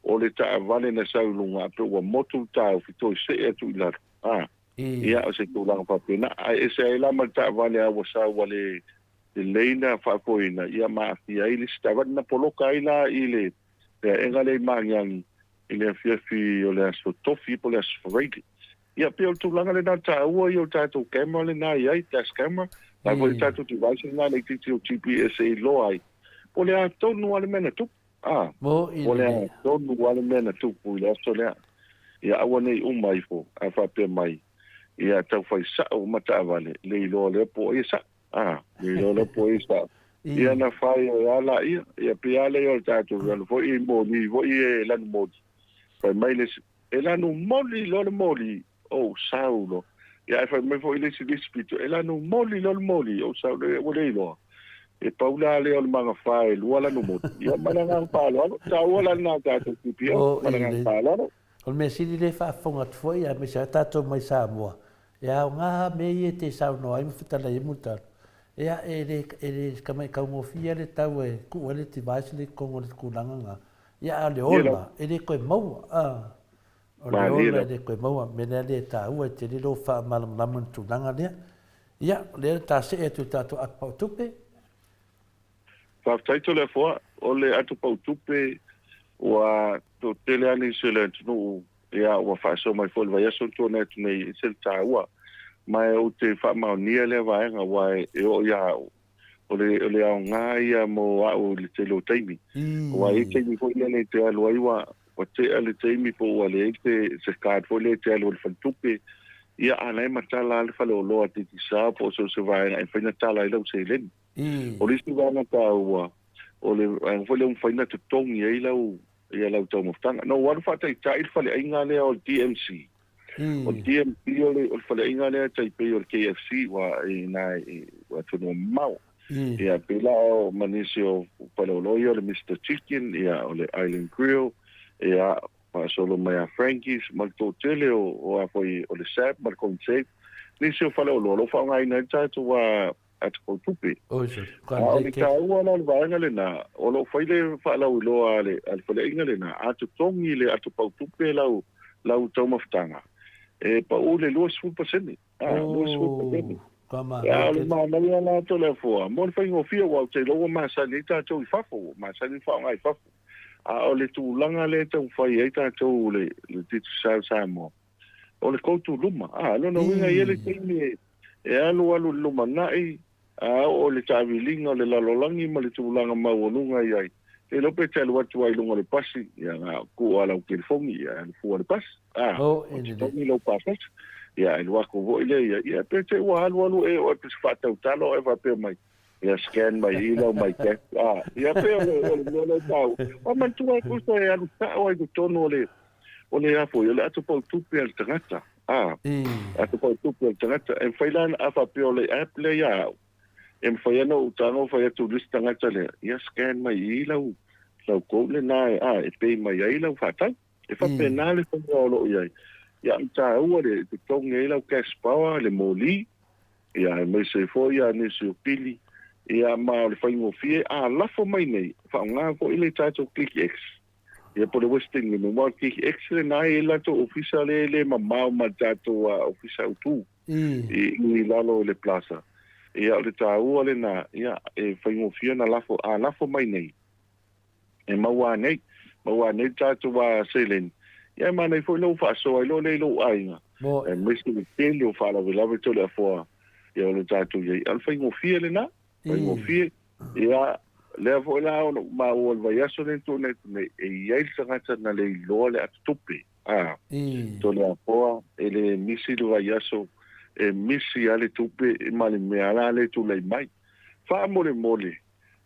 [SPEAKER 5] o le taavale na sau i luga ae pei ua motu le taofi toe see atu i lalo. A, ia, o se tulaga faapena. Ae ese ai la ma le taavale a ua sau ua le lelei na faafoeina, ia ma aafia ai le isi taavale. Na poloka ai la i le aega lea i Magiagi i le afiafi o le Aso Tofi po o le Aso Faraile. Ia, pei o le tulaga lena taua ia o le tatou camera lena e i ai, dash camera, la foi le tatou device lena laitiiti o GPS e iloa ai po o le a tonu lava le mea na tupu. A, po o le a tonu lava le mea na tupu i le aso lea. Ia aua ne i uma ifo ae faapea mai, ia tau fai sao ma taavale, le iloa lea po o ai e sao. A, le iloa lea po o ai e sao. Ia na fai ai lava laia, ia pei lava lea o le tatou alu foi i moli foi e lanu moli. Fai mai le isi, E lanu moli loa le moli, ou sau loa. Ia ae fai mai foi le isi le isi pito, e lanu moli loa le moli, ou sau loa, ua le iloa. E pau la lea o le magafa e lua lanu moli. Ia ma le agaga faaaloalo, taua la lena tatou TPO, ma le agaga faaaloalo.
[SPEAKER 2] O le mea sili lea e faafofoga atu foi aemaise lava tatou mai Samoa, e aoga lava mea ia e te saunoa ai ma fetalai ai Mulitalo. Ia e le e le tamaitaugofie le tau e tuu ai le device lea i totonu o le tulaga lena. Ia a o le ola e le toe maua, a o le ola e le toe maua, mea lea lea e taua e tele lou faamalamalama i le tulaga lea. Ia, o lea ta see atu i le tatou ato pau tupe.
[SPEAKER 5] Faafetai Toleafoa, o le ato pau tupe ua toatele lava nisi o le atunuu ia ua faasoa mai foi i le vaiaso na tuanai atu nei e ese le taua. Ma ou te faamaonia lea vaega aua e oo ia au o le, o le aoga ia mo au i le tele o taimi. Aua e i ai taimi foi lele e te alu ai ua, ua tea le taimi po ua leai se, se card foi lea e te alu ai i le faletupe, ia a la e matala lava le faleoloa a Digicel po o so o se vaega e mafai ona tala ai lau seleni. O le isi vaega taua, o le vaega foi lea ua mafai ona totogi ai lau, ia lau taumafataga. Na ou alu faataitai le faleaiga lea o le DMC, O le DMC o le, o le faleaiga lea e tai pei o le KFC ua i ina i atunuu mamao. Ia pei la o ma nisi o faleoloa ia o le Mister Chicken, ia o le Island Grill, ia faasolo mai a Frankie's ma le toatele o, o a foi o le SAP ma le Coinsave. Nisi o faleoloa o lo o faaaogaina ai le tatou atu pau tupe. A o le taua la o le vaega lena, o lo o fai le faalauiloa a le, a le faleaiga lena, a totogi le ato pau tupe lau, lau taumafataga, E pau le 20%. A, 20%. A o le manaia la Toleafoa, mo le faigofie aua ou te iloa ua masani ai tatou i fafo, ua masani ona faaaoga i fafo. A o le tulaga lea e taumafai ai tatou le Digicel Samoa, o le go to luma. A, o lona uiga e i ai le taimi e alu alu i le lumanai, A oo i le taaviliga o le lalolagi ma le tulaga maualuga i ai, le iloa pe te alu atu lava i luga o le pasi, ia na tuu lava lau telefoni, ia alu fua le pasi. A, ua totogi lau pasese, ia ae alu atu foi lea ia, ia pe te ua alu alu ea oe pe se faatautalo oe faapea mai, ia scan mai i i lau MyCash. A, ia pei o le, o le mea lea e taua. Ua manatua ai tusa e alu sao ai i totonu o le, o le a foi, o le ato pau tupe a le tagata. A, ato pau tupe a le tagata. E mafai la a faapea o le app lea ia au, e mafai lava ona ou tago fai atu i le isi tagata lea, ia scan mai i i lau, lau code lena e, a, e pay mai ai lau faatau. E faapena le faiga o lo o i ai. Ia, e taua le totogi ai lau cash power, le moli, ia aemaise ai foi ia nisi o pili, ia ma o le faigofie, a lafo mai nei, faaaoga foi le tatou Click X. Ia po o le Western Union, aua o le KX lena e i ai le latou ofisa lea e le mamao ma le tatou ofisa autu i lalo i le plaza. Ia o le taua lena, ia e faigofie ona lafo, a lafo mai nei, e maua nei, maua nei le tatou seleni, ia e manaia foi lou faasoa ai loa lea i lou aiga, aemaise le tele o faalavelave Toleafoa ia o lo tatou i ai. A o le faigofie lena. Faigofie. Ia, lea foi la ona ou maua i le vaiaso lea na tuanai atu nei, e i ai le tagata na le iloa le atotupe, a, Toleafoa, e le misi le vaiaso, e misi lava le tupe ma le mea la lea e tulai mai. Faamolemole,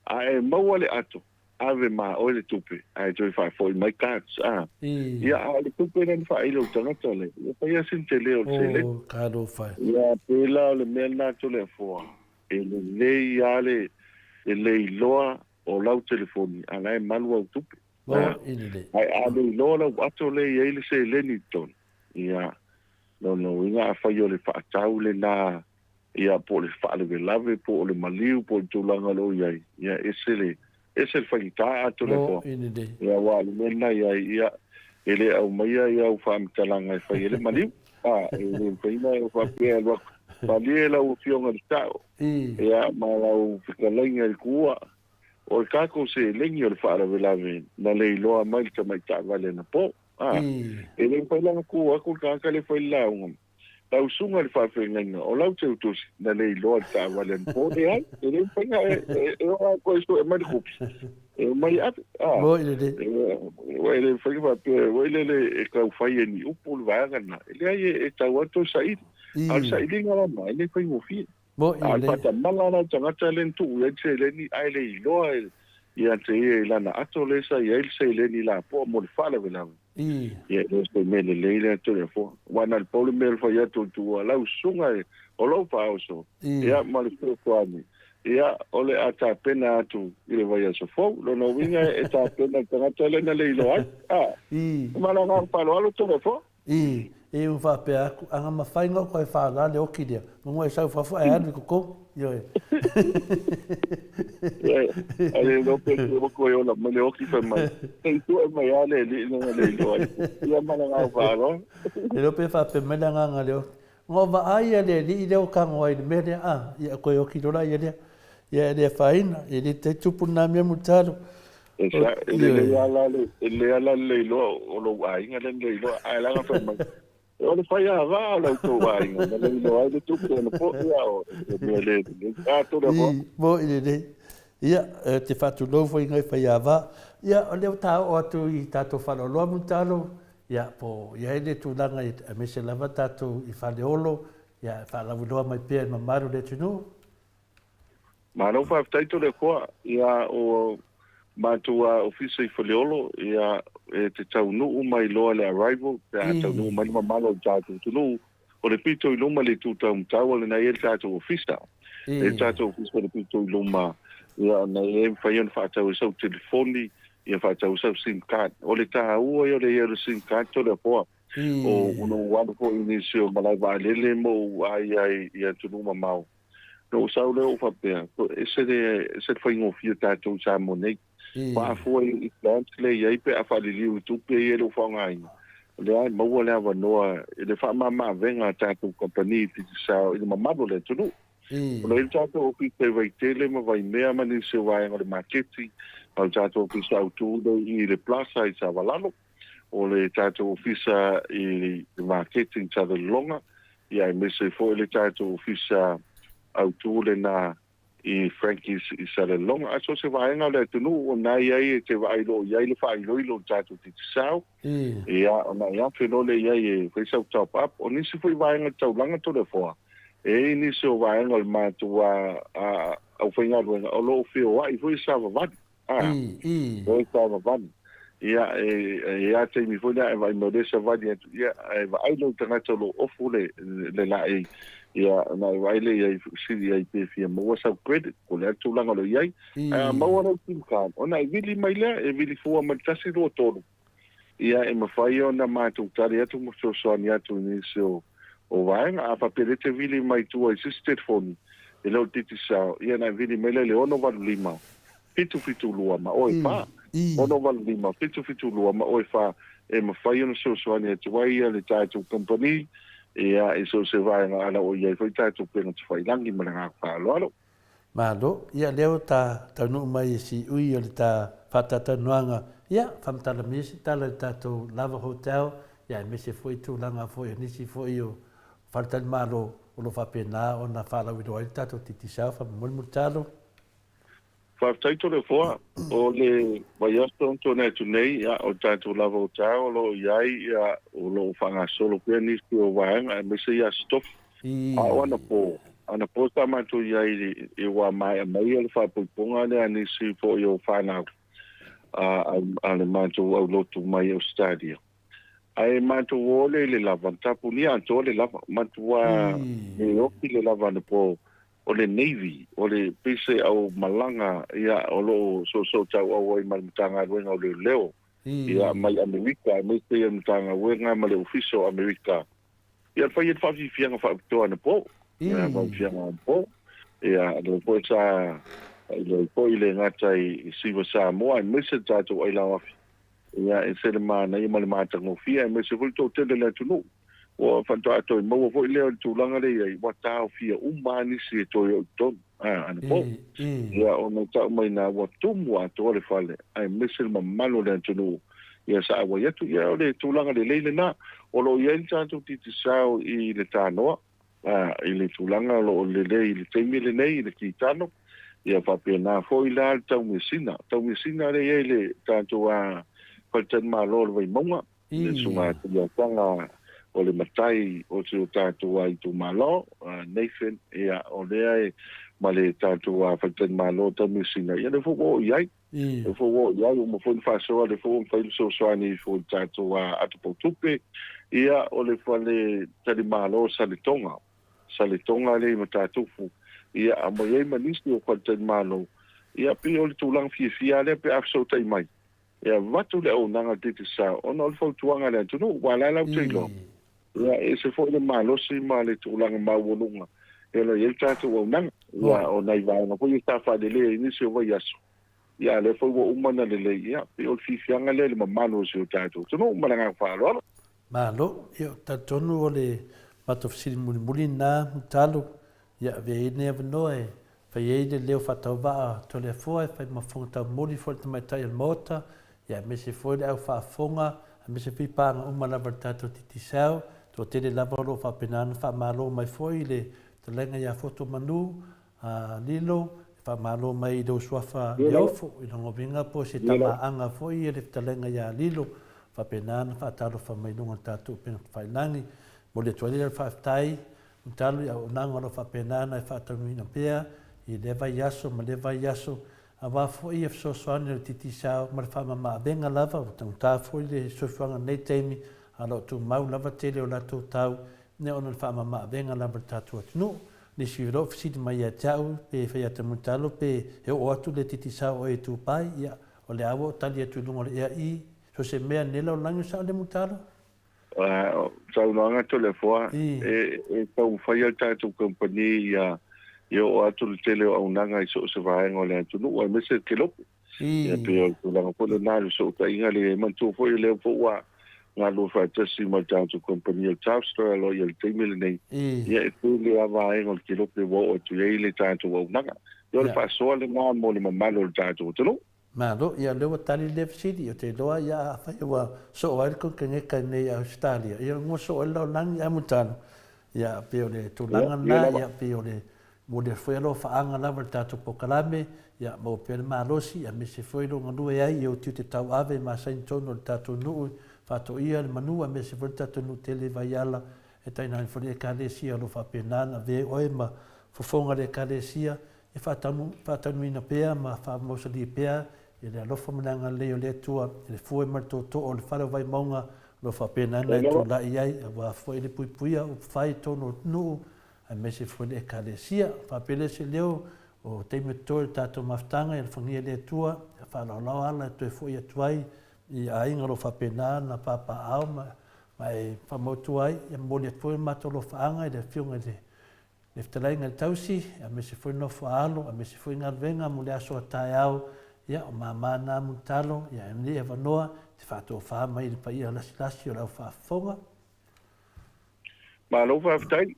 [SPEAKER 5] a e maua le ato, ave ma oe le tupe, ae toe faafoi mai cards, a. Ia, a o le tupe lea na faailo i le tagata lea, ua fai lava sina tele o le seleni. Ia, pei la o le mea lena Toleafoa. E lelei lava le leiloa o lau telefoni a la e malu au tupe. Ae a leiloa lau ato lea e i ai le seleni i totonu, ia, lona uiga afai o le faatau lena, ia, po o le faalavelave po o le maliu po o le tulaga o lo o i ai, ia, ese le, ese le faigata ato lea koa. Ia, aua o le mea lena e i ai, ia, e le aumaia ia au faamatalaga e fai ai le maliu. A, e le mafai ona e faapea e alu atu, Malie lau Afioga i le Sao, ia, ma lau fetalaiga i le Tuua, o le tatou seleni o le faalavelave na leiloa mai le tamai taavale anapo. A, e le mafai la ona tu atu le tagata lea e fai le lauga, lau susuga i le faafeagaiga, o lau teutusi na leiloa i le taavale anapo. Leai, e le mafai ona e, e oo lava koe sue mai le tupe. E omai ave, a.
[SPEAKER 2] Moi lelei.
[SPEAKER 5] Ua e le mafai ona faapea, ua ile le e tau fai e ni upu le vaega lena. E leai, e tau lava toe saili. A o le sailiga lena, e le faigofie.
[SPEAKER 2] Moi
[SPEAKER 5] A o le
[SPEAKER 2] lelei.
[SPEAKER 5] faatamala la o le tagata lea na tuu i ai le seleni ae le iloa ia te ia i lana ato lea sa i ai le seleni lapoa mo le faalavelave. Ia, e le o se mea lelei lea Toleafoa. Aua na o le pau le mea o le fai atu o le tuua, lau susuga e, o lou faaoso, ia, ma le fesoasoani, ia, o le a tapena atu i le vaiaso fou. Lona uiga e tapena le tagata lea na le iloa ai. A, ma le agaga faaaloalo Toleafoa.
[SPEAKER 2] I, e u faapea atu, ana mafai na ou toe faalā le oki lea, manu e sau fafo ae alu i totonu, ioe.
[SPEAKER 5] Ioe, a le iloa pe te ua toe ola mai le oki fai mai, sei sue mai lava le alii lena le iloa ai. Ia ma le agaga faaaloalo.
[SPEAKER 2] Le iloa pe faapea mai le agaga le oki. Na ou vaai a le alii lea ua tago ai i le mea lea, a, ia toe oki loa la ia lea. Ia e le afaina, e le tai tupu lena mea Mulitalo.
[SPEAKER 5] E sa, e lelei lava la le, e lelei lava la le leiloa o lou aiga lea na leiloa, ae leaga fai mai, o le faiava o la outou aiga na leiloa ai le tupe ona po, ia o le mea le lelei. A, tole atoa.
[SPEAKER 2] I, moe lelei. Ia, e te faatulou foi i nai faiava. Ia, o lea ua ta oo atu i tatou faaaloaloa Mulitalo, ia, po o i ai le tulaga aemaise lava tatou i Faleolo, ia, e faalauiloa mai pea i le mamalu o le atunuu.
[SPEAKER 5] Malo faafetai Toleafoa, ia o matou a ofisa i Faleolo ia e te taunuu mai loa le arrival pe a taunuu mai le mamalo o le tatou atunuu o le pito i luma le itu taumatau lena e i ai le tatou ofisa. E i ai le tatou ofisa i le pito i luma ia na e mafai ona faatau ai sau telefoni ia faatau ai sau sim card. O le taua ia o le i ai o le sim card Toleafoa o ou alu foi i nisi o malae vaalele ma ou aia i atunuu mamao. Na ou sau lea ou faapea, ese le, ese le faigofie o tatou i Samoa nei. Faafua i plans lea e i ai pe a faaliliu i tupe ia e le o faaaogaina. O lea e maua le avanoa i le faamama-avega a tatou kamupani Digicel i le mamalu o le atunuu. O lo o i ai le tatou ofisa i Vaitele ma Vaimea ma nisi o vaega o le maketi, a o le tatou ofisa autu lea i i le Plaza i Savalalo. O le tatou ofisa i le maketi i Salelologa, ia aemaise foi le tatou ofisa autu lena i Frankies i Salelologa. Ae so o se vaega o le atunuu o lena e i ai e te vaai loa i ai le faailoilo o le tatou Digicel, ia ona e afe loa lea i ai e fai sau top up. O nisi foi vaega o le taulaga Toleafoa, e i ai nisi o vaega o le matou aufaigaluega o lo o feoai foi e savavali. A, o e savavali. Ia, e i ai taimi foi lea e vaai mai o lea e savali atu, ia, ae vaai lou tagata o lo o ofu le, le laei, ia, ona e vaai lea i ai, fesili i ai pe fia maua sau credit, po o le a le tulaga o lo o i ai. Ae a maua lau sim card, ona e vili mai lea, e vili fua mai le tasi, lua, tolu. Ia, e mafai ona matou tali atu ma fesoasoani atu i nisi o, o vaega. A faapea lea e te vili mai tua i se isi telefoni, e le o le Digicel, ia ona e vili mai lea i le 685 772 ma oe 4, 685 772 ma oe 4, e mafai ona fesoasoani atu ai le tatou kamupani ia i so o se vaega ala o i ai foi tatou upega tafailagi ma le agaga faaaloalo.
[SPEAKER 2] Malo, ia lea ua ta taunuu mai i siui o le ta faatatalanoaga, ia faamatala mai se tala i le tatou Lava Hotel, ia aemaise foi tulaga foi o nisi foi o faletalimalo o lo o faapena ona faalauiloa ai le tatou Digicel. Faamolemole Mulitalo.
[SPEAKER 5] Faafetai Toleafoa. O le vaiaso na tuanai atu nei, ia, o le tatou lava o taeao o lo o i ai, ia, o lo o faagasolo pea nisi o vaega aemaise ia Aso Tofi. A o anapo, anapo sa matou i ai i ua maea mai le faaipoipoga lea a nisi foi o fanau a, a le matou aulotu mai Ausetalia. Ae matou o lea i le lava, tapunia atoa le lava, matua le oki le lava anapo o le Navy, o le pese au malaga ia o lo o soosootauau ai ma le Matagaluega o Leoleo ia mai Amerika aemaise ia le Matagaluega ma le Ofisa o Amerika ia fai ai le faafiafiaga faapitoa anapo. Ia faafiafiaga anapo. Ia lea foi sa faailoa ai foi le gata i Siva Samoa aemaise le tatou ailao afi. Ia e ese le manaia ma le matagofie aemaise foi le toatele o le atunuu. Ua faatoa toe maua foi lea o le tulaga lea i ai, ua taofia uma lava nisi e toe o i totonu, anapo. Ia, ona tau mai ina ua tumu atoa le fale, aemaise le mamalu o le atunuu, ia sa auai atu. Ia, o le tulaga lelei lena. O lo o i ai le tatou Digicel i le tanoa, i le tulaga o lo o lelei i le taimi lenei i le kitano, ia faapena foi la le taumeasina. Taumeasina lea e i ai le tatou faletalimalo o le Vaimauga, le susuga Tuiautaga o le matai o si o tatou itumalo, Nathan, ia, o lea e ma le tatou faletalimalo o Taumeasina, ia lea foi ua oo i ai. Lea foi ua oo i ai, ua uma foi ona faasoa, lea foi ua mafai ona fesoasoani ifo i le tatou atopautupe, ia, o le faletalimalo o Saletoga, Saletoga lea i Matatufu, ia, aumai ai ma nisi o faletalimalo, ia, pei o le tulaga fiafia lava lea pe a fesootai mai. E avatu le auaunaga a le Digicel ona o le fautuaga a le atunuu, aua o la e latou te iloa, ia, e ese foi le malosi ma le tulaga maualuga e ono i ai le tatou auaunaga. Ia, o nai vaega foi ia sa faaleleia i nisi o vaiaso, ia, a o lea foi ua uma ona lelei, ia, pei o le fiafiaga lea i le mamalu o si o tatou atunuu. Ma le agaga faaaloalo.
[SPEAKER 2] Malo, ia, talitonu o le matou fesili mulimuli lena, Mulitalo, ia avea ai lenei avanoa e Fai ai le leo faatauvaa a Toleafoa e fai ma fofoga taumuli foi le tamaitai o le Maota, ia aemaise foi le au faafofoga, aemaise foi paaga uma lava a le tatou Digicel. Toatele lava o lo o faapena ona faamalo mai foi i le fetalaiga ia Foto Manu a Lilo, e faamalo mai i lou suafa Leofo, i lona uiga po o se tamaaga foi ia le fetalaiga ia Lilo, faapena ona faatalofa mai i luga o le tatou upega tafailagi. Momoli atu ai le faafetai Talu i auaunaga o lo o faapena ona e faataunuuina pea i lea vaiaso ma lea vaiaso, aua foi ia fesoasoani o le Digicel ma le faamama-avega lava, ua taugata foi le soifuaga i lenei taimi, a o lo o tumau lava tele o latou tau ona o le faamama-avega lava i le tatou atunuu. Nisi o lo o fesili mai ia te au pe fai atu Mulitalo pe e oo atu le Digicel o e i Dubai, ia, o lea ua ou tali atu i luga o le ea i so se mea nei lalolagi o sao le Mulitalo.
[SPEAKER 5] Saunoaga Toleafoa, e taumafai le tatou kamupani ia oo atu le tele o auaunaga i so o se vaega o le atunuu aemaise le kelope. Ia pei o le tulaga foi lena i le fesootaiga lea. E manatua foi o lea foi ua galulue faatasi ma le tatou kamupani o le Telstra o lo o i ai i le taimi lenei, ia e tele lava vaega o le kelope ua oo atu i ai le tatou auaunaga. Ia o le faasoa lena mo le mamalu o le tatou atunuu.
[SPEAKER 2] Malo, ia o lea ua tali lea fesili, ou te iloa ia afai ua soo ai le konekeneka i nei Ausetalia, ia ua soo ai le lalolagi ae Mulitalo, ia pei o le tulaga lena, ia pei o le momoli atu foi alofaaga lava i le tatou polokalame, ia maua pea le malosi aemaise foi lo galue ai i ou tiute tauave ma saini tonu o le tatou nuu i Faatoia le manu aemaise foi le tatou nuu tele i Vaiala e tainane foi le Ekalesia o lo o faapena ona avea ai oe ma fofoga o le Ekalesia e faataunuuina pea ma faamausalia pea i le alofa ma le agalelei o le Atua i le fue ma le tootoo o le fale o Vaimauga o lo o faapena ona e tulai ai aua foi le puipuia o upufai i totonu o nuu aemaise foi le Ekalesia. Faapea lea se leo o taimi o totoe o le tatou mafutaga i alofagia e le Atua ia faalaolao ala e toe foi atu ai i aiga o lo o faapena ona papaaao ma e faamautu ai. Ia momoli atu foi le matou alofaaga i le Afioga i le le fetalaiga i le tausi, aemaise foi nofo a alo, aemaise foi galuega mo le aso a taeao, ia, o mama na Mulitalo, ia, e lenei avanoa e te faatofa mai i le paia lasilasi o le au faafofoga.
[SPEAKER 5] Malo faafetai.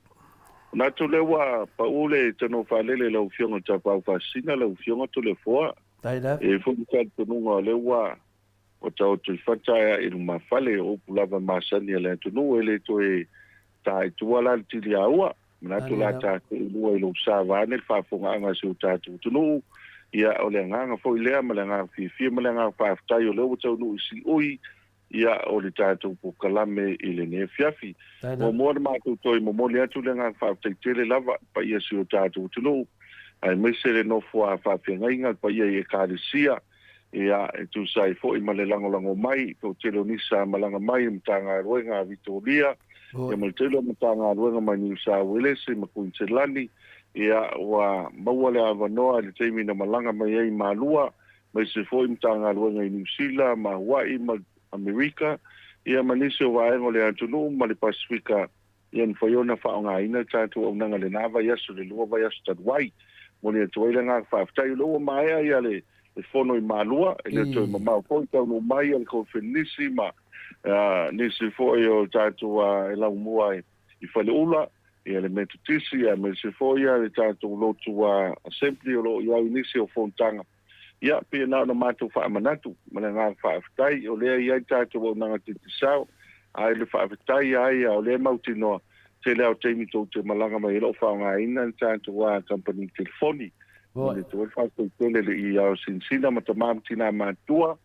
[SPEAKER 5] Manatu lea ua pau le tanoa faalele i lau Afioga i le Tapaau Faasisina, lau Afioga Toleafoa. E i ai foi le talitonuga o lea ua Ua taoto i fata ae ae i lumafale, o upu lava masani a le atunuu, e le toe ta i tua la le tiliaua. Manatu la tatou lua i lou sa vaeane le faafofogaaga a si o tatou atunuu. Ia, o le agaga foi lea ma le agaga fiafia ma le agaga faafetai o lea ua taunuu i siui, ia, o le tatou polokalame i lenei afiafi. Muamua ona matou toe momoli atu le agaga faafetai tele lava i paia o si o tatou atunuu, aemaise le nofo a faafeagaiga, le paia i Ekalesia, Ia, e tusa ai foi ma le lagolago mai i toatele o nisi sa malaga mai i Matagaluega a Vitoria, ia ma le tele o Matagaluega mai Niu Sauelese ma Kuiniselani, ia, ua maua le avanoa i le taimi na malaga mai ai i Malua, aemaise foi Matagaluega i Niu Sila ma Hawaii ma Amerika, ia ma nisi o vaega o le atunuu ma le Pasefika. Ia mafai ona faaaogaina le tatou auaunaga i lena vaiaso, le 2 vaiaso talu ai. Momoli atu ai le agaga faafetai. O lea ua maea ia le fono i Malua, e le toe mamao foi, taunuu mai ia le Kofenisi ma nisi foi o tatou e laumua i Faleula, ia le Metotisi, aemaise foi ia le tatou lotu Assembly o lo o i ai nisi o fonotaga. Ia, pei na ona matou faamanatu ma le agaga faafetai, o lea e i ai le tatou auaunaga Digicel, a i le faafetai lava ia, o lea e mautinoa, tele lava o taimi tou te malaga mai ai o lo o faaaogaina le tatou kamupani telefoni. Momoli atu ai le faafetai tele i le iao sinasina ma tama ma tina matutua,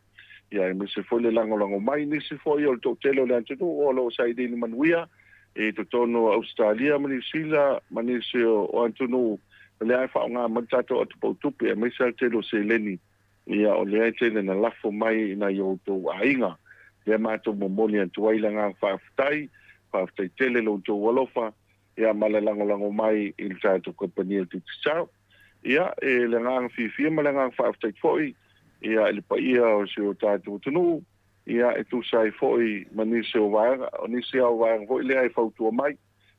[SPEAKER 5] ia aemaise foi le lagolago mai nisi foi o le toatele o le atunuu o lo o sailiili manuia i totonu o Ausetalia ma Niu Sila ma nisi o atunuu o lea e faaaoga mai le tatou atupautupe aemaise lava le tele o seleni ia o lea e tele na lafo mai i nai o outou aiga. Lea matou momoli atu ai le agaga faafetai, faafetai tele lo outou alofa ia ma le lagolago mai i le tatou kamupani o le Digicel. Ia, e le agaga fiafia ma le agaga faafetai foi ia i le paia o si o tatou atunuu, ia e tusa ai foi ma nisi o vaega, o nisi lava o vaega foi lea e fautua mai,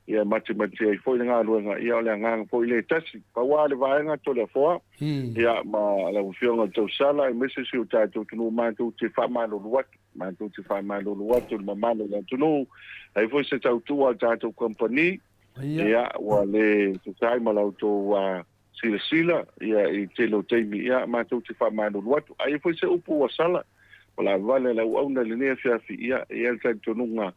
[SPEAKER 5] ia e matimati ai foi le galuega, ia o le agaga foi lea e tasi. Pau lava le vaega Toleafoa, ia ma lau Afioga i le Tausala aemaise si o tatou atunuu matou te faamalulu atu, matou te faamalulu atu i le mamalu o le atunuu, ai foi se tautua a le tatou kamupani, ia ua le tusa ai ma la outou silasila ia i le tele o taimi, ia matou te faamalulu atu. A i ai foi se upu ua sala, ua laavale le auauna i lenei afiafi, ia e i ai le talitonuga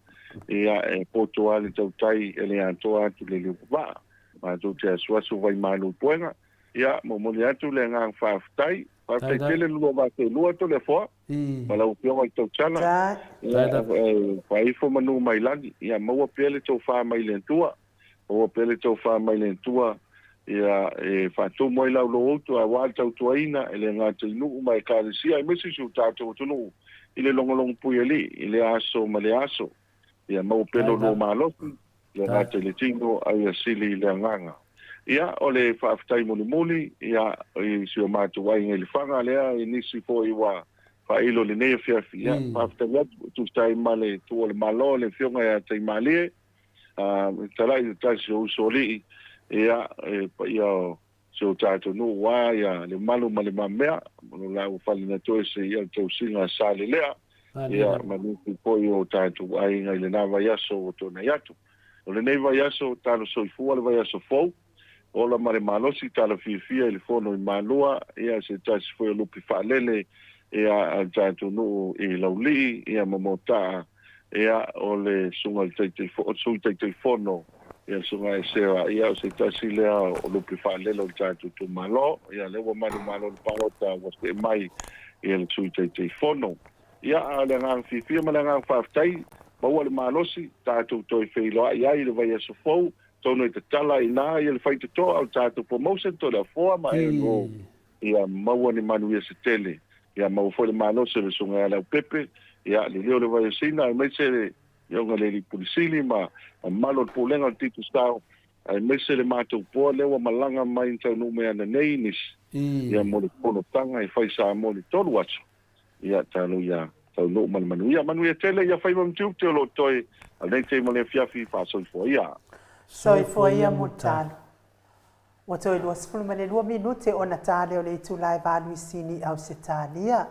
[SPEAKER 5] ia e poto lava le tautai e le atoa atu le liu vaa. Matou te asuasu vaimalu i puega. Ia, momoli atu le agaga faafetai. Faafetai tele le lua vaselua Toleafoa ma lau Afioga i le Tautala. Ia, faaifo manu mai lagi. Ia maua pea le tofa mai le Atua. Maua pea le tofa mai le Atua ia e faatumu ai lau loutu aua le tautuaina e le gata i nuu ma ekalesia aemaise si o tatou atunuu i le logologo pui alii i lea aso ma lea aso. Ia maua pea lo lua malosi le gata i le tino a ia sili i le agaga. Ia, o le faafetai mulimuli, ia, i si o matou aiga i Lefaga lea, i nisi foi ua faailo i lenei afiafi, ia, faafetai atu, e tusa ai ma le Tuua o le Malo, le Afioga ia Taimalie, a, talai se tasi o usoalii, ia, e paia o si o tatou nuu, aua, ia, Lemalu ma Lemamea, ma lo laua fale na toese, ia, le tausiga a Salelea. Ia, ma nisi foi o tatou aiga i lena vaiaso ua tuanai atu. O lenei vaiaso, talo soifua le vaiaso fou, ola ma le malosi, talo fiafia i le fono i Malua, ia, se tasi foi o lupe faalele, ia, a le tatou nuu i Laulii, ia, ma Motaa, ia, o le susuga i le Taitaifono, Sui Taitaifono, ia, le Susuga ia Sarah, ia, o se tasi lea o lupe faalele o le tatou itumalo, ia, lea ua manumalo le palota ua see mai, ia, le Sui Taitaifono. Ia, a o le agaga fiafia ma le agaga faafetai, maua le malosi, tatou toe feiloai ai i le vaiaso fou, atonu e tatala i ina ia le faitotoa o le tatou promotion, Toleafoa ma Aaron, ia maua ni manuia se tele. Ia maua foi le malosi o le Susuga ia Leaupepe, ia lelei o le Vaiosina, aemaise le Afioga i le Alii Pule Sili ma le mamalu o le Pulega o le Digicel, aemaise le matou boa lea ua malaga mai na taunuu mai ananei nisi, ia mo le fonotaga e fai Samoa i le 3 aso. Ia talo ia taunuu ma le manuia. Manuia tele ia faiva ma tiute o lo o totoe a lenei taimi o le afiafi faasoifua ia.
[SPEAKER 1] Soifua ia Mulitalo. Ua toe 22 minute ona ta lea o le itula e 8 i Sini, Ausetalia.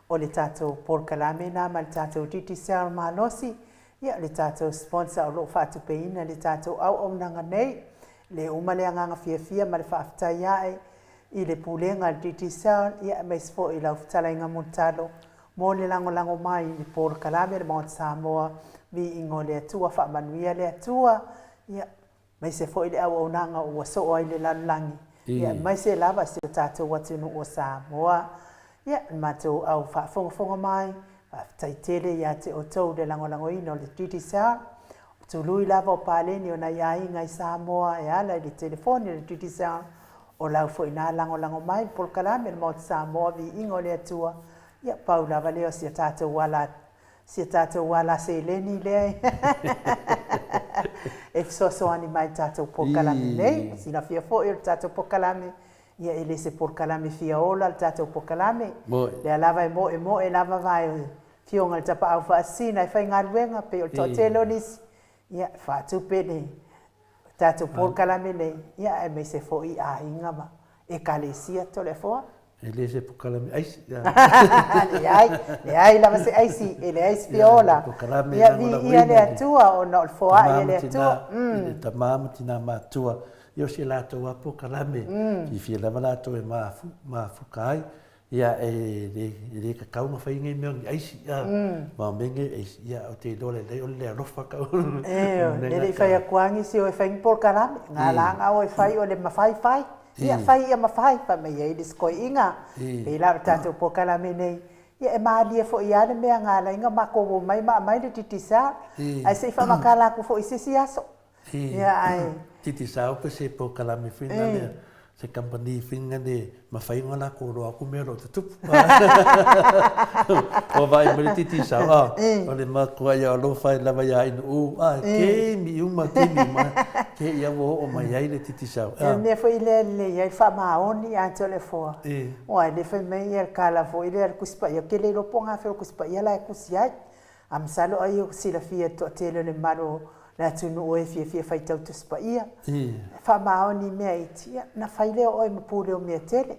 [SPEAKER 1] O le tatou polokalame lena ma le tatou Digicel malosi, ia le tatou sponsor o lo o faatupeina le tatou auaunaga nei. Le uma le agaga fiafia ma le faafetai ae i le Pulega a le Digicel, ia aemaise foi i lau fetalaiga Mulitalo mo le lagolago mai i le polokalame a le Maota Samoa, viiga o le Atua, faamanuia le Atua, ia aemaise foi le auaunaga ua soo ai le lalolagi, ia aemaise lava si o tatou atunuu o Samoa. Ia, le matou au faafogafoga mai, faafetai tele ia te outou le lagolagoina o le Digicel. O tului lava o paleni o nai aiga i Samoa e ala i le telefoni o le Digicel, o lau foi na lagolago mai le polokalame o le Maota Samoa Viiga o le Atua, ia pau lava lea o si a tatou ala si a tatou ala seleni lea e fesoasoani mai i le tatou polokalame nei. Silafia foi o le tatou polokalame, ia e le se polokalame fia ola le tatou polokalame. Lea lava e moemoe lava vae o Afioga i le Tapaau Faasisina e faigaluega pei o le toatele o nisi, ia e faatupe le tatou polokalame nei, ia aemaise foi aiga ma Ekalesia Toleafoa.
[SPEAKER 2] E le se polokalame aisi.
[SPEAKER 1] Leai, leai lava se aisi, e leai se fia ola. Ia viia le Atua ona o le foai e le Atua.
[SPEAKER 2] I le tama ma tina matua, ia o si latou lava polokalame, fiafia lava latou e mafuka ai. Ia, e le, e le tatau ona fai nei mea o ni aisi, a, ma o mea nei aisi, ia, ou te iloa lelei o le le alofa kau.
[SPEAKER 1] E, e le i fai atu lava nisi o e fai ni polokalame, na ala ona o e fai o le mafai fai. Ia, fai ia mafai, fai mai ai le isi toeaiina. Pei la o le tatou polokalame nei, ia e malie foi lava le mea na ala ai ona matou omai ma aumai le Digicel, ae se i faamatala atu foi i se isi aso.
[SPEAKER 2] Ia ae. Digicel pe se polokalame foi na lea, se kamupani foi na le mafai ona latou iloa atu mea o lo o tutupu. Ua vaai mai le Digicel, a, o le matuai alofa ai lava ia Inu'u, a, kemi uma, kemi uma, ke ia ua oo mai ai le Digicel.
[SPEAKER 1] O le mea foi lea e lelei ai le faamaoni ia te Toleafoa, aua e le fai mai le tala foi lea a le Tusi Paia, ou te le iloa po o gafea o le Tusi Paia la e tusi ai. A masalo ai ua silafia e le toatele o le mamalu o le atunuu e fiafia faitau Tusi Paia. E faamaoni i mea iti, ia, na fai lea o oe ma pule o mea tele.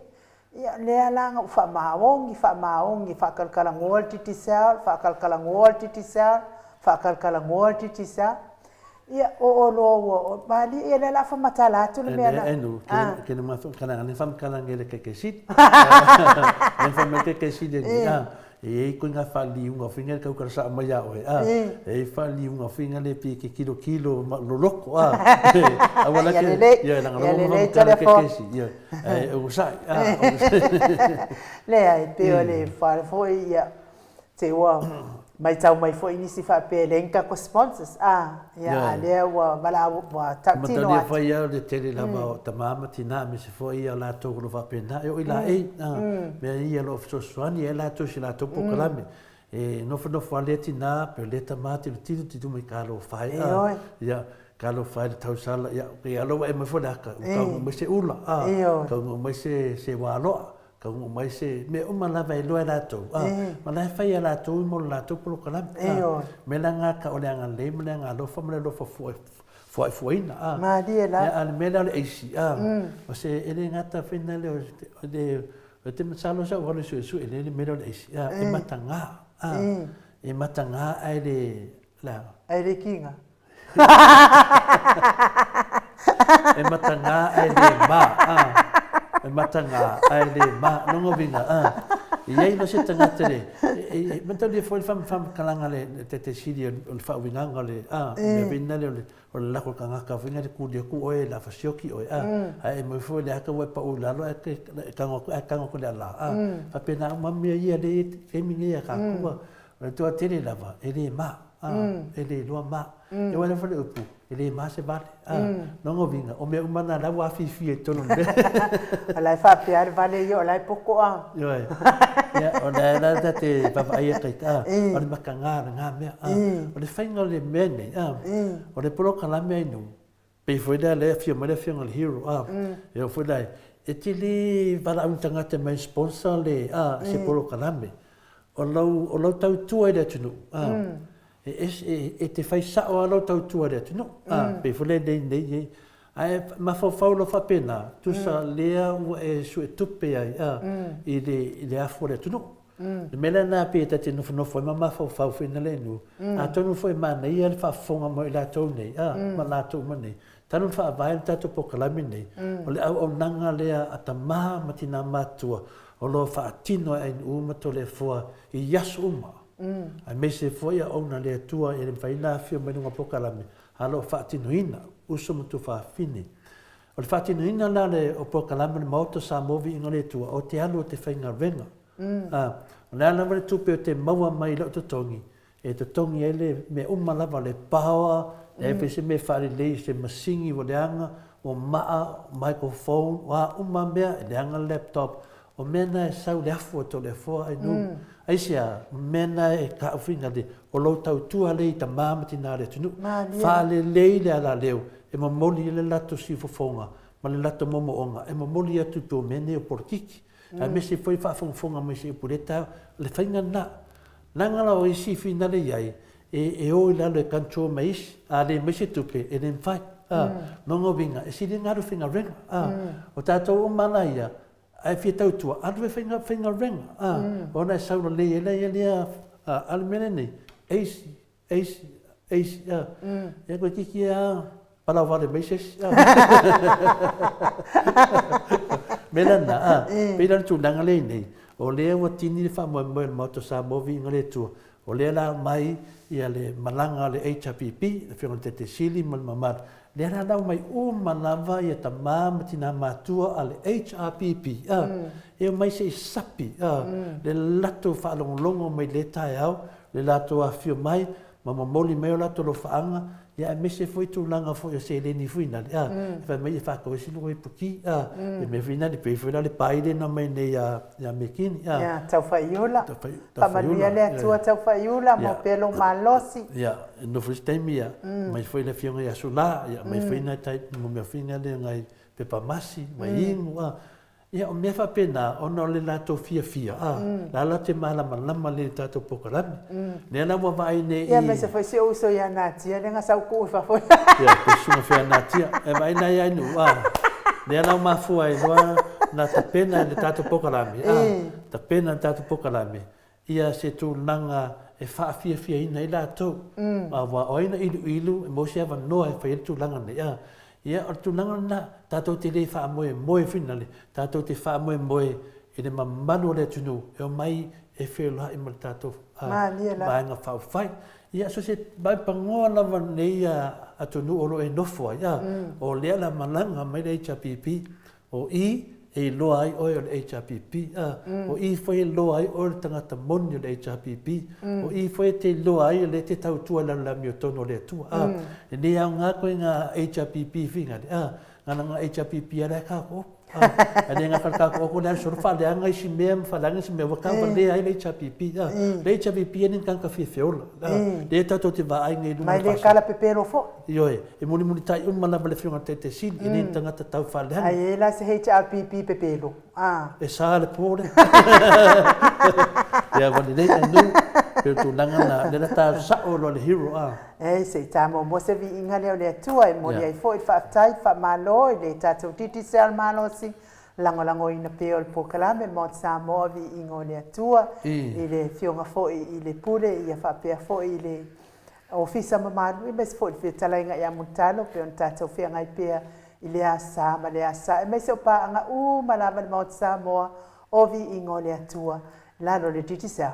[SPEAKER 1] Ia, lea la na ou faamaoni, faamaoni, faakalakalanoa le Digicel, faakalakalanoa le Digicel, faakalakalanoa le Digicel. Ia, oo loa ua, malie, ia lea o le a faamatala atu le mea na.
[SPEAKER 2] E leai, e ke na faamatala nei le kaikai sili. Le fai mai le kaikai sili nei, a, e i ai koe ngā whaliunga whinga le kaukara saa mai a oe, a, e i whaliunga whinga le pi ke kilo kilo ma loloko, a, aua la ke, ia, langa
[SPEAKER 1] loko ma whamatala
[SPEAKER 2] ke kesi, ia, e o sai, a, o
[SPEAKER 1] Leai, pei o le whare foi, ia, te ua maitau mai foi nisi faapea e leai ni tatou sponsors, a, ia, a lea ua valaau, ua tautino
[SPEAKER 2] atu. Fai au le tele lava o tama ma tina aemaise foi ia latou o lo o faapena, e oo i laei, a, mea ia o lo o fesoasoani ai latou i si latou polokalame. E nofonofo lava lea tina pe o lea tama tilotilo tilotilo mai talofa e, a, ia, talofa e le tausala, ia, ia alo ua e mai foi le aka, ua taunuu mai se ula, a, taunuu mai se ualoa, Taunuu mai se mea uma lava e iloa e latou, a, ma la e fai e latou mo le latou polokalame, a. Mea la na ta o le agalelei ma le agalofa ma le alofa fuaefuaina, a.
[SPEAKER 1] Malie la.
[SPEAKER 2] A o le mea lea o le aisi, a, o se, e le gata foi na lea o le, o te masalo sa ou alu e suesue lea le mea lea o le aisi, a, e mataga, a. E mataga ae le, le a?
[SPEAKER 1] Ae le kiga.
[SPEAKER 2] E mataga ae le ma, a. E mataga ae le ma. Lona uiga, a, e i ai loa se tagata le, e, e, mataulia foi le faamatalaga a le Taitaisili o le faauigaga o le, a, mea foi lena o le, o le lako o le tagata foi lena e kuli atu oe o le a fasioki oe, a, ae e moe foi o le ata ua e pau i lalo ae e tago atu, ae tago atu i le ala, a. Faapena uma mea ia lea e i ai i le taimi lenei ia tatou, a. O le toatele lava, e le ma, a, e le iloa ma. E uaina foi le upu, e le ma se vale, a. Lona uiga, o mea uma na la ua afifi ai i totonu o le mea.
[SPEAKER 1] O la e faapea le vale ia o la e poto a.
[SPEAKER 2] Ioe. Ia, o lea la ta te vaavaai atu ai, a, o le mataga o lena mea, a. O le faiga o le mea nei, a, o le polokalame a i Pei foi lea lea e afio mai le afioga i le Hero a, e oo foi la e te le valaau ni tagata e mai sponsor le a se polokalame. O lau o lau tautua i le atunuu a, e ese e e te fai sao lava lau tautua i le atunuu a, pei foi lea nei nei e ae mafaufau loa faapena, tusa lea ua e suetupe ai a i le i le afu o le atunuu. Le mea lena pei ta te nofonofo ai ma mafaufau foi na le nu, atonu foi e manaia le faafofoga mai o i latou nei, a, ma latou uma nei, talu ona faavae le tatou polokalame nei, o le auaunaga lea a tama ma tina matutua o lo o faatino e Ainuu ma Toleafoa i aso uma, aemaise foi auauna a le Atua e le mafai ona afio mai luga o polokalame, a o lo o faatinoina, uso ma tuafafine. O le faatinoina la o polokalame o le Maota o Samoa Viiga o le Atua, o te alu o te faigaluega. Ā, o le a lava le tupe o te maua mai i lou totogi, e totogi ai le mea uma lava, le paoa, leai foi se mea e faalelei, se masini ua leaga, ua maa, microphone, o a uma mea, e leaga le laptop, o mea na e sau i le afu a Toleafoa Ainuu. Aisea? O mea na e taofiga le, o lou tautua lea i tama ma tina o le atunuu. Faalelei le alaleu e momoli ai le latou siufofoga ma le latou momooga e momoli atu i tua o mea nei o polokiki. Aemaise foi faafogafoga mai se upu i lea taeao, o le faiga lena. Leaga la o isi finale i ai, e, e o i lalo e control mai isi, a le mai se tupe, e le mafai. A, lona uiga, e sili ona alu faigaluega. A, o tatou uma la ia, a e fia tautua, alu e faiga, faigaluega. A, ona e sau lelei ai la ia lea, a, a le mea lenei, eisi, Eisi, eisi, a. Ia koe tiki a palau vale mai se isi, a. Mea lana, a, pei la le tulaga lea i nei, o lea ua tini le faamoemoe o le Maota o Samoa viiga le Atua, o lea la aumai ia le malaga a le HRPP, le Afioga i le Taitaifono Sili ma le mamalu, lea la lau mai uma lava ia tama ma tina matua a le HRPP, a, e omai se i sapi, a, le latou faalogologo mai i lea taeao, le latou afifio mai ma momoli mai o latou alofaaga, ia aemaise foi tulaga foi o seleni foi nale, a, e fai mai e faatau ai se lua ipuki, a, le mea foi nale, pei foi la le pai lea na aumai nei ia, ia Mekini, a.
[SPEAKER 1] Ia, Taufaiola. Faamanuia le Atua Taufaiola, maua pea lou malosi.
[SPEAKER 2] Ia, e nofo i se taimi, ia, aumai foi le afioga ia Sula, ia, aumai foi nai tai, mea foi nale nai pepa masi, mai inu, a. Ia, o mea faapena, ona o le latou fiafia, a, la la te malamalama lelei i le tatou polokalame. Lea la ua vaai nei i...
[SPEAKER 1] Ia, aemaise foi si ou uso ia Natia, lea na sau tuu i fafo.
[SPEAKER 2] Ia, pe susuga foi ia Natia. E vaai la ia Ainuu, a, lea la ua mafua ai loa na tapena i le tatou polokalame, a, tapena i le tatou polokalame, ia se tulaga e faafiafiaina ai latou. Aua o ai na iluilu e maua se avanoa e fai ai le tulaga nei. A, ia, o le tulaga lena, tatou te le faamoemoe foi lale, tatou te faamoemoe i le mamalu o le atunuu e omai e feiloai ma le tatou Vaega Faaupufai. Ia, so se vaipanoa lava lenei atunuu o lo o e nofo ai, a, o lea o le a malaga mai le HRPP, O i e iloa ai oe o le HRPP, a, o i foi e iloa ai oe o le tagata moni o le HRPP, o i foi e te iloa ai o lea e te tautua i lalo o le amiotonu o le Atua, a. E le aoga koe nga HRPP fingale, a, ngana nga HRPP a la e kākoʻo, a. A le ngaka le kākoʻo ko le alu solo faaleaga isi mea ma faaleaga isi mea, ua kavalea ai le HRPP, a. Le HRPP e ni tagata fiafia ola, a. Lea tatou te vaai nei i luga o le
[SPEAKER 1] Ma e le kala pepelo foi.
[SPEAKER 2] Ioe, e mulimulitai uma lava le Afioga i le Taitai Sili, e le ni tagata tau faaleaga.
[SPEAKER 1] Ai e la se HRPP pepelo, a.
[SPEAKER 2] E sa le po lea. Ia, ua lelei ai nuu, pei o le tulaga lena, lea la ta sao loa le hero, a.
[SPEAKER 1] E, se i ta muamua se viiga lea o le Atua e momoli ai foi le faafetai, le faamalo i le tatou Digicel malosi. lagolagoina pea o le polokalame Maota Samoa Viiga o le Atua i le Afioga foi i le Pule ia faapea foi i le Ofisa mamalu aemaise foi le fetalaiga ia Mulitalo pei ona tatou feagai pea i le Aso Sa ma le Aso Sa aemaise o paaga uma lava i le Maota Samoa o Viiga o le Atua i lalo o le Digicel.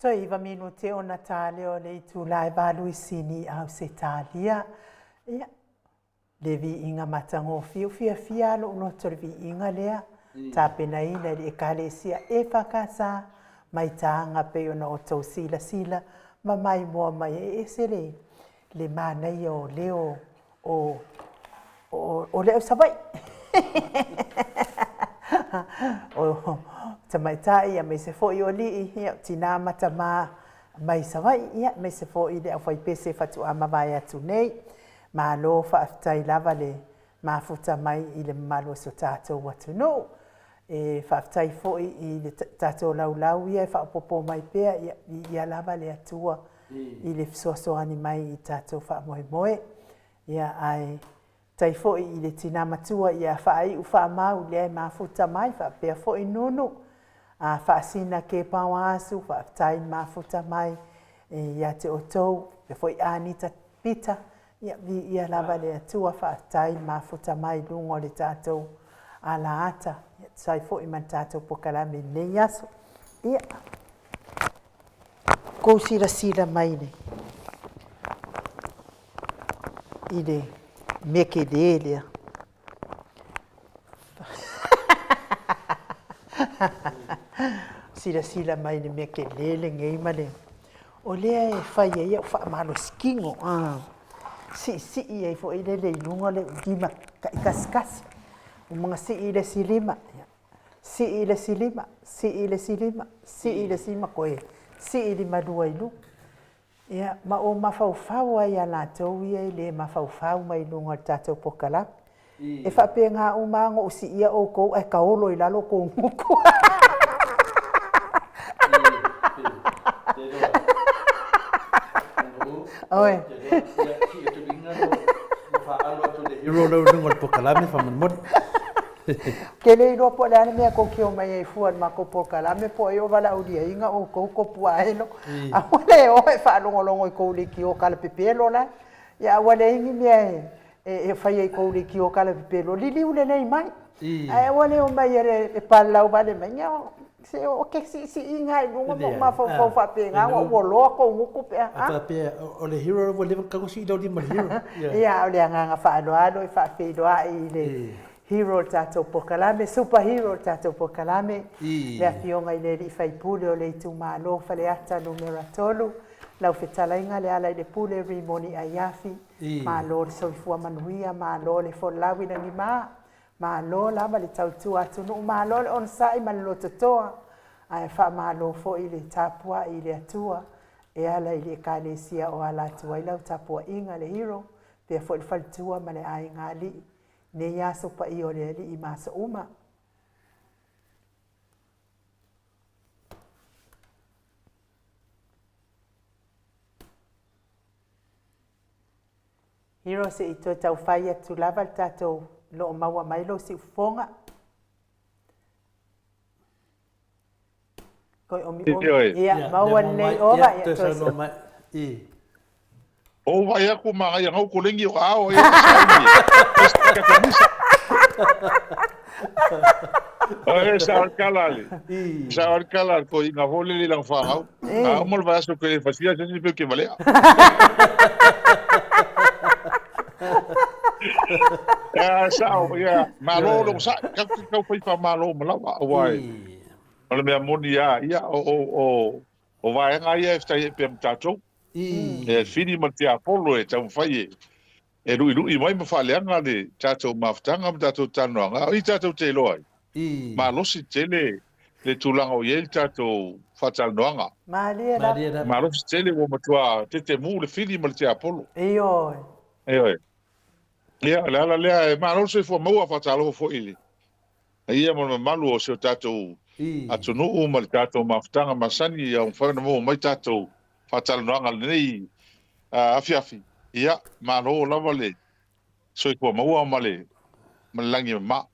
[SPEAKER 1] Toe iva minute ona ta lea o le itula e valu i Sini, Ausetalia. Ia, le viiga matagofie, ua fiafia lava lou loto i le viiga lea, tapenaina e le Ekalesia EFKS mai taga pei ona outou silasila ma maimoa mai ai. E ese le, le manaia o leo o, o, o le au Savaii. O tamaitai aemaise foi o alii, ia, o tina ma tama mai Savaii, ia, aemaise foi le aufaipese faatoa mavae atu nei. Malo faafetai lava le mafuta mai i le mamalu o si o tatou atunuu. E faafetai foi i le tatou laulau ia e faaopoopo mai pea, ia viia lava le Atua i le fesoasoani mai i tatou faamoemoe. Ia ae tai foi i le tina matua ia Faaiu Faamau lea e mafuta mai faapea foi Nunu a Faasina Kepaoasu, faafetai le mafuta mai ia te outou, faapea foi Anita Pita, ia viia lava le Atua, faafetai le mafuta mai i luga o le tatou alaata, ia tusa ai foi ma le tatou pokalame i lenei aso. Ia, kou silasila mai le i le mea kele lea. Silasila mai i le mea kele lenei ma le o lea e fai ai au faamalosi kino, siisii ai foi lele i luga le lima taikasikasi, uma ona sii le isi lima, sii le isi lima, sii le isi lima, sii le isi lima, toe sii limalua i luga. Ia, ma ou mafaufau ai ia latou ia e le mafaufau mai i luga o le tatou pokalame. E faapena uma lava ona ou siia outou ae taolo i lalo tou gutu. Oi. Ke le iloa po o le a le mea tou te omai ai fua i le matou polokalame po o ai o valaauliaina outou Kopuaelo. Aua le o e faalogologo i tou leitio talapepelo la. Ia aua leai ni mea e faia i tou leitio talapepelo, liliu lelei mai. Ae aua le omai e palalau vale mai, ia se ou te siisiiga i luga ma ou mafaufau faapena ua oloa tou gutu pe a.
[SPEAKER 2] A faapea o le hero ua leva ona tago sii lau lima i le hero.
[SPEAKER 1] Ia o le agaga faaaloalo e faafeiloai i le hero o le tatou pokalame, super hero o le tatou pokalame, le Afioga i le Alii Faipule o le itumalo Faleata Numera 3, lau fetalaiga Lealailepule Rimoni Aiafi, malo le soifua manuia, malo le folau i lagima, malo lava le tautua atunuu, malo le onosai ma le lototoa, ae faamalo foi le tapuai i le Atua e ala i le Ekalesia o ala atu ai lau tapuaiga le hero, pea foi le faletua ma le aiga alii. Nei aso paia o le Alii ma aso uma. Hero se i toe taufai atu lava le tatou lo o maua mai lou siufofoga. Toe omiomi. Ia, maua lelei ova. Ia,
[SPEAKER 2] toe saunoa mai. I.
[SPEAKER 4] Ou vai aku manaia ngau kolengi o ka ao ai o ka sauni. Ka kanisa. E sa o kala le. Sa o kala ko inga hole le lang whangau. A o mo le vaiaso ke fasia se se ke valea. Ia sa o ia malo lo sa ka ka fai fa malo malawa o ai. O le mea moni a ia o o o o vaega ia e ftai e pea ma tatou. E whiri ma le tiapolo e taumafai e e luʻiluʻi mai ma faaleaga le tatou mafutaga ma tatou talanoaga, a o i tatou te iloa ai, malosi tele le tulaga o i ai le tatou faatalanoaga.
[SPEAKER 1] Malie lava.
[SPEAKER 4] Malosi tele ua matua tetemu le fili ma le tiapolo.
[SPEAKER 1] Ioe.
[SPEAKER 4] Ioe. Ia, o le ala lea e malo le soifua maua, faatalofa foi i le paia ma le mamalu o si o tatou atunuu ma le tatou mafutaga masani ia mafai ona maua mai tatou faatalanoaga i lenei afiafi. Ia, malo lava le soifua maua ma le lagi e mama.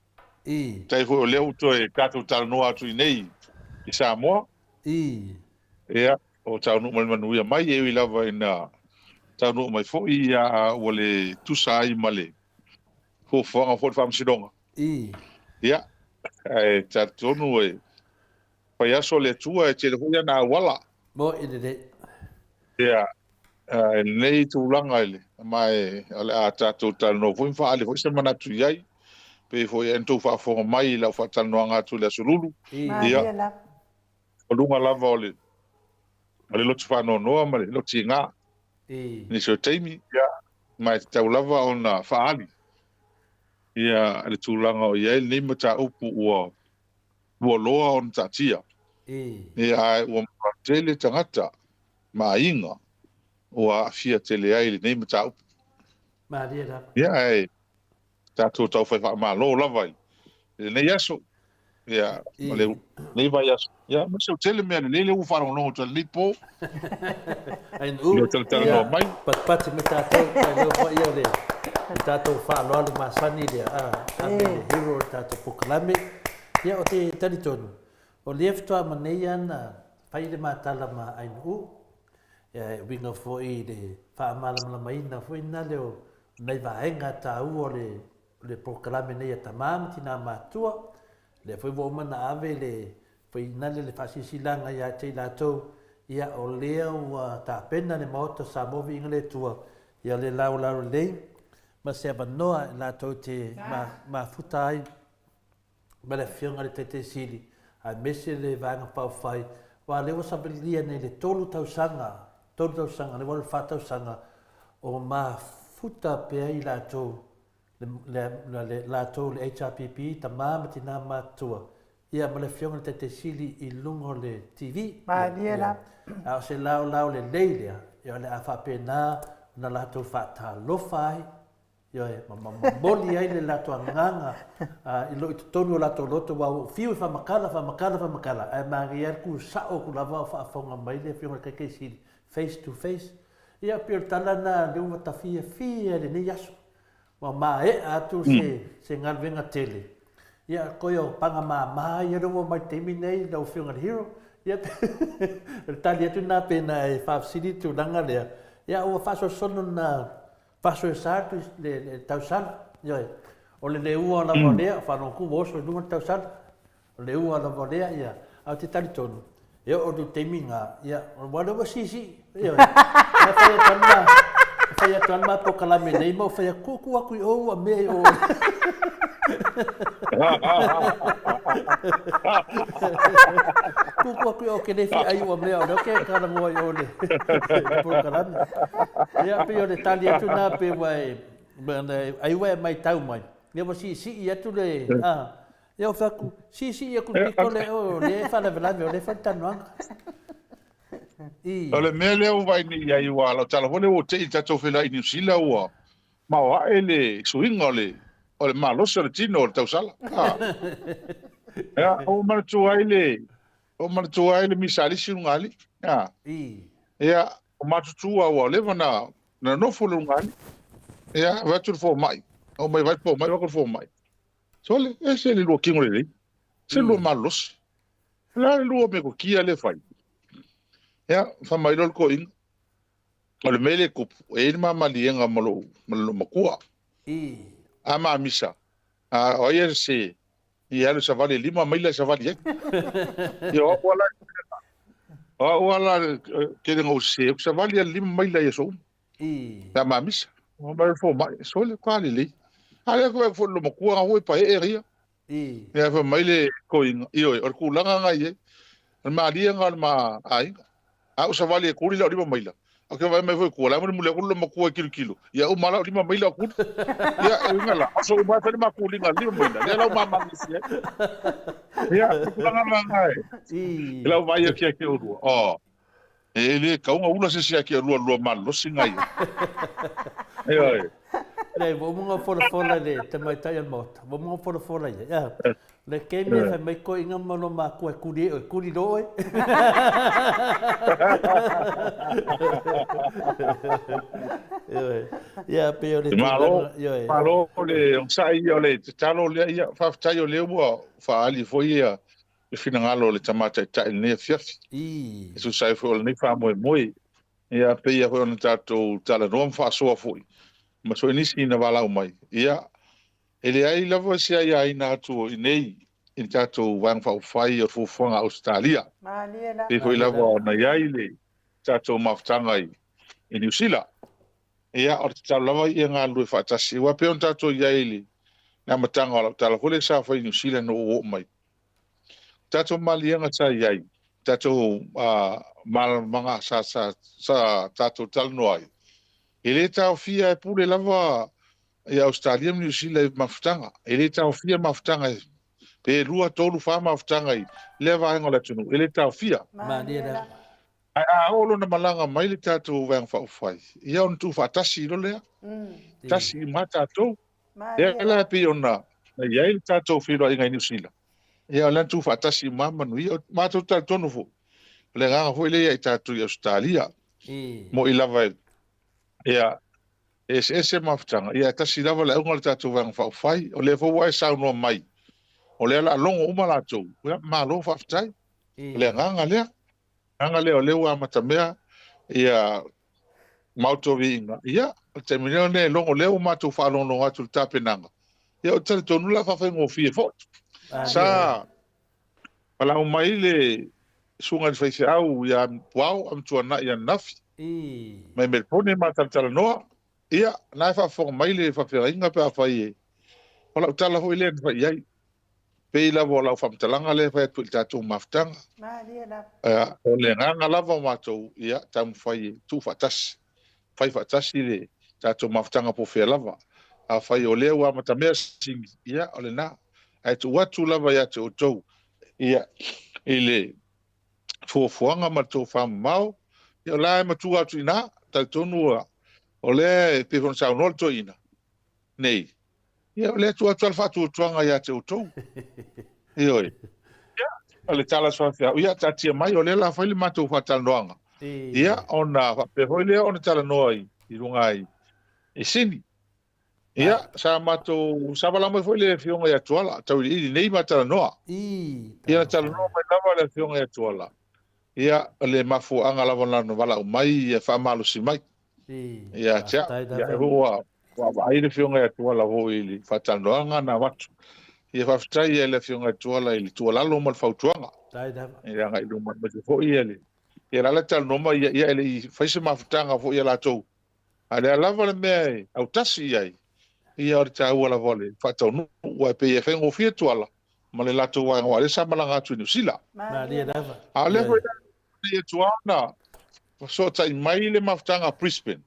[SPEAKER 4] Faafetai foi o lea ua toe tatou talanoa atu i nei i Samoa. Ia, o taunuu mai manuia mai, e ui lava ina taunuu mai foi, ia ua le tusa ai ma le fuafuaga foi o le Faamasinoga. Ia, ae talitonu e fai aso le Atua e tele foi ana auala.
[SPEAKER 2] Moni lelei.
[SPEAKER 4] Ia, i lenei tulaga i le, ma e, o le a tatou talanoa foi ma faaali foi se manatu i ai, pei foi ona outou faafofoga mai i lau faatalanoaga atu i le Aso Lulu.
[SPEAKER 1] Ia,
[SPEAKER 4] o luga lava o le, o le loto faanoanoa ma le lotiga i nisi o taimi, ia, ma e tatau lava ona faaali ia le tulaga o i ai lenei mataupu ua ua loa ona taatia. Ia, ae ua matua tele tagata ma aiga ua aafia tele ai i lenei mataupu.
[SPEAKER 2] Malie lava.
[SPEAKER 4] Ia, ae tatou tau fai faamalo lava i lenei aso. Ia, ma le nei vaiaso. Ia, ma se tele mea lelei lea ua faalogologo atu ai i lenei po.
[SPEAKER 2] Ai nu.
[SPEAKER 4] Leo talatalanoa mai.
[SPEAKER 2] Patipati me tātou, ai leo foi ia le tātou faaaloalo masani lea, a, ave le hero le tātou pokalame. Ia, o te talitonu, o lea faatoa ma nei ana fai le matala ma Ainuu, ia, e uiga foi i le faamalamalamaina foi na leo nai vaega tāua o le O le polokalame nei a Tama ma Tina Matua, lea foi ua uma ona ave le fainale le faasilasilaga ia te i latou, ia o lea ua tapena le Maota o Samoa Viiga le Atua, ia le laolao lelei ma se avanoa e latou te mafuta ai ma le Afioga i le Taitai Sili aemaise le Vaega Faaupufai, aua o lea ua savalia nei le 3 tausaga, 3 tausaga, lea ua alu i le 4 tausaga o mafuta pea i latou le latou le HRPP, tama ma tina matutua, ia ma le Afioga i le Taitai Sili i luga o le TV.
[SPEAKER 1] Malie la.
[SPEAKER 2] A o se laolao lelei lea, ia o le a faapena ona latou faatalofa ai, ioe, ma momoli ai le latou agaga i lo i totonu o latou loto, aua ua ou fiu e faamatala, faamatala, faamatala, ae manaia lava le tu sao atu lava o faafofoga mai le Afioga i le Taitai Sili, face to face. Ia pei o le tala lena lea ua ta fiafia i lenei aso. Ua maea atu se, se galuega tele. Ia, koe o paga mama ia lea ua omai i le taimi nei lau Afioga i le Hero. Ia, o le tali atu lena pe na e faafesili le tulaga lea. Ia, ua faasosono na faasoesa atu le, le tausala. Ioe. O le leua lava lea, faalogo atu ua oso i luga le tausala. O le ua lava lea, ia, ae ou te talitonu, e oo atu i le taimi lena, ia, aua o lea ua siisii, ioe. E fai atu lava le ma, e fai atu lava le ma polokalame nei ma ou fai atu, tuu atu i o ua mea i o. Tuu atu i o, ke le fia ai ua mea, o lea ou te talanoa i o i le polokalame. Ia, pei o le tali atu lena pe ua e, ai ua e matau mai, ia ua siisii atu le, a, Ia ou fai atu, siisii atu le pito lea o lea e faalavelave, o lea e fai le talanoaga.
[SPEAKER 4] I. O le mea lea ua vaai nei i ai, aua o lau tala foi lea ua ou te i tatou feiloai i Niu Sila ua maoae le suiga o le o le malosi o le tino o le tausala. Ah. Ia, ua manatua ai le ua manatua ai le misa a le isi ulugalii. Ah.
[SPEAKER 2] I.
[SPEAKER 4] Ia, o matutua ua leva na na nofo le ulugalii. Ia, vaai atu le fomai. Oo mai vaai le fomai, vaai atu le fomai. Sole, ese le lua kino lelei. Se lua malolosi. O le a le lua metotia lea e fai? Ia, fai mai loa le toeaina, o le mea lea e tupu, e i ai le ma maliega ma lou, ma lou matua. A ma misa, a o ai e sese, ia alu i savali e lima maila e savali ai. Ia o au lava la, o au lava la, tele na ou sese, ou te savali lava i le lima maila i aso uma.
[SPEAKER 2] I.
[SPEAKER 4] Pe a mamisa. Ua mai le fomai, sole, ka lelei. A lea koe foi lo matua nga foi paee ia.
[SPEAKER 2] I.
[SPEAKER 4] Ia fai mai le toeaina, ioe, o le tulaga nga i ai. O le maliega o le ma aiga. A ou savali e kuli lau lima maila. Ou te vaai mai foi tua, la e mulimuli atu le matua e tilotilo. Ia uma lau lima maila o kuli. Ia, e uiga la, aso uma ai fai le ma kuliga lima maila. Lea la ua mamagisi ai. Ia, o le tulaga la nga e.
[SPEAKER 2] I.
[SPEAKER 4] I lau vaai atu ia te oulua. Oh. E le tatau ona ula se isi ia te lua lua malolosi nga ia. Ioe.
[SPEAKER 2] Leai, ua uma ona folafola i le tamaitai o le Maota. Ua uma ona folafola i ai. A, le taimi e fai mai toeaiina ma lou matua e kuli ai oe, kuli loa oe. Ioe. Ia, pei o le
[SPEAKER 4] Malo,
[SPEAKER 2] tulaga, ioe.
[SPEAKER 4] malo le onosai ia, o le tatalo lea, ia, faafetai o lea ua faaali foi ia le finagalo o le Tama Taitai i lenei afiafi, e tusa ai foi o lenei faamoemoe. Ia, pei foi ona tatou talanoa ma faasoa foi ma foi nisi na valaau mai, ia, e leai lava se aiaina atu i inei i le tatou Vaega Faaupufai o le Fuafuaga a Ausetalia, pei foi lava ona i ai le tatou mafutaga i Niu Sila. Ia, o le tatalo lava ia galulue faatasi, aua pei ona tatou i ai i le amataga o lau tala foi lea sa fai i Niu Sila ina ua ou oo mai, tatou maliega sa i ai, tatou malamalamaga sa, sa, sa tatou talanoa ai, e le taofia e pule lava i Ausetalia ma Niu Sila i mafutaga. E le taofia mafutaga e pe lua, tolu, fa mafutaga i lea vaega o le atunuu, e le taofia.
[SPEAKER 2] Malie lava.
[SPEAKER 4] Ae a oo lona malaga mai le tatou Vaega Faaupufai, ia ona tuufaatasi loa lea, tasi uma tatou. Lea la e pei ona i ai le tatou feiloaiga i Niu Sila.
[SPEAKER 6] Ia, o lea na tuufaatasi uma lava manu ia. Matou te talitonu foi, o le agaga foi lea ia i tatou i Ausetalia. Mo'i lava e, ia, e eseese mafutaga, ia ae tasi lava le auga o le tatou Vaega Faaupufai. O lea foi ua e saunoa mai, o lea o le a logo uma latou, ia malo faafetai. O le agaga lea. Agaga lea o lea ua amatamea ia maoto viiga. Ia, o le taimi nei o logo lea ua matou faalogologo atu i le tapenaga. Ia, ou te talitonu o le a faafaigofie foi. Sa valaau mai le susuga i le faifeau ia Puao Amituanai ananafi mai Melpone ma talatalanoa. Ia, na e faafofoga mai le faafeagaiga pe afai e... O lau tala foi lea na fai i ai. Pei lava o lau faamatalaga lea e fai atu i le tatou mafutaga.
[SPEAKER 1] Malie lava.
[SPEAKER 6] Ia, o le agaga lava o matou, ia, taumafai e tuufaatasi, fai faatasi le tatou mafutaga po o fea lava. Afai o lea ua amatamea sini, ia, o lena. Ae tuu atu lava ia te outou, ia, i le fuafuaga ma le tofamamao, ia, o la e matua atu i ina, talitonu o lea e pei foi ona saunoa le toeaina nei, Ia, o lea e tuu atu lava le faatuatuaga ia te outou. Ioe. Ia, o le tala a si faifeau, ia taatia mai, o lea o le a fai le matou faatalanoaga. Ia, ona faapea foi lea ona talanoa i, i luga i, i Sini. Ia, sa matou, sa valaau mai foi le Afioga ia Tuala, tauiliili nei ma talanoa. Ia, na talanoa mai lava le Afioga ia Tuala. Ia, o le mafuaaga lava na valaau mai, ia faamalosi mai. Ia te au. Ia, ua vaavaai le Afioga ia Tuala foi i le faatalanoaga na avatu. Ia faafetai i le Afioga ia Tuala i le tuualalo ma le fautuaga. Ia agai i luma aemaise foi ia le ia la la talanoa mai ia, ia e le i fai se mafutaga foi a latou. A o le a lava le mea e autasi i ai, ia o le taua lava o le faataunuu, aua e pei e faigofie Tuala ma le latou vaega aua o lea sa malaga atu i Niu Sila.
[SPEAKER 2] Malie lava.
[SPEAKER 6] A o lea foi la ia Tuala na fesootai mai le mafutaga a Brisbane.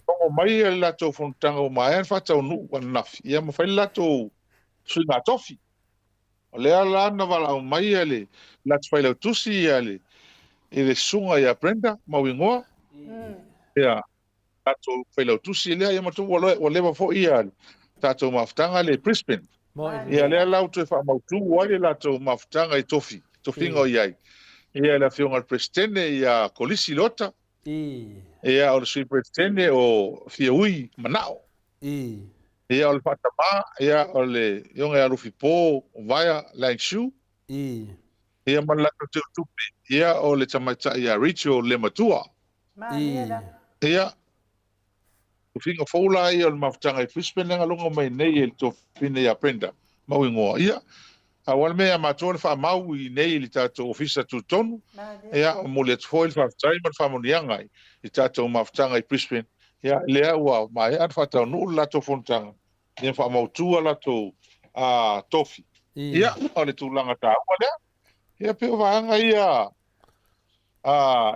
[SPEAKER 6] Logo mai le latou fonotaga ua maea ona faataunuu ananafi, ia ma fai le latou suiga tofi. O lea la na valaau mai le latou failautusi ia le i le susuga ia Brenda Mauigoa. Ia latou failautusi lea, ia matou ua leva foi ia tatou mafutaga lea i Brisbane. Ia lea la ua toe faamautu ai le latou mafutaga i tofi, tofiga o i ai. Ia le afioga i le Peresetene ia Kolisi Leota. Ia o le Sui Peresetene o Fiaui Manao. Ia o le Faatama, ia o le afioga ia Lufipo Vaea Langshu. Ia ma le latou teutupe, ia o le tamaitai ia Rachel Lematua. Ia, tofiga fou la ia o le mafutaga i Brisbane lea na logo mai nei e le tofina ia Brenda Mauigoa. Ia, aua le mea ia matou le faamau i nei i le tatou ofisa tutotonu. Ia, momoli atu foi le faafetai ma le faamanuiaga i tatou mafutaga i Brisbane. Ia, lea ua maea ona faataunuu le latou fonotaga, ia faamautu a latou tofi. Ia, o le tulaga taua lea. Ia, pei o vaega ia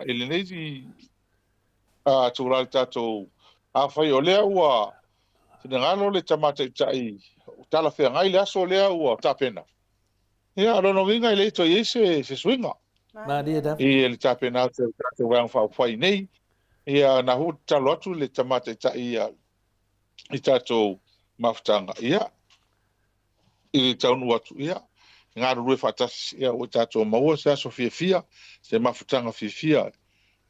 [SPEAKER 6] i lenei tulaga i le tatou, afai o lea ua finagalo le Tama Taitai talafeagai le aso lea ua tapena, ia o lona uiga e le toe i ai se suiga i le tapena atu o le tatou Vaega Faaupufai nei. Ia na foi ua tatalo atu le Tama Taitai i tatou mafutaga, ia i le taunuu atu, ia, galulue faatasi, ia, ua tatou maua se aso fiafia, se mafutaga fiafia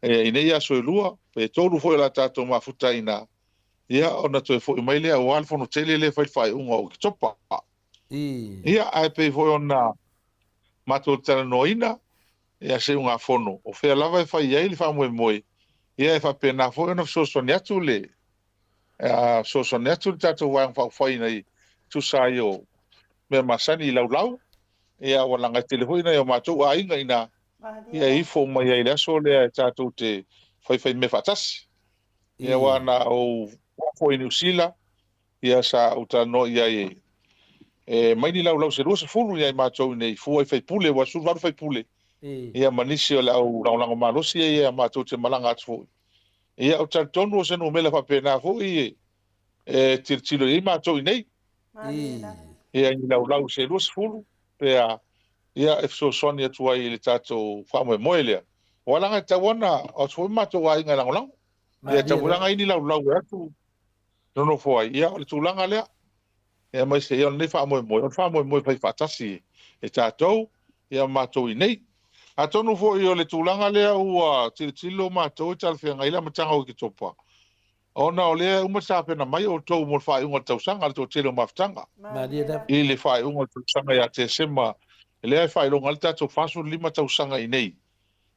[SPEAKER 6] i nei aso e lua, pe tolu foi o le a tatou mafuta ai i ina, ia, ona toe foi mai lea aua le fono tele lea e fai i le faaiuga o Oketopa. Ia, ae pei foi ona matou talanoaina, ia, se ugafono, o fea lava e fai ai le faamoemoe, ia, e faapena foi ona fesoasoani atu le fesoasoani atu le tatou Vaega Faaupufai ina ia tusa ai o mea masani i laulau, ia ua laga tele foi nai o matou aiga i ina, ia e ifo mai ai i le aso lea e tatou te faifai mea faatasi. Ia aua na ou oo foi i Niu Sila, ia sa ou talanoa i ai e mai ni laulau se 20 ia i matou i inei, fua i faipule, ua 18 faipule, ia ma nisi o le au lagolago malosi ia matou te malaga atu foi. Ia, ou te talitonu o se numera faapena foi e tilotilo i ai matou i nei. Ia, i ni laulau se 20 pe a, ia, e fesoasoani atu ai i le tatou faamoemoe lea. Aua leaga e tatau ona o atu foi matou aiga e lagolago. Ia, e tatau foi la ona i ai ni laulau e atu nonofo ai. Ia, o le tulaga lea. Aemaise ia o lenei faamoemoe, o le faamoemoe fai faatasi e tatou ia ma matou i inei. Atonu foi o le tulaga lea ua tilotilo matou e talafeagai ai le amataga o Oketopa, ona o lea e uma tapena mai outou mo le faaiuga o le tausaga, le toatele o mafutaga. I le faaiuga o le tausaga ia Tesema, lea e faailoga ai le tatou 45 tausaga i inei,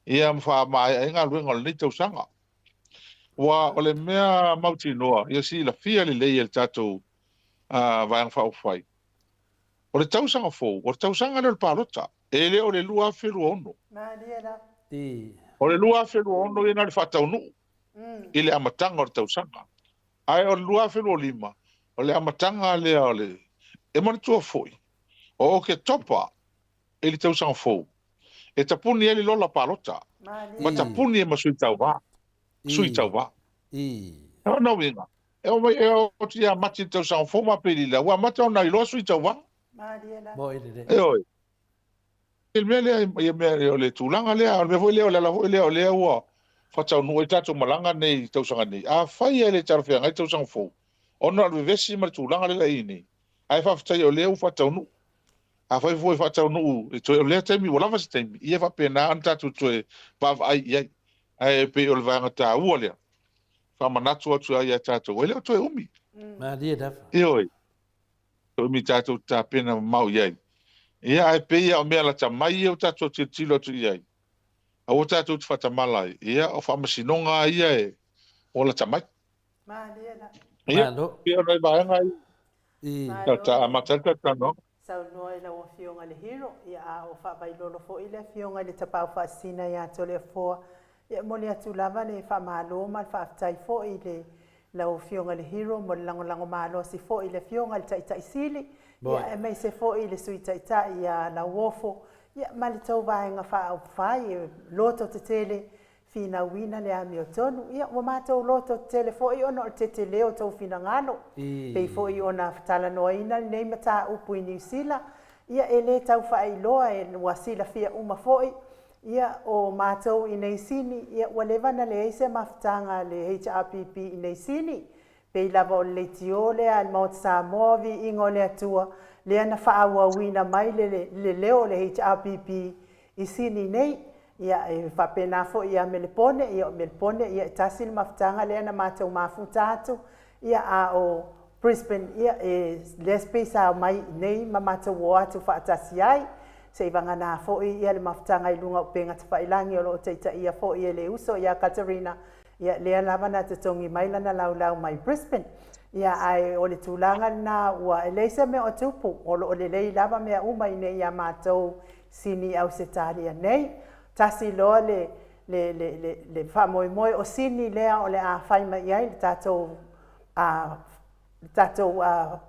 [SPEAKER 6] ia ma faamaea ai galuega o lenei tausaga. Aua o le mea mautinoa, ia silafia lelei e le tatou Vaega Faaupufai, o le tausaga fou, o le tausaga lea o le palota, e le o le 2026. O le 2026 ia na o le faataunuu i le amataga o le tausaga. Ae o le 2025, o le amataga lea o le... E manatua foi, o Oketopa i le tausaga fou, e tapuni ai le lola palota, ma tapuni ai ma sui tauva. Sui tauva. O lona uiga, e oo mai e oti ia Mati i le tausaga fou ma Aperila, ua amata ona iloa sui tauva. Ioe. I le mea lea, ia mea, o le tulaga lea, o le mea foi lea, o le ala foi lea o lea ua faataunuu ai tatou malaga nei i tausaga nei. Afai e le talafeagai le tausaga fou, ona o le vevesi ma le tulaga lea e i ai nei, ae faafetai o lea ua faataunuu. Afai foi e faataunuu e toe o lea taimi ua lava se taimi, ia faapena ona tatou toe vaavaai i ai. Ae pei o le vaega taua lea, faamanatu atu ai ia tatou, e le o toe umi.
[SPEAKER 2] Malie lava.
[SPEAKER 6] Ioe. Toe umi tatou te tapena mamao i ai. Ia, ae pei lava o mea lata mai ia ua tatou tilotilo atu i ai, aua tatou te faatamala ai, ia o faamasinoga lava ia e ua lata mai.
[SPEAKER 1] Malie lava.
[SPEAKER 6] Ia,
[SPEAKER 2] Malo.
[SPEAKER 6] pei o nai vaega ia.
[SPEAKER 2] I.
[SPEAKER 1] Malo le.
[SPEAKER 6] Amata ai le tatou talanoaga.
[SPEAKER 1] Saunoa i lau Afioga i le Hero, ia a o faavailolo foi le Afioga i le Tapaau Faasisina ia Toleafoa. Ia e momoli atu lava le faamalo ma le faafetai foi i le lau Afioga i le Hero mo le lagolago malosi foi i le Afioga i le Taitai Sili, ia aemaise foi i le Sui Taitai ia Lauofo, ia ma le tou Vaega Faaupufai e lototetele finauina le amiotonu. Ia, ua matou lototetele foi ona o le tetele o tou finagalo. Pei foi ona talanoaina lenei mataupu i Niu Sila, ia e le tau faailoa e ua silafia uma foi, ia o matou i nei Sini, ia ua leva ona leai se mafutaga a le HRPP i nei Sini. Pei lava o le leitio lea a le Maota Samoa o Viiga o le Atua, lea na faaauauina mai le le leo o le HRPP i Sini nei. Ia, e faapena foi ia Melepone, ia o Melepone, ia e tasi le mafutaga lea na matou mafuta atu, ia a o Brisbane, ia e lea pei sa omai i inei ma matou o atu faatasi ai. Seivagana foi ia le mafutaga i luga o upega tafailagi o lo o taitaia foi e le uso ia Katerina, Ia, lea lava na totogi mai lana laulau mai Brisbane. Ia, ae o le tulaga lena ua e leai se mea o tupu, o lo o lelei lava mea uma i inei ia matou Sini i Ausetalia nei. Tasi loa le, le, le, le, le faamoemoe o Sini lea o le a fai mai i ai le tatou, a, le tatou a,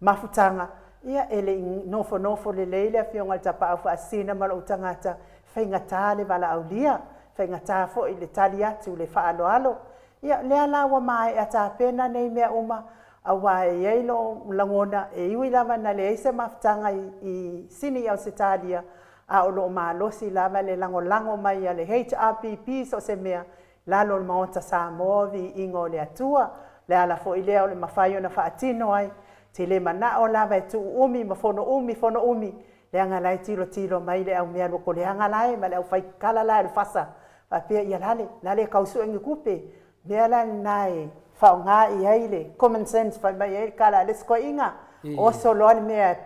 [SPEAKER 1] mafutaga, ia e le i nofonofo lelei le Afioga i le Tapaau Faasisina ma lou tagata, faigata le valaaulia, faigata foi le tali atu, le faaaloalo. Ia lea la ua maea tapena nei mea uma, aua e i ai lou lagona, e ui lava ina leai se mafutaga i, i Sini i Ausetalia, a o lo o malosi lava le lagolago mai a le HRPP so o se mea lalo o le Maota Samoa, viiga o le Atua. Le ala foi lea o le mafai ona faatino ai, te le manao lava e tuu umi ma fono umi, fono umi, leaga la e tilotilo mai le au mea lokoleaga la e ma le au fai kala la e o le fasa, faapea ia lale, lale e kau sue ni kupe. Mea la lena e faaaoga i ai le common sense fai mai ai le kala a le isi koiina, oso loa le mea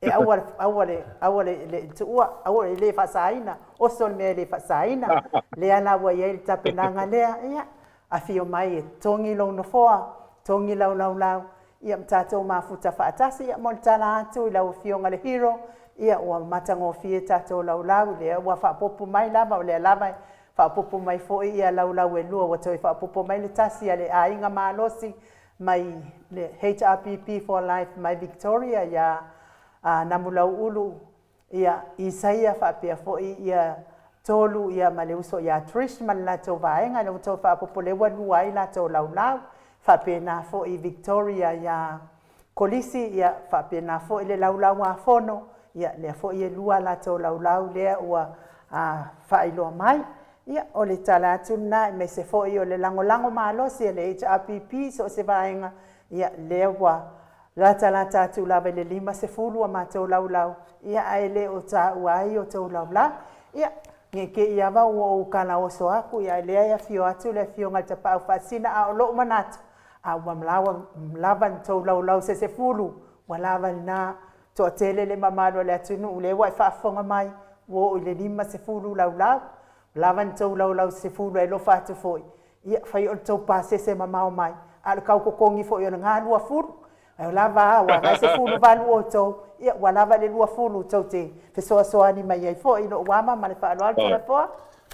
[SPEAKER 1] E aua le, aua le, aua le, le tuua, aua le le faasaina, oso le mea e le faasaina. Lea la ua i ai le tapenaga lea, ia, afio mai e togi lou nofoa, togi lau laulau, ia ma tatou mafuta faatasi. Ia mo le tala atu i lau Afioga le Hero, ia ua matagofie tatou laulau, lea ua faaopoopo mai lava, o lea lava e faaopoopo mai foi ia laulau e lua, ua toe faaopoopo mai le tasi a le aiga malosi mai le HRPP for Life mai Victoria ia Namulauulu ia Isaia faapea foi ia Tolu ia ma le uso ia Trish ma le latou vaega lea ua toe faaopoopo lea ua lua ai latou laulau faapena foi Victoria ia Kolisi ia faapena foi le laulau a Fono ia lea foi e lua latou laulau lea ua faailoa mai. Ia, o le tala atu lena aemaise foi o le lagolago malosi a le HRPP i so o se vaega, ia, lea ua Latalata atu lava i le 50 a matou laulau, ia ae le o taua ai o tou laulau. Ia, ne i te i lava ua ou talaoso atu, ia ae lea e afio atu le Afioga i le Tapaau Faasisina, a o lou manatu, a ua lava ni tou laulau se 10, ua lava lena. Toatele le mamalu o le atunuu, lea ua e faafofoga mai, ua oo i le 50 laulau. Ua lava ni tou laulau se 10 e alofa atu foi, ia, fai o le tou pasese mamao mai, a o le tau totogi foi o lena 20. Ae lava a, ua agai 18 outou, ia ua lava le 20 tou te fesoasoani mai ai foi i lou ama ma le faaaloalo Toleafoa.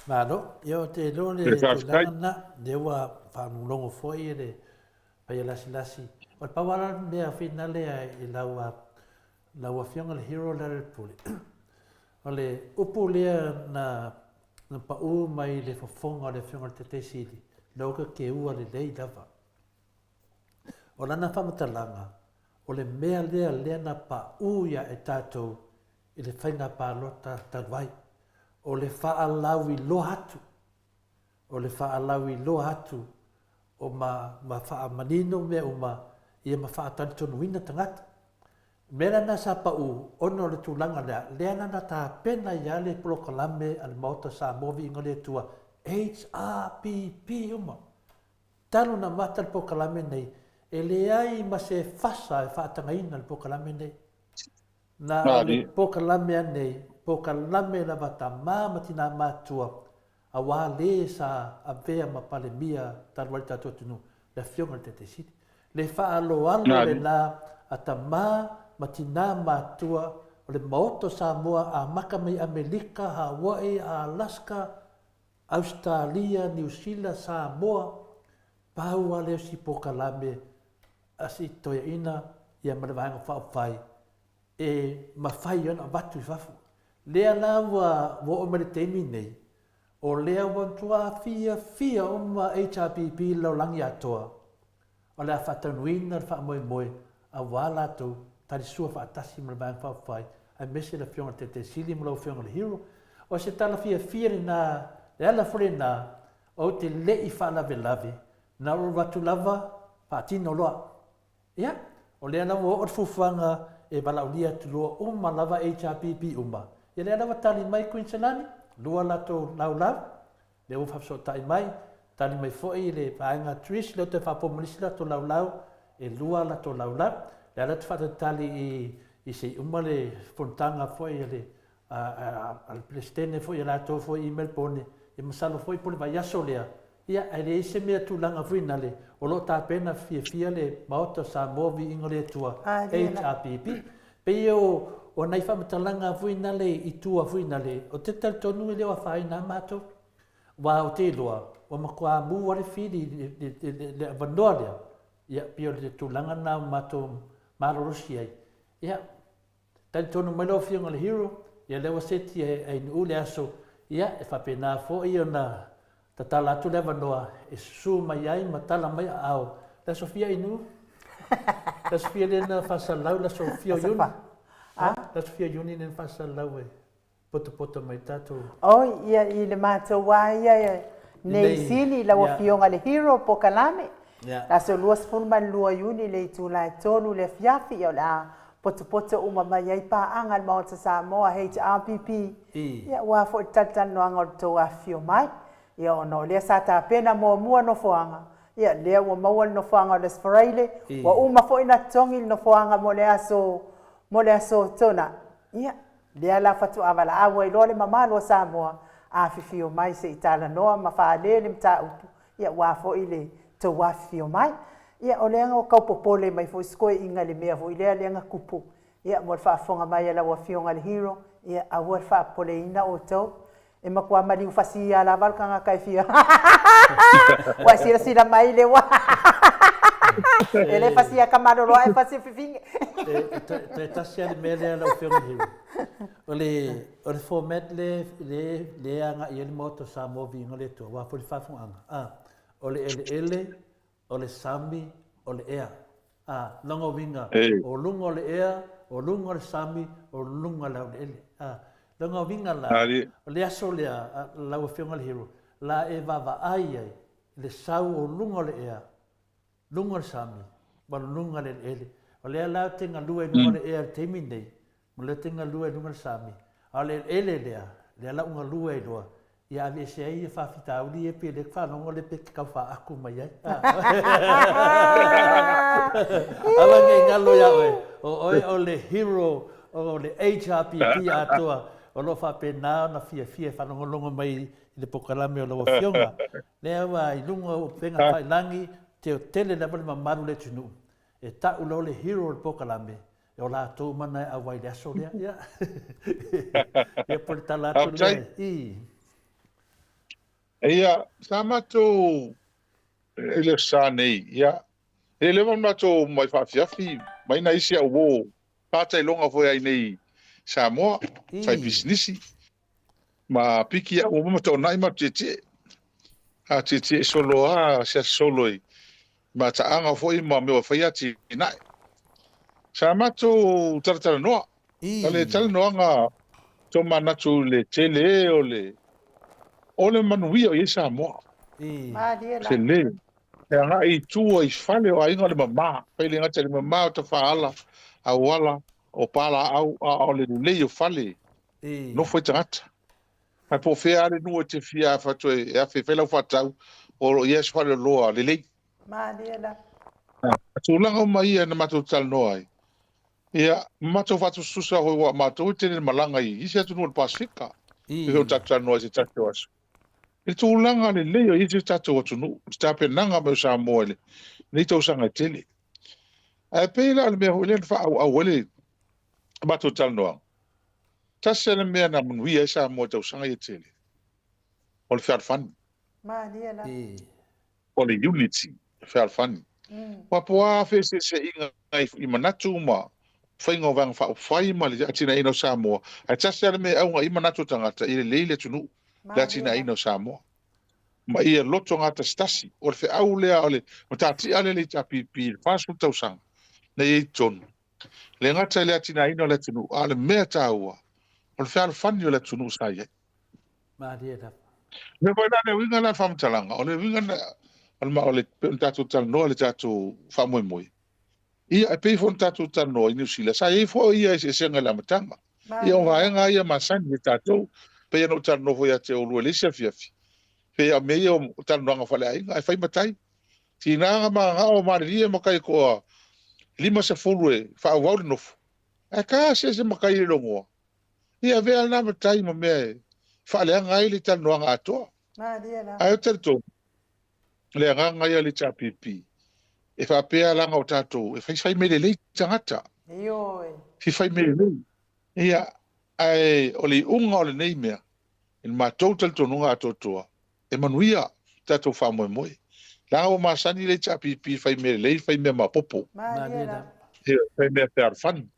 [SPEAKER 2] Malo, ia ou te iloa le tulaga lena, lea ua faalogologo foi le paia lasilasi. O le pau lava la le mea finale i lau lau Afioga le Hero lea le Pule, o le upu lea na na pau mai i le fofoga o le Afioga i le Taitai Sili, lea ua keua lelei lava. O lana faamatalaga, o le mea lea lea na paʻu ia e tatou i le faiga palota talu ai, o le faalauiloa atu, o le faalauiloa atu o ma, ma faamanino mea uma ia ma faatalitonuina tagata. O mea la na sa paʻu ona o le tulaga lea, lea la na tapena ai lava le polokalame a le Maota Samoa Viiga o le Atua, HRPP uma. Talu ona amata le polokalame nei, e leai ma se fasa e faatagaina le polokalame nei. Na o le polokalame a nei, polokalame lava a tama ma tina matua, aua le sa avea ma Palemia talu ai le tatou atunuu, le Afioga i le Taitai Sili. Le faaaloalo lena a tama ma tina matua o le Maota o Samoa amata mai Amelika, Hawaii, Alaska, Ausetalia, Niu Sila, Samoa, pau lava lea o si polokalame a si toeaina ia ma le Vaega Faaupufai e mafai ona avatu i fafo. Lea la ua oo mai le taimi nei, o lea ua matua fiafia uma HRPP i le lalolagi atoa, o le a faataunuina le faamoemoe aua latou talisua faatasi ma le Vaega Faaupufai aemaise le Afioga i le Taitai Sili ma lau Afioga i le Hero. O se tala fiafia lena, le ala foi lena ou te le i faalavelave, na ou alu atu lava faatino loa. Ia, o lea la ua oo le fuafuaga e valaaulia atu loa uma lava HRPP uma. Ia lea la ua tali mai Kuiniselani, lua latou laulau, Lea ua faafesootai mai, tali mai foi le vaega Trish lea ua toe faapomalisi latou laulau, e lua latou laulau. Lea la ou te faatalitali i i se i uma le fonotaga foi a le a le Peresetene foi a latou foi i Melbourne, ia masalo foi po o le vaiaso lea, ia ae leai se mea tulaga foi nale, o lo o tapena fiafia le Maota o Samoa Viiga o le Atua, HRPP. Pei o o nai faamatalaga foi nale i tua foi nale, ou te talitonu e le o afaina lava matou. Aua ou te iloa, ua matua mu lava le fili i le avanoa lea, ia pei o le tulaga lena ua matou malolosi ai. Ia, talitonu mai lau Afioga i le Hero, ia lea ua seti e Ainuu le aso, ia e faapena foi ona Tatala atu le avanoa e susu mai ai ma tala mai aao. Le aso fia inu? Le aso fia lea na faasalalau, le aso fia o Iuni?
[SPEAKER 1] A?
[SPEAKER 2] Le aso fia o Iuni lea na faasalalau e potopoto mai tatou.
[SPEAKER 1] Oi, ia i le matou a ia nei sili lau Afioga le Hero Pokalame. Le aso 22 Iuni i le itula e 3 i le afiafi, ia o le a potopoto uma mai ai paaga a le Maota Samoa, HRPP, Ia, aua foi le talatalanoaga o le tou afifio mai. Ia, ona o lea sa tapena muamua nofoaga, ia, lea ua maua le nofoaga o le Aso Faraile, ua uma foi ona totogi le nofoaga mo le aso, mo le aso Toonai. Ia, lea la faatoa valaau ai loa le mamalu o Samoa, afifio mai se i talanoa ma fale le mataupu, ia, aua foi le tou afifio mai. Ia, o lea ua tau popole mai foi si toeaina i le mea foi lea, lea na tupu Ia, mo le faafofoga mai a lau Afioga i le Hero, ia, aua le faapopoleina outou. E matua maliu fasia lava le tagata e fia Ua e silasila mai le ua E le fasia kamalolo ae fasia fifine.
[SPEAKER 2] E toe tasi lava le mea lea lau Afioga i le Hero. O le, o le format le, le, le agai i ai le Maota o Samoa Viiga o le Atua, aua foi le faafofogaaga, a, o le eleele, o le sami, o le ea. A, lona uiga, o luga o le ea, o luga o le sami, o luga o le laueleele. A, lona uiga la, o le aso lea, lau Afioga i le Hero, la e vaavaai ai i le sau o luga o le ea, luga o le sami, ma luga o le eleele. O lea la ou te galue i luga o le ea i le taimi lenei, ma o lea ou te galue i luga o le sami, a o le eleele lea, lea la ou galue ai loa, ia aveese ai ia faafitauli ia pei o lea e faalogo lea pe te tau faaaku mai ai. Aua ne i galo ia oe, o oe o le hero o le HRPP atoa o lo o faapena ona fiafia e faalogologo mai i le polokalame o lau Afioga. Lea ua i luga o upega tafailagi, teotele lava le mamalu o le atunuu e tau loa le hero o le polokalame, o latou uma na e auai i le aso lea. Ia, ia po o le tala atu lea. I.
[SPEAKER 6] Ia, sa matou i le sa nei, ia, e leva ona matou mai faafiafi mai nai isi au uo faatailoga foi ai nei i Samoa, fai pisinisi. Ma piki au uma ma toonai ma tietie. A tietie solo a asiasi solo i mataaga foi ma mea ua fai atinae. Sa matou talatalanoa. O le talanoaga tomanatu i le tele e o le o le manuia o i ai Samoa.
[SPEAKER 1] Malie la.
[SPEAKER 6] Tele. E agai i tua i fale o aiga o le mama. Fai le gata i le mama o tafaala, auala, o palaau, a o le lelei o fale Nofo ai tagata. Ae po o fea lava le nuu e te fia afa atu e afe e fai lau faatau, o lo o i ai se faleoloa lelei.
[SPEAKER 1] Malie la.
[SPEAKER 6] A tulaga uma ia na matou talanoa ai, ia, ma matou faatusatusa foi aua o matou e tele ina malaga i isi atunuu o le Pasefika, pei foi ona tatou talanoa ai i se tasi o aso, i le tulaga lelei o i ai si o tatou atunuu, i le tapenaga mai o Samoa i lenei tausaga e tele. Ae pei la o le mea foi lea na faaauau ai le matou talanoaga, Tasi lava le mea na manuia ai Samoa i tausaga ia e tele, o le fealofani.
[SPEAKER 1] Malie la.
[SPEAKER 6] O le unity, fealofani. Aua po o a feeseeseaiga i manatu ma faiga o Vaega Faaupufai ma le atinaeina o Samoa, ae tasi lava le mea e auga i ai manatu o tagata, ia lelei le atunuu, le atinaeina o Samoa. Ma ia loto gatasitasi. O le feau lea, o le matatia lea a le HRPP i le 40 tausaga na i ai i totonu, le gata i le atinaeina o le atunuu, a o le mea taua, o le fealofani o le atunuu sa i ai.
[SPEAKER 2] Malie lava.
[SPEAKER 6] O le mea foi la, le uiga la o le faamatalaga, o le uiga na, o le, o le, pei ona tatou talanoa i le tatou faamoemoe, ia, e pei foi ona tatou talanoa i Niu Sila, sa i ai foi ia eseesega i le amataga. Ia, o vaega lava ia masani e tatou, pei ona ou talanoa foi ia te oulua i le isi afiafi, pei o mea ia o talanoaga faaleaiga, e fai matai. Tiga ma gagao malilie matai e toa 50 e faaauau le nofo, ae ta asiasi matai i le logoa, ia avea lena matai ma mea e faaleaga ai le talanoaga atoa. Ae ou te talitonu, o le agaga ia o le HRPP, e faapea leaga o tatou e fai mea lelei tagata.
[SPEAKER 1] Ioe.
[SPEAKER 6] Fia fai mea lelei. Ia, ae o le iuga o lenei mea, i le matou talitonuga atoatoa, e manuia le tatou faamoemoe. Leaga ua masani le HRPP e fai mea lelei, fai mea maopoopo. Ioe, fai mea fealofani.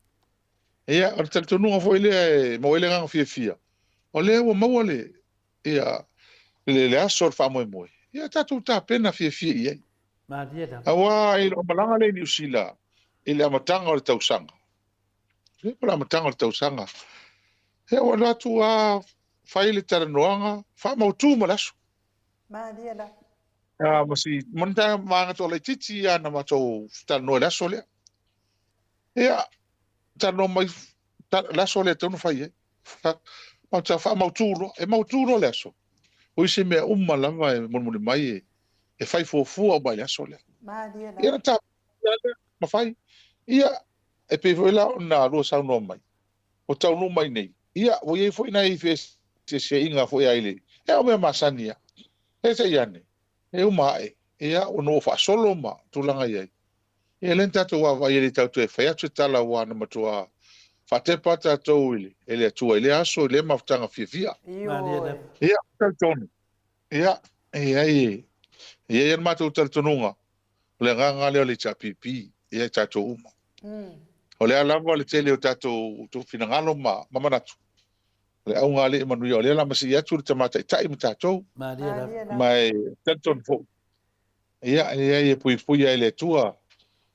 [SPEAKER 6] Ia, o le talitonuga foi lea e maua ai le agaga fiafia, o lea ua maua le, ia, le, le aso o le faamoemoe, ia tatou tapena fiafia i ai. Aua i lou malaga lea i Niu Sila i le amataga o le tausaga, Lea po o le amataga o le tausaga. Ia ua alu atu lava fai le talanoaga, faamautu ma le aso.
[SPEAKER 1] Malie la.
[SPEAKER 6] Ah, ma si ma ni vaega toa laitiiti lava na matou talanoa i le aso lea. Ia, talanoa mai le aso lea e tatau ona fai ai. Matou faamautu loa. E mautu loa le aso. O isi mea uma lava e mulimuli mai e fai fuafua uma i le aso lea.
[SPEAKER 1] Malie la.
[SPEAKER 6] Ia na tapena lea ma fai. Ia, E pei foi la ona lua saunoa mai, ua taunuu mai nei, ia, ua i ai foi nai feeseeseaiga foi a i le, ia o mea masani lava. Peitai ane, e uma ae, ia, ona ua faasolo ma tulaga i ai. Ia lea na tatou vaavaai e le tau toe fai atu se tala aua na matua faatepa tatou i le, e le Atua i lea aso i lea mafutaga fiafia.
[SPEAKER 1] Ioe.
[SPEAKER 6] Ia, talitonu, ia, e i ai, e i ai le matou talitonuga, O le agaga lea o le HRPP ia i tatou uma. O le a lava le tele o tatou finagalo ma manatu, o le auga lea ia manuia, o lea o le a masii atu le Tama Taitai ma tatou. Ma e talitonu foi, ia, e leai e puipuia e le Atua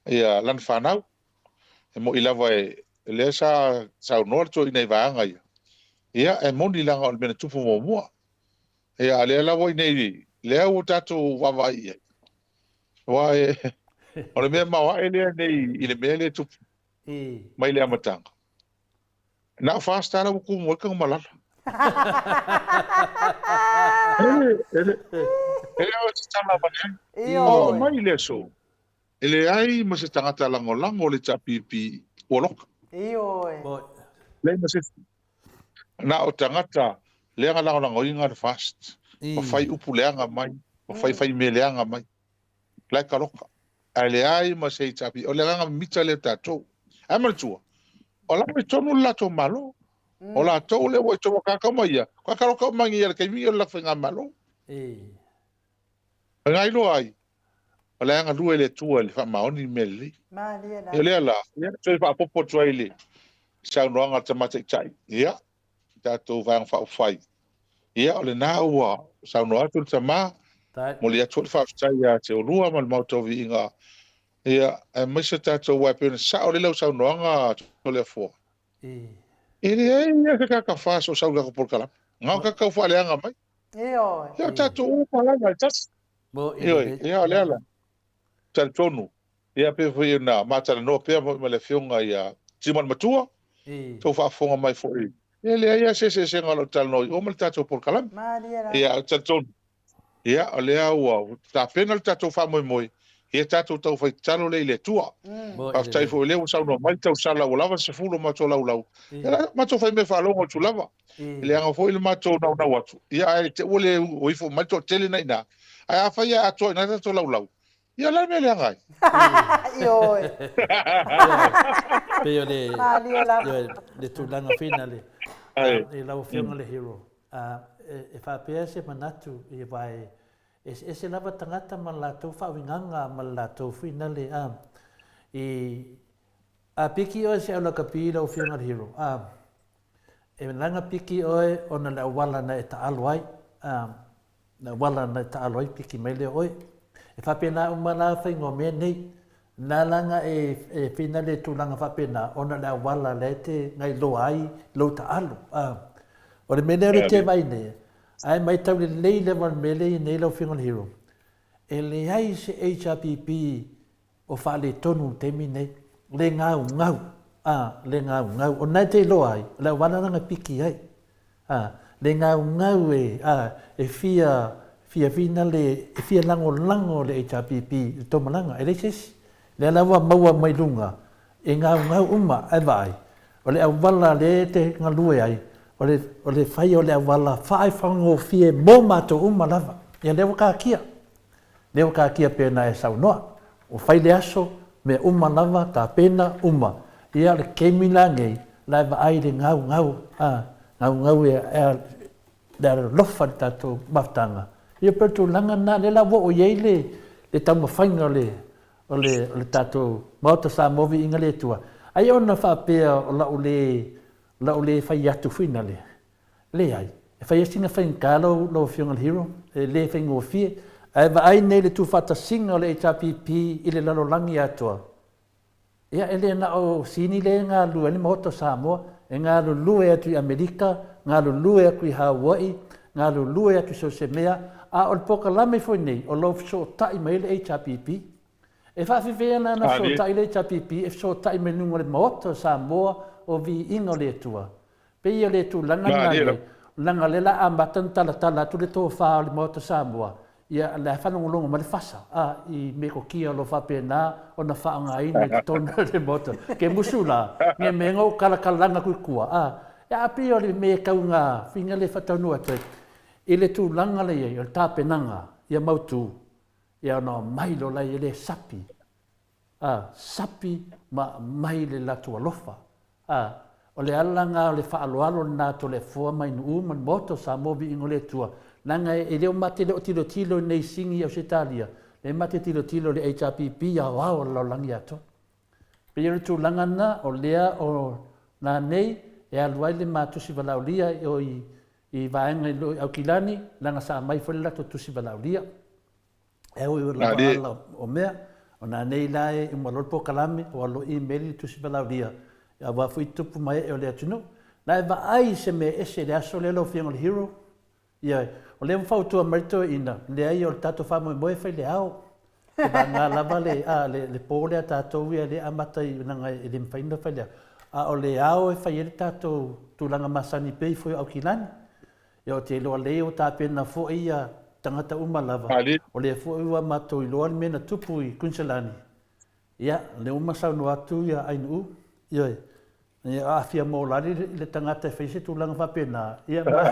[SPEAKER 6] ia lana fanau. E moni lava o lea sa saunoa le toeaina i vaega ia, ia e moni leaga o le mea na tupu muamua. Ia, a o lea la ua i inei, lea ua tatou vaavaai i ai. Aua e O le mea maoae lea nei i le mea lea e tupu mai le amataga. Na o FAST lava ua tumu ai Tanumalala. E le o se tala avane ai. Oo mai i le aso, e leai ma se tagata lagolago o le HRPP ua loka. Leai ma se isi. Na o tagata lea na lagolagoina le FAST, ma fai upu leaga mai, ma fai fai mea leaga mai. La e taloka. Ae leai ma se HRPP. O le agaga mimita lea o tatou. Ae manatua, o la ua i totonu le latou Malo. O latou lea ua i totonu, o tagata uma ia, o tagata loka uma ia i le taimi o le latou faigamalo. E gailoa ai, o la e galue le Atua i le faamaoni mea lelei. O lea la, ia, toe faaopoopo atu ai le saunoaga a le Tama Taitai, ia, tatou Vaega Faaupufai, ia, o lena ua saunoa atu le Tama, momoli atu foi le faafetai ia te oulua ma le Maota o Viiga, ia, aemaise tatou, aua e pei ona sao lelei lau saunoaga Toleafoa, e leai lava se tagata FAST o sau i le tatou polokalame, na o tagata tau faaleaga mai.
[SPEAKER 1] Ioe.
[SPEAKER 6] Ia o tatou uma lava e tasi. Ioe, ia o lea la. Talitonu, ia pei foi ona ma talanoa pea foi ma le afioga ia Timo le Matua, tou faafofoga mai foi. Ia leai lava se eseesega o lau talanoa i o ma le tatou polokalame. Ia talitonu, ia o lea ua tapena le tatou faamoemoe, ia tatou taufai tatalo lea i le Atua. Faafetai foi o lea ua saunoa mai le tausala ua lava le 10 o matou laulau. Ia matou fai mea faalogo atu lava. E leaga foi le matou naunau atu, ia ae te ua le o ifo mai le toatele na i ina. Ae afai e atoa i ina tatou laulau, ia o le a le mea e leaga ai?
[SPEAKER 1] Ioe.
[SPEAKER 2] Pei o le,
[SPEAKER 1] Malie lava.
[SPEAKER 2] ioe, le tulaga foi lea i lau Afioga i le Hero, e faapea se manatu, aua e eseese lava tagata ma le latou faauigaga ma le latou foi nale, a, i, a piki oe se aulakapi lau Afioga i le Hero, a, E laga piki oe ona le auala na e taalo ai, a, le auala na e taalo ai piki mai lea o oe. E faapena uma la faiga o mea nei. Na laga e, e whina le tulaga faapena ona le auala lea e te gailoa ai lou taalo, a. O le mea lea o lea te vaai nei, ae maitau lelei lava le mea lea e i ai nei lau Afioga i le Hero, e leai se HRPP o faaletonu i le taimi lenei, le gaugau, a, le gaugau. O lena e te iloa ai, o le auala lena e piki ai, a, le gaugau e, a, e fia, fia fina le, e fia lagolago le HRPP i le tou malaga, e leai se isi. Lea la ua maua mai luga, e gaugau uma, ae vaai, o le auala lea e te galue ai, o le, o le fai o le auala faaifagofie mo matou uma lava. Ia lea ua taatia. Lea ua taatia pea na e saunoa. Ua fai le aso, mea uma lava, tapena uma. Ia o le taimi la nei, la e vaai i le gaugau, a, gaugau e, e, le alolofa i le tatou mafutaga. Ia pei o le tulaga lena, lea la ua oo i ai le, le taumafaiga o le, o le, o le tatou Maota Samoa Viiga le Atua. Ai ona faapea o la'u le, la'u le fai atu foi na le, Leai, e fai ai sina faigata lau, lau Afioga i le Hero, e le faigofie. Ae vaai nei le tuufaatasiga o le HRPP i le lalolagi atoa, ia e le na o Sini lea e galulue ai le Maota o Samoa, e galulue atu i Amerika, galulue atu i Hawaii, galulue atu i so o se mea, a o le polokalame foi nei o lo o fesootai mai ai le HRPP. E faafefea la ona fesootai le HRPP e fesootai mai luga o le Maota o Samoa o Viiga o le Atua? Pei o le tulaga lena nei, leaga o lea la amata ona talatala atu le tofa o le Maota Samoa, ia la e faalogologo mai le fasa, a, i metotia o lo o faapena ona faaaogaina i totonu o le Maota. Ke musu la, nge me ngo kalakalaga atu i tua, a, ia a pei o le mea e tau ina whiga le faataunuu atu ai, i le tulaga la i ai, o le tapenaga ia mautu, ia ona omai loa la i le sapi A, sapi ma aumai le latou alofa. A, o le ala lena o le faaaloalo lena a Toleafoa mai Nu'u ma le Maota o Samoa Viiga o le Atua, leaga e le o mate le o tilotilo i nei sini i Ausetalia, lea e mate tilotilo i le HRPP aoao o le lalolagi atoa. Pei o le tulaga lena o lea o na nei e alu ai le ma tusi valaaulia i o i i vaega i Aukilani, leaga sa aumai foi le latou tusi valaaulia. E ui o lava ala o mea, o nā nei la e uma loa le polokalame, ua alo email le tusi valaaulia, aua foi tupu ma ee o le atunuu. La e vaai i se mea ese i le aso lea lau Afioga i le Hero. Ioe. O lea ua fautua mai le toeaina, leai o le tatou faamoemoe e fai le ao. Te vagā lava le, a, le, le pō lea tatou ia lea e amata i, leaga e le mafai ona fai lea. A o le ao e fai ai le tatou tulaga masani pei foi o Aukilani. Ia ou te iloa lelei ua tapena foi ia tagata uma lava. O lea foi ua matou iloa le mea na tupu i Kuiniselani. Ia, o lea ua saunoa atu ia Ainuu, ioe, ia aafia maualalo i le tagata e fai se tulaga faapena, ia ma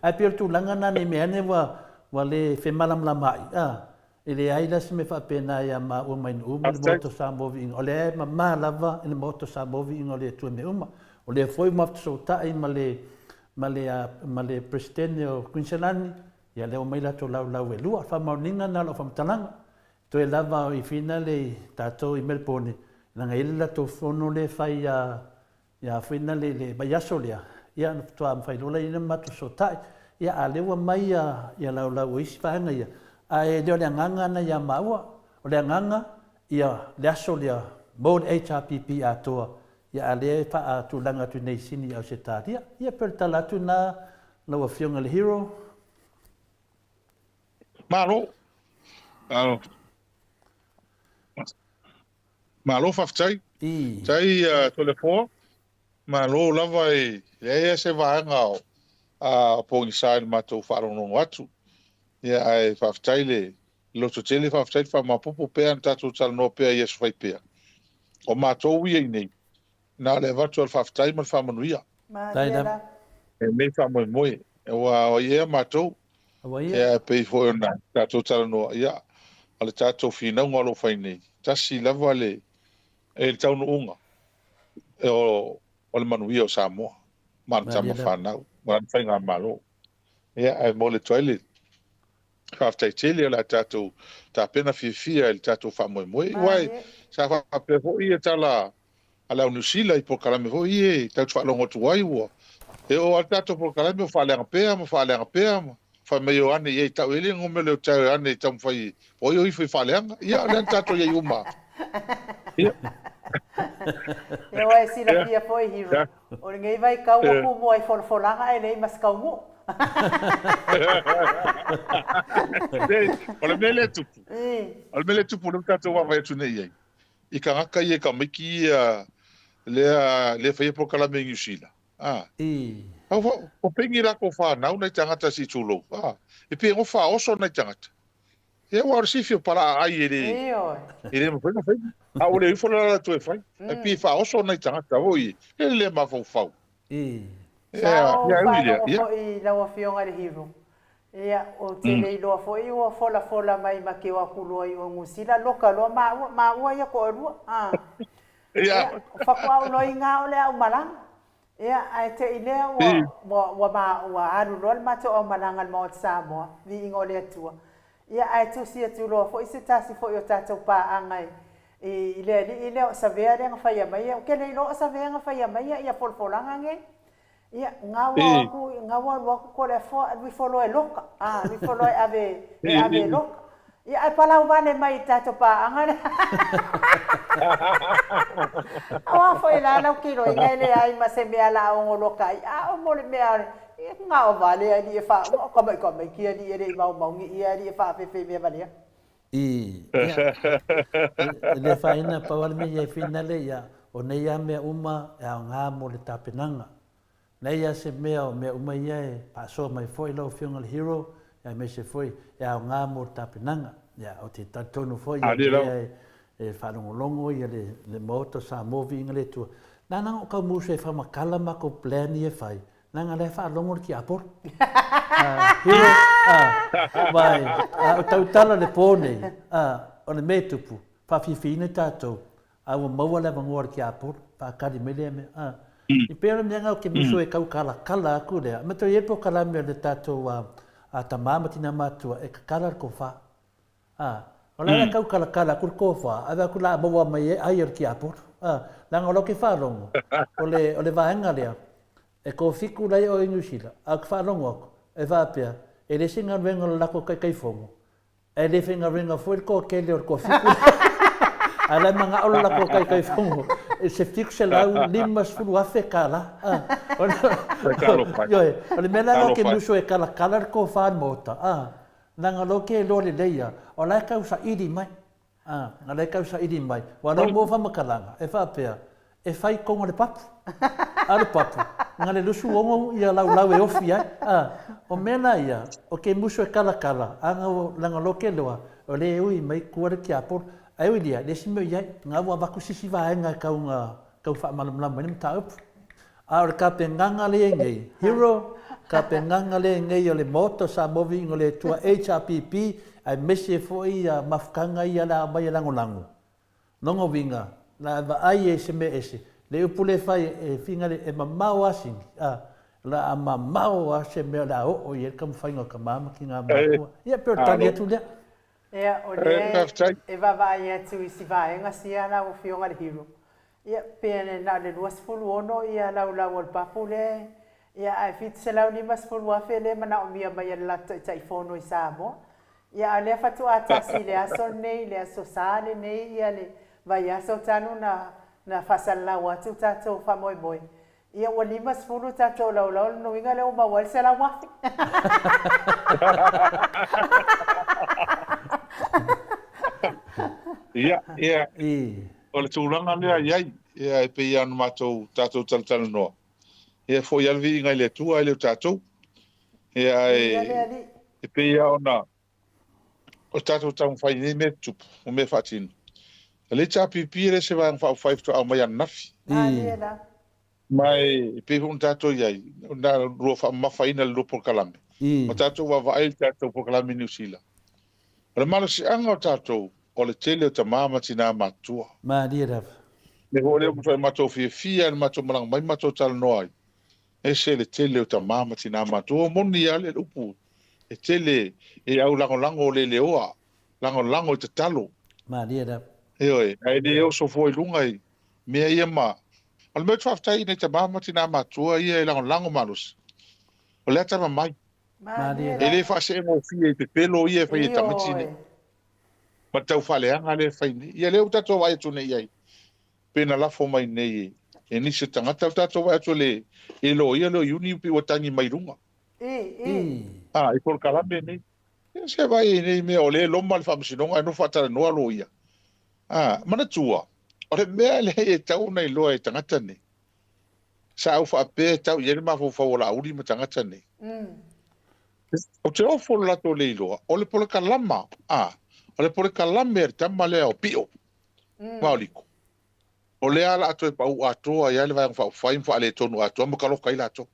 [SPEAKER 2] ae pei o le tulaga lena ne i mea ane ua ua le femalamalamaai, a, e leai la se mea faapena ia maua ma Ainuu ma le Maota o Samoa Viiga, o lea e mama lava i le Maota o Samoa Viiga o le Atua i mea uma. O lea foi ua mafatosoatai ma le ma le ma le Peresetene o Kuiniselani, ia lea ua aumai latou laulau e lua. O le faamaoniga lena o lau faamatalaga. Toe lava i finale i tatou i Melbourne, leaga e i ai le latou fono lea e fai ia ia finale i le vaiaso lea, ia ona faatoa mafai loa lea ona matou fesootai. Ia a o lea ua mai ia ia laulau o isi vaega ia, ae le o le agaga lena ia maua, o le agaga ia le aso lea mo le HRPP atoa, ia a o lea e faatulaga atu nei i Sini i Ausetalia. Ia pei o le tala atu lena lau Afioga i le Hero.
[SPEAKER 6] Malo. Malo. Malo faafetai.
[SPEAKER 2] I.
[SPEAKER 6] Tai uh, Toleafoa. Malo lava e leai se vaega o a pogisa i le matou faalogologo atu. Ia ae faafetai le loto tele, faafetai le faamapopo pea na tatou talanoa pea i aso fai pea. O matou ia i nei, Na o le avatu o le faafetai ma le faamanuia.
[SPEAKER 1] Malie la.
[SPEAKER 6] E lenei faamoemoe, aua o ai ea matou, ia e pei foi ona tatou talanoa, ia, o le tatou finauga o lo o fai nei, tasi lava le, le taunuuga o, o le manuia o Samoa ma ana tama fanau, ma lana faigamalo. Ia, ae momoli atu ai le Faafetai tele, o le a tatou tapena fiafia i le tatou faamoemoe. Aua sa faapea foi ia tala a le au Niu Sila i polokalame foi ia e tatou te faalogo atu ai ua e oo lava le tatou polokalame o faaleaga pea ma faaleaga pea ma fai mai o ane i ai tau e le gome leo tau e ane i taumafai o ai o ifo i faaleaga. Ia o lea na tatou i ai uma.
[SPEAKER 1] Ia. Ia ua e silafia foi Hiro. O lenei vaitau ua kumua i folafolaga ae leai ma se taunuu.
[SPEAKER 6] O le mea lea e tupu, o le mea lea e tupu lea ua tatou vaavaai atu nei i ai, i tagata ia, i tamaiti ia lea lea e faia polokalame i Niu Sila, a, o peni latou fanau nai tagata se i tulou, a, e pei e nofo faaoso nai tagata. Ia aua o le sifi o palaa ai e le e le mafai ona fai. A ua le ifo la latou e fai. Ae pei e faaoso nai tagata foi e le mafaufau.
[SPEAKER 1] Sa ou faalogo foi i lau Afioga i le Hero. Ia, ou te le iloa foi ua folafola mai ma ke o aku loa i o Niu Sila, loka loa maua, maua ia toalua. Ia, faatoa ou loiga o le au malaga. Ia, ae te i lea ua, ua, ua, ma, ua alu loa le matou aumalaga i le Maota Samoa, viiga o le Atua. Ia, ae tusi atu loa foi se tasi foi o tatou paaga i, i, i le alii lea o Savea lea na faia mai ia. Ou te le iloa o Savea na faia mai ia, ia folafolaga nei. Ia, gaua aku, gaua alu aku Toleafoa, alu ifo loa e loka, a, alu ifo loa e ave, e ave e loka. Ia, ae palau vale mai i le tatou paaga lea. Aua foi la lau kiloiga e leai ma se mea la a ogoloka ai, a o mo le mea e gao vale alii e faauma, o kamaʻi alii e le i maumaugi ia alii e faafefe i mea valea.
[SPEAKER 2] I, ia, e le afaina, pau lava le mea ia e finale, ia, o nei lava mea uma e aoga mo le tapenaga. Leai lava se mea o mea uma ia e faasoa mai foi lau Afioga i le Hero, aemaise foi e aoga mo le tapenaga. Ia, ou te talitonu foi ia lea e faalogologo ia le, le Maota o Samoa Viiga le Atua. Nana o kau musu e whamakala ma kou plan ia e whai. Nanga lea whaalongo le ki aporo. Hero, vai, o tautala le pō nei, o le me tupu, whawhiwhiina tātou, A ua maua le avanoa o le tiapolo, faatali mai lea mea. A, i pei o le mea lena ou te musu e tau kalakala atu lea, ma toe i ai le polokalame a le tatou a, a tama ma tina matua e kakala le tofa. A, o le ala tau kalakala atu le tofa, ave atu la a maua mai ai ai o le tiapolo. A, leaga o lau ke faalogo, o le, o le vaega lea, e tofitu la i o i Niu Sila, a ou te faalogo atu, e faapea, e le se galuega o le latou taitaifono, E le faigaluega foi le toatele o le toafitu lea, ae la e manao le latou taitaifono i se $750,000 tala. Ioe, o le mea la lea ou te musu e kalakala le tofa i le Maota, a, Leaga o lea ou te iloa lelei a, o la e tau saili mai. A, o la e tau saili mai. Ua lau mua faamatalaga, e faapea, e fai i totonu o le papu. A o le papu, na le 26 ia laulau e ofi ai. A, o mea la ia, o ke musu e kalakala, a na ua, leaga o lea ou te iloa, o lea e ui mai tua le tiapolo. Ae ui lea, le isi mea o i ai, na ua avatu se isi vaega e tau na tau faamalamalama ai le mataupu. A o le tapenaga lea e i ai nei, Hero, tapenaga lea e i ai nei o le Maota o Samoa Viiga o le Atua, HRPP, aemaise foi ia mafutaga ia o le a aumai e lagolago. Lona uiga, la e vaai e se mea ese, le upu lea e fai e finagalo e mamao lava sini, a, o le a mamao lava se mea o le a oo i ai le taumafaiga o tama ma tina matutua. Ia, pei o le tali atu lea.
[SPEAKER 1] Ia, o lea e vaavaai atu i si vaega sia lau Afioga le Hero, Ia, pe na o le 26 ia laulau o le papu lea, ia ae 750 afe lea e manaomia mai e le latou Taitaifono i Samoa. Ia a o lea faatoa tasi i le aso lenei, le Aso Sa lenei ia le vaiaso talu na na faasalalau atu tatou faamoemoe. Ia ua 50 tatou laulau, o lona uiga lea ua maua ai le 100 afe.
[SPEAKER 6] Ia, ia. O le tulaga lea e i ai, ia, e pei lava ona matou, tatou talatalanoa, ia e foi lava le viiga i le Atua ae le o tatou. Ia, ae e pei lava ona o tatou taumafai i nei mea tutupu, o mea faatino. O le HRPP e le o se Vaega Faaupufai faatoa aumai ananafi. Ma e pei foi ona tatou i ai, na lua faamamafaina le lua polokalame, ma tatou vaavaai i le tatou polokalame i Niu Sila. O le malosiaga o tatou, o le tele o tama ma tina matutua.
[SPEAKER 2] Malie lava.
[SPEAKER 6] O le mea foi lea ua matuai matou fiafia i le matou malaga mai matou talanoa ai, ese le tele o tama ma tina matutua. Ua moni lava le upu, e tele e au lagolago leleoa, lagolago i tatalo.
[SPEAKER 2] Malie lava.
[SPEAKER 6] Ioe, ae le oso fua i luga i mea ia ma... O le mea ou te faafetai i nai tama ma tina matutua ia e lagolago malosi, o le atamamai. E le faaseegofie i pepelo ia e fai e tamaiti nei, ma le taufaaleaga lea e fai nei. Ia lea ua tatou vaai atu nei i ai, pe na lafo mai nei e nisi o tagata, ua tatou vaai atu i le loia lea o Iuni pei ua tagi mai luga. A, i polokalame nei. Ia se vaai i nei mea o lea e loma le faamasinoga ae nofo faatalanoa loia. A, manatua, o le mea lea e tatau ona iloa e tagata nei, Sa ou faapea e tau i ai le mafaufau o Laauli ma tagata nei. Ou te ofo i lo latou le iloa, o le polokalama, a, o le polokalame a le tama lea o Pio, Maoliko, o lea o le a toe pau atoa ai lava le Vaega Faaupufai ma faaletonu atoa ma taloka ai latou.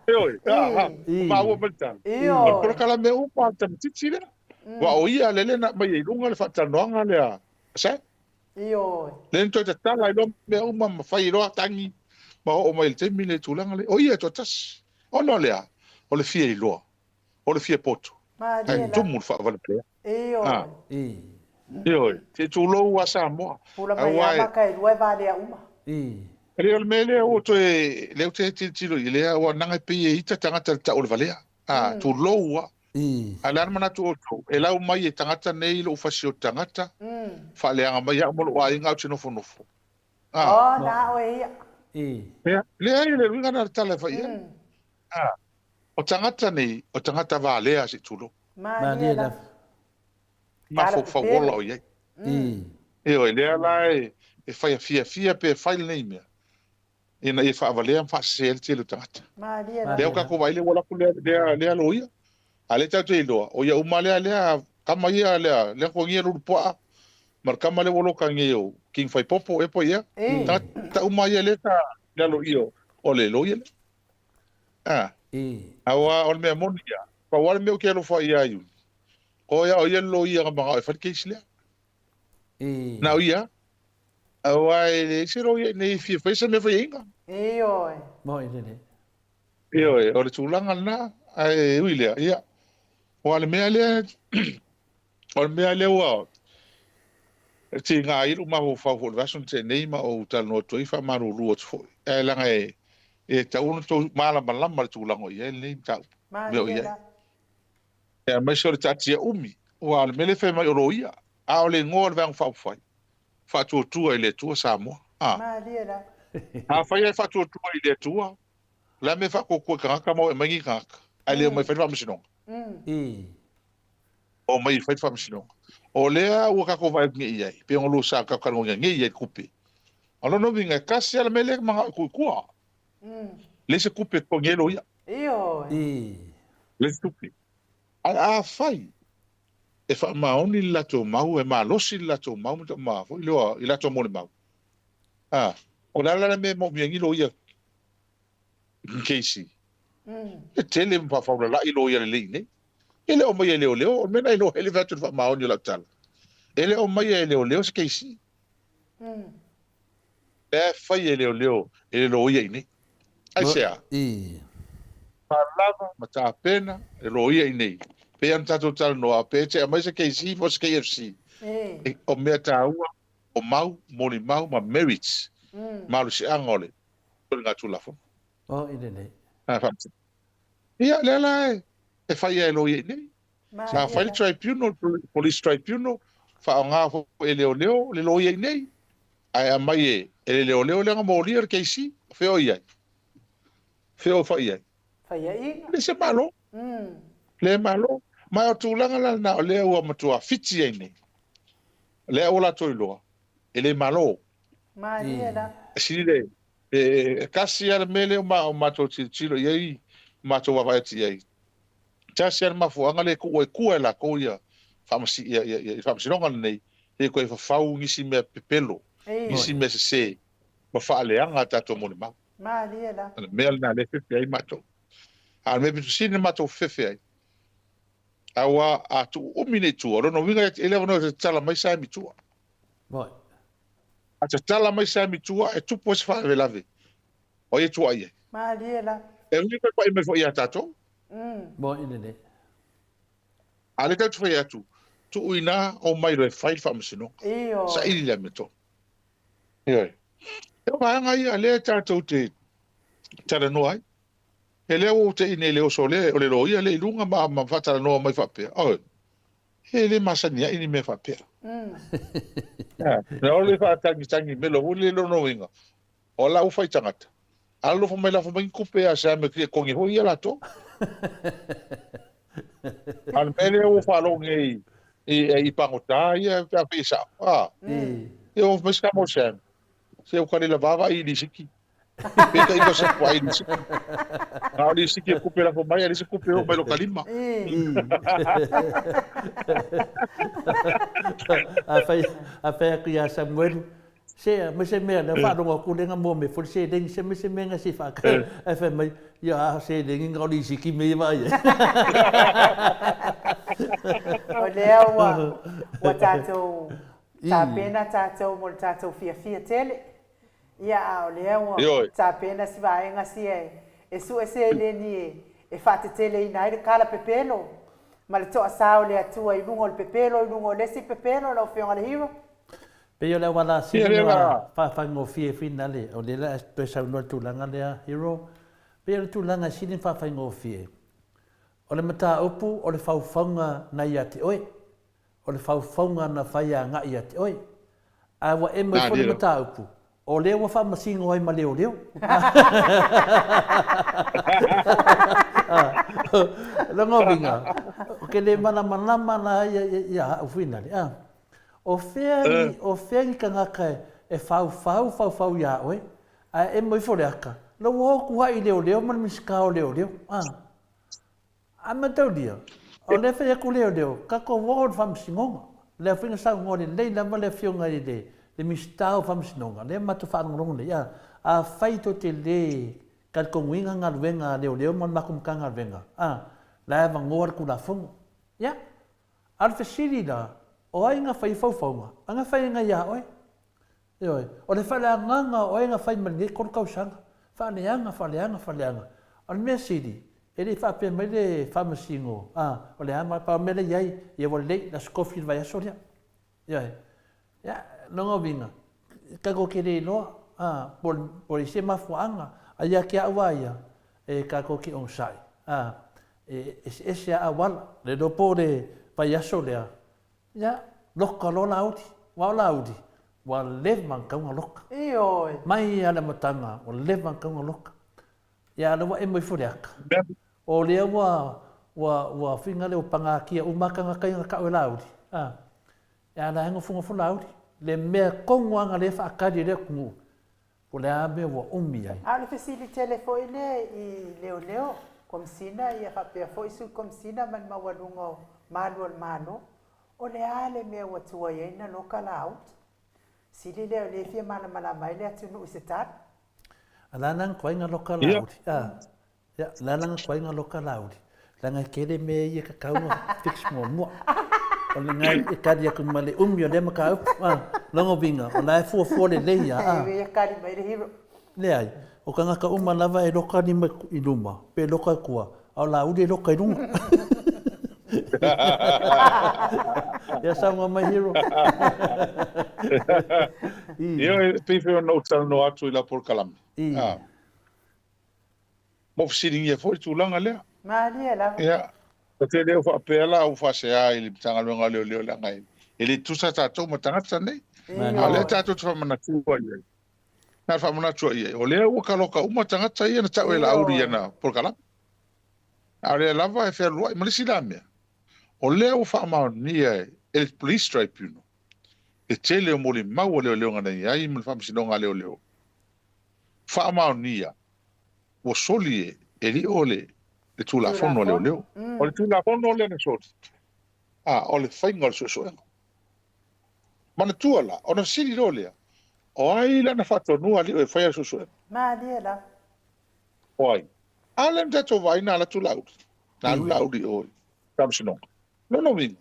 [SPEAKER 6] Ioe, a, a, ua maua mai le tala. O le polokalame uma a le tamaitiiti lea. Aua o ia lea na aumai ai i luga le faatalanoaga lea a Sam.
[SPEAKER 1] Ioe.
[SPEAKER 6] Lea na toe tatala ai loa mea uma ma fai ai loa tagi ma oo mai i le taimi lea i tulaga lea. O ia e toatasi. Ona o le a? O le fia iloa. O le fia poto.
[SPEAKER 1] Malie
[SPEAKER 6] Ae tumu le faavalevalea.
[SPEAKER 1] Ioe.
[SPEAKER 6] A. Ioe. Se i tulou a Samoa.
[SPEAKER 1] Pula mai
[SPEAKER 6] Aua
[SPEAKER 1] lava
[SPEAKER 6] e.
[SPEAKER 1] maka e lua e valea uma.
[SPEAKER 6] E le o le mea lea ua toe, lea ou te tilotilo i lea, ua naga e pei e ita tagata i le tau o le valea. A, tulou a. A o le a le manatu o outou? E lau mai e tagata nei lou fasi o tagata, faaleaga mai au ma lou aiga ae ou te nofonofo.
[SPEAKER 1] A. Oh, na oe ia.
[SPEAKER 6] Ia, leai, o le uiga lena o le tala e fai i ai. A, o tagata nei, o tagata valea se i tulou.
[SPEAKER 1] Malie lava.
[SPEAKER 6] Mafaufau ola o i ai. Ioe, lea la e fai fiafia pe fai lenei mea, ina ia faavalea ma faasese ai le tele o tagata. Lea ua tatou vaai lea ua alu atu lea, lea, lea loia. A lea tatou te iloa, o ia uma lea, lea kama ia, lea, lea togia Lulupuaa, ma le kama lea ua loka nei o King Faipopo ea po ia. Tagata uma ia lea sa i lalo i o, o le loia lea. A, aua o le mea moni ia, pau lava le mea ou te alofa ai ia Iuli, o ia, o ia le loia na manao e fai le case lea. Na o ia. Aua e leai se loia i inei e fia fai se mea faiaina.
[SPEAKER 1] Ioe.
[SPEAKER 2] Moi lelei.
[SPEAKER 6] Ioe, o le tulaga lena, ae ui lea, ia, aua o le mea lea, o le mea lea ua tiga ai lou mafaufau foi i le vaiaso na tea nei ma ou talanoa atu ai, faamalulu atu foi, ae leaga e, e tatau ona outou malamalama i le tulaga o i ai lenei mataupu, mea o i ai. Aemaise o le taatia umi, aua o le mea lea e fai mai o loia, a o le igoa o le Vaega Faaupufai, Faatuatua i le Atua Samoa. A.
[SPEAKER 1] Malie la.
[SPEAKER 6] Afai lava e faatuatua i le Atua, o le a le mea e faatuatua i tagata ma o e aumai ni tagata, ae le omai e fai le faamasinoga? Omai e fai le faamasinoga. O lea ua tatou vaai atu nei i ai, pei ona lua sa tatou talanoaina nei i ai i le tupe. O lona uiga, e tasi lava le mea lea e manao e tuu i tua. Leai se tupe e totogi ai loia. Leai se tupe. Ae afai e faamaoni le latou mau, e malosi le latou mau ma foi lea i latou molimau, a, o le a la le mea e moomia ai ni loia i KC? E tele ma faafaulalai loia lelei i inei. E le o aumaia e leoleo, o le mea lena e iloa ai le fai atu i le faamaoni o lau tala. E le o aumaia e leoleo se KC. Lea e fai e leoleo e le loia i inei. Aisea? Faalava ma tapena le loia i inei. Pei ona tatou talanoa, pe te aumai se KC po o se KFC. O mea taua, o mau, molimau ma merits, malosiaga o le soligatulafono. Ia, lea la e fai lava e loia i inei. Sa fai le tribunal, police tribunal, faaaoga foi e leoleo le loia i inei, ae aumai e le leoleo lea na molia le KC, o fea o i ai? O fea o fai i ai?
[SPEAKER 1] Faiaina.
[SPEAKER 6] Le se Malo. Le Malo. Ma o tulaga la lena o lea ua matua fiti ai nei. Lea ua latou iloa, e le Malo.
[SPEAKER 1] Malie la.
[SPEAKER 6] E sili le, e tasi lava le mea lea o matou tilotilo i ai, matou vaavaai atu i ai. Tasi lava le mafuaaga lea e tuu ai tua e latou ia le faamasinoga lenei, se i toe fafau nisi mea pepelo, nisi mea sese ma faaleaga a tatou molimau.
[SPEAKER 1] Malie la.
[SPEAKER 6] O le mea lena lea e fefe ai matou. A o le mea pito sili ona matou fefe ai, aua a tuu umi nei i tua, o lona uiga e le avanoa e tatala mai Sam i tua. A tatala mai Sam i tua, e tupu ai se faalavelave. O ai e tuuai ai?
[SPEAKER 1] Malie la.
[SPEAKER 6] E ui toe pai mai foi ia tatou.
[SPEAKER 2] Moni lelei.
[SPEAKER 6] A o lea tatou te fai atu, tuu ina omai loa e fai le faamasinoga.
[SPEAKER 1] Ioe.
[SPEAKER 6] Saili le amiotonu. Ioe. O vaega ia lea tatou te talanoa ai. E lea ua ou te i nei i le oso lea, o le loia lea i luga ma, ma faatalanoa mai faapea, oi, e le masani ai ni mea faapea. Na o le faatagitagi melo foi le lona uiga, O la ua fai tagata. Alolofa mai lafo mai ni tupe ia Sam e togi foi ia latou. A o le mea lea ua faalogo nei i pagota ia pe a fai e sao. A. Ia ua fai mai se tama o Sam. Se ua kale lava vaai i lisiki. Peitai ua se vaai i lisiki. A o lisiki e tupe lafo mai, a leai se tupe e oo mai lota lima.
[SPEAKER 2] A fai atu ia Samuelu, Se, ma se mea lea faalogo atu lea na mua mai foi le seleni, se ma se mea na se faatau, ae fai mai, ia a seleni na o le isi ki mea ia vaai ai.
[SPEAKER 1] O lea ua, ua tatou tapena tatou mo le tatou fiafia tele. Ia, a o lea ua tapena si vaega sia e sue seleni e faateteleina ai le kala pepelo ma le toasā o le Atua i luga o le pepelo, i luga o le isi pepelo, lau Afioga i le Hero.
[SPEAKER 2] Pei o le auala sili ona faafaigofie finale, o lea la toe saunoa i le tulaga lea Hero, pei o le tulaga e sili ona faafaigofie, o le mataupu o le faufauga na ia te oe, o le faufauga na fai agai ia te oe. Ae ua emo ifo le mataupu, o lea ua faamasino ai ma leoleo. Lona uiga, ou te le malamalama la ia au finale. O fea ni, o fea ni tagata e faufau, faufau iā oe, ae emo ifo le aka, la ua o atu haʻi i leoleo ma le Minisita o Leoleo. A. A mataulia, o lea e fai atu leoleo, tatou o i le Faamasinoga. Lea foi na saunoa lelei lava le Afioga i le, le Minisita o Faamasinoga, lea matou faalogologo nei, a, afai tou te le talitonuina galuega a leoleo ma le matou Matagaluega, a, la e avanoa le Tulafono. Ia. A o le fesili la, o ai na fai faufauga? A na fai ai ia oe? Ioe. O le faaleagaga o ai na fai mai lenei tausaga. Faaleaga, faaleaga, faaleaga. O le mea sili, e le i faapea mai le Faamasino, a, o le a ma, pau le mea lea e i ai, ia ua lelei, le Aso Tofi le vaiaso lea. Ioe. Ia, lona uiga, tatou te le iloa, a, po o le isi mafuaaga. A ia te au lava ia, e tatou te onosai, a, e eseese lava auala. Le iloa po o le vaiaso lea, ia, loka loa Laauli. Aua o Laauli, ua leva ona tatau ona loka.
[SPEAKER 1] Ioe.
[SPEAKER 2] Mai lava i le amataga, ua leva ona tatau ona loka. Ia, a o lea ua emo ifo le aka. O lea ua, Ua, ua whiga le ua pagakia uma tagata ia na tau e Laauli, a. E ala ai nofonofo Laauli. Le mea tonu lava na le faatali e le atunuu, po o le a mea ua umi ai.
[SPEAKER 1] A o le fesili tele foi lea i leoleo, Komesina ia faapea foi Sui Komesina ma le maualuga o malu o le Malo, o le a le mea ua tuai ai na loka Laauli? Sili lea o lea e fia malamalama ai le atunuu i se tali.
[SPEAKER 2] A la na tuai na loka Laauli, a. Ia, o le a la tuai na loka Laauli? Leaga e tele mea ia e tatau ona fix muamua. O lena e tali atu ma le umi o lea mataupu. A, lona uiga, o la e fuafua lelei lava. A.
[SPEAKER 1] E tali mai le hero.
[SPEAKER 2] Leai, o tagata uma lava e loka lima i luma, pe loka i tua, a o Laauli e loka i luga. Ia saunoa mai Hero.
[SPEAKER 6] Ia, e pei foi ona ou talanoa atu i lau polokalame. A. Ma fesiligia foi le tulaga lea.
[SPEAKER 1] Malie lava.
[SPEAKER 6] Ia, ta te le o faapea la ua faasea i le Matagaluega o Leoleo leaga e le tutusa tatou ma tagata nei. A o lea tatou te faamanatua i ai. Na o le faamanatua i ai, o lea ua kaloka uma tagata ia na tau e Laauli i ana polokalame. A o lea lava e fealuai ma le isi la mea, o lea ua faamaonia e le Police Tribunal le tele o molimau a leoleo na i ai ma le Faamasinoga a Leoleo. Faamaonia ua soli e Lio le Tulafono a Leoleo. O le Tulafono lea na soli, a, o le faiga o le suesuega. Manatua la, ona fesili loa lea, o ai la na faatonuina Lio e faia le suesuega?
[SPEAKER 1] Malie lava.
[SPEAKER 6] O ai? A lea na tatou vaai na alu atu Laauli, na alu Laauli i o i Faamasinoga. Lona uiga,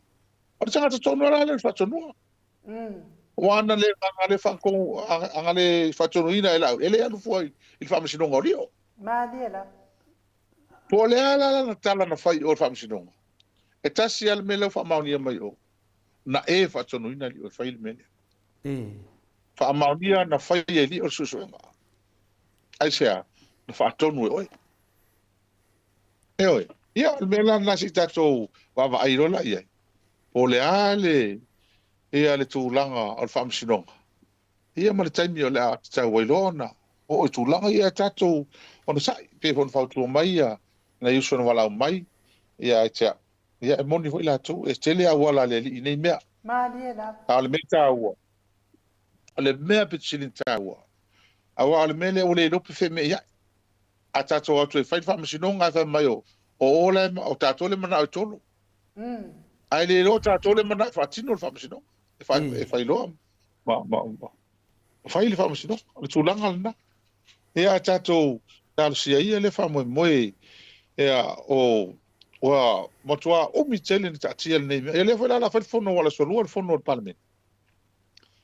[SPEAKER 6] o le tagata tonu lava la lea na faatonuina. Aua ana le, ana le faatonu, ana le faatonuina e Laauli, e le alu fua i le Faamasinoga o Lio.
[SPEAKER 1] Malie lava.
[SPEAKER 6] Po o le a la lana tala na fai i o i le Faamasinoga, e tasi lava le mea lea ua faamaonia mai i o, na e faatonuina Lio e fai le mea lea. Faamaonia na faia e Lio le suesuega. Aisea? Na faatonu e oe. Ioe. Ia, o le mea la lena se i tatou vaavaai loa la i ai, po o le a le, ia le tulaga o le faamasinoga, ia ma le taimi o le a tatau ai loa ona oo i tulaga ia tatou onosai, pei foi ona fautua mai ia nai uso na valaau mai, ia ai te au. Ia e moni foi latou, e tele auala a le Alii i nei mea.
[SPEAKER 1] Malie lava.
[SPEAKER 6] A o le mea taua, o le mea pito sili ona taua, aua o le mea lea ua le iloa pe feme'ia'i. A tatou o atu e fai le faamasinoga ae fai mai o o la e, o tatou le manao e tolo. Ae le iloa o tatou le manao e faatino le faamasinoga. E fai, e fai loa ma, ma, ma fai le faamasinoga. O le tulaga lena. Ia ae tatou talosia ia le faamoemoe ia o ua matua umi tele na taatia lenei mea. Ia lea foi la o le a fai le fono aua o le aso Lua le fono a le Palemene.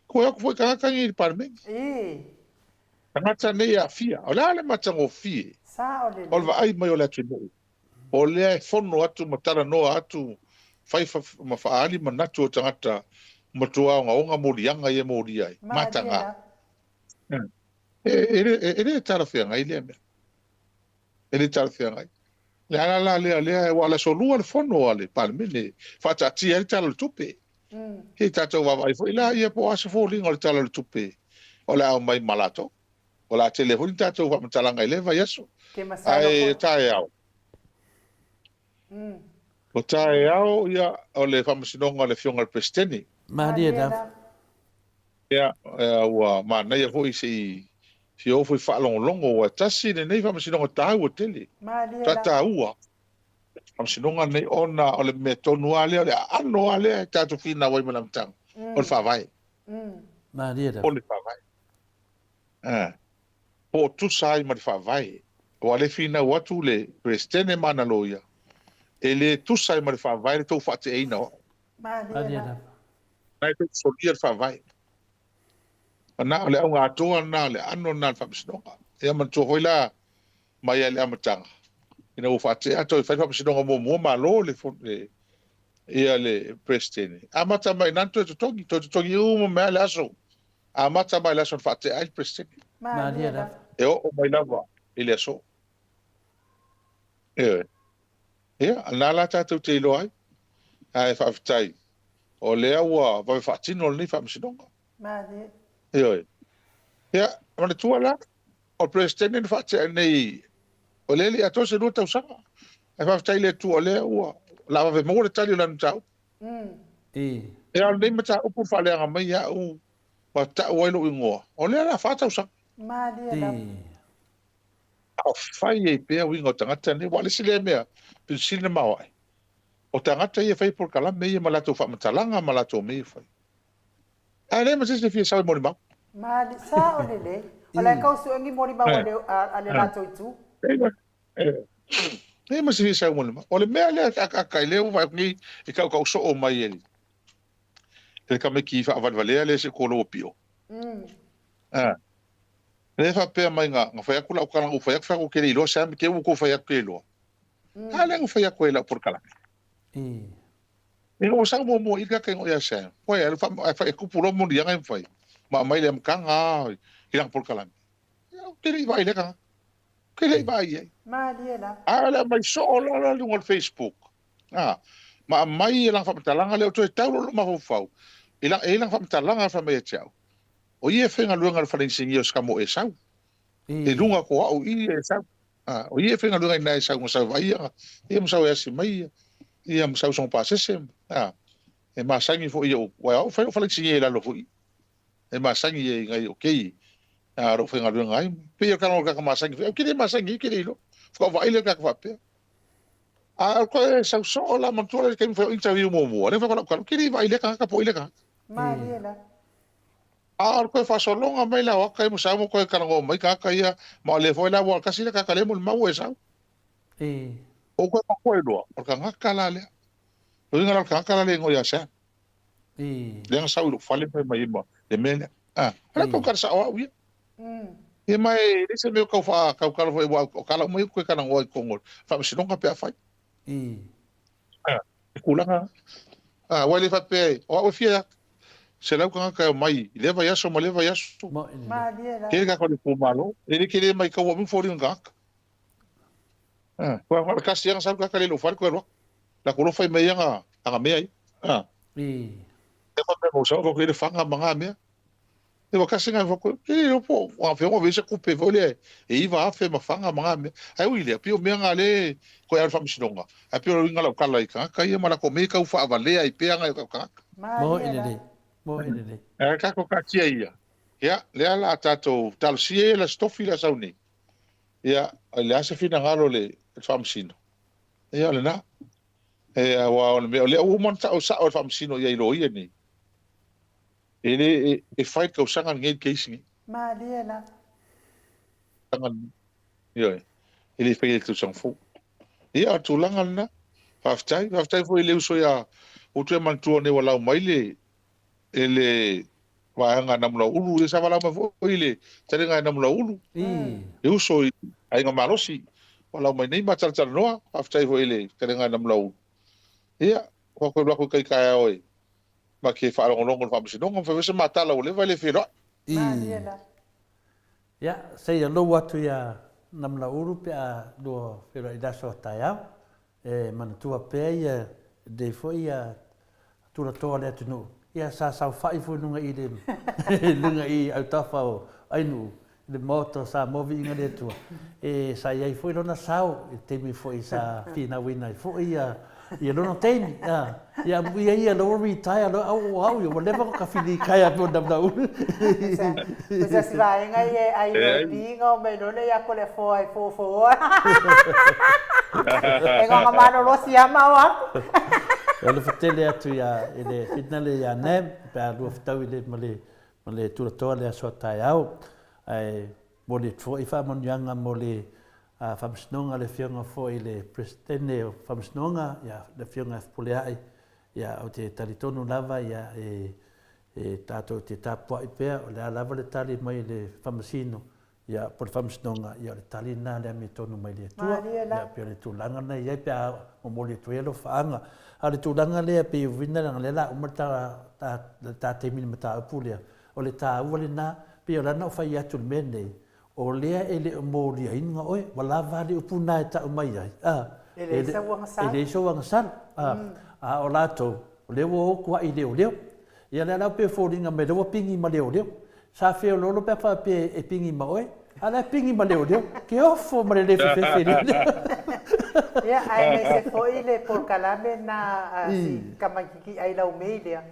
[SPEAKER 6] Koe atu foi tagata nei i le Palemene. Tagata nei e aafia. O le a le matagofie o le vaai mai o le atunuu, o lea e fono atu ma talanoa atu, fai ma faaali manatu o tagata matua ogaoga moliaga ia e molia ai, mataga. E le talafeagai lea mea. E le talafeagai. Le ala la lea, lea, aua o le aso Lua le fono a le Palemene e faataatia ai le Tala o le Tupe. Se i tatou vaavaai foi la ia po o a se foliga o le Tala o le Tupe o le a aumai ma latou. O le a tele foi ni tatou faamatalaga i lea vaiaso. Ae taeao, o taeao ia o le faamasinoga a le Afioga i le Peresetene.
[SPEAKER 2] Malie lava.
[SPEAKER 6] Ia, ua manaia foi se i fia oo foi faalogologo, aua e tasi lenei faamasinoga taua tele.
[SPEAKER 1] Malie
[SPEAKER 6] lava. Taua faamasinoga lenei ona o le mea tonu lava lea, o le aano lava lea e tatou finau ai mai le amataga, o le Faavae.
[SPEAKER 2] Malie lava.
[SPEAKER 6] O le Faavae. Po o tusa ai ma le Faavae, aua o lea e finau atu le Peresetene ma ana loia, e le tusa ai ma le Faavae le tou faateaina o au.
[SPEAKER 1] Malie lava.
[SPEAKER 6] Na e tou solia le Faavae. Na o le auga atoa lena, o le aano lena o le Faamasinoga. Ia manatua foi la mai lava i le amataga, ina ua faatea toe fai le Faamasinoga muamua, malo le, le, ia le Peresetene. Amata mai i ina toe totogi, toe totogi uma mai lava le aso. Amata mai le aso na faatea ai le Peresetene.
[SPEAKER 2] Malie lava.
[SPEAKER 6] E oo mai lava i le aso. Ioe. Ia, o lena la tatou te iloa ai. Ae faafetai, o lea ua vave faatino lenei faamasinoga.
[SPEAKER 1] Malie.
[SPEAKER 6] Ioe. Ia, manatua la, o le Peresetene na faatea nei, o lea e le i atoa se 2 tausaga. Ae faafetai i le Atua o lea ua o le a vave maua le tali o lana mataupu. Ia a o lenei mataupu na faaleaga mai ia au ma tau ai lou igoa, o lea o le a fa tausaga.
[SPEAKER 1] Malie lava.
[SPEAKER 6] A o fai ai pea uiga o tagata nei, aua o le isi lea mea pito sili ona maoae, o tagata ia e fai polokalame ia ma latou faamatalaga ma latou mea ia e fai. Ae leai ma se isi e fia sau e molimau.
[SPEAKER 1] Malie, sao lelei. O la e kau sue ni molimau a le latou itu.
[SPEAKER 6] Leai ma se fia sau e molimau. O le mea lea e akaaka ai, lea ua vaai atu nei e tautau soo mai e le tamaiti faavalevalea lea se i loua pio. Lea e faapea mai na fai atu lau tala, na ou fai atu, fai atu ou te le iloa se a mea te i ua tou fai atu te iloa. A lea na fai atu ai i lau polokalame. Ina ua sau muamua i le tagata igoa ia Sam, koe alu ae tupu loa moliaga ia ma fai, ma aumai le amataga a i lana polokalame. Ia, ou te le i vaai i lea tagata. Ou te le i vaai i ai.
[SPEAKER 1] Malie la.
[SPEAKER 6] A o le aumai soo loa la i luga o le Facebook, a, ma aumai lana faamatalaga lea, ou toe tau loa lou mafaufau, i la, e i ai lana faamatalaga fai mai ia te au, o ia e faigaluega i le fale inisinia o Sikamo Esau. I luga atu o au i Esau. A, o ia e faigaluega i ina Esau na sau e vaai ia, ia ma sau e asi mai ia, ia ma sau i sona pasese, a, e masani foi ia, aua o au e fai lou fale inisinia i lalo foi, e masani ia i nai okei, a, o lou faigaluega ai. Pei o le talaga o le tagata masani foi, ou te le masani ai, ou te le iloa. Faatoa ou vaai lea i le tagata faapea. A o toe sau soo la, manatua la le taimi na fai au interview muamua, lea na fai atu lau tala, ou te le i vaai i lea tagata po o ai lea tagata.
[SPEAKER 1] Malie la.
[SPEAKER 6] A o le toe faasologa mai la o aka ia ma sau ma toe talanoa mai tagata ia, ma o lea foi la ua tasi le tagata lea molimau ua e sau. Ou toe matua ai loa, o le tagata la lea. O le uiga la o le tagata la lea e igoa ia Sam. Lea na sau i lou fale ma fai mai ai ma le mea lea. A, o lea e tau tala sao au ia. Ia ma e leai se mea o tau faatautala foi aua o tala uma ia ou te toe talanoa i totonu o le faamasinoga pe afai. E tulaga a, aua e le faapea o au e fia 100 tagata e omai i lea vaiaso ma lea vaiaso.
[SPEAKER 1] Malie
[SPEAKER 6] la. Tele tagata o le itumalo, e le tele mai tau umi foliga tagata. Ah, kua whara kasi anga sau kaka le lou fale koe alu atu. La ko fai mai anga anga mea ia. Ah. E fa mea mo sau ko le fanga ma ngā mea. E wa kasi ngā whako, e le po, ngā whengo ve se kupe foi le, e iwa afe ma fanga ma ngā mea. Ai ui lea, pio mea ngā le, koe alu whamisinonga. Ai pio inga lau kala i kangaka ia ma la ko me kau whaavalea i pea ngā i kau kangaka.
[SPEAKER 2] Mo i lelei, mo i lelei.
[SPEAKER 6] E kako katia ia. Ia, lea la tātou talosia ia la stofi la sau nei. Ia, le a se finagalo le faamasino. Ia, o lena. E, aua o le mea, o lea ua uma ona ta'u sa'o e le faamasino ia i loia nei. E le, e, e fai le tausaga lenei le case nei.
[SPEAKER 1] Malie la.
[SPEAKER 6] Tausaga lenei. Ioe. E le faia i le tausaga fou. Ia, o le tulaga lena. Faafetai. Faafetai foi i le uso ia, ua toe manatua nei ua lau mai le, e le vaega a Namulauulu, ia sa valaau mai foi le taliga e Namulauulu, le uso i Aiga Malosi, valaau mai nei ma talatalanoa, faafetai foi i le taliga e Namulauulu. Ia, ua toe alu atu i tai taeao e ma te faalogologo i le faamasinoga, ma fai foi se ma tala ua leva e le feiloai.
[SPEAKER 2] Ia, seia lou atu ia Namulauulu pe a lua feiloai i le aso taeao. E manatua pea ia nei foi ia tulatoa o le atunuu, ia sa saofai foi luga i le luga i autafa o Ainuu i le Maota o Samoa Viiga le Atua, e sa i ai foi lona sao i le taimi foi sa finauina ai foi ia ia lona taimi, a, ia amuia ia lea ua retire loa au o au ia ua leva ona kafilikaea pei ona manaia.
[SPEAKER 1] O se asi vaega ia e ai loa i piga o mai loa lea ia Kolefoa e fofo. E goga malolosi lava ma o aku.
[SPEAKER 2] E alofa tele atu ia i le finale ia Nam pe a lua fetau i le ma le ma le tulatoa le aso a taeao. Ae momoli atu foi faamanuiaga mo le Faamasinoga le Afioga foi i le Peresetene o Faamasinoga ia le Afioga ia Fepuleai ia ou te talitonu lava ia e e tatou te tapuai pea o le a lava le tali mai le Faamasino ia po o le Faamasinoga ia o le tali lena le amiotonu mai le Atua ia pei o le tulaga lena e i ai pe a momoli atu ai alofaaga. A o le tulaga lea pei o uiga leaga o lea o le a uma le ta le ta taimi i le mataupu lea o le taua lena pei o la na ou fai atu i le mea lenei O lea e le o moliaina oe, ua lava le upu na e tau mai ai, a,
[SPEAKER 1] E leai sau agasala.
[SPEAKER 2] E leai sou agasala, a, a o latou, o lea ua o atu ai i leoleo. Ia lea la pei e foliga mai lea ua pigi ma leoleo. Sa feoloolo pe a faapea e pigi ma oe, a o lea e pigi ma leoleo. Ke ofo ma le le fefefe i leoleo.
[SPEAKER 1] Ia, aemaise foi le polokalame lena a si tamaitiiti Ailaumei lea.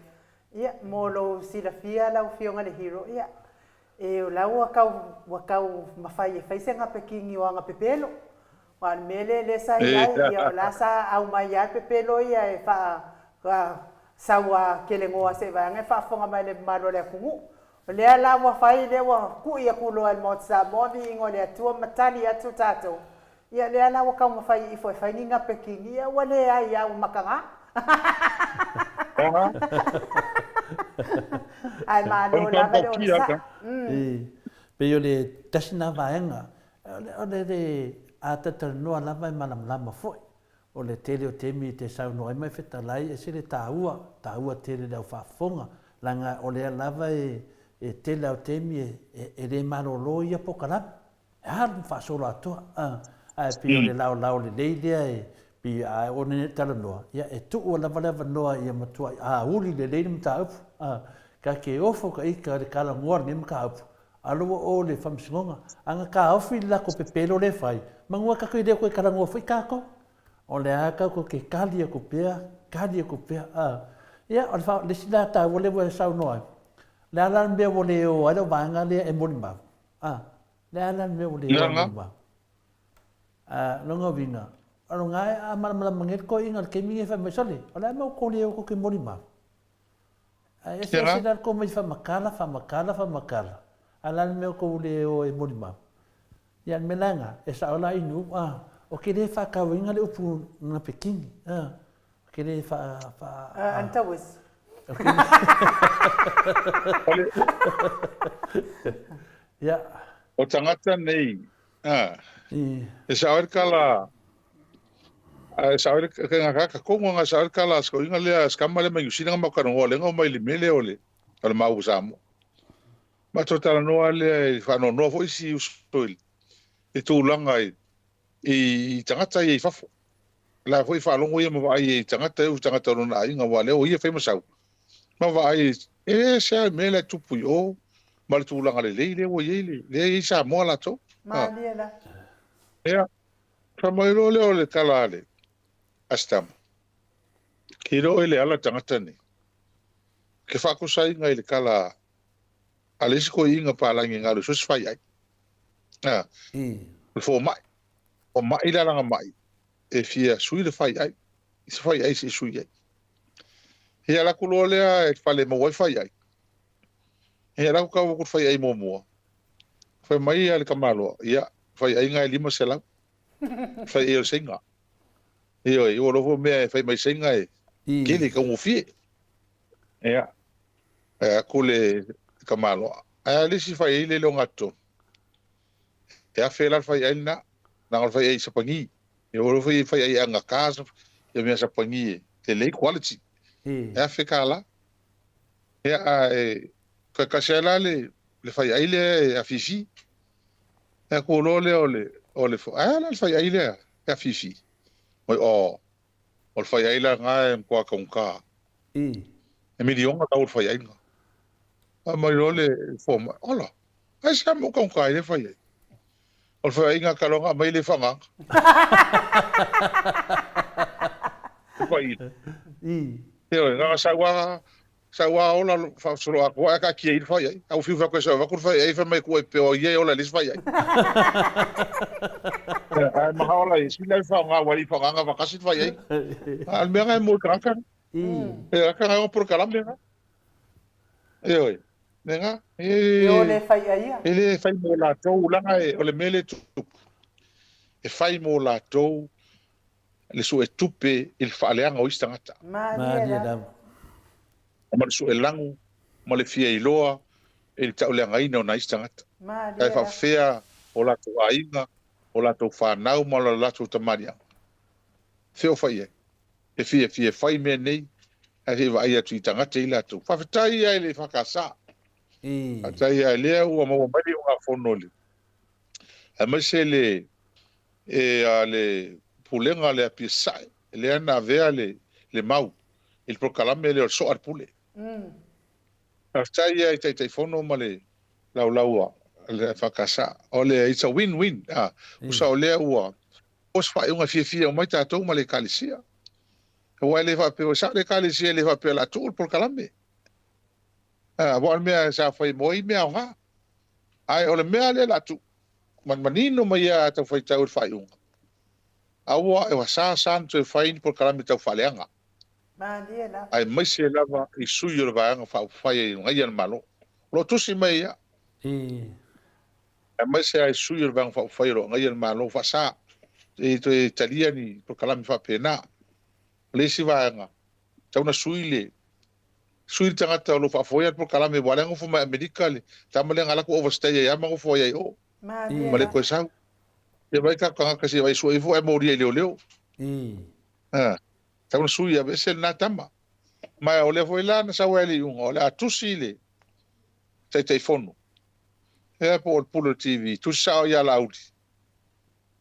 [SPEAKER 1] Ia, mo lou silafia lau Afioga i le Hero, ia, e o la ua tau, ua tau mafai e fai se gapekini o aga pepelo. Aua o le mea lea lea sa i ai, ia o la sa aumai lava pepelo ia e faa, sau a kelegoa seivaiaga e faafofoga mai le mamalu o le atunuu. O lea la ua fai, lea ua kui atu loa e le Maota Samoa viiga o le Atua ma tali atu tatou. Ia lea la ua taumafai ifo e fai ni gapekini, ia ua leai lava ua mataga. Ae malo lava le onosai.
[SPEAKER 2] E pei o le tasi lena vaega, o le a talatalanoa lava e malamalama foi. O le tele o taimi e te saunoa ai ma e fetalai, ese le taua, taua tele le au faafofoga, leaga o lea lava e tele au taimi e le malolo ia polokalame. E alu ma faasolo atoa, ae pei o le laolao lelei lea e pei a oo nei ina talanoa, ia e tuu lava le avanoa ia matuai auli lelei le mataupu, ka te ofo ka ita i le talanoa o lenei mataupu, alo ua o le faamasinoga, a na taofi le latou pepelo lea e fai, manu lava tatou e le toe talanoa foi tatou. O lea lava tatou te tali atu pea, tali atu pea. Ia, o le isi la taua lea ua e saunoa ai, o le a la le mea ua le o ai lau vaega lea e molimau? A, le a la le mea ua le o ai molimau? A, lona uiga, o lona a malamalama nei le toeaina i le taimi lenei fai mai, sole, o le a le mea ua tou le o tou te molimau? Ae eseese la le tou omai faamatala, faamatala, faamatala, a o le a le mea ua tou le o e molimau? Ia, o le mea la lena, e sao la Inu, a, ou te le faatauaina le upu gapekini, a, ou te le faa, faa, a.
[SPEAKER 1] Antawis.
[SPEAKER 2] Ia.
[SPEAKER 6] O tagata nei, a, e sao ai le tala A sao le ka ka ka kongo nga sao le kala sko inga lea skama le mai usina nga makanoa le nga mai le mele o le o le mau Samoa. Ma to tala noa le fa no no foi si uso i i tulaga i i tagata ia i fafo. La foi faalogo ia ma vaai i tagata e u tagata o lona aiga aua lea o ia fai ma sau. Ma vaai e se a mea la e tupu i o ma le tulaga lelei lea ua i ai le lea e i ai Samoa latou.
[SPEAKER 1] Malie la.
[SPEAKER 6] Ia, Fai mai loa lea o le tala a le Asitama, Ke iloa oe le ala tagata nei, ke faakosaina i le tala a le isi toeaina palagi e galu so se fai ai. A, o le fomai, o mai le alaga mai e fia sui le fai ai, i se fai ai se i sui ai. Ia ala atu loa lea e fale maua ai fai ai. Ia ala atu tau atu le fai ai muamua. Fai mai a le tamaloa, ia, faiaiga e 500, fai ai o le Saina. Ioe, ua loa foi mea e fai mai Saina e tele e taugofie. Ia, e atu le tamaloa. Ae a le isi fai ai le le ogatotonu, e afe la le fai ai lena, leaga o le fai ai Sapani. Ia ua loa foi fai ai agata ia mea Sapani e lelei quality. E afe kālā. Ia, ae toe tasi ai la le fai ai lea e afifi. Ia ku loa lea o le, o le, ae a la le fai ai lea e afifi? Mai, oh, o le fai ai la lena e matua taugata. E miliona tau o le fai ai lena. Fai mai loa le fomai, ola, ai se a mea ua taugata ai lea fai ai? O le fai aiga talu ona aumai le faagaga. Le fai. Ioe, na ona sau lava Sau a ola faasolo atoa ae taatia ai le faiai. A ua fiu fai atu e sau e avatu le faiai fai mai atu ai pea o ia e ola i le isi faiai. Ae maha ola i sili ai faaaoga ua le i faagaga faatasi le faiai. A o le mea na e mo i tagata. E aka na o polokalame na. Ioe. Mea na.
[SPEAKER 1] E o le faiai ia.
[SPEAKER 6] E le fai mo latou leaga o le mea lea e tupu. E fai mo latou le suetupe i le faaleaga o isi tagata.
[SPEAKER 1] Malie lava.
[SPEAKER 6] Ma le suelagu ma le fia iloa i le tauleagaina o nai isi tagata.
[SPEAKER 1] Malie
[SPEAKER 6] Ae faapefea o latou aiga, o latou fanau ma lo latou tamaliiaga? Fea o fai i ai? E fiafia e fai mea nei ae se i vaai atu i tagata i latou. Faafetai lava i le EFKS. Faafetai lava lea ua maua mai le iugafono i le aemaise le e a le Pulega a le Apia Sasae, lea na avea le le mau i le polokalame lea o le Soa le Pule. Faafetai ia i Taitaifono ma le laulau a le EFKS. O le it's a win win, a, usa o lea ua O se faaiuga e fiafia uma ai tatou ma le Ekalesia. Aua e le faapea, e sao le Ekalesia e le faapea o le a tuu le polokalame. Aua o le mea sa fai mo ai mea aoga. Ae o le mea lea o le a tuu, manino mai ia a tau faitau i le faaiuga, aua e sa sa ona toe fai ni polokalame tau faaleaga, aemaise lava i sui o le Vaega Faaupufai e agaia le Malo. O lo o tusi mai ia. Aemaise lava i sui o le Vaega Faaupufai o lo o agaia le Malo faasa e toe talia ni polokalame faapena. O le isi vaega, tatau ona sui le sui le tagata o lo o faafoea le polokalame aua o lea e nofo mai Amerika le tama lea na alu atu overstay ai lava ma nofo ai i o ma le toe sau. Ia vaai tatou tagata se i vaai sue ifo ae molia i leoleo. Tatau ona sui aveese lena tama. Ma o lea foi la na sau ai le iuga o le a tusi le Taitaifono ia po o le Pule o le TV, tusi sao ia Laauli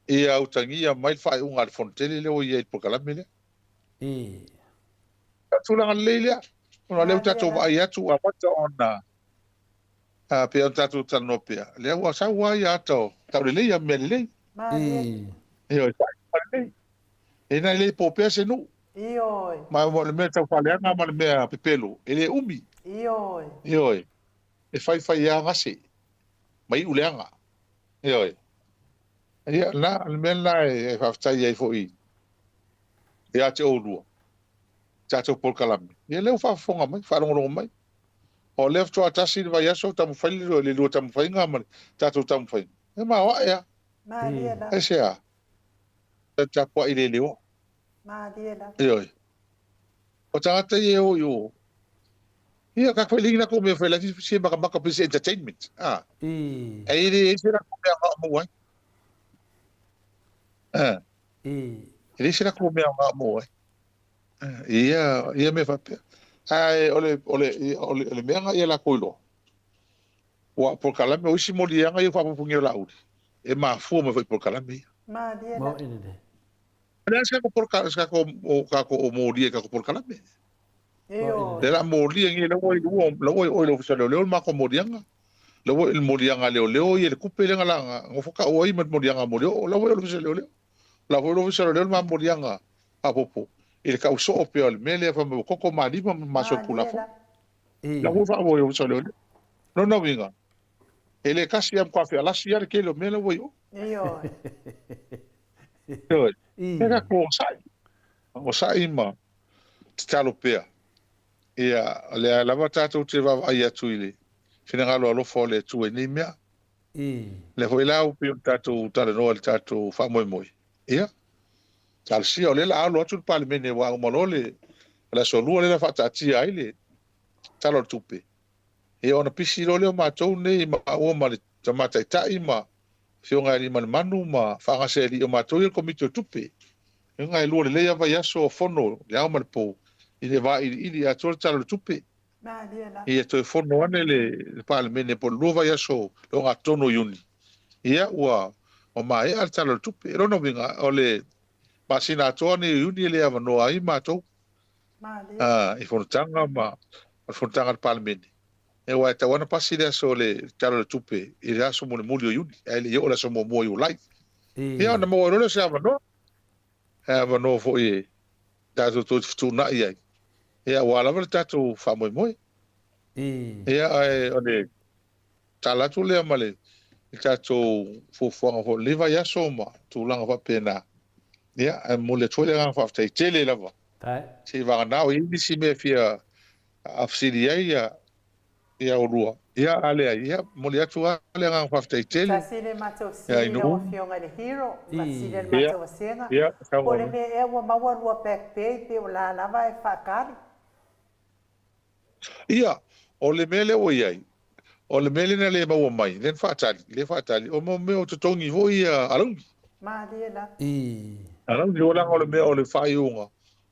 [SPEAKER 6] ia utagia mai le faaiuga a le Fonotele lea ua i ai i le polokalame lea. O le tulaga lelei lea, ona o lea ua tatou vaai atu ua amata ona pei ona tatou talanoa pea, lea ua sau lava ia ata o taulelei a mea lelei. Ioe, faaiuga lelei. E na e le po pea se nuu.
[SPEAKER 1] Ioe.
[SPEAKER 6] Ma o le mea tau faaleaga ma le mea pepelo, e le umi.
[SPEAKER 1] Ioe.
[SPEAKER 6] Ioe. E fai fai lava gase, ma iu leaga. Ioe. Ia, na, o le mea lena e faafetai ai foi ia te oulua, tatou polokalame. Ia lea ua faafofoga mai, faalogologo mai. O lea faatoa tasi le vaiaso taumafai le lua taumafaiga ma le tatou taumafaiga. E maoae lava.
[SPEAKER 1] Malie lava.
[SPEAKER 6] Aisea? Tapuai le leoa.
[SPEAKER 1] Malie lava.
[SPEAKER 6] Ioe. O tagata ia e o i o. Ia, ka koe lingi lako mea whai lafi se makamaka pe se entertainment. Ah. E le e se lako mea ngā mō ai. Ah. E le se lako mea ngā mō ai. Ia, ia mea whapea. Ae, o le, o le, o le, o le mea ngā ia lako iloa. Ua polokalame o isi moliaga ia whaapopongi o Laauli. E mafua mai foi polokalame ia.
[SPEAKER 1] Malie la.
[SPEAKER 6] O le a se kako se kako o kako o molia i kako polokalame.
[SPEAKER 1] Ioe.
[SPEAKER 6] Le la molia ngi la ua ua la ua oi le ofisa leoleo le mako moliaga. La ua le moliaga leoleo ia le kupe le ngala ngofo ka ua i ma moliaga molio o la ua le ofisa leoleo. La ua le ofisa leoleo le ma moliaga faapopo i le kau soo pea o le mea lea fai mai ua koko ma lima ma solitulafono. La ua faamoe ofisa leoleo. Lona uiga, e le tasi a matua fealasi lava le tele o mea la ua i o.
[SPEAKER 1] Ioe.
[SPEAKER 6] Ioe. E tatou onosai. Onosai ma tatalo pea. Ia, o lea lava tatou te vaavaai atu i le finagalo alofa o le Atua i nei mea. Lea foi la ua pei ona tatou talanoa i le tatou faamoemoe. Ia, talosia, o lea o le a alo atu le Palemene aua a uma loa le Aso Lua lea o le a faataatia ai le Tala o le Tupe. Ia ona pisi loa lea o matou nei maua ma le Tama Taitai ma Afioga ia Aliimalemanu ma Faagasealii o matou ia le Komiti o Tupe. Uiga e lua lelei lava vaiaso o fono i le ao ma le po i le vailiili atoa le Tala o le Tupe. Ia toe fono ane le Palemene po o le lua vaiaso o le ogatotonu o Iuni, ia ua maea le Tala o le Tupe. O lona uiga o le masina atoa nei o Iuni e le avanoa ai matou i fonotaga ma o le fonotaga a le Palemene. Aua e tatau lava ona pasi le aso o le Tala o le Tupe i le aso mulimuli o Iuni, ae le i oo i le aso muamua o Iulai. Ia ona maua ai loa lea o se avanoa, e avanoa foi e tatou toe fetuunai ai, ia aua lava le tatou faamoemoe. Ia ae o le tala atu lea ma le tatou fuafuaga foi o lenei vaiaso ma tulaga faapena. Ia, ae momoli atu foi le agaga faafetai tele lava. Seivagana o i ai nisi mea e fia fesili ai ia oulua. Ia, a leai, ia, momoli atu lava le agaga faafetai tele.
[SPEAKER 1] Tasi le matou fesili lau Afioga i le Hero, tasi le matou vasega. Po o le mea ea ua maua lua back pay pe o la lava e faatali?
[SPEAKER 6] Ia, o le mea lea ua i ai, o le mea lea na le maua mai, lea na faatali, lea faatali, o mea o totogi foi ia alauni.
[SPEAKER 1] Malie la.
[SPEAKER 6] Alauni, ua leaga o le mea o le faaiuga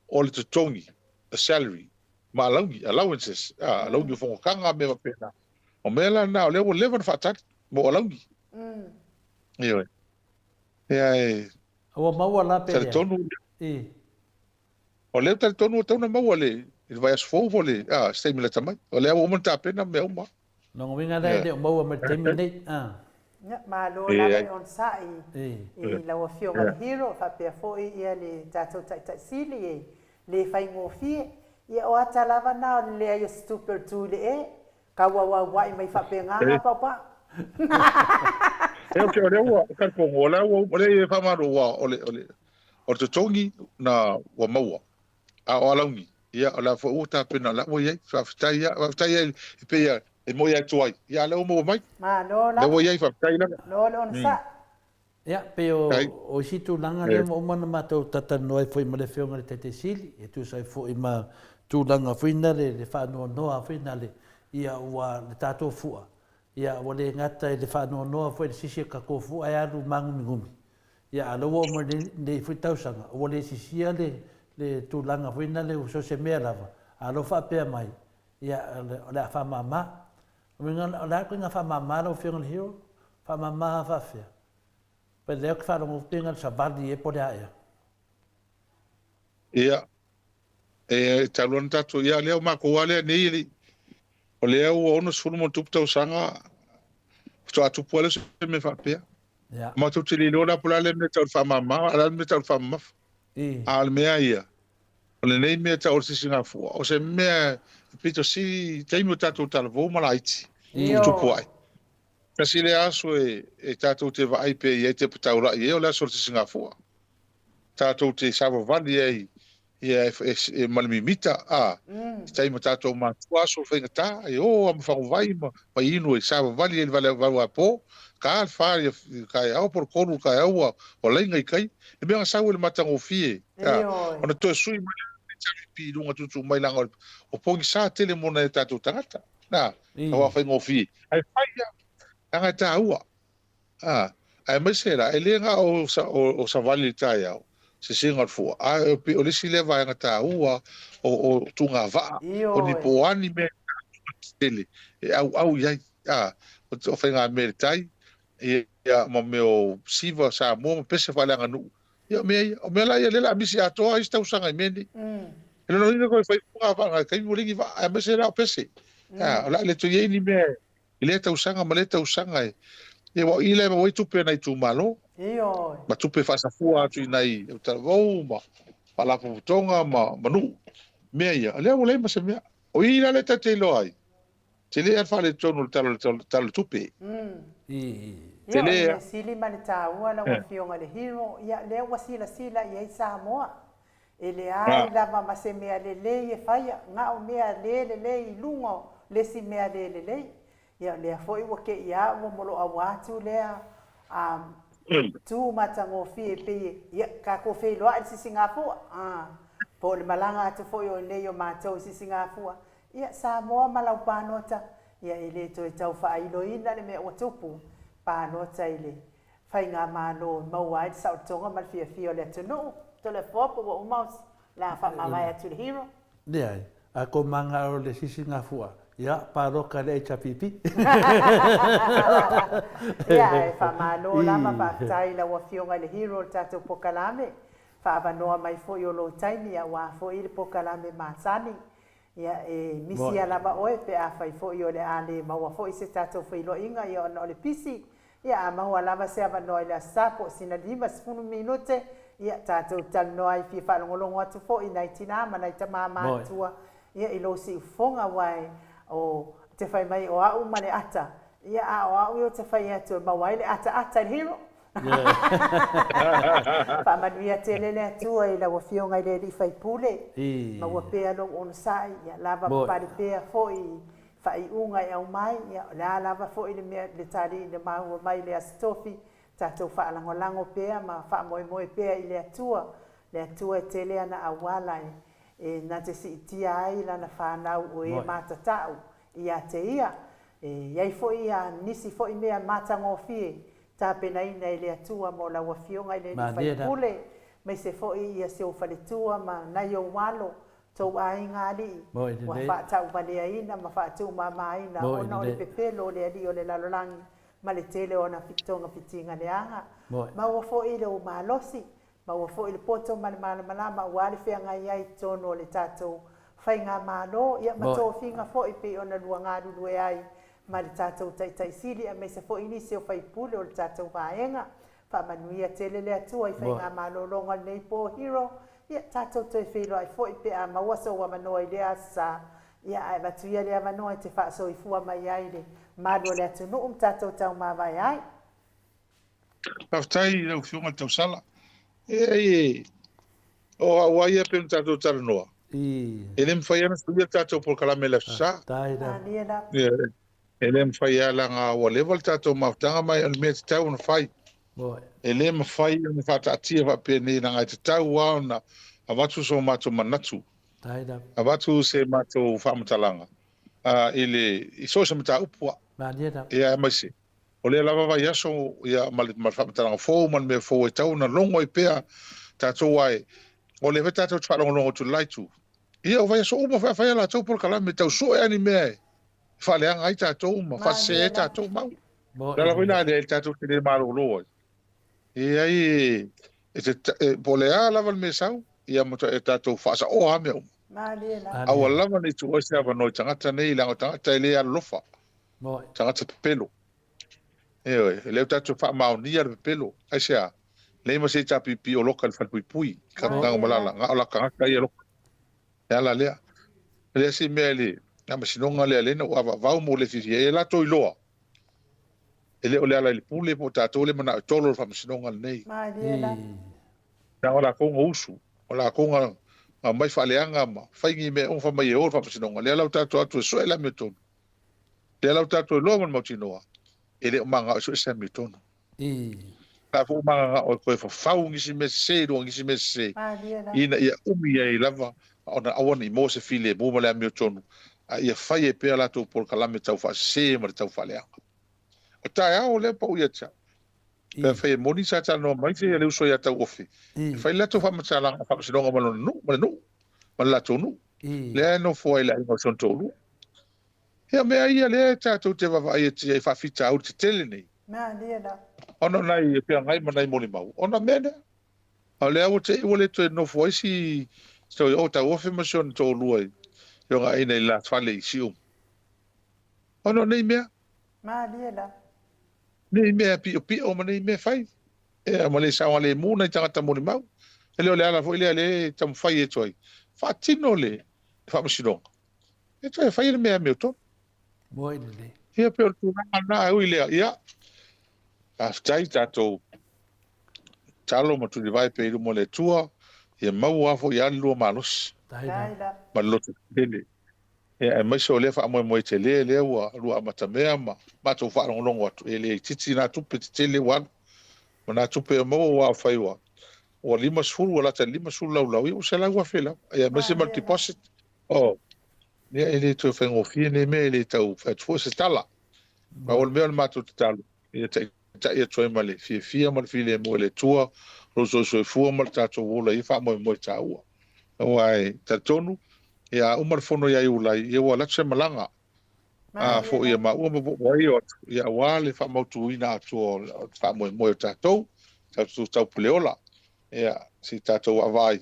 [SPEAKER 6] o le totogi, the salary, ma alauni, allowances, alauni o fonotaga ma mea faapena. O mea la na, o lea ua leva ona faatali mo alauni. Ioe. Ia e.
[SPEAKER 2] Ua maua la pe leai.
[SPEAKER 6] Talitonu. O lea ou talitonu ua tatau ona maua le i le vaiaso fou po o le a, se taimi lata mai. O lea ua uma ona tapena mea uma.
[SPEAKER 2] Lona uiga la e le o maua mai le taimi lenei.
[SPEAKER 1] Ia, malo lava le onosai i lau Afioga i le Hero faapea foi ia le tatou Taitai Sili e le faigofie. Ia o ata lava na o le leai o se tupe o le tu i le e, tauauauai mai faapena na paupau.
[SPEAKER 6] E ok, o lea ua talitonu, o lea ua, o lea e faamalo ua o le o le o le totogi na ua maua. A o alauni, ia o lea foi ua tapena, o lea ua i ai. Faafetai ia, faafetai ia e pei e e moi atu ai. Ia lea ua maua mai.
[SPEAKER 1] Malo
[SPEAKER 6] lava. Lea ua i ai, faafetai lava.
[SPEAKER 1] Malo le onosai.
[SPEAKER 2] Ia, pei o, o isi tulaga lea ua uma ona matou talatalanoa ai foi ma le Afioga i le Taitai Sili, e tusa ai foi ma tulaga foi na le, le faanoanoa foi na le, ia ua, le tatou fua, ia ua le gata i le faanoanoa foi i le sisi o le tatou fua e alu māgumigumi, ia a o lea ua oo mai lenei foi tausaga, ua le sisia le, le tulaga foi na le, so o se mea lava, a o lea ua faapea mai, ia o le a faamama. O le a le ituaiga faamama lau Afioga i le Hero? Faamama faafefea? Pe lea ou te faalogo atu pei na o le savali ea po o le a ea?
[SPEAKER 6] Ia, e talu ona tatou, ia lea o matou lava lea nei e le i, o lea ua 60 ma ono tupu tausaga faatoa tupu lava lea o se mea faapea.
[SPEAKER 2] Ia.
[SPEAKER 6] Matou te le iloa la po o le a le mea e tau o le faamama, a o le a le mea e tau o le faamamafa. A o le mea ia, o lenei mea e tau o le sisigafua, o se mea e pito sili i taimi o tatou talavou ma laiti, tuputupu ae. Tasi lea aso e, e tatou te vaai pea i ai tepa taulai i ai, o le aso o le sisigafua. Tatou te savavali ai ia e, e, e, ma le mimita, a, i tai ma tatou matua aso faigata, e o a ma faguvai ma, ma inu e savavali ai i le vale valuapo, ka le fa ia kaeao po o le kolu kaeao ua, ua laiga i tai. Le mea na sau i le matagofie, a, ona toe sui mai lea le HRPP i luga tuutuu mai leaga o pogisa tele mo nai o tatou tagata. Na, aua faigofie. Ae fai lava, leaga e taua. A, aemaise la, e le na o, o, o savali i le taeao, sisiga o le fua, a o, o le isi lea vaega taua o, o tugavaa, o ni po o a ni mea tele e auau i ai, a, o, o faigamea i le tai, ia, ma mea o siva, Samoa ma pese faaleaganuu, ia, o mea ia, o mea la ia lea o le a misi atoa isi tausaga i mea nei. E lona uiga toe fai tugavaa i taimi ua leai ni vaa, aemaise la o pese. A, o le a le toe i ai ni mea i lea tausaga ma lea tausaga e ia aua o i la e maua ai tupe a nai itumalo.
[SPEAKER 1] Ioe.
[SPEAKER 6] Ma tupe faasafua atu i nai talavou ma faalapotopotoga ma ma nuu. Mea ia, o lea ua leai ma se mea. O i la lea tatou te iloa ai, tele lava le faaletonu o le Tala o le Tupe.
[SPEAKER 1] Ia, o le mea sili ma le taua lau Afioga i le Hero, ia lea ua silasila i ai Samoa. E leai lava ma se mea lelei e faia, na o mea le lelei i luga o le isi mea le lelei. Ia o lea foi ua te i a ua moloaua atu lea a tu matagofie e pei e, ia, tatou feiloai i le sisigafua, a, po o le malaga atu foi o inei o matou i sisigafua, ia, Samoa ma lau palota, ia e le toe tau faailoina le mea ua tupu, palota i le Faigamalo e maua ai le saolotoga ma le fiafia o le atunuu. Toleafoa po ua uma o le a faamavae atu i le hero.
[SPEAKER 2] Leai, a ko manga o le sisigafua, ia, paloka le HRPP.
[SPEAKER 1] Ia, e faamalo lava, faafetai i lau Afioga i le hero o le tatou pokalame, faaavanoa mai foi o lou taimi aua foi le pokalame masani. Ia, e misia lava oe pe afai foi o le a le maua foi se tatou feiloaiga, ia ona o le pisi. Ia, a maua lava se avanoa i le Aso Sa po o sina 50 minute, ia, tatou talanoa ai fia faalogologo atu foi i nai tinā ma nai tamā matutua, ia, i lou siufofoga, aua e, o, te fai mai o au ma le ata, ia, a o au ia ou te fai atu e maua ai le ataata i le hero. Faamanuia tele le Atua i lau Afioga i le Alii Faipule, maua pea lou onosai, ia lava papale pea foi i faaiuga e aumai, ia o le a lava foi le mea le taliina maua mai i le Aso Tofi, tatou faalagolago pea ma faamoemoe pea i le Atua, le Atua e tele ana auala e na te siitia ai lana fanau o e matatau ia te ia. E i ai foi nisi foi mea matagofie tapenaina e le Atua mo lau Afioga i le Alii Faipule, maise foi ia si ou faletua ma nai ou alo, tou aiga alii, ua faatauvaleaina ma faatuumamaina ona o le pepelo o le Alii o le lalolagi ma le tele o ana togafitiga leaga. Maua foi le ou malosi, maua foi le poto ma le malamalama aua le feagai ai i totonu o le tatou faigamalo, ia ma tofiga foi pei ona lua galulue ai. ma le tatou Taitai Sili aemaise foi nisi o faipule o le tatou vaega. Faamanuia tele le Atua i faigamalologa o lenei po Hero. Ia tatou toe feiloai foi pe a maua sou avanoa i lea aso sa. Ia ae avatu ia le avanoa e te faasoifua mai ai i le malu o le atunuu ma tatou taumavae ai.
[SPEAKER 6] Faafetai i lau Afioga i le Tausala. E o au lava ia pei ona tatou talanoa, e le mafai lava ona suia le tatou polokalame i le Aso Sa. E le mafai lava leaga ua leva le tatou mafutaga ma o le mea e tatau ona fai. E le mafai ona faataatia faapenei leaga e tatau lava ona avatu so matou manatu, avatu se matou faamatalaga i le i so o se mataupu lava. Ia aemaise O lea lava vaiaso ia ma le faamatalaga fou ma le mea fou e tatau ona logo ai pea tatou aua o lea foi tatou te faalogologo atu i le la itu. Ia o vaiaso uma foi a fai a latou polokalame e tau sue lava ni mea e faaleaga ai tatou ma faasese ai tatou mau. O le ala foi la lea tatou te le malolo ai. E leai e te po o le a lava le mea e sau, ia matuai tatou faasaoa lava mea uma. Aua lava ne i tuu ai se avanoa i tagata nei leaga o tagata e le alolofa. Tagata pepelo. Ioe, e le o tatou faamaonia le pepelo. Aisea? Leai ma se HRPP o loka i le falepuipui, i Tagomalala, na o la tagata ia loka. E ala lea. E leai se mea i le faamasinoga lea lea na ou avaavau ma ou le fiafia ai, e latou iloa. E le o le ala i le pule po o tatou lea e manao e tolo le faamasinoga lenei. Leaga o latou na usu, o latou na aumai faaleaga ma fai ni mea uma fai mai e o le faamasinoga. Lea la ua tatou o atu e sue le amiotonu. Lea la ua tatou iloa ma le mautinoa, e le o mananao e sue se amiotonu. La foi ua mananao e toe fafau nisi mea sese i luga o nisi mea sese, ina ia umi ai lava ona aua ne i maua se filemu ma le amiotonu, a ia fai ai pea latou polokalame tau faasese ma le tau faaleaga. O taeao lea pau ia te au. Pe afai e moni sa talanoa mai se le uso ia Tauofi, e fai le latou faamatalaga faamasinoga ma lona nuu, ma le nuu, ma le latou nuu. Lea e nofo ai le aiga o si ona toalua. Ia mea ia lea tatou te vaavaai atu i ai i faafitauli tetele nei. Ona o nai feagai ma nai molimau, ona mea lea. A o lea ua te i ua le toe nofo ai si o Tauofi ma si ona toalua i ona aiga i le la fale i Siumu. Ona o nei mea. Nei mea piopio ma nei mea fai. Ia ma le saogalemu nai tagata molimau. E le o le ala foi lea lea e taumafai atu ai, faatino le faamasinoga. E toe fai le mea amiotonu.
[SPEAKER 2] Moe lelei.
[SPEAKER 6] Ia pei o le tulaga lena, e ui lea, ia, faafetai tatou talo ma tulivae pea i luma o le Atua, ia maua lava foi lava le lua malosi ma le loto tetele. Ia, aemaise o lea faamoemoe tele lea ua lua amatamea ma matou faalogologo atu, e le itiiti na tupe tetele ua alu, ma na tupe e maua aua afai ua 50, ua lata i le 50 laulau, ia ua $100,000 lava, ia aemaise ma le deposit. Oh, ia e le toe faigofie nei mea, e le tau fai atu foi se tala. Pau o le mea o le matou tatalo, ia taitai atu ai ma le fiafia ma le filemu e le Atua lou soisoifua ma le tatou ola i ia faamoemoe taua. Aua e talitonu, ia a uma le fono ia Iulai, ia ua alu atu se malaga a foi ia maua ma popo ai o atu, ia aua le faamautuina atoa o le faamoemoe o tatou, tatou taupuleola, ia se i tatou vaavaai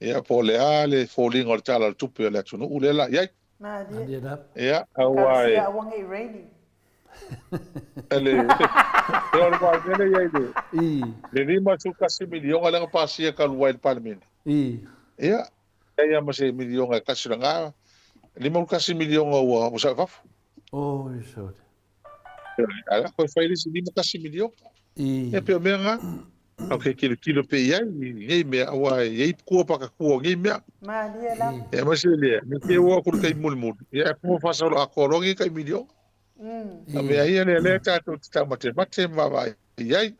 [SPEAKER 6] Ia, po o le a le foliga o le Tala o le Tupe a le atunuu lea la i ai.
[SPEAKER 1] Malie.
[SPEAKER 6] Ia, aua e.
[SPEAKER 1] Talosia aua ne i raining.
[SPEAKER 6] Le, ia o le mea lea i ai le, le $51 miliona lea na pasia talu ai i le Palemene. Ia, leai lava ma se miliona e tasi o lena, $51 miliona ua sau i fafo.
[SPEAKER 2] Oi, sorry.
[SPEAKER 6] Ae o le a toe fai le isi $51 miliona. Ia pei o mea na, tatou te tilotilo pea i ai i nei mea, aua e i ai tua pakatua o nei mea.
[SPEAKER 1] Malie lava.
[SPEAKER 6] Ia aemaise lea, ne i te i ua oo atu i le taimi mulimuli, ia ae kuma faasoloatoa loa nei tai miliona. A mea ia lea lea tatou te taumatemate ma vaavaai i ai.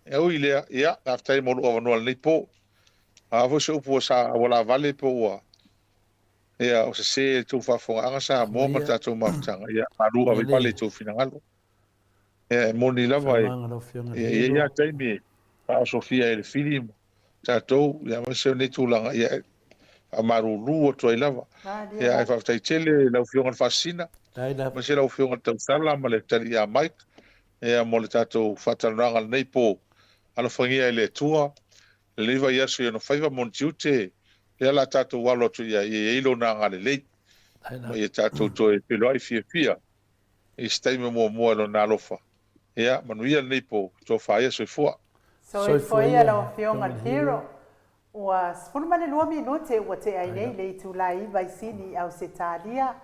[SPEAKER 6] E ui i lea, ia, faafetai mo lou avanoa i lenei po. A foi se upu ua sa aualavale po ua Ia, o sese i le tou faafofogaaga Samoa ma le tatou mafutaga, ia, malu ave i pale i tou finagalo. Ia, e moni lava e, ia, e i ai lava taimi e faaosofia ai e le fili ma tatou, ia, aemaise o nei tulaga, ia, e faamalulu atu ai lava. Ia, ae faafetai tele i lau Afioga i le Faasisina, aemaise lau Afioga i le Tausala ma le Talii ia Mike, ia, mo le tatou faatalanoaga i lenei po. Alofagia e le Atua lenei vaiaso i ona faiva ma ona tiute, lea o le a tatou alo atu i ai, ia i ai Lona agalelei, ma ia tatou toe feiloai fiafia. i se taimi o muamua i Lona alofa. Ia, manuia lenei po, tofa ia soifua.
[SPEAKER 1] Soifua ia lau Afioga le Hero. Ua 12 minute ua tea ai nei le itula e 9 i Sini i Ausetalia.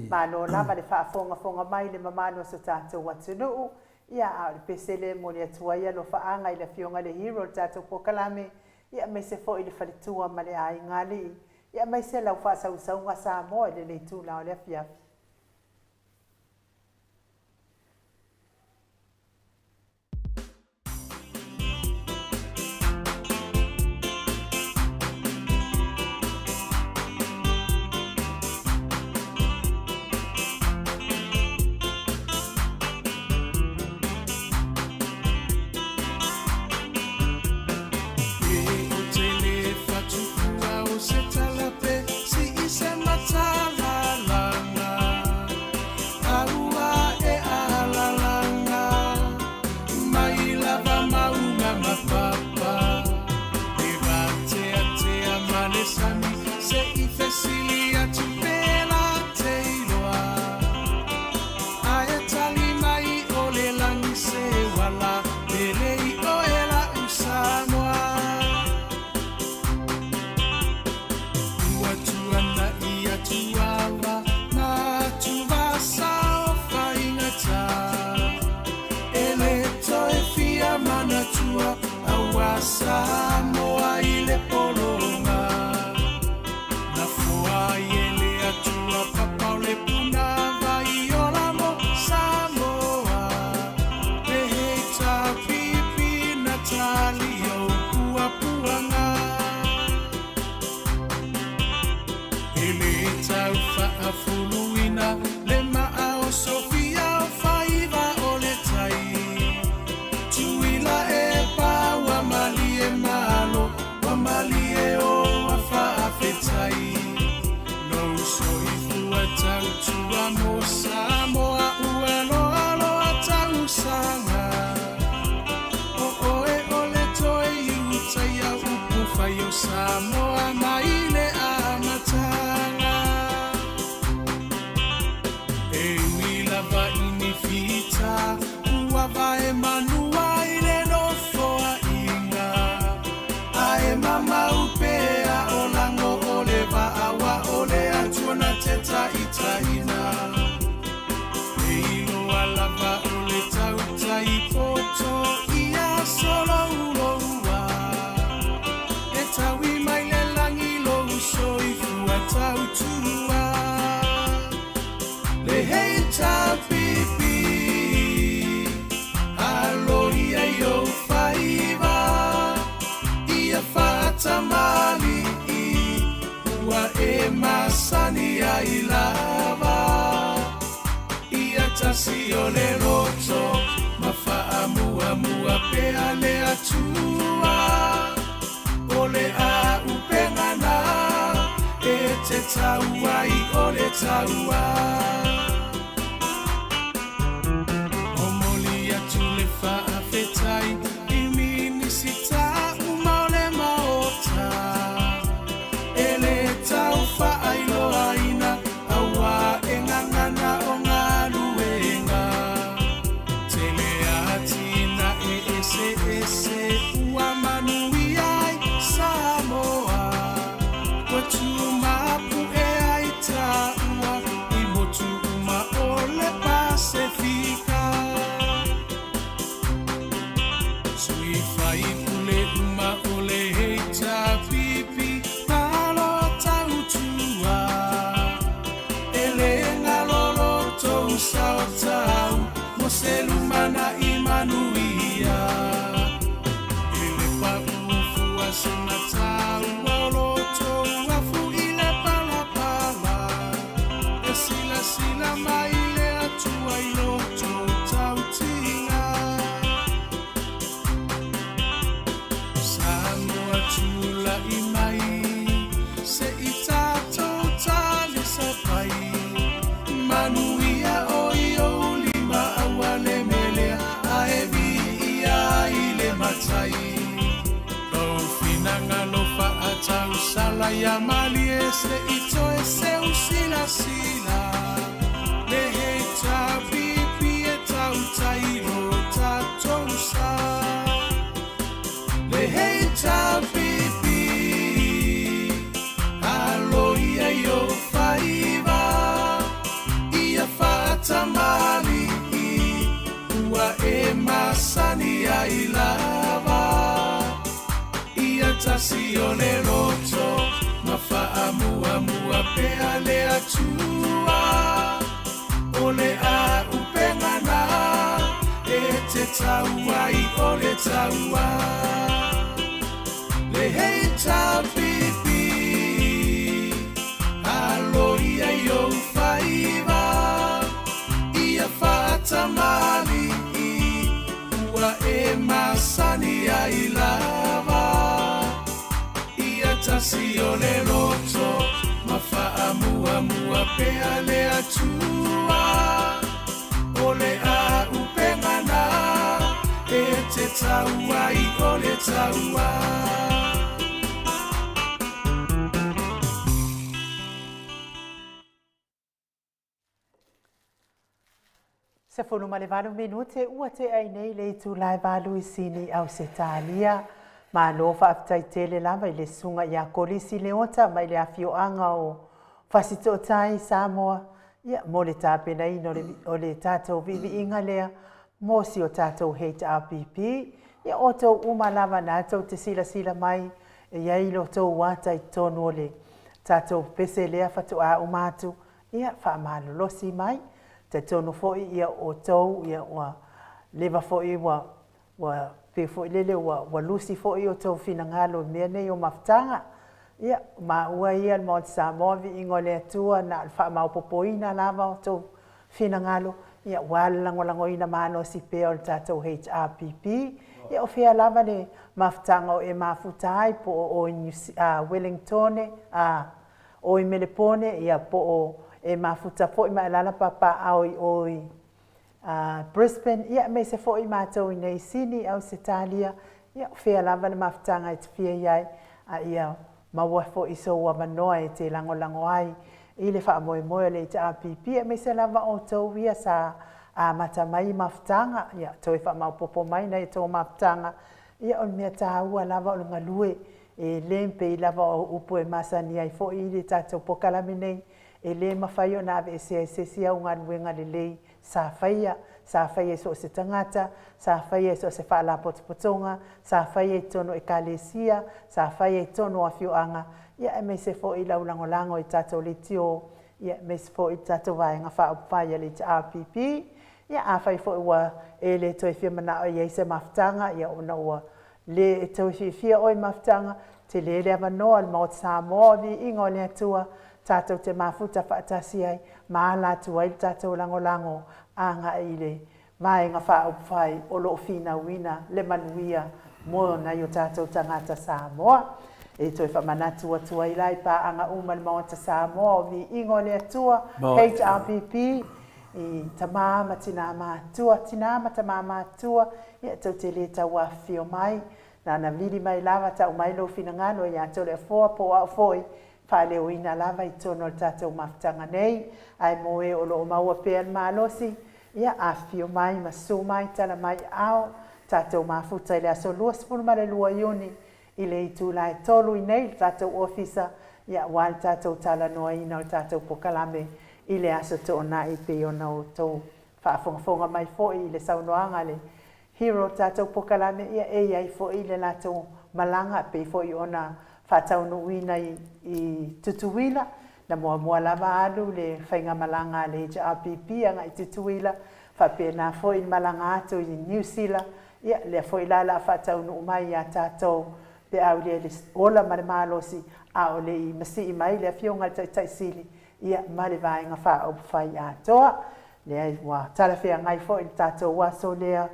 [SPEAKER 1] Malo lava le faafogafoga mai i le mamalu o so tatou atunuu. Ia, a o le pese lea e momoli atu ai alofaaga i le Afioga i le Hero o le tatou polokalame, ia aemaise foi le faletua ma le aiga alii, ia aemaise lau faasausauga Samoa i lenei itula o le afiafi.
[SPEAKER 4] tai lo tatou sa. Le HRPP, alo ia i ou faiva, ia faatamali'i, ua e masani ai lava. Ia tasi o le loto, ma faamuamua pea le Atua. O le a'upenga na e te tau ai o le taua. Le HRPP, alo ia i ou faiva, ia faatamali'i, ua e masani ai lava. Ia tasi o le loto, ma faamuamua pea le Atua. O le a'upenga na e te tau ai o le taua.
[SPEAKER 1] 18 minute ua tea ai nei le itula e valu i Sini, Ausetalia. Malo faafetai tele lava i le susuga ia Kolisi Leota mai le afioaga o Fasitootai, Samoa, ia, mo le tapenaina o le, o le tatou viiviiga lea mo si o tatou HRPP. Ia, outou uma lava na tou te silasila mai e i ai lo tou ata i totonu o le tatou pese lea faatoa uma atu, ia, faamalolosi mai. Talitonu foi ia outou ia ua leva foi ua ua pei foi lele ua ua lusi foi outou finagalo i mea nei o mafutaga. Ia, o maua ia le Maota Samoa, viiga o le Atua, na o le faamaopoopoina lava o outou finagalo, ia aua le lagolagoina malosi pea o le tatou HRPP. Ia, o fea lava le mafutaga o e mafuta ai, po o oe i New, Wellingtone, o i Melepone, ia po o e mafuta foi ma e alaala papaaao i o i Brisbane, ia aemaise foi matou i nei i Sini, Ausetalia, ia o fea lava le mafutaga e te fia i ai, a ia maua foi sou avanoa e te lagolago ai i le faamoemoe o le HRPP, aemaise lava outou ia sa amata mai i mafutaga, ia toe faamaopoopo mai nai a outou mafutaga, ia o le mea taua lava o le galue E le pei lava o upu e masani ai foi i le tatou polokalame nei, e le mafai ona aveesea e se isi au galuega lelei sa faia, sa faia e so o se tagata, sa faia e so o se faalapotopotoga, sa faia i totonu o ekalesia, sa faia i totonu o afioaga, ia aemaise foi lau lagolago i tatou leitio, ia aemaise foi le tatou Vaega Faaupufai a le HRPP. Ia afai foi ua e le toe fia manao e i ai se mafutaga, ia ona ua Le e toe fiafia oe mafutaga, tele le avanoa o le Maota Samoa o Viiga o le Atua, tatou te mafuta faatasi ai ma ala atu ai le tatou lagolago agai i le Vaega Faaupufai o lo o finauina le manuia mo nai o tatou tagata Samoa. E toe faamanatu atu ai la i paaga uma le Maota Samoa o Viiga o le Atua, HRPP, i tama ma tinā mātua, tinā ma tamā mātua, ia tou te le tau afifio mai, nana vili mai lava tau mai lou finagalo ia Toleafoa po o au foi, faaleoina lava i totonu o le tatou mafutaga nei, ae mo e o lo o maua pea le malosi, ia afifio mai ma susu mai tala mai aao, tatou mafuta i le aso 22 Iuni i le itula e tolu i nei le tatou ofisa, ia aua le tatou talanoaina o le tatou pokalame i le Aso Toonai e pei ona outou faafogafoga mai foi i le saunoaga a le hero o le tatou pokalame, ia e i ai foi le latou malaga e pei foi ona faataunuuina i i Tutuila. Na muamua lava alu le faigamalaga a le HRPP agai i Tutuila, faapena foi le malaga atu i Niu Sila, Ia, lea foi la o le a faataunuu mai ia tatou pe a aulia i le ola ma le malosi, a o le i masii mai le Afioga i le Taitai Sili, ia, ma le Vaega Faaupufai atoa. Lea ua talafeagai foi le tatou aso lea,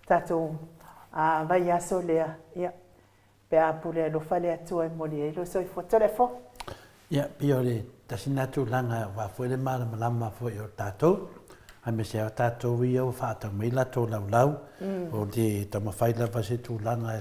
[SPEAKER 1] tatou vaiaso lea, ia, Pe a pule alofa le Atua e momoli ai lou soifua. Toleafoa.
[SPEAKER 2] Ia, pei o le tasi lena tulaga aua foi le malamalama foi o tatou, aemaise lava tatou ia ua faatau mai latou laulau, o le taumafai lava se tulaga e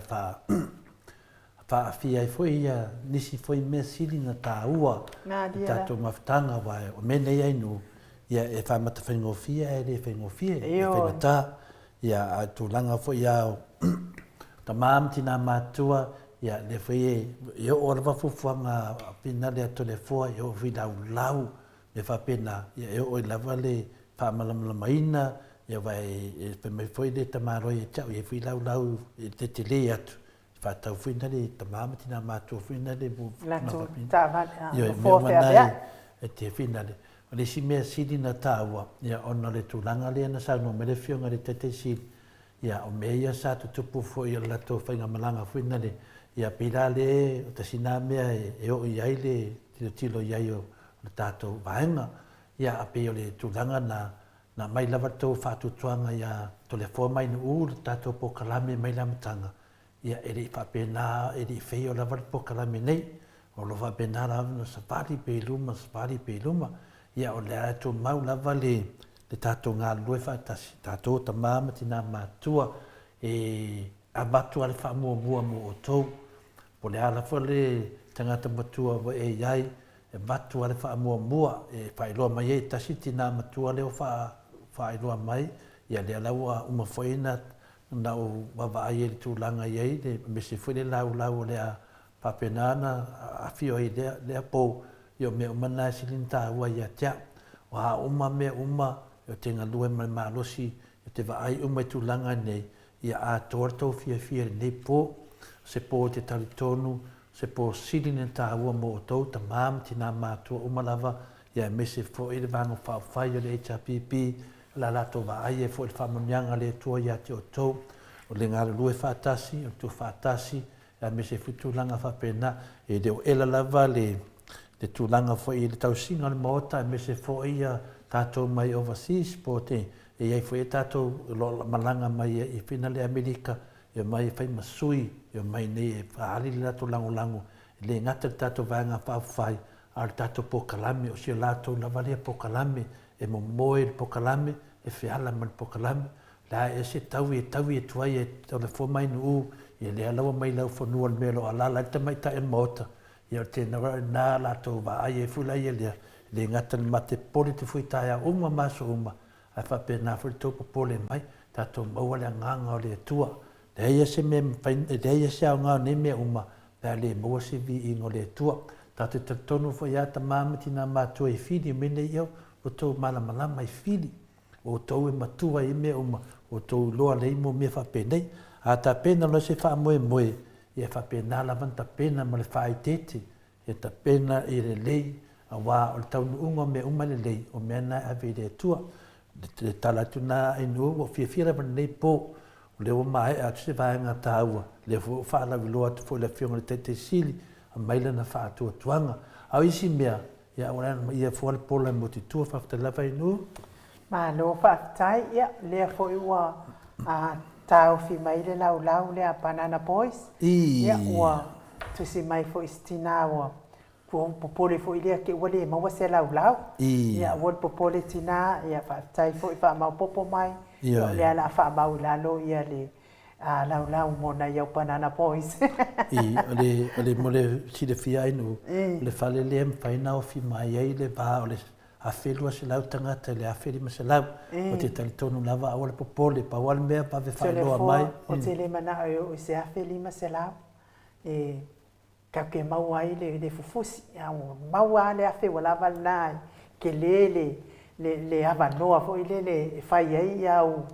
[SPEAKER 2] faaafia ai foi ia nisi foi mea sili ona taua i tatou mafutaga, aua o mea nei a i nuu, ia e faamata faigofie ae le faigofie, e faigata. Ia, a o tulaga foi a o tama ma tina matutua, ia, lea foi e, e oo lava fuafuaga a Finale a Toleafoa, e oo foi i laulau, mea faapena, ia e oo ai lava le faamalamalamaina, ia aua e, e fai mai foi le tamaloa ia te au, e i ai foi laulau e tetele atu, faatau foi na le tama ma tina matua foi na le
[SPEAKER 1] Latou taavale, nofoa feaveai.
[SPEAKER 2] E te finale. O le isi mea sili na taua, ia ona o le tulaga lea na saunoa mai le Afioga i le Taitai Sili, ia o mea ia sa tutupu foi o le latou faigamalaga foi na le, ia pei la le o tasi na mea e oo i ai le tilotilo i ai o le tatou vaega. Ia a pei o le tulaga na, na aumai lava le tou faatuatuaga ia Toleafoa mai Nu'u le tatou polokalame mai le amataga, ia e le i faapena, e le i fail lava le polokalame nei. O lo o faapena lava ona savali pea i luma, savali pea i luma. Ia o lea e tumau lava le le tatou galulue faatasi, tatou tama ma tina matutua e avatu lava le faamuamua mo outou. Po o le a lava le tagata matua ua e i ai, e avatu lava le faamuamua e faailoa mai ai e tasi le tina matua lea ua faailoa mai, ia lea la ua uma foi ona na ou vaavaai ai i le tulaga e i ai, aemaise foi le laulau o le a faapena ona afio ai i lea pou, ia o mea uma na e sili ona taua ia te au. O a uma mea uma, ou te galue ma le malosi, ou te vaai uma i tulaga nei, ia atoa le tou fiafia i lenei po, o se po e te talitonu, o se po sili ona taua mo outou, tama ma tina matutua uma lava, ia aemaise foi le Vaega Faaupufai o le HRPP, o le a latou vaai ai foi i le faamanuiaga a le Atua ia te outou, o le galulue faatasi, o le tuufaatasi, aemaise foi tulaga faapena. E le o ela lava le le tulaga foi i le tausiga o le Maota aemaise foi ia tatou mai overseas po o te e i ai foi tatou o lo o malaga mai i fina le Amerika e omai e fai ma sui e omai nei e faaali le latou lagolago e le gata i le tatou Vaega Faaupufai a o le tatou polokalame o si o latou lava lea polokalame e momoe i le polokalame e feala ma le polokalame La e ese taui e taui atu ai e Toleafoa mai Nu'u, ia lea la ua mai laufanua le mea o lo o alaala ai le tamaitai o le maota, ia o tena la lena latou vaai ai foi la ia lea, e le gata i le mate popole te fui taeao uma ma aso uma, ae faapena foi le tou popole mai, tatou maua le agaga o le Atua. Leai a se mea e mafai, e leai a se aoga o nei mea uma pe a le maua se viiga o le Atua. Tatou te talitonu foi a tama ma tina matua i fili o mea nei ia ua tou malamalama i fili. O outou e matua ai i mea uma, o outou iloa lelei mo mea faapenei. A tapena loa se faamoemoe, ia e faapena lava ona tapena ma le faaeteete, ia tapena ia lelei, aua o le taunuuga o mea uma lelei, o mea na e ave i le Atua. O le tala atu lena a Nu'u, ua ou fiafia lava i lenei po, o lea ua maea atu se vaega taua, lea foi ua faalauiloa atu foi i le Afioga i le Taitai Sili, aumai lana faatuatuaga. A o isi mea, Ia ua lea ia fua le pola e motu i tua faafetai lava Inu.
[SPEAKER 1] Malo faafetai, ia lea foi ua taofi mai le laulau lea a Banana Boys, ia ua tusi mai foi si tina ua popole foi lea te ua le maua se laulau, ia aua le popole tina, ia faafetai foi faamaopopo mai, ia o lea o le a faamau i lalo ia le A laulau mo nai au banana boys.
[SPEAKER 2] I, o le, o le mo le silafia ai nu, o le fale lea e mafai ona ofi mai ai le va o le 1200 tagata i le 1500. Ou te talitonu lava aua le popole, pau lava le mea vave faailoa mai.
[SPEAKER 1] Ou te le manao e oo i se 1500 e tatou te maua ai le, le fufusi. A ua maua lava le afe ua lava lena e tele le, le, le avanoa foi lele e fai ai au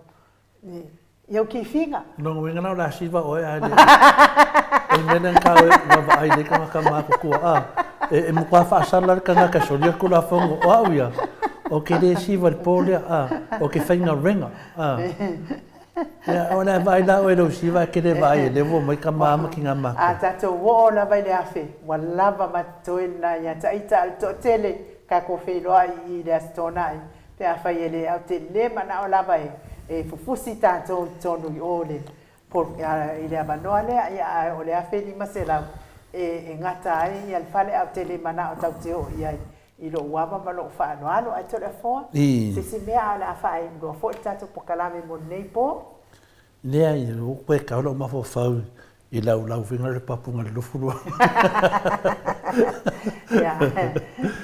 [SPEAKER 1] I au kifiga.
[SPEAKER 2] Lona uiga la o le a siva oe ae le o le mea lea na tau e vaavaai nei tagata matutua a e matua faasala le tagata e solia le Tulafono o au ia ou te le siva i le po lea a ou te faigaluega a Ia o le a vaai la oe i lou siva ae te le vaai e lea ua omai tama ma tina
[SPEAKER 1] matua. A tatou oo lava i le afe ua lava ma totoe lena ia ita a le toatele tatou feiloai i le Aso Toonai Pe afai e le au te le manao lava e fufusi tatou i totonu i o le i le avanoa lea, ia ae o le 1500 e gata ai ia le fale ae ou te le manao tatou te oo i ai i lou ava ma lou faaaloalo. Ae Toleafoa, se isi mea ae o le a faailoa foi le tatou pokalame mo lenei po.
[SPEAKER 2] Leai, ua toe tau lou mafaufau i lau laufiga le papuga i le 22.
[SPEAKER 1] Ia,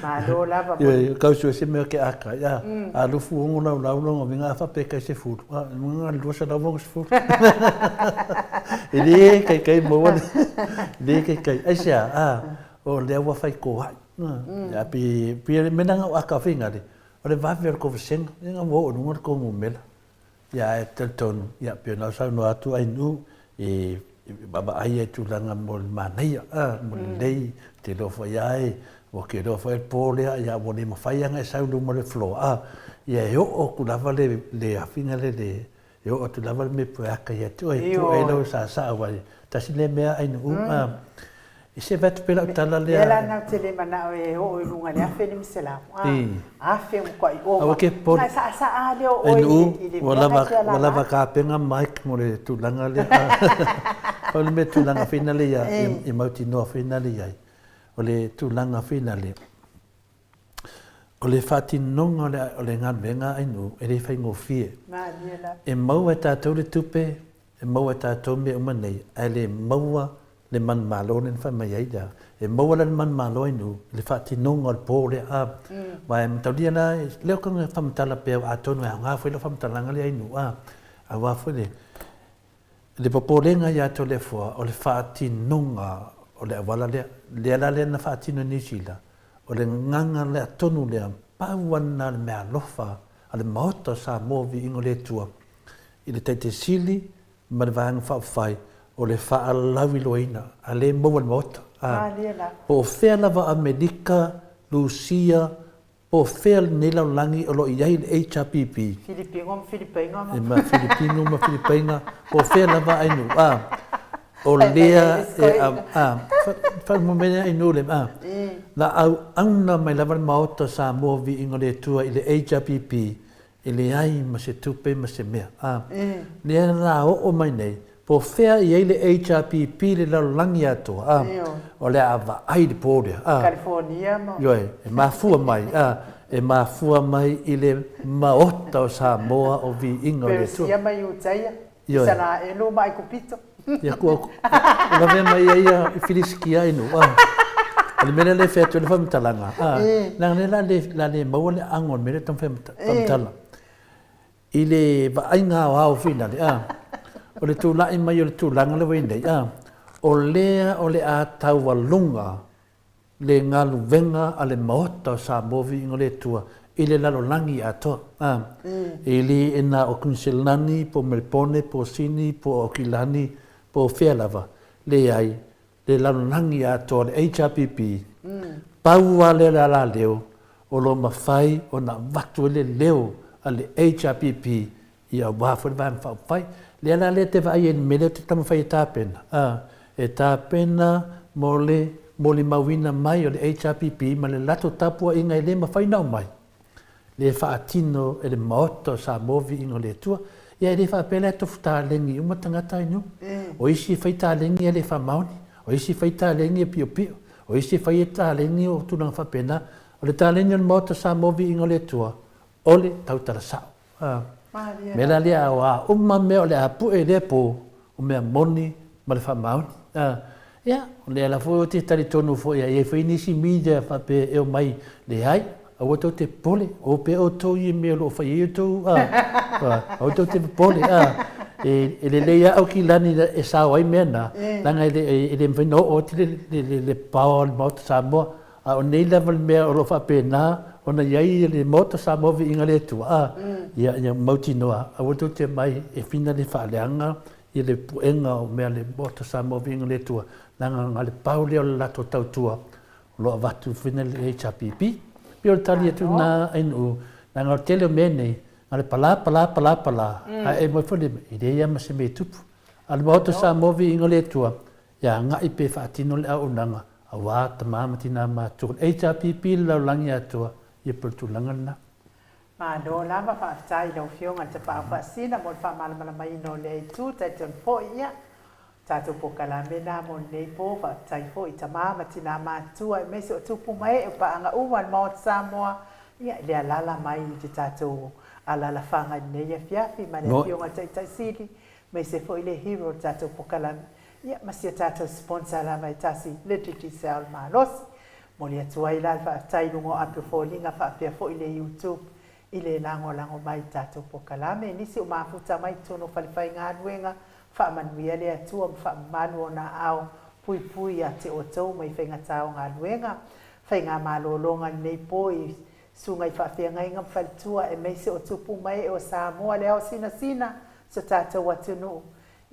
[SPEAKER 1] malo lava mo.
[SPEAKER 2] Ioe, kau sue se mea ke aka, ia, a lufu ongo lau lau longa winga a whape kai se fulu, a, nga 260. E le kai kai maua le, le kai kai, ai sea, a, o lea ua whai kōhai. Ia, pi, pi mena nga o aka whinga le, o le vave o le kovesega, ia nga ua oo i luga le kongumela. Ia, e talitonu, ia, pei ona ou saunoa atu ai nu, e vaavaai ai tulaga mo le manaia, a, mo le lelei, te iloa foi lava e, ua ke iloa foi le po lea, ia ua le mafai lava ona e sau i luma o le floor, a, ia e oo atu lava le, le afiga lea le, e oo atu lava le mea pueaka ia te oe, e pue ai lau saasaa, aua e tasi lea mea ainuu, a. E se vae atu pea lau tala lea.
[SPEAKER 1] Lea la na ou te le manao e oo i luga i le 1500, a, 1000 ua matuai ova.
[SPEAKER 2] Aua ke popole.
[SPEAKER 1] Na e saasaa lava lea o oe i le
[SPEAKER 2] mea na e te alaala. Ua lava tapena Mike mo le tulaga lea. Pau le mea tulaga finale ia i mautinoa finale i ai, o le tulaga finale, o le faatinoga o le galuega a Ainuu e le faigofie. E maua e tatou le tupe, e maua e tatou mea uma nei, ae le maua le manumalo lea na fai mai ai lea. E maua la le manumalo ai nuu i le faatinoga o le po lea a. Aua e mataulia la, lea o ka faamatala pea atonu e aoga foi lau faamatalaga lea ai nuu a. Aua foi le le popolega ia Toleafoa o le faatinoga o le auala lea. Lea la lea na faatino e Niu Sila, o le gagana lea tonu lea, pau lava lena o le meaalofa a le Maota o Samoa Viiga o le Atua i le Taitaisili ma le Vaega Faaupufai o le faalauiloaina a le maua e le Maota, a po o fea lava o Amerika, Rusia, po o fea lenei lalolagi o lo o i ai le HRPP,
[SPEAKER 1] Filipino ma Filipaiga
[SPEAKER 2] ma. Ma Filipino ma Filipaiga, po o fea lava ainu, a o lea e a faamolemole ainu le a na auauna mai lava le Maota o Samoa Viiga o le Atua i le HRPP E leai ma se tupe ma se mea. A, lea la oo mai nei, po o fea i ai le HRPP i le lalolagi atoa, a, o le a vaai le po lea, a.
[SPEAKER 1] California ma.
[SPEAKER 2] Ioe, e mafua mai, a, e mafua mai i le Maota o Samoa o Viiga o le Atua.
[SPEAKER 1] Peresia ma Iutaia, Isaraelu ma Aikupito.
[SPEAKER 2] Ia kua lavea mai ai ia i Filisitia i nuu, a. O le mea lea le fai atu ai le faamatalaga, a, leaga lea la le, la le maua le ago o le mea lea e taumafai e faamatala. I le vaaiga aoao finale, a, o le tulai mai o le tulaga lea ua i ai nei, a, o lea o le a taualuga le galuega a le Maota o Samoa Viiga o le Atua i le lalolagi atoa. A, e le e na o Kuniselani po o Melepone po o Sini po o Aukilani po o fea lava, leai, le lalolagi atoa le HRPP, pau lava lea o le alaleo o lo o mafai ona avatu ai le leo a le HRPP Ia aua foi le Vaega Faaupufai. Lea la lea te vaai ai i le mea lea ou te taumafai e tapena, a, e tapena mo le molimauina mai o le HRPP ma le latou tapuaiga e le mafai ona aumai, le faatino e le Maota o Samoa Viiga o le Atua. Ia e le faapea la e tofu taleni uma tagata i nuu. O isi e fai taleni e le faamaoni, o isi e fai taleni e piopio, o isi e fai taleni o tulaga faapena. O le taleni o le Maota o Samoa Viiga o le Atua, o le tautala sao. A mea la lea, o a uma mea o le a pue i lea po, o mea moni ma le faamaoni. A, ia, o lea la foi ou te talitonu foi e i ai foi nisi media faapea e omai, leai, aua tou te popole, o pea outou i mea o lo o fai ai outou, a, a, aua tou te popole, a, e, e lelei lava Aukilani e sao ai mea na, leaga e le, e le mafai ona oo atu le, le, le, le power o le Maota Samoa. A o nei lava le mea o lo o faapena ona i ai le Maota Samoa Viiga le Atua, a, ia, ia mautinoa, aua tou te mai e fina le faaleaga i le puega o mea le Maota Samoa Viiga le Atua, leaga na le pau lea o le latou tautua o lo o avatu fina le HRPP. Pei o le tali atu lena Ainuu, leaga o le tele o mea nei, na le pala, pala, pala, pala, ae e mai foi le, e leai lava ma se mea e tupu. A o le Maota Samoa Viiga le Atua, Ia agai pe faatino le auaunaga aua tama ma tina matua. O le HRPP le lalolagi atoa, ia pei o le tulaga lena.
[SPEAKER 1] Malo lava, faafetai i lau Afioga i le Tapaau Faasina mo le faamalamalamaina o lea itu, talitonu foi ia o tatou polokalame na mo lenei po, faafetai foi i tama ma tina matua aemaise o tupu ma ee o paaga uma a le Maota Samoa ia i le alala mai i le tatou alalafaga i lenei afiafi ma le Afioga i le Taitai Sili aemaise foi le hero o le tatou polokalame, ia ma si a tatou sponsor lava e tasi, le Digicel Malosi. Momoli atu ai la le faafetai i luga o api o foliga faapea foi le YouTube i le lagolago mai i tatou polokalame. Nisi o mafuta mai totonu o falefaigaluega, faamanuia le Atua ma faamamalu ona aao puipui ia te outou mai faigata o galuega. Faigamalologa lenei po i Susuga i faafeagaiga ma faletua aemaise o tupu ma ee o Samoa le ao sinasina so tatou atunuu.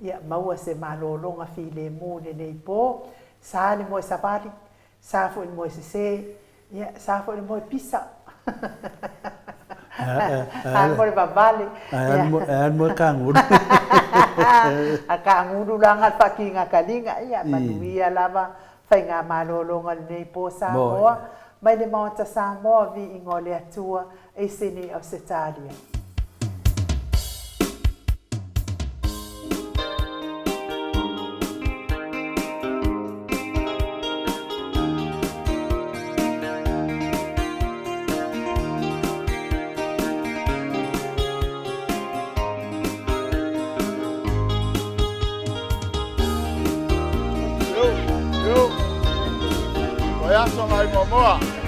[SPEAKER 1] Ia maua se malologa filemu i lenei po. Sa le moe savali, sa foi le moe sese, ia sa foi le moe pisa. Sa le moe vavale.
[SPEAKER 2] Ae a le moe kagulu.
[SPEAKER 1] A kagulu la nga le faakiga kaliga, ia manuia lava Faigamalologa lenei po Samoa mai le Maota Samoa viiga o le Atua i Sydney Ausetalia.
[SPEAKER 6] Yo, yo. Vaiaso ngai moamoa.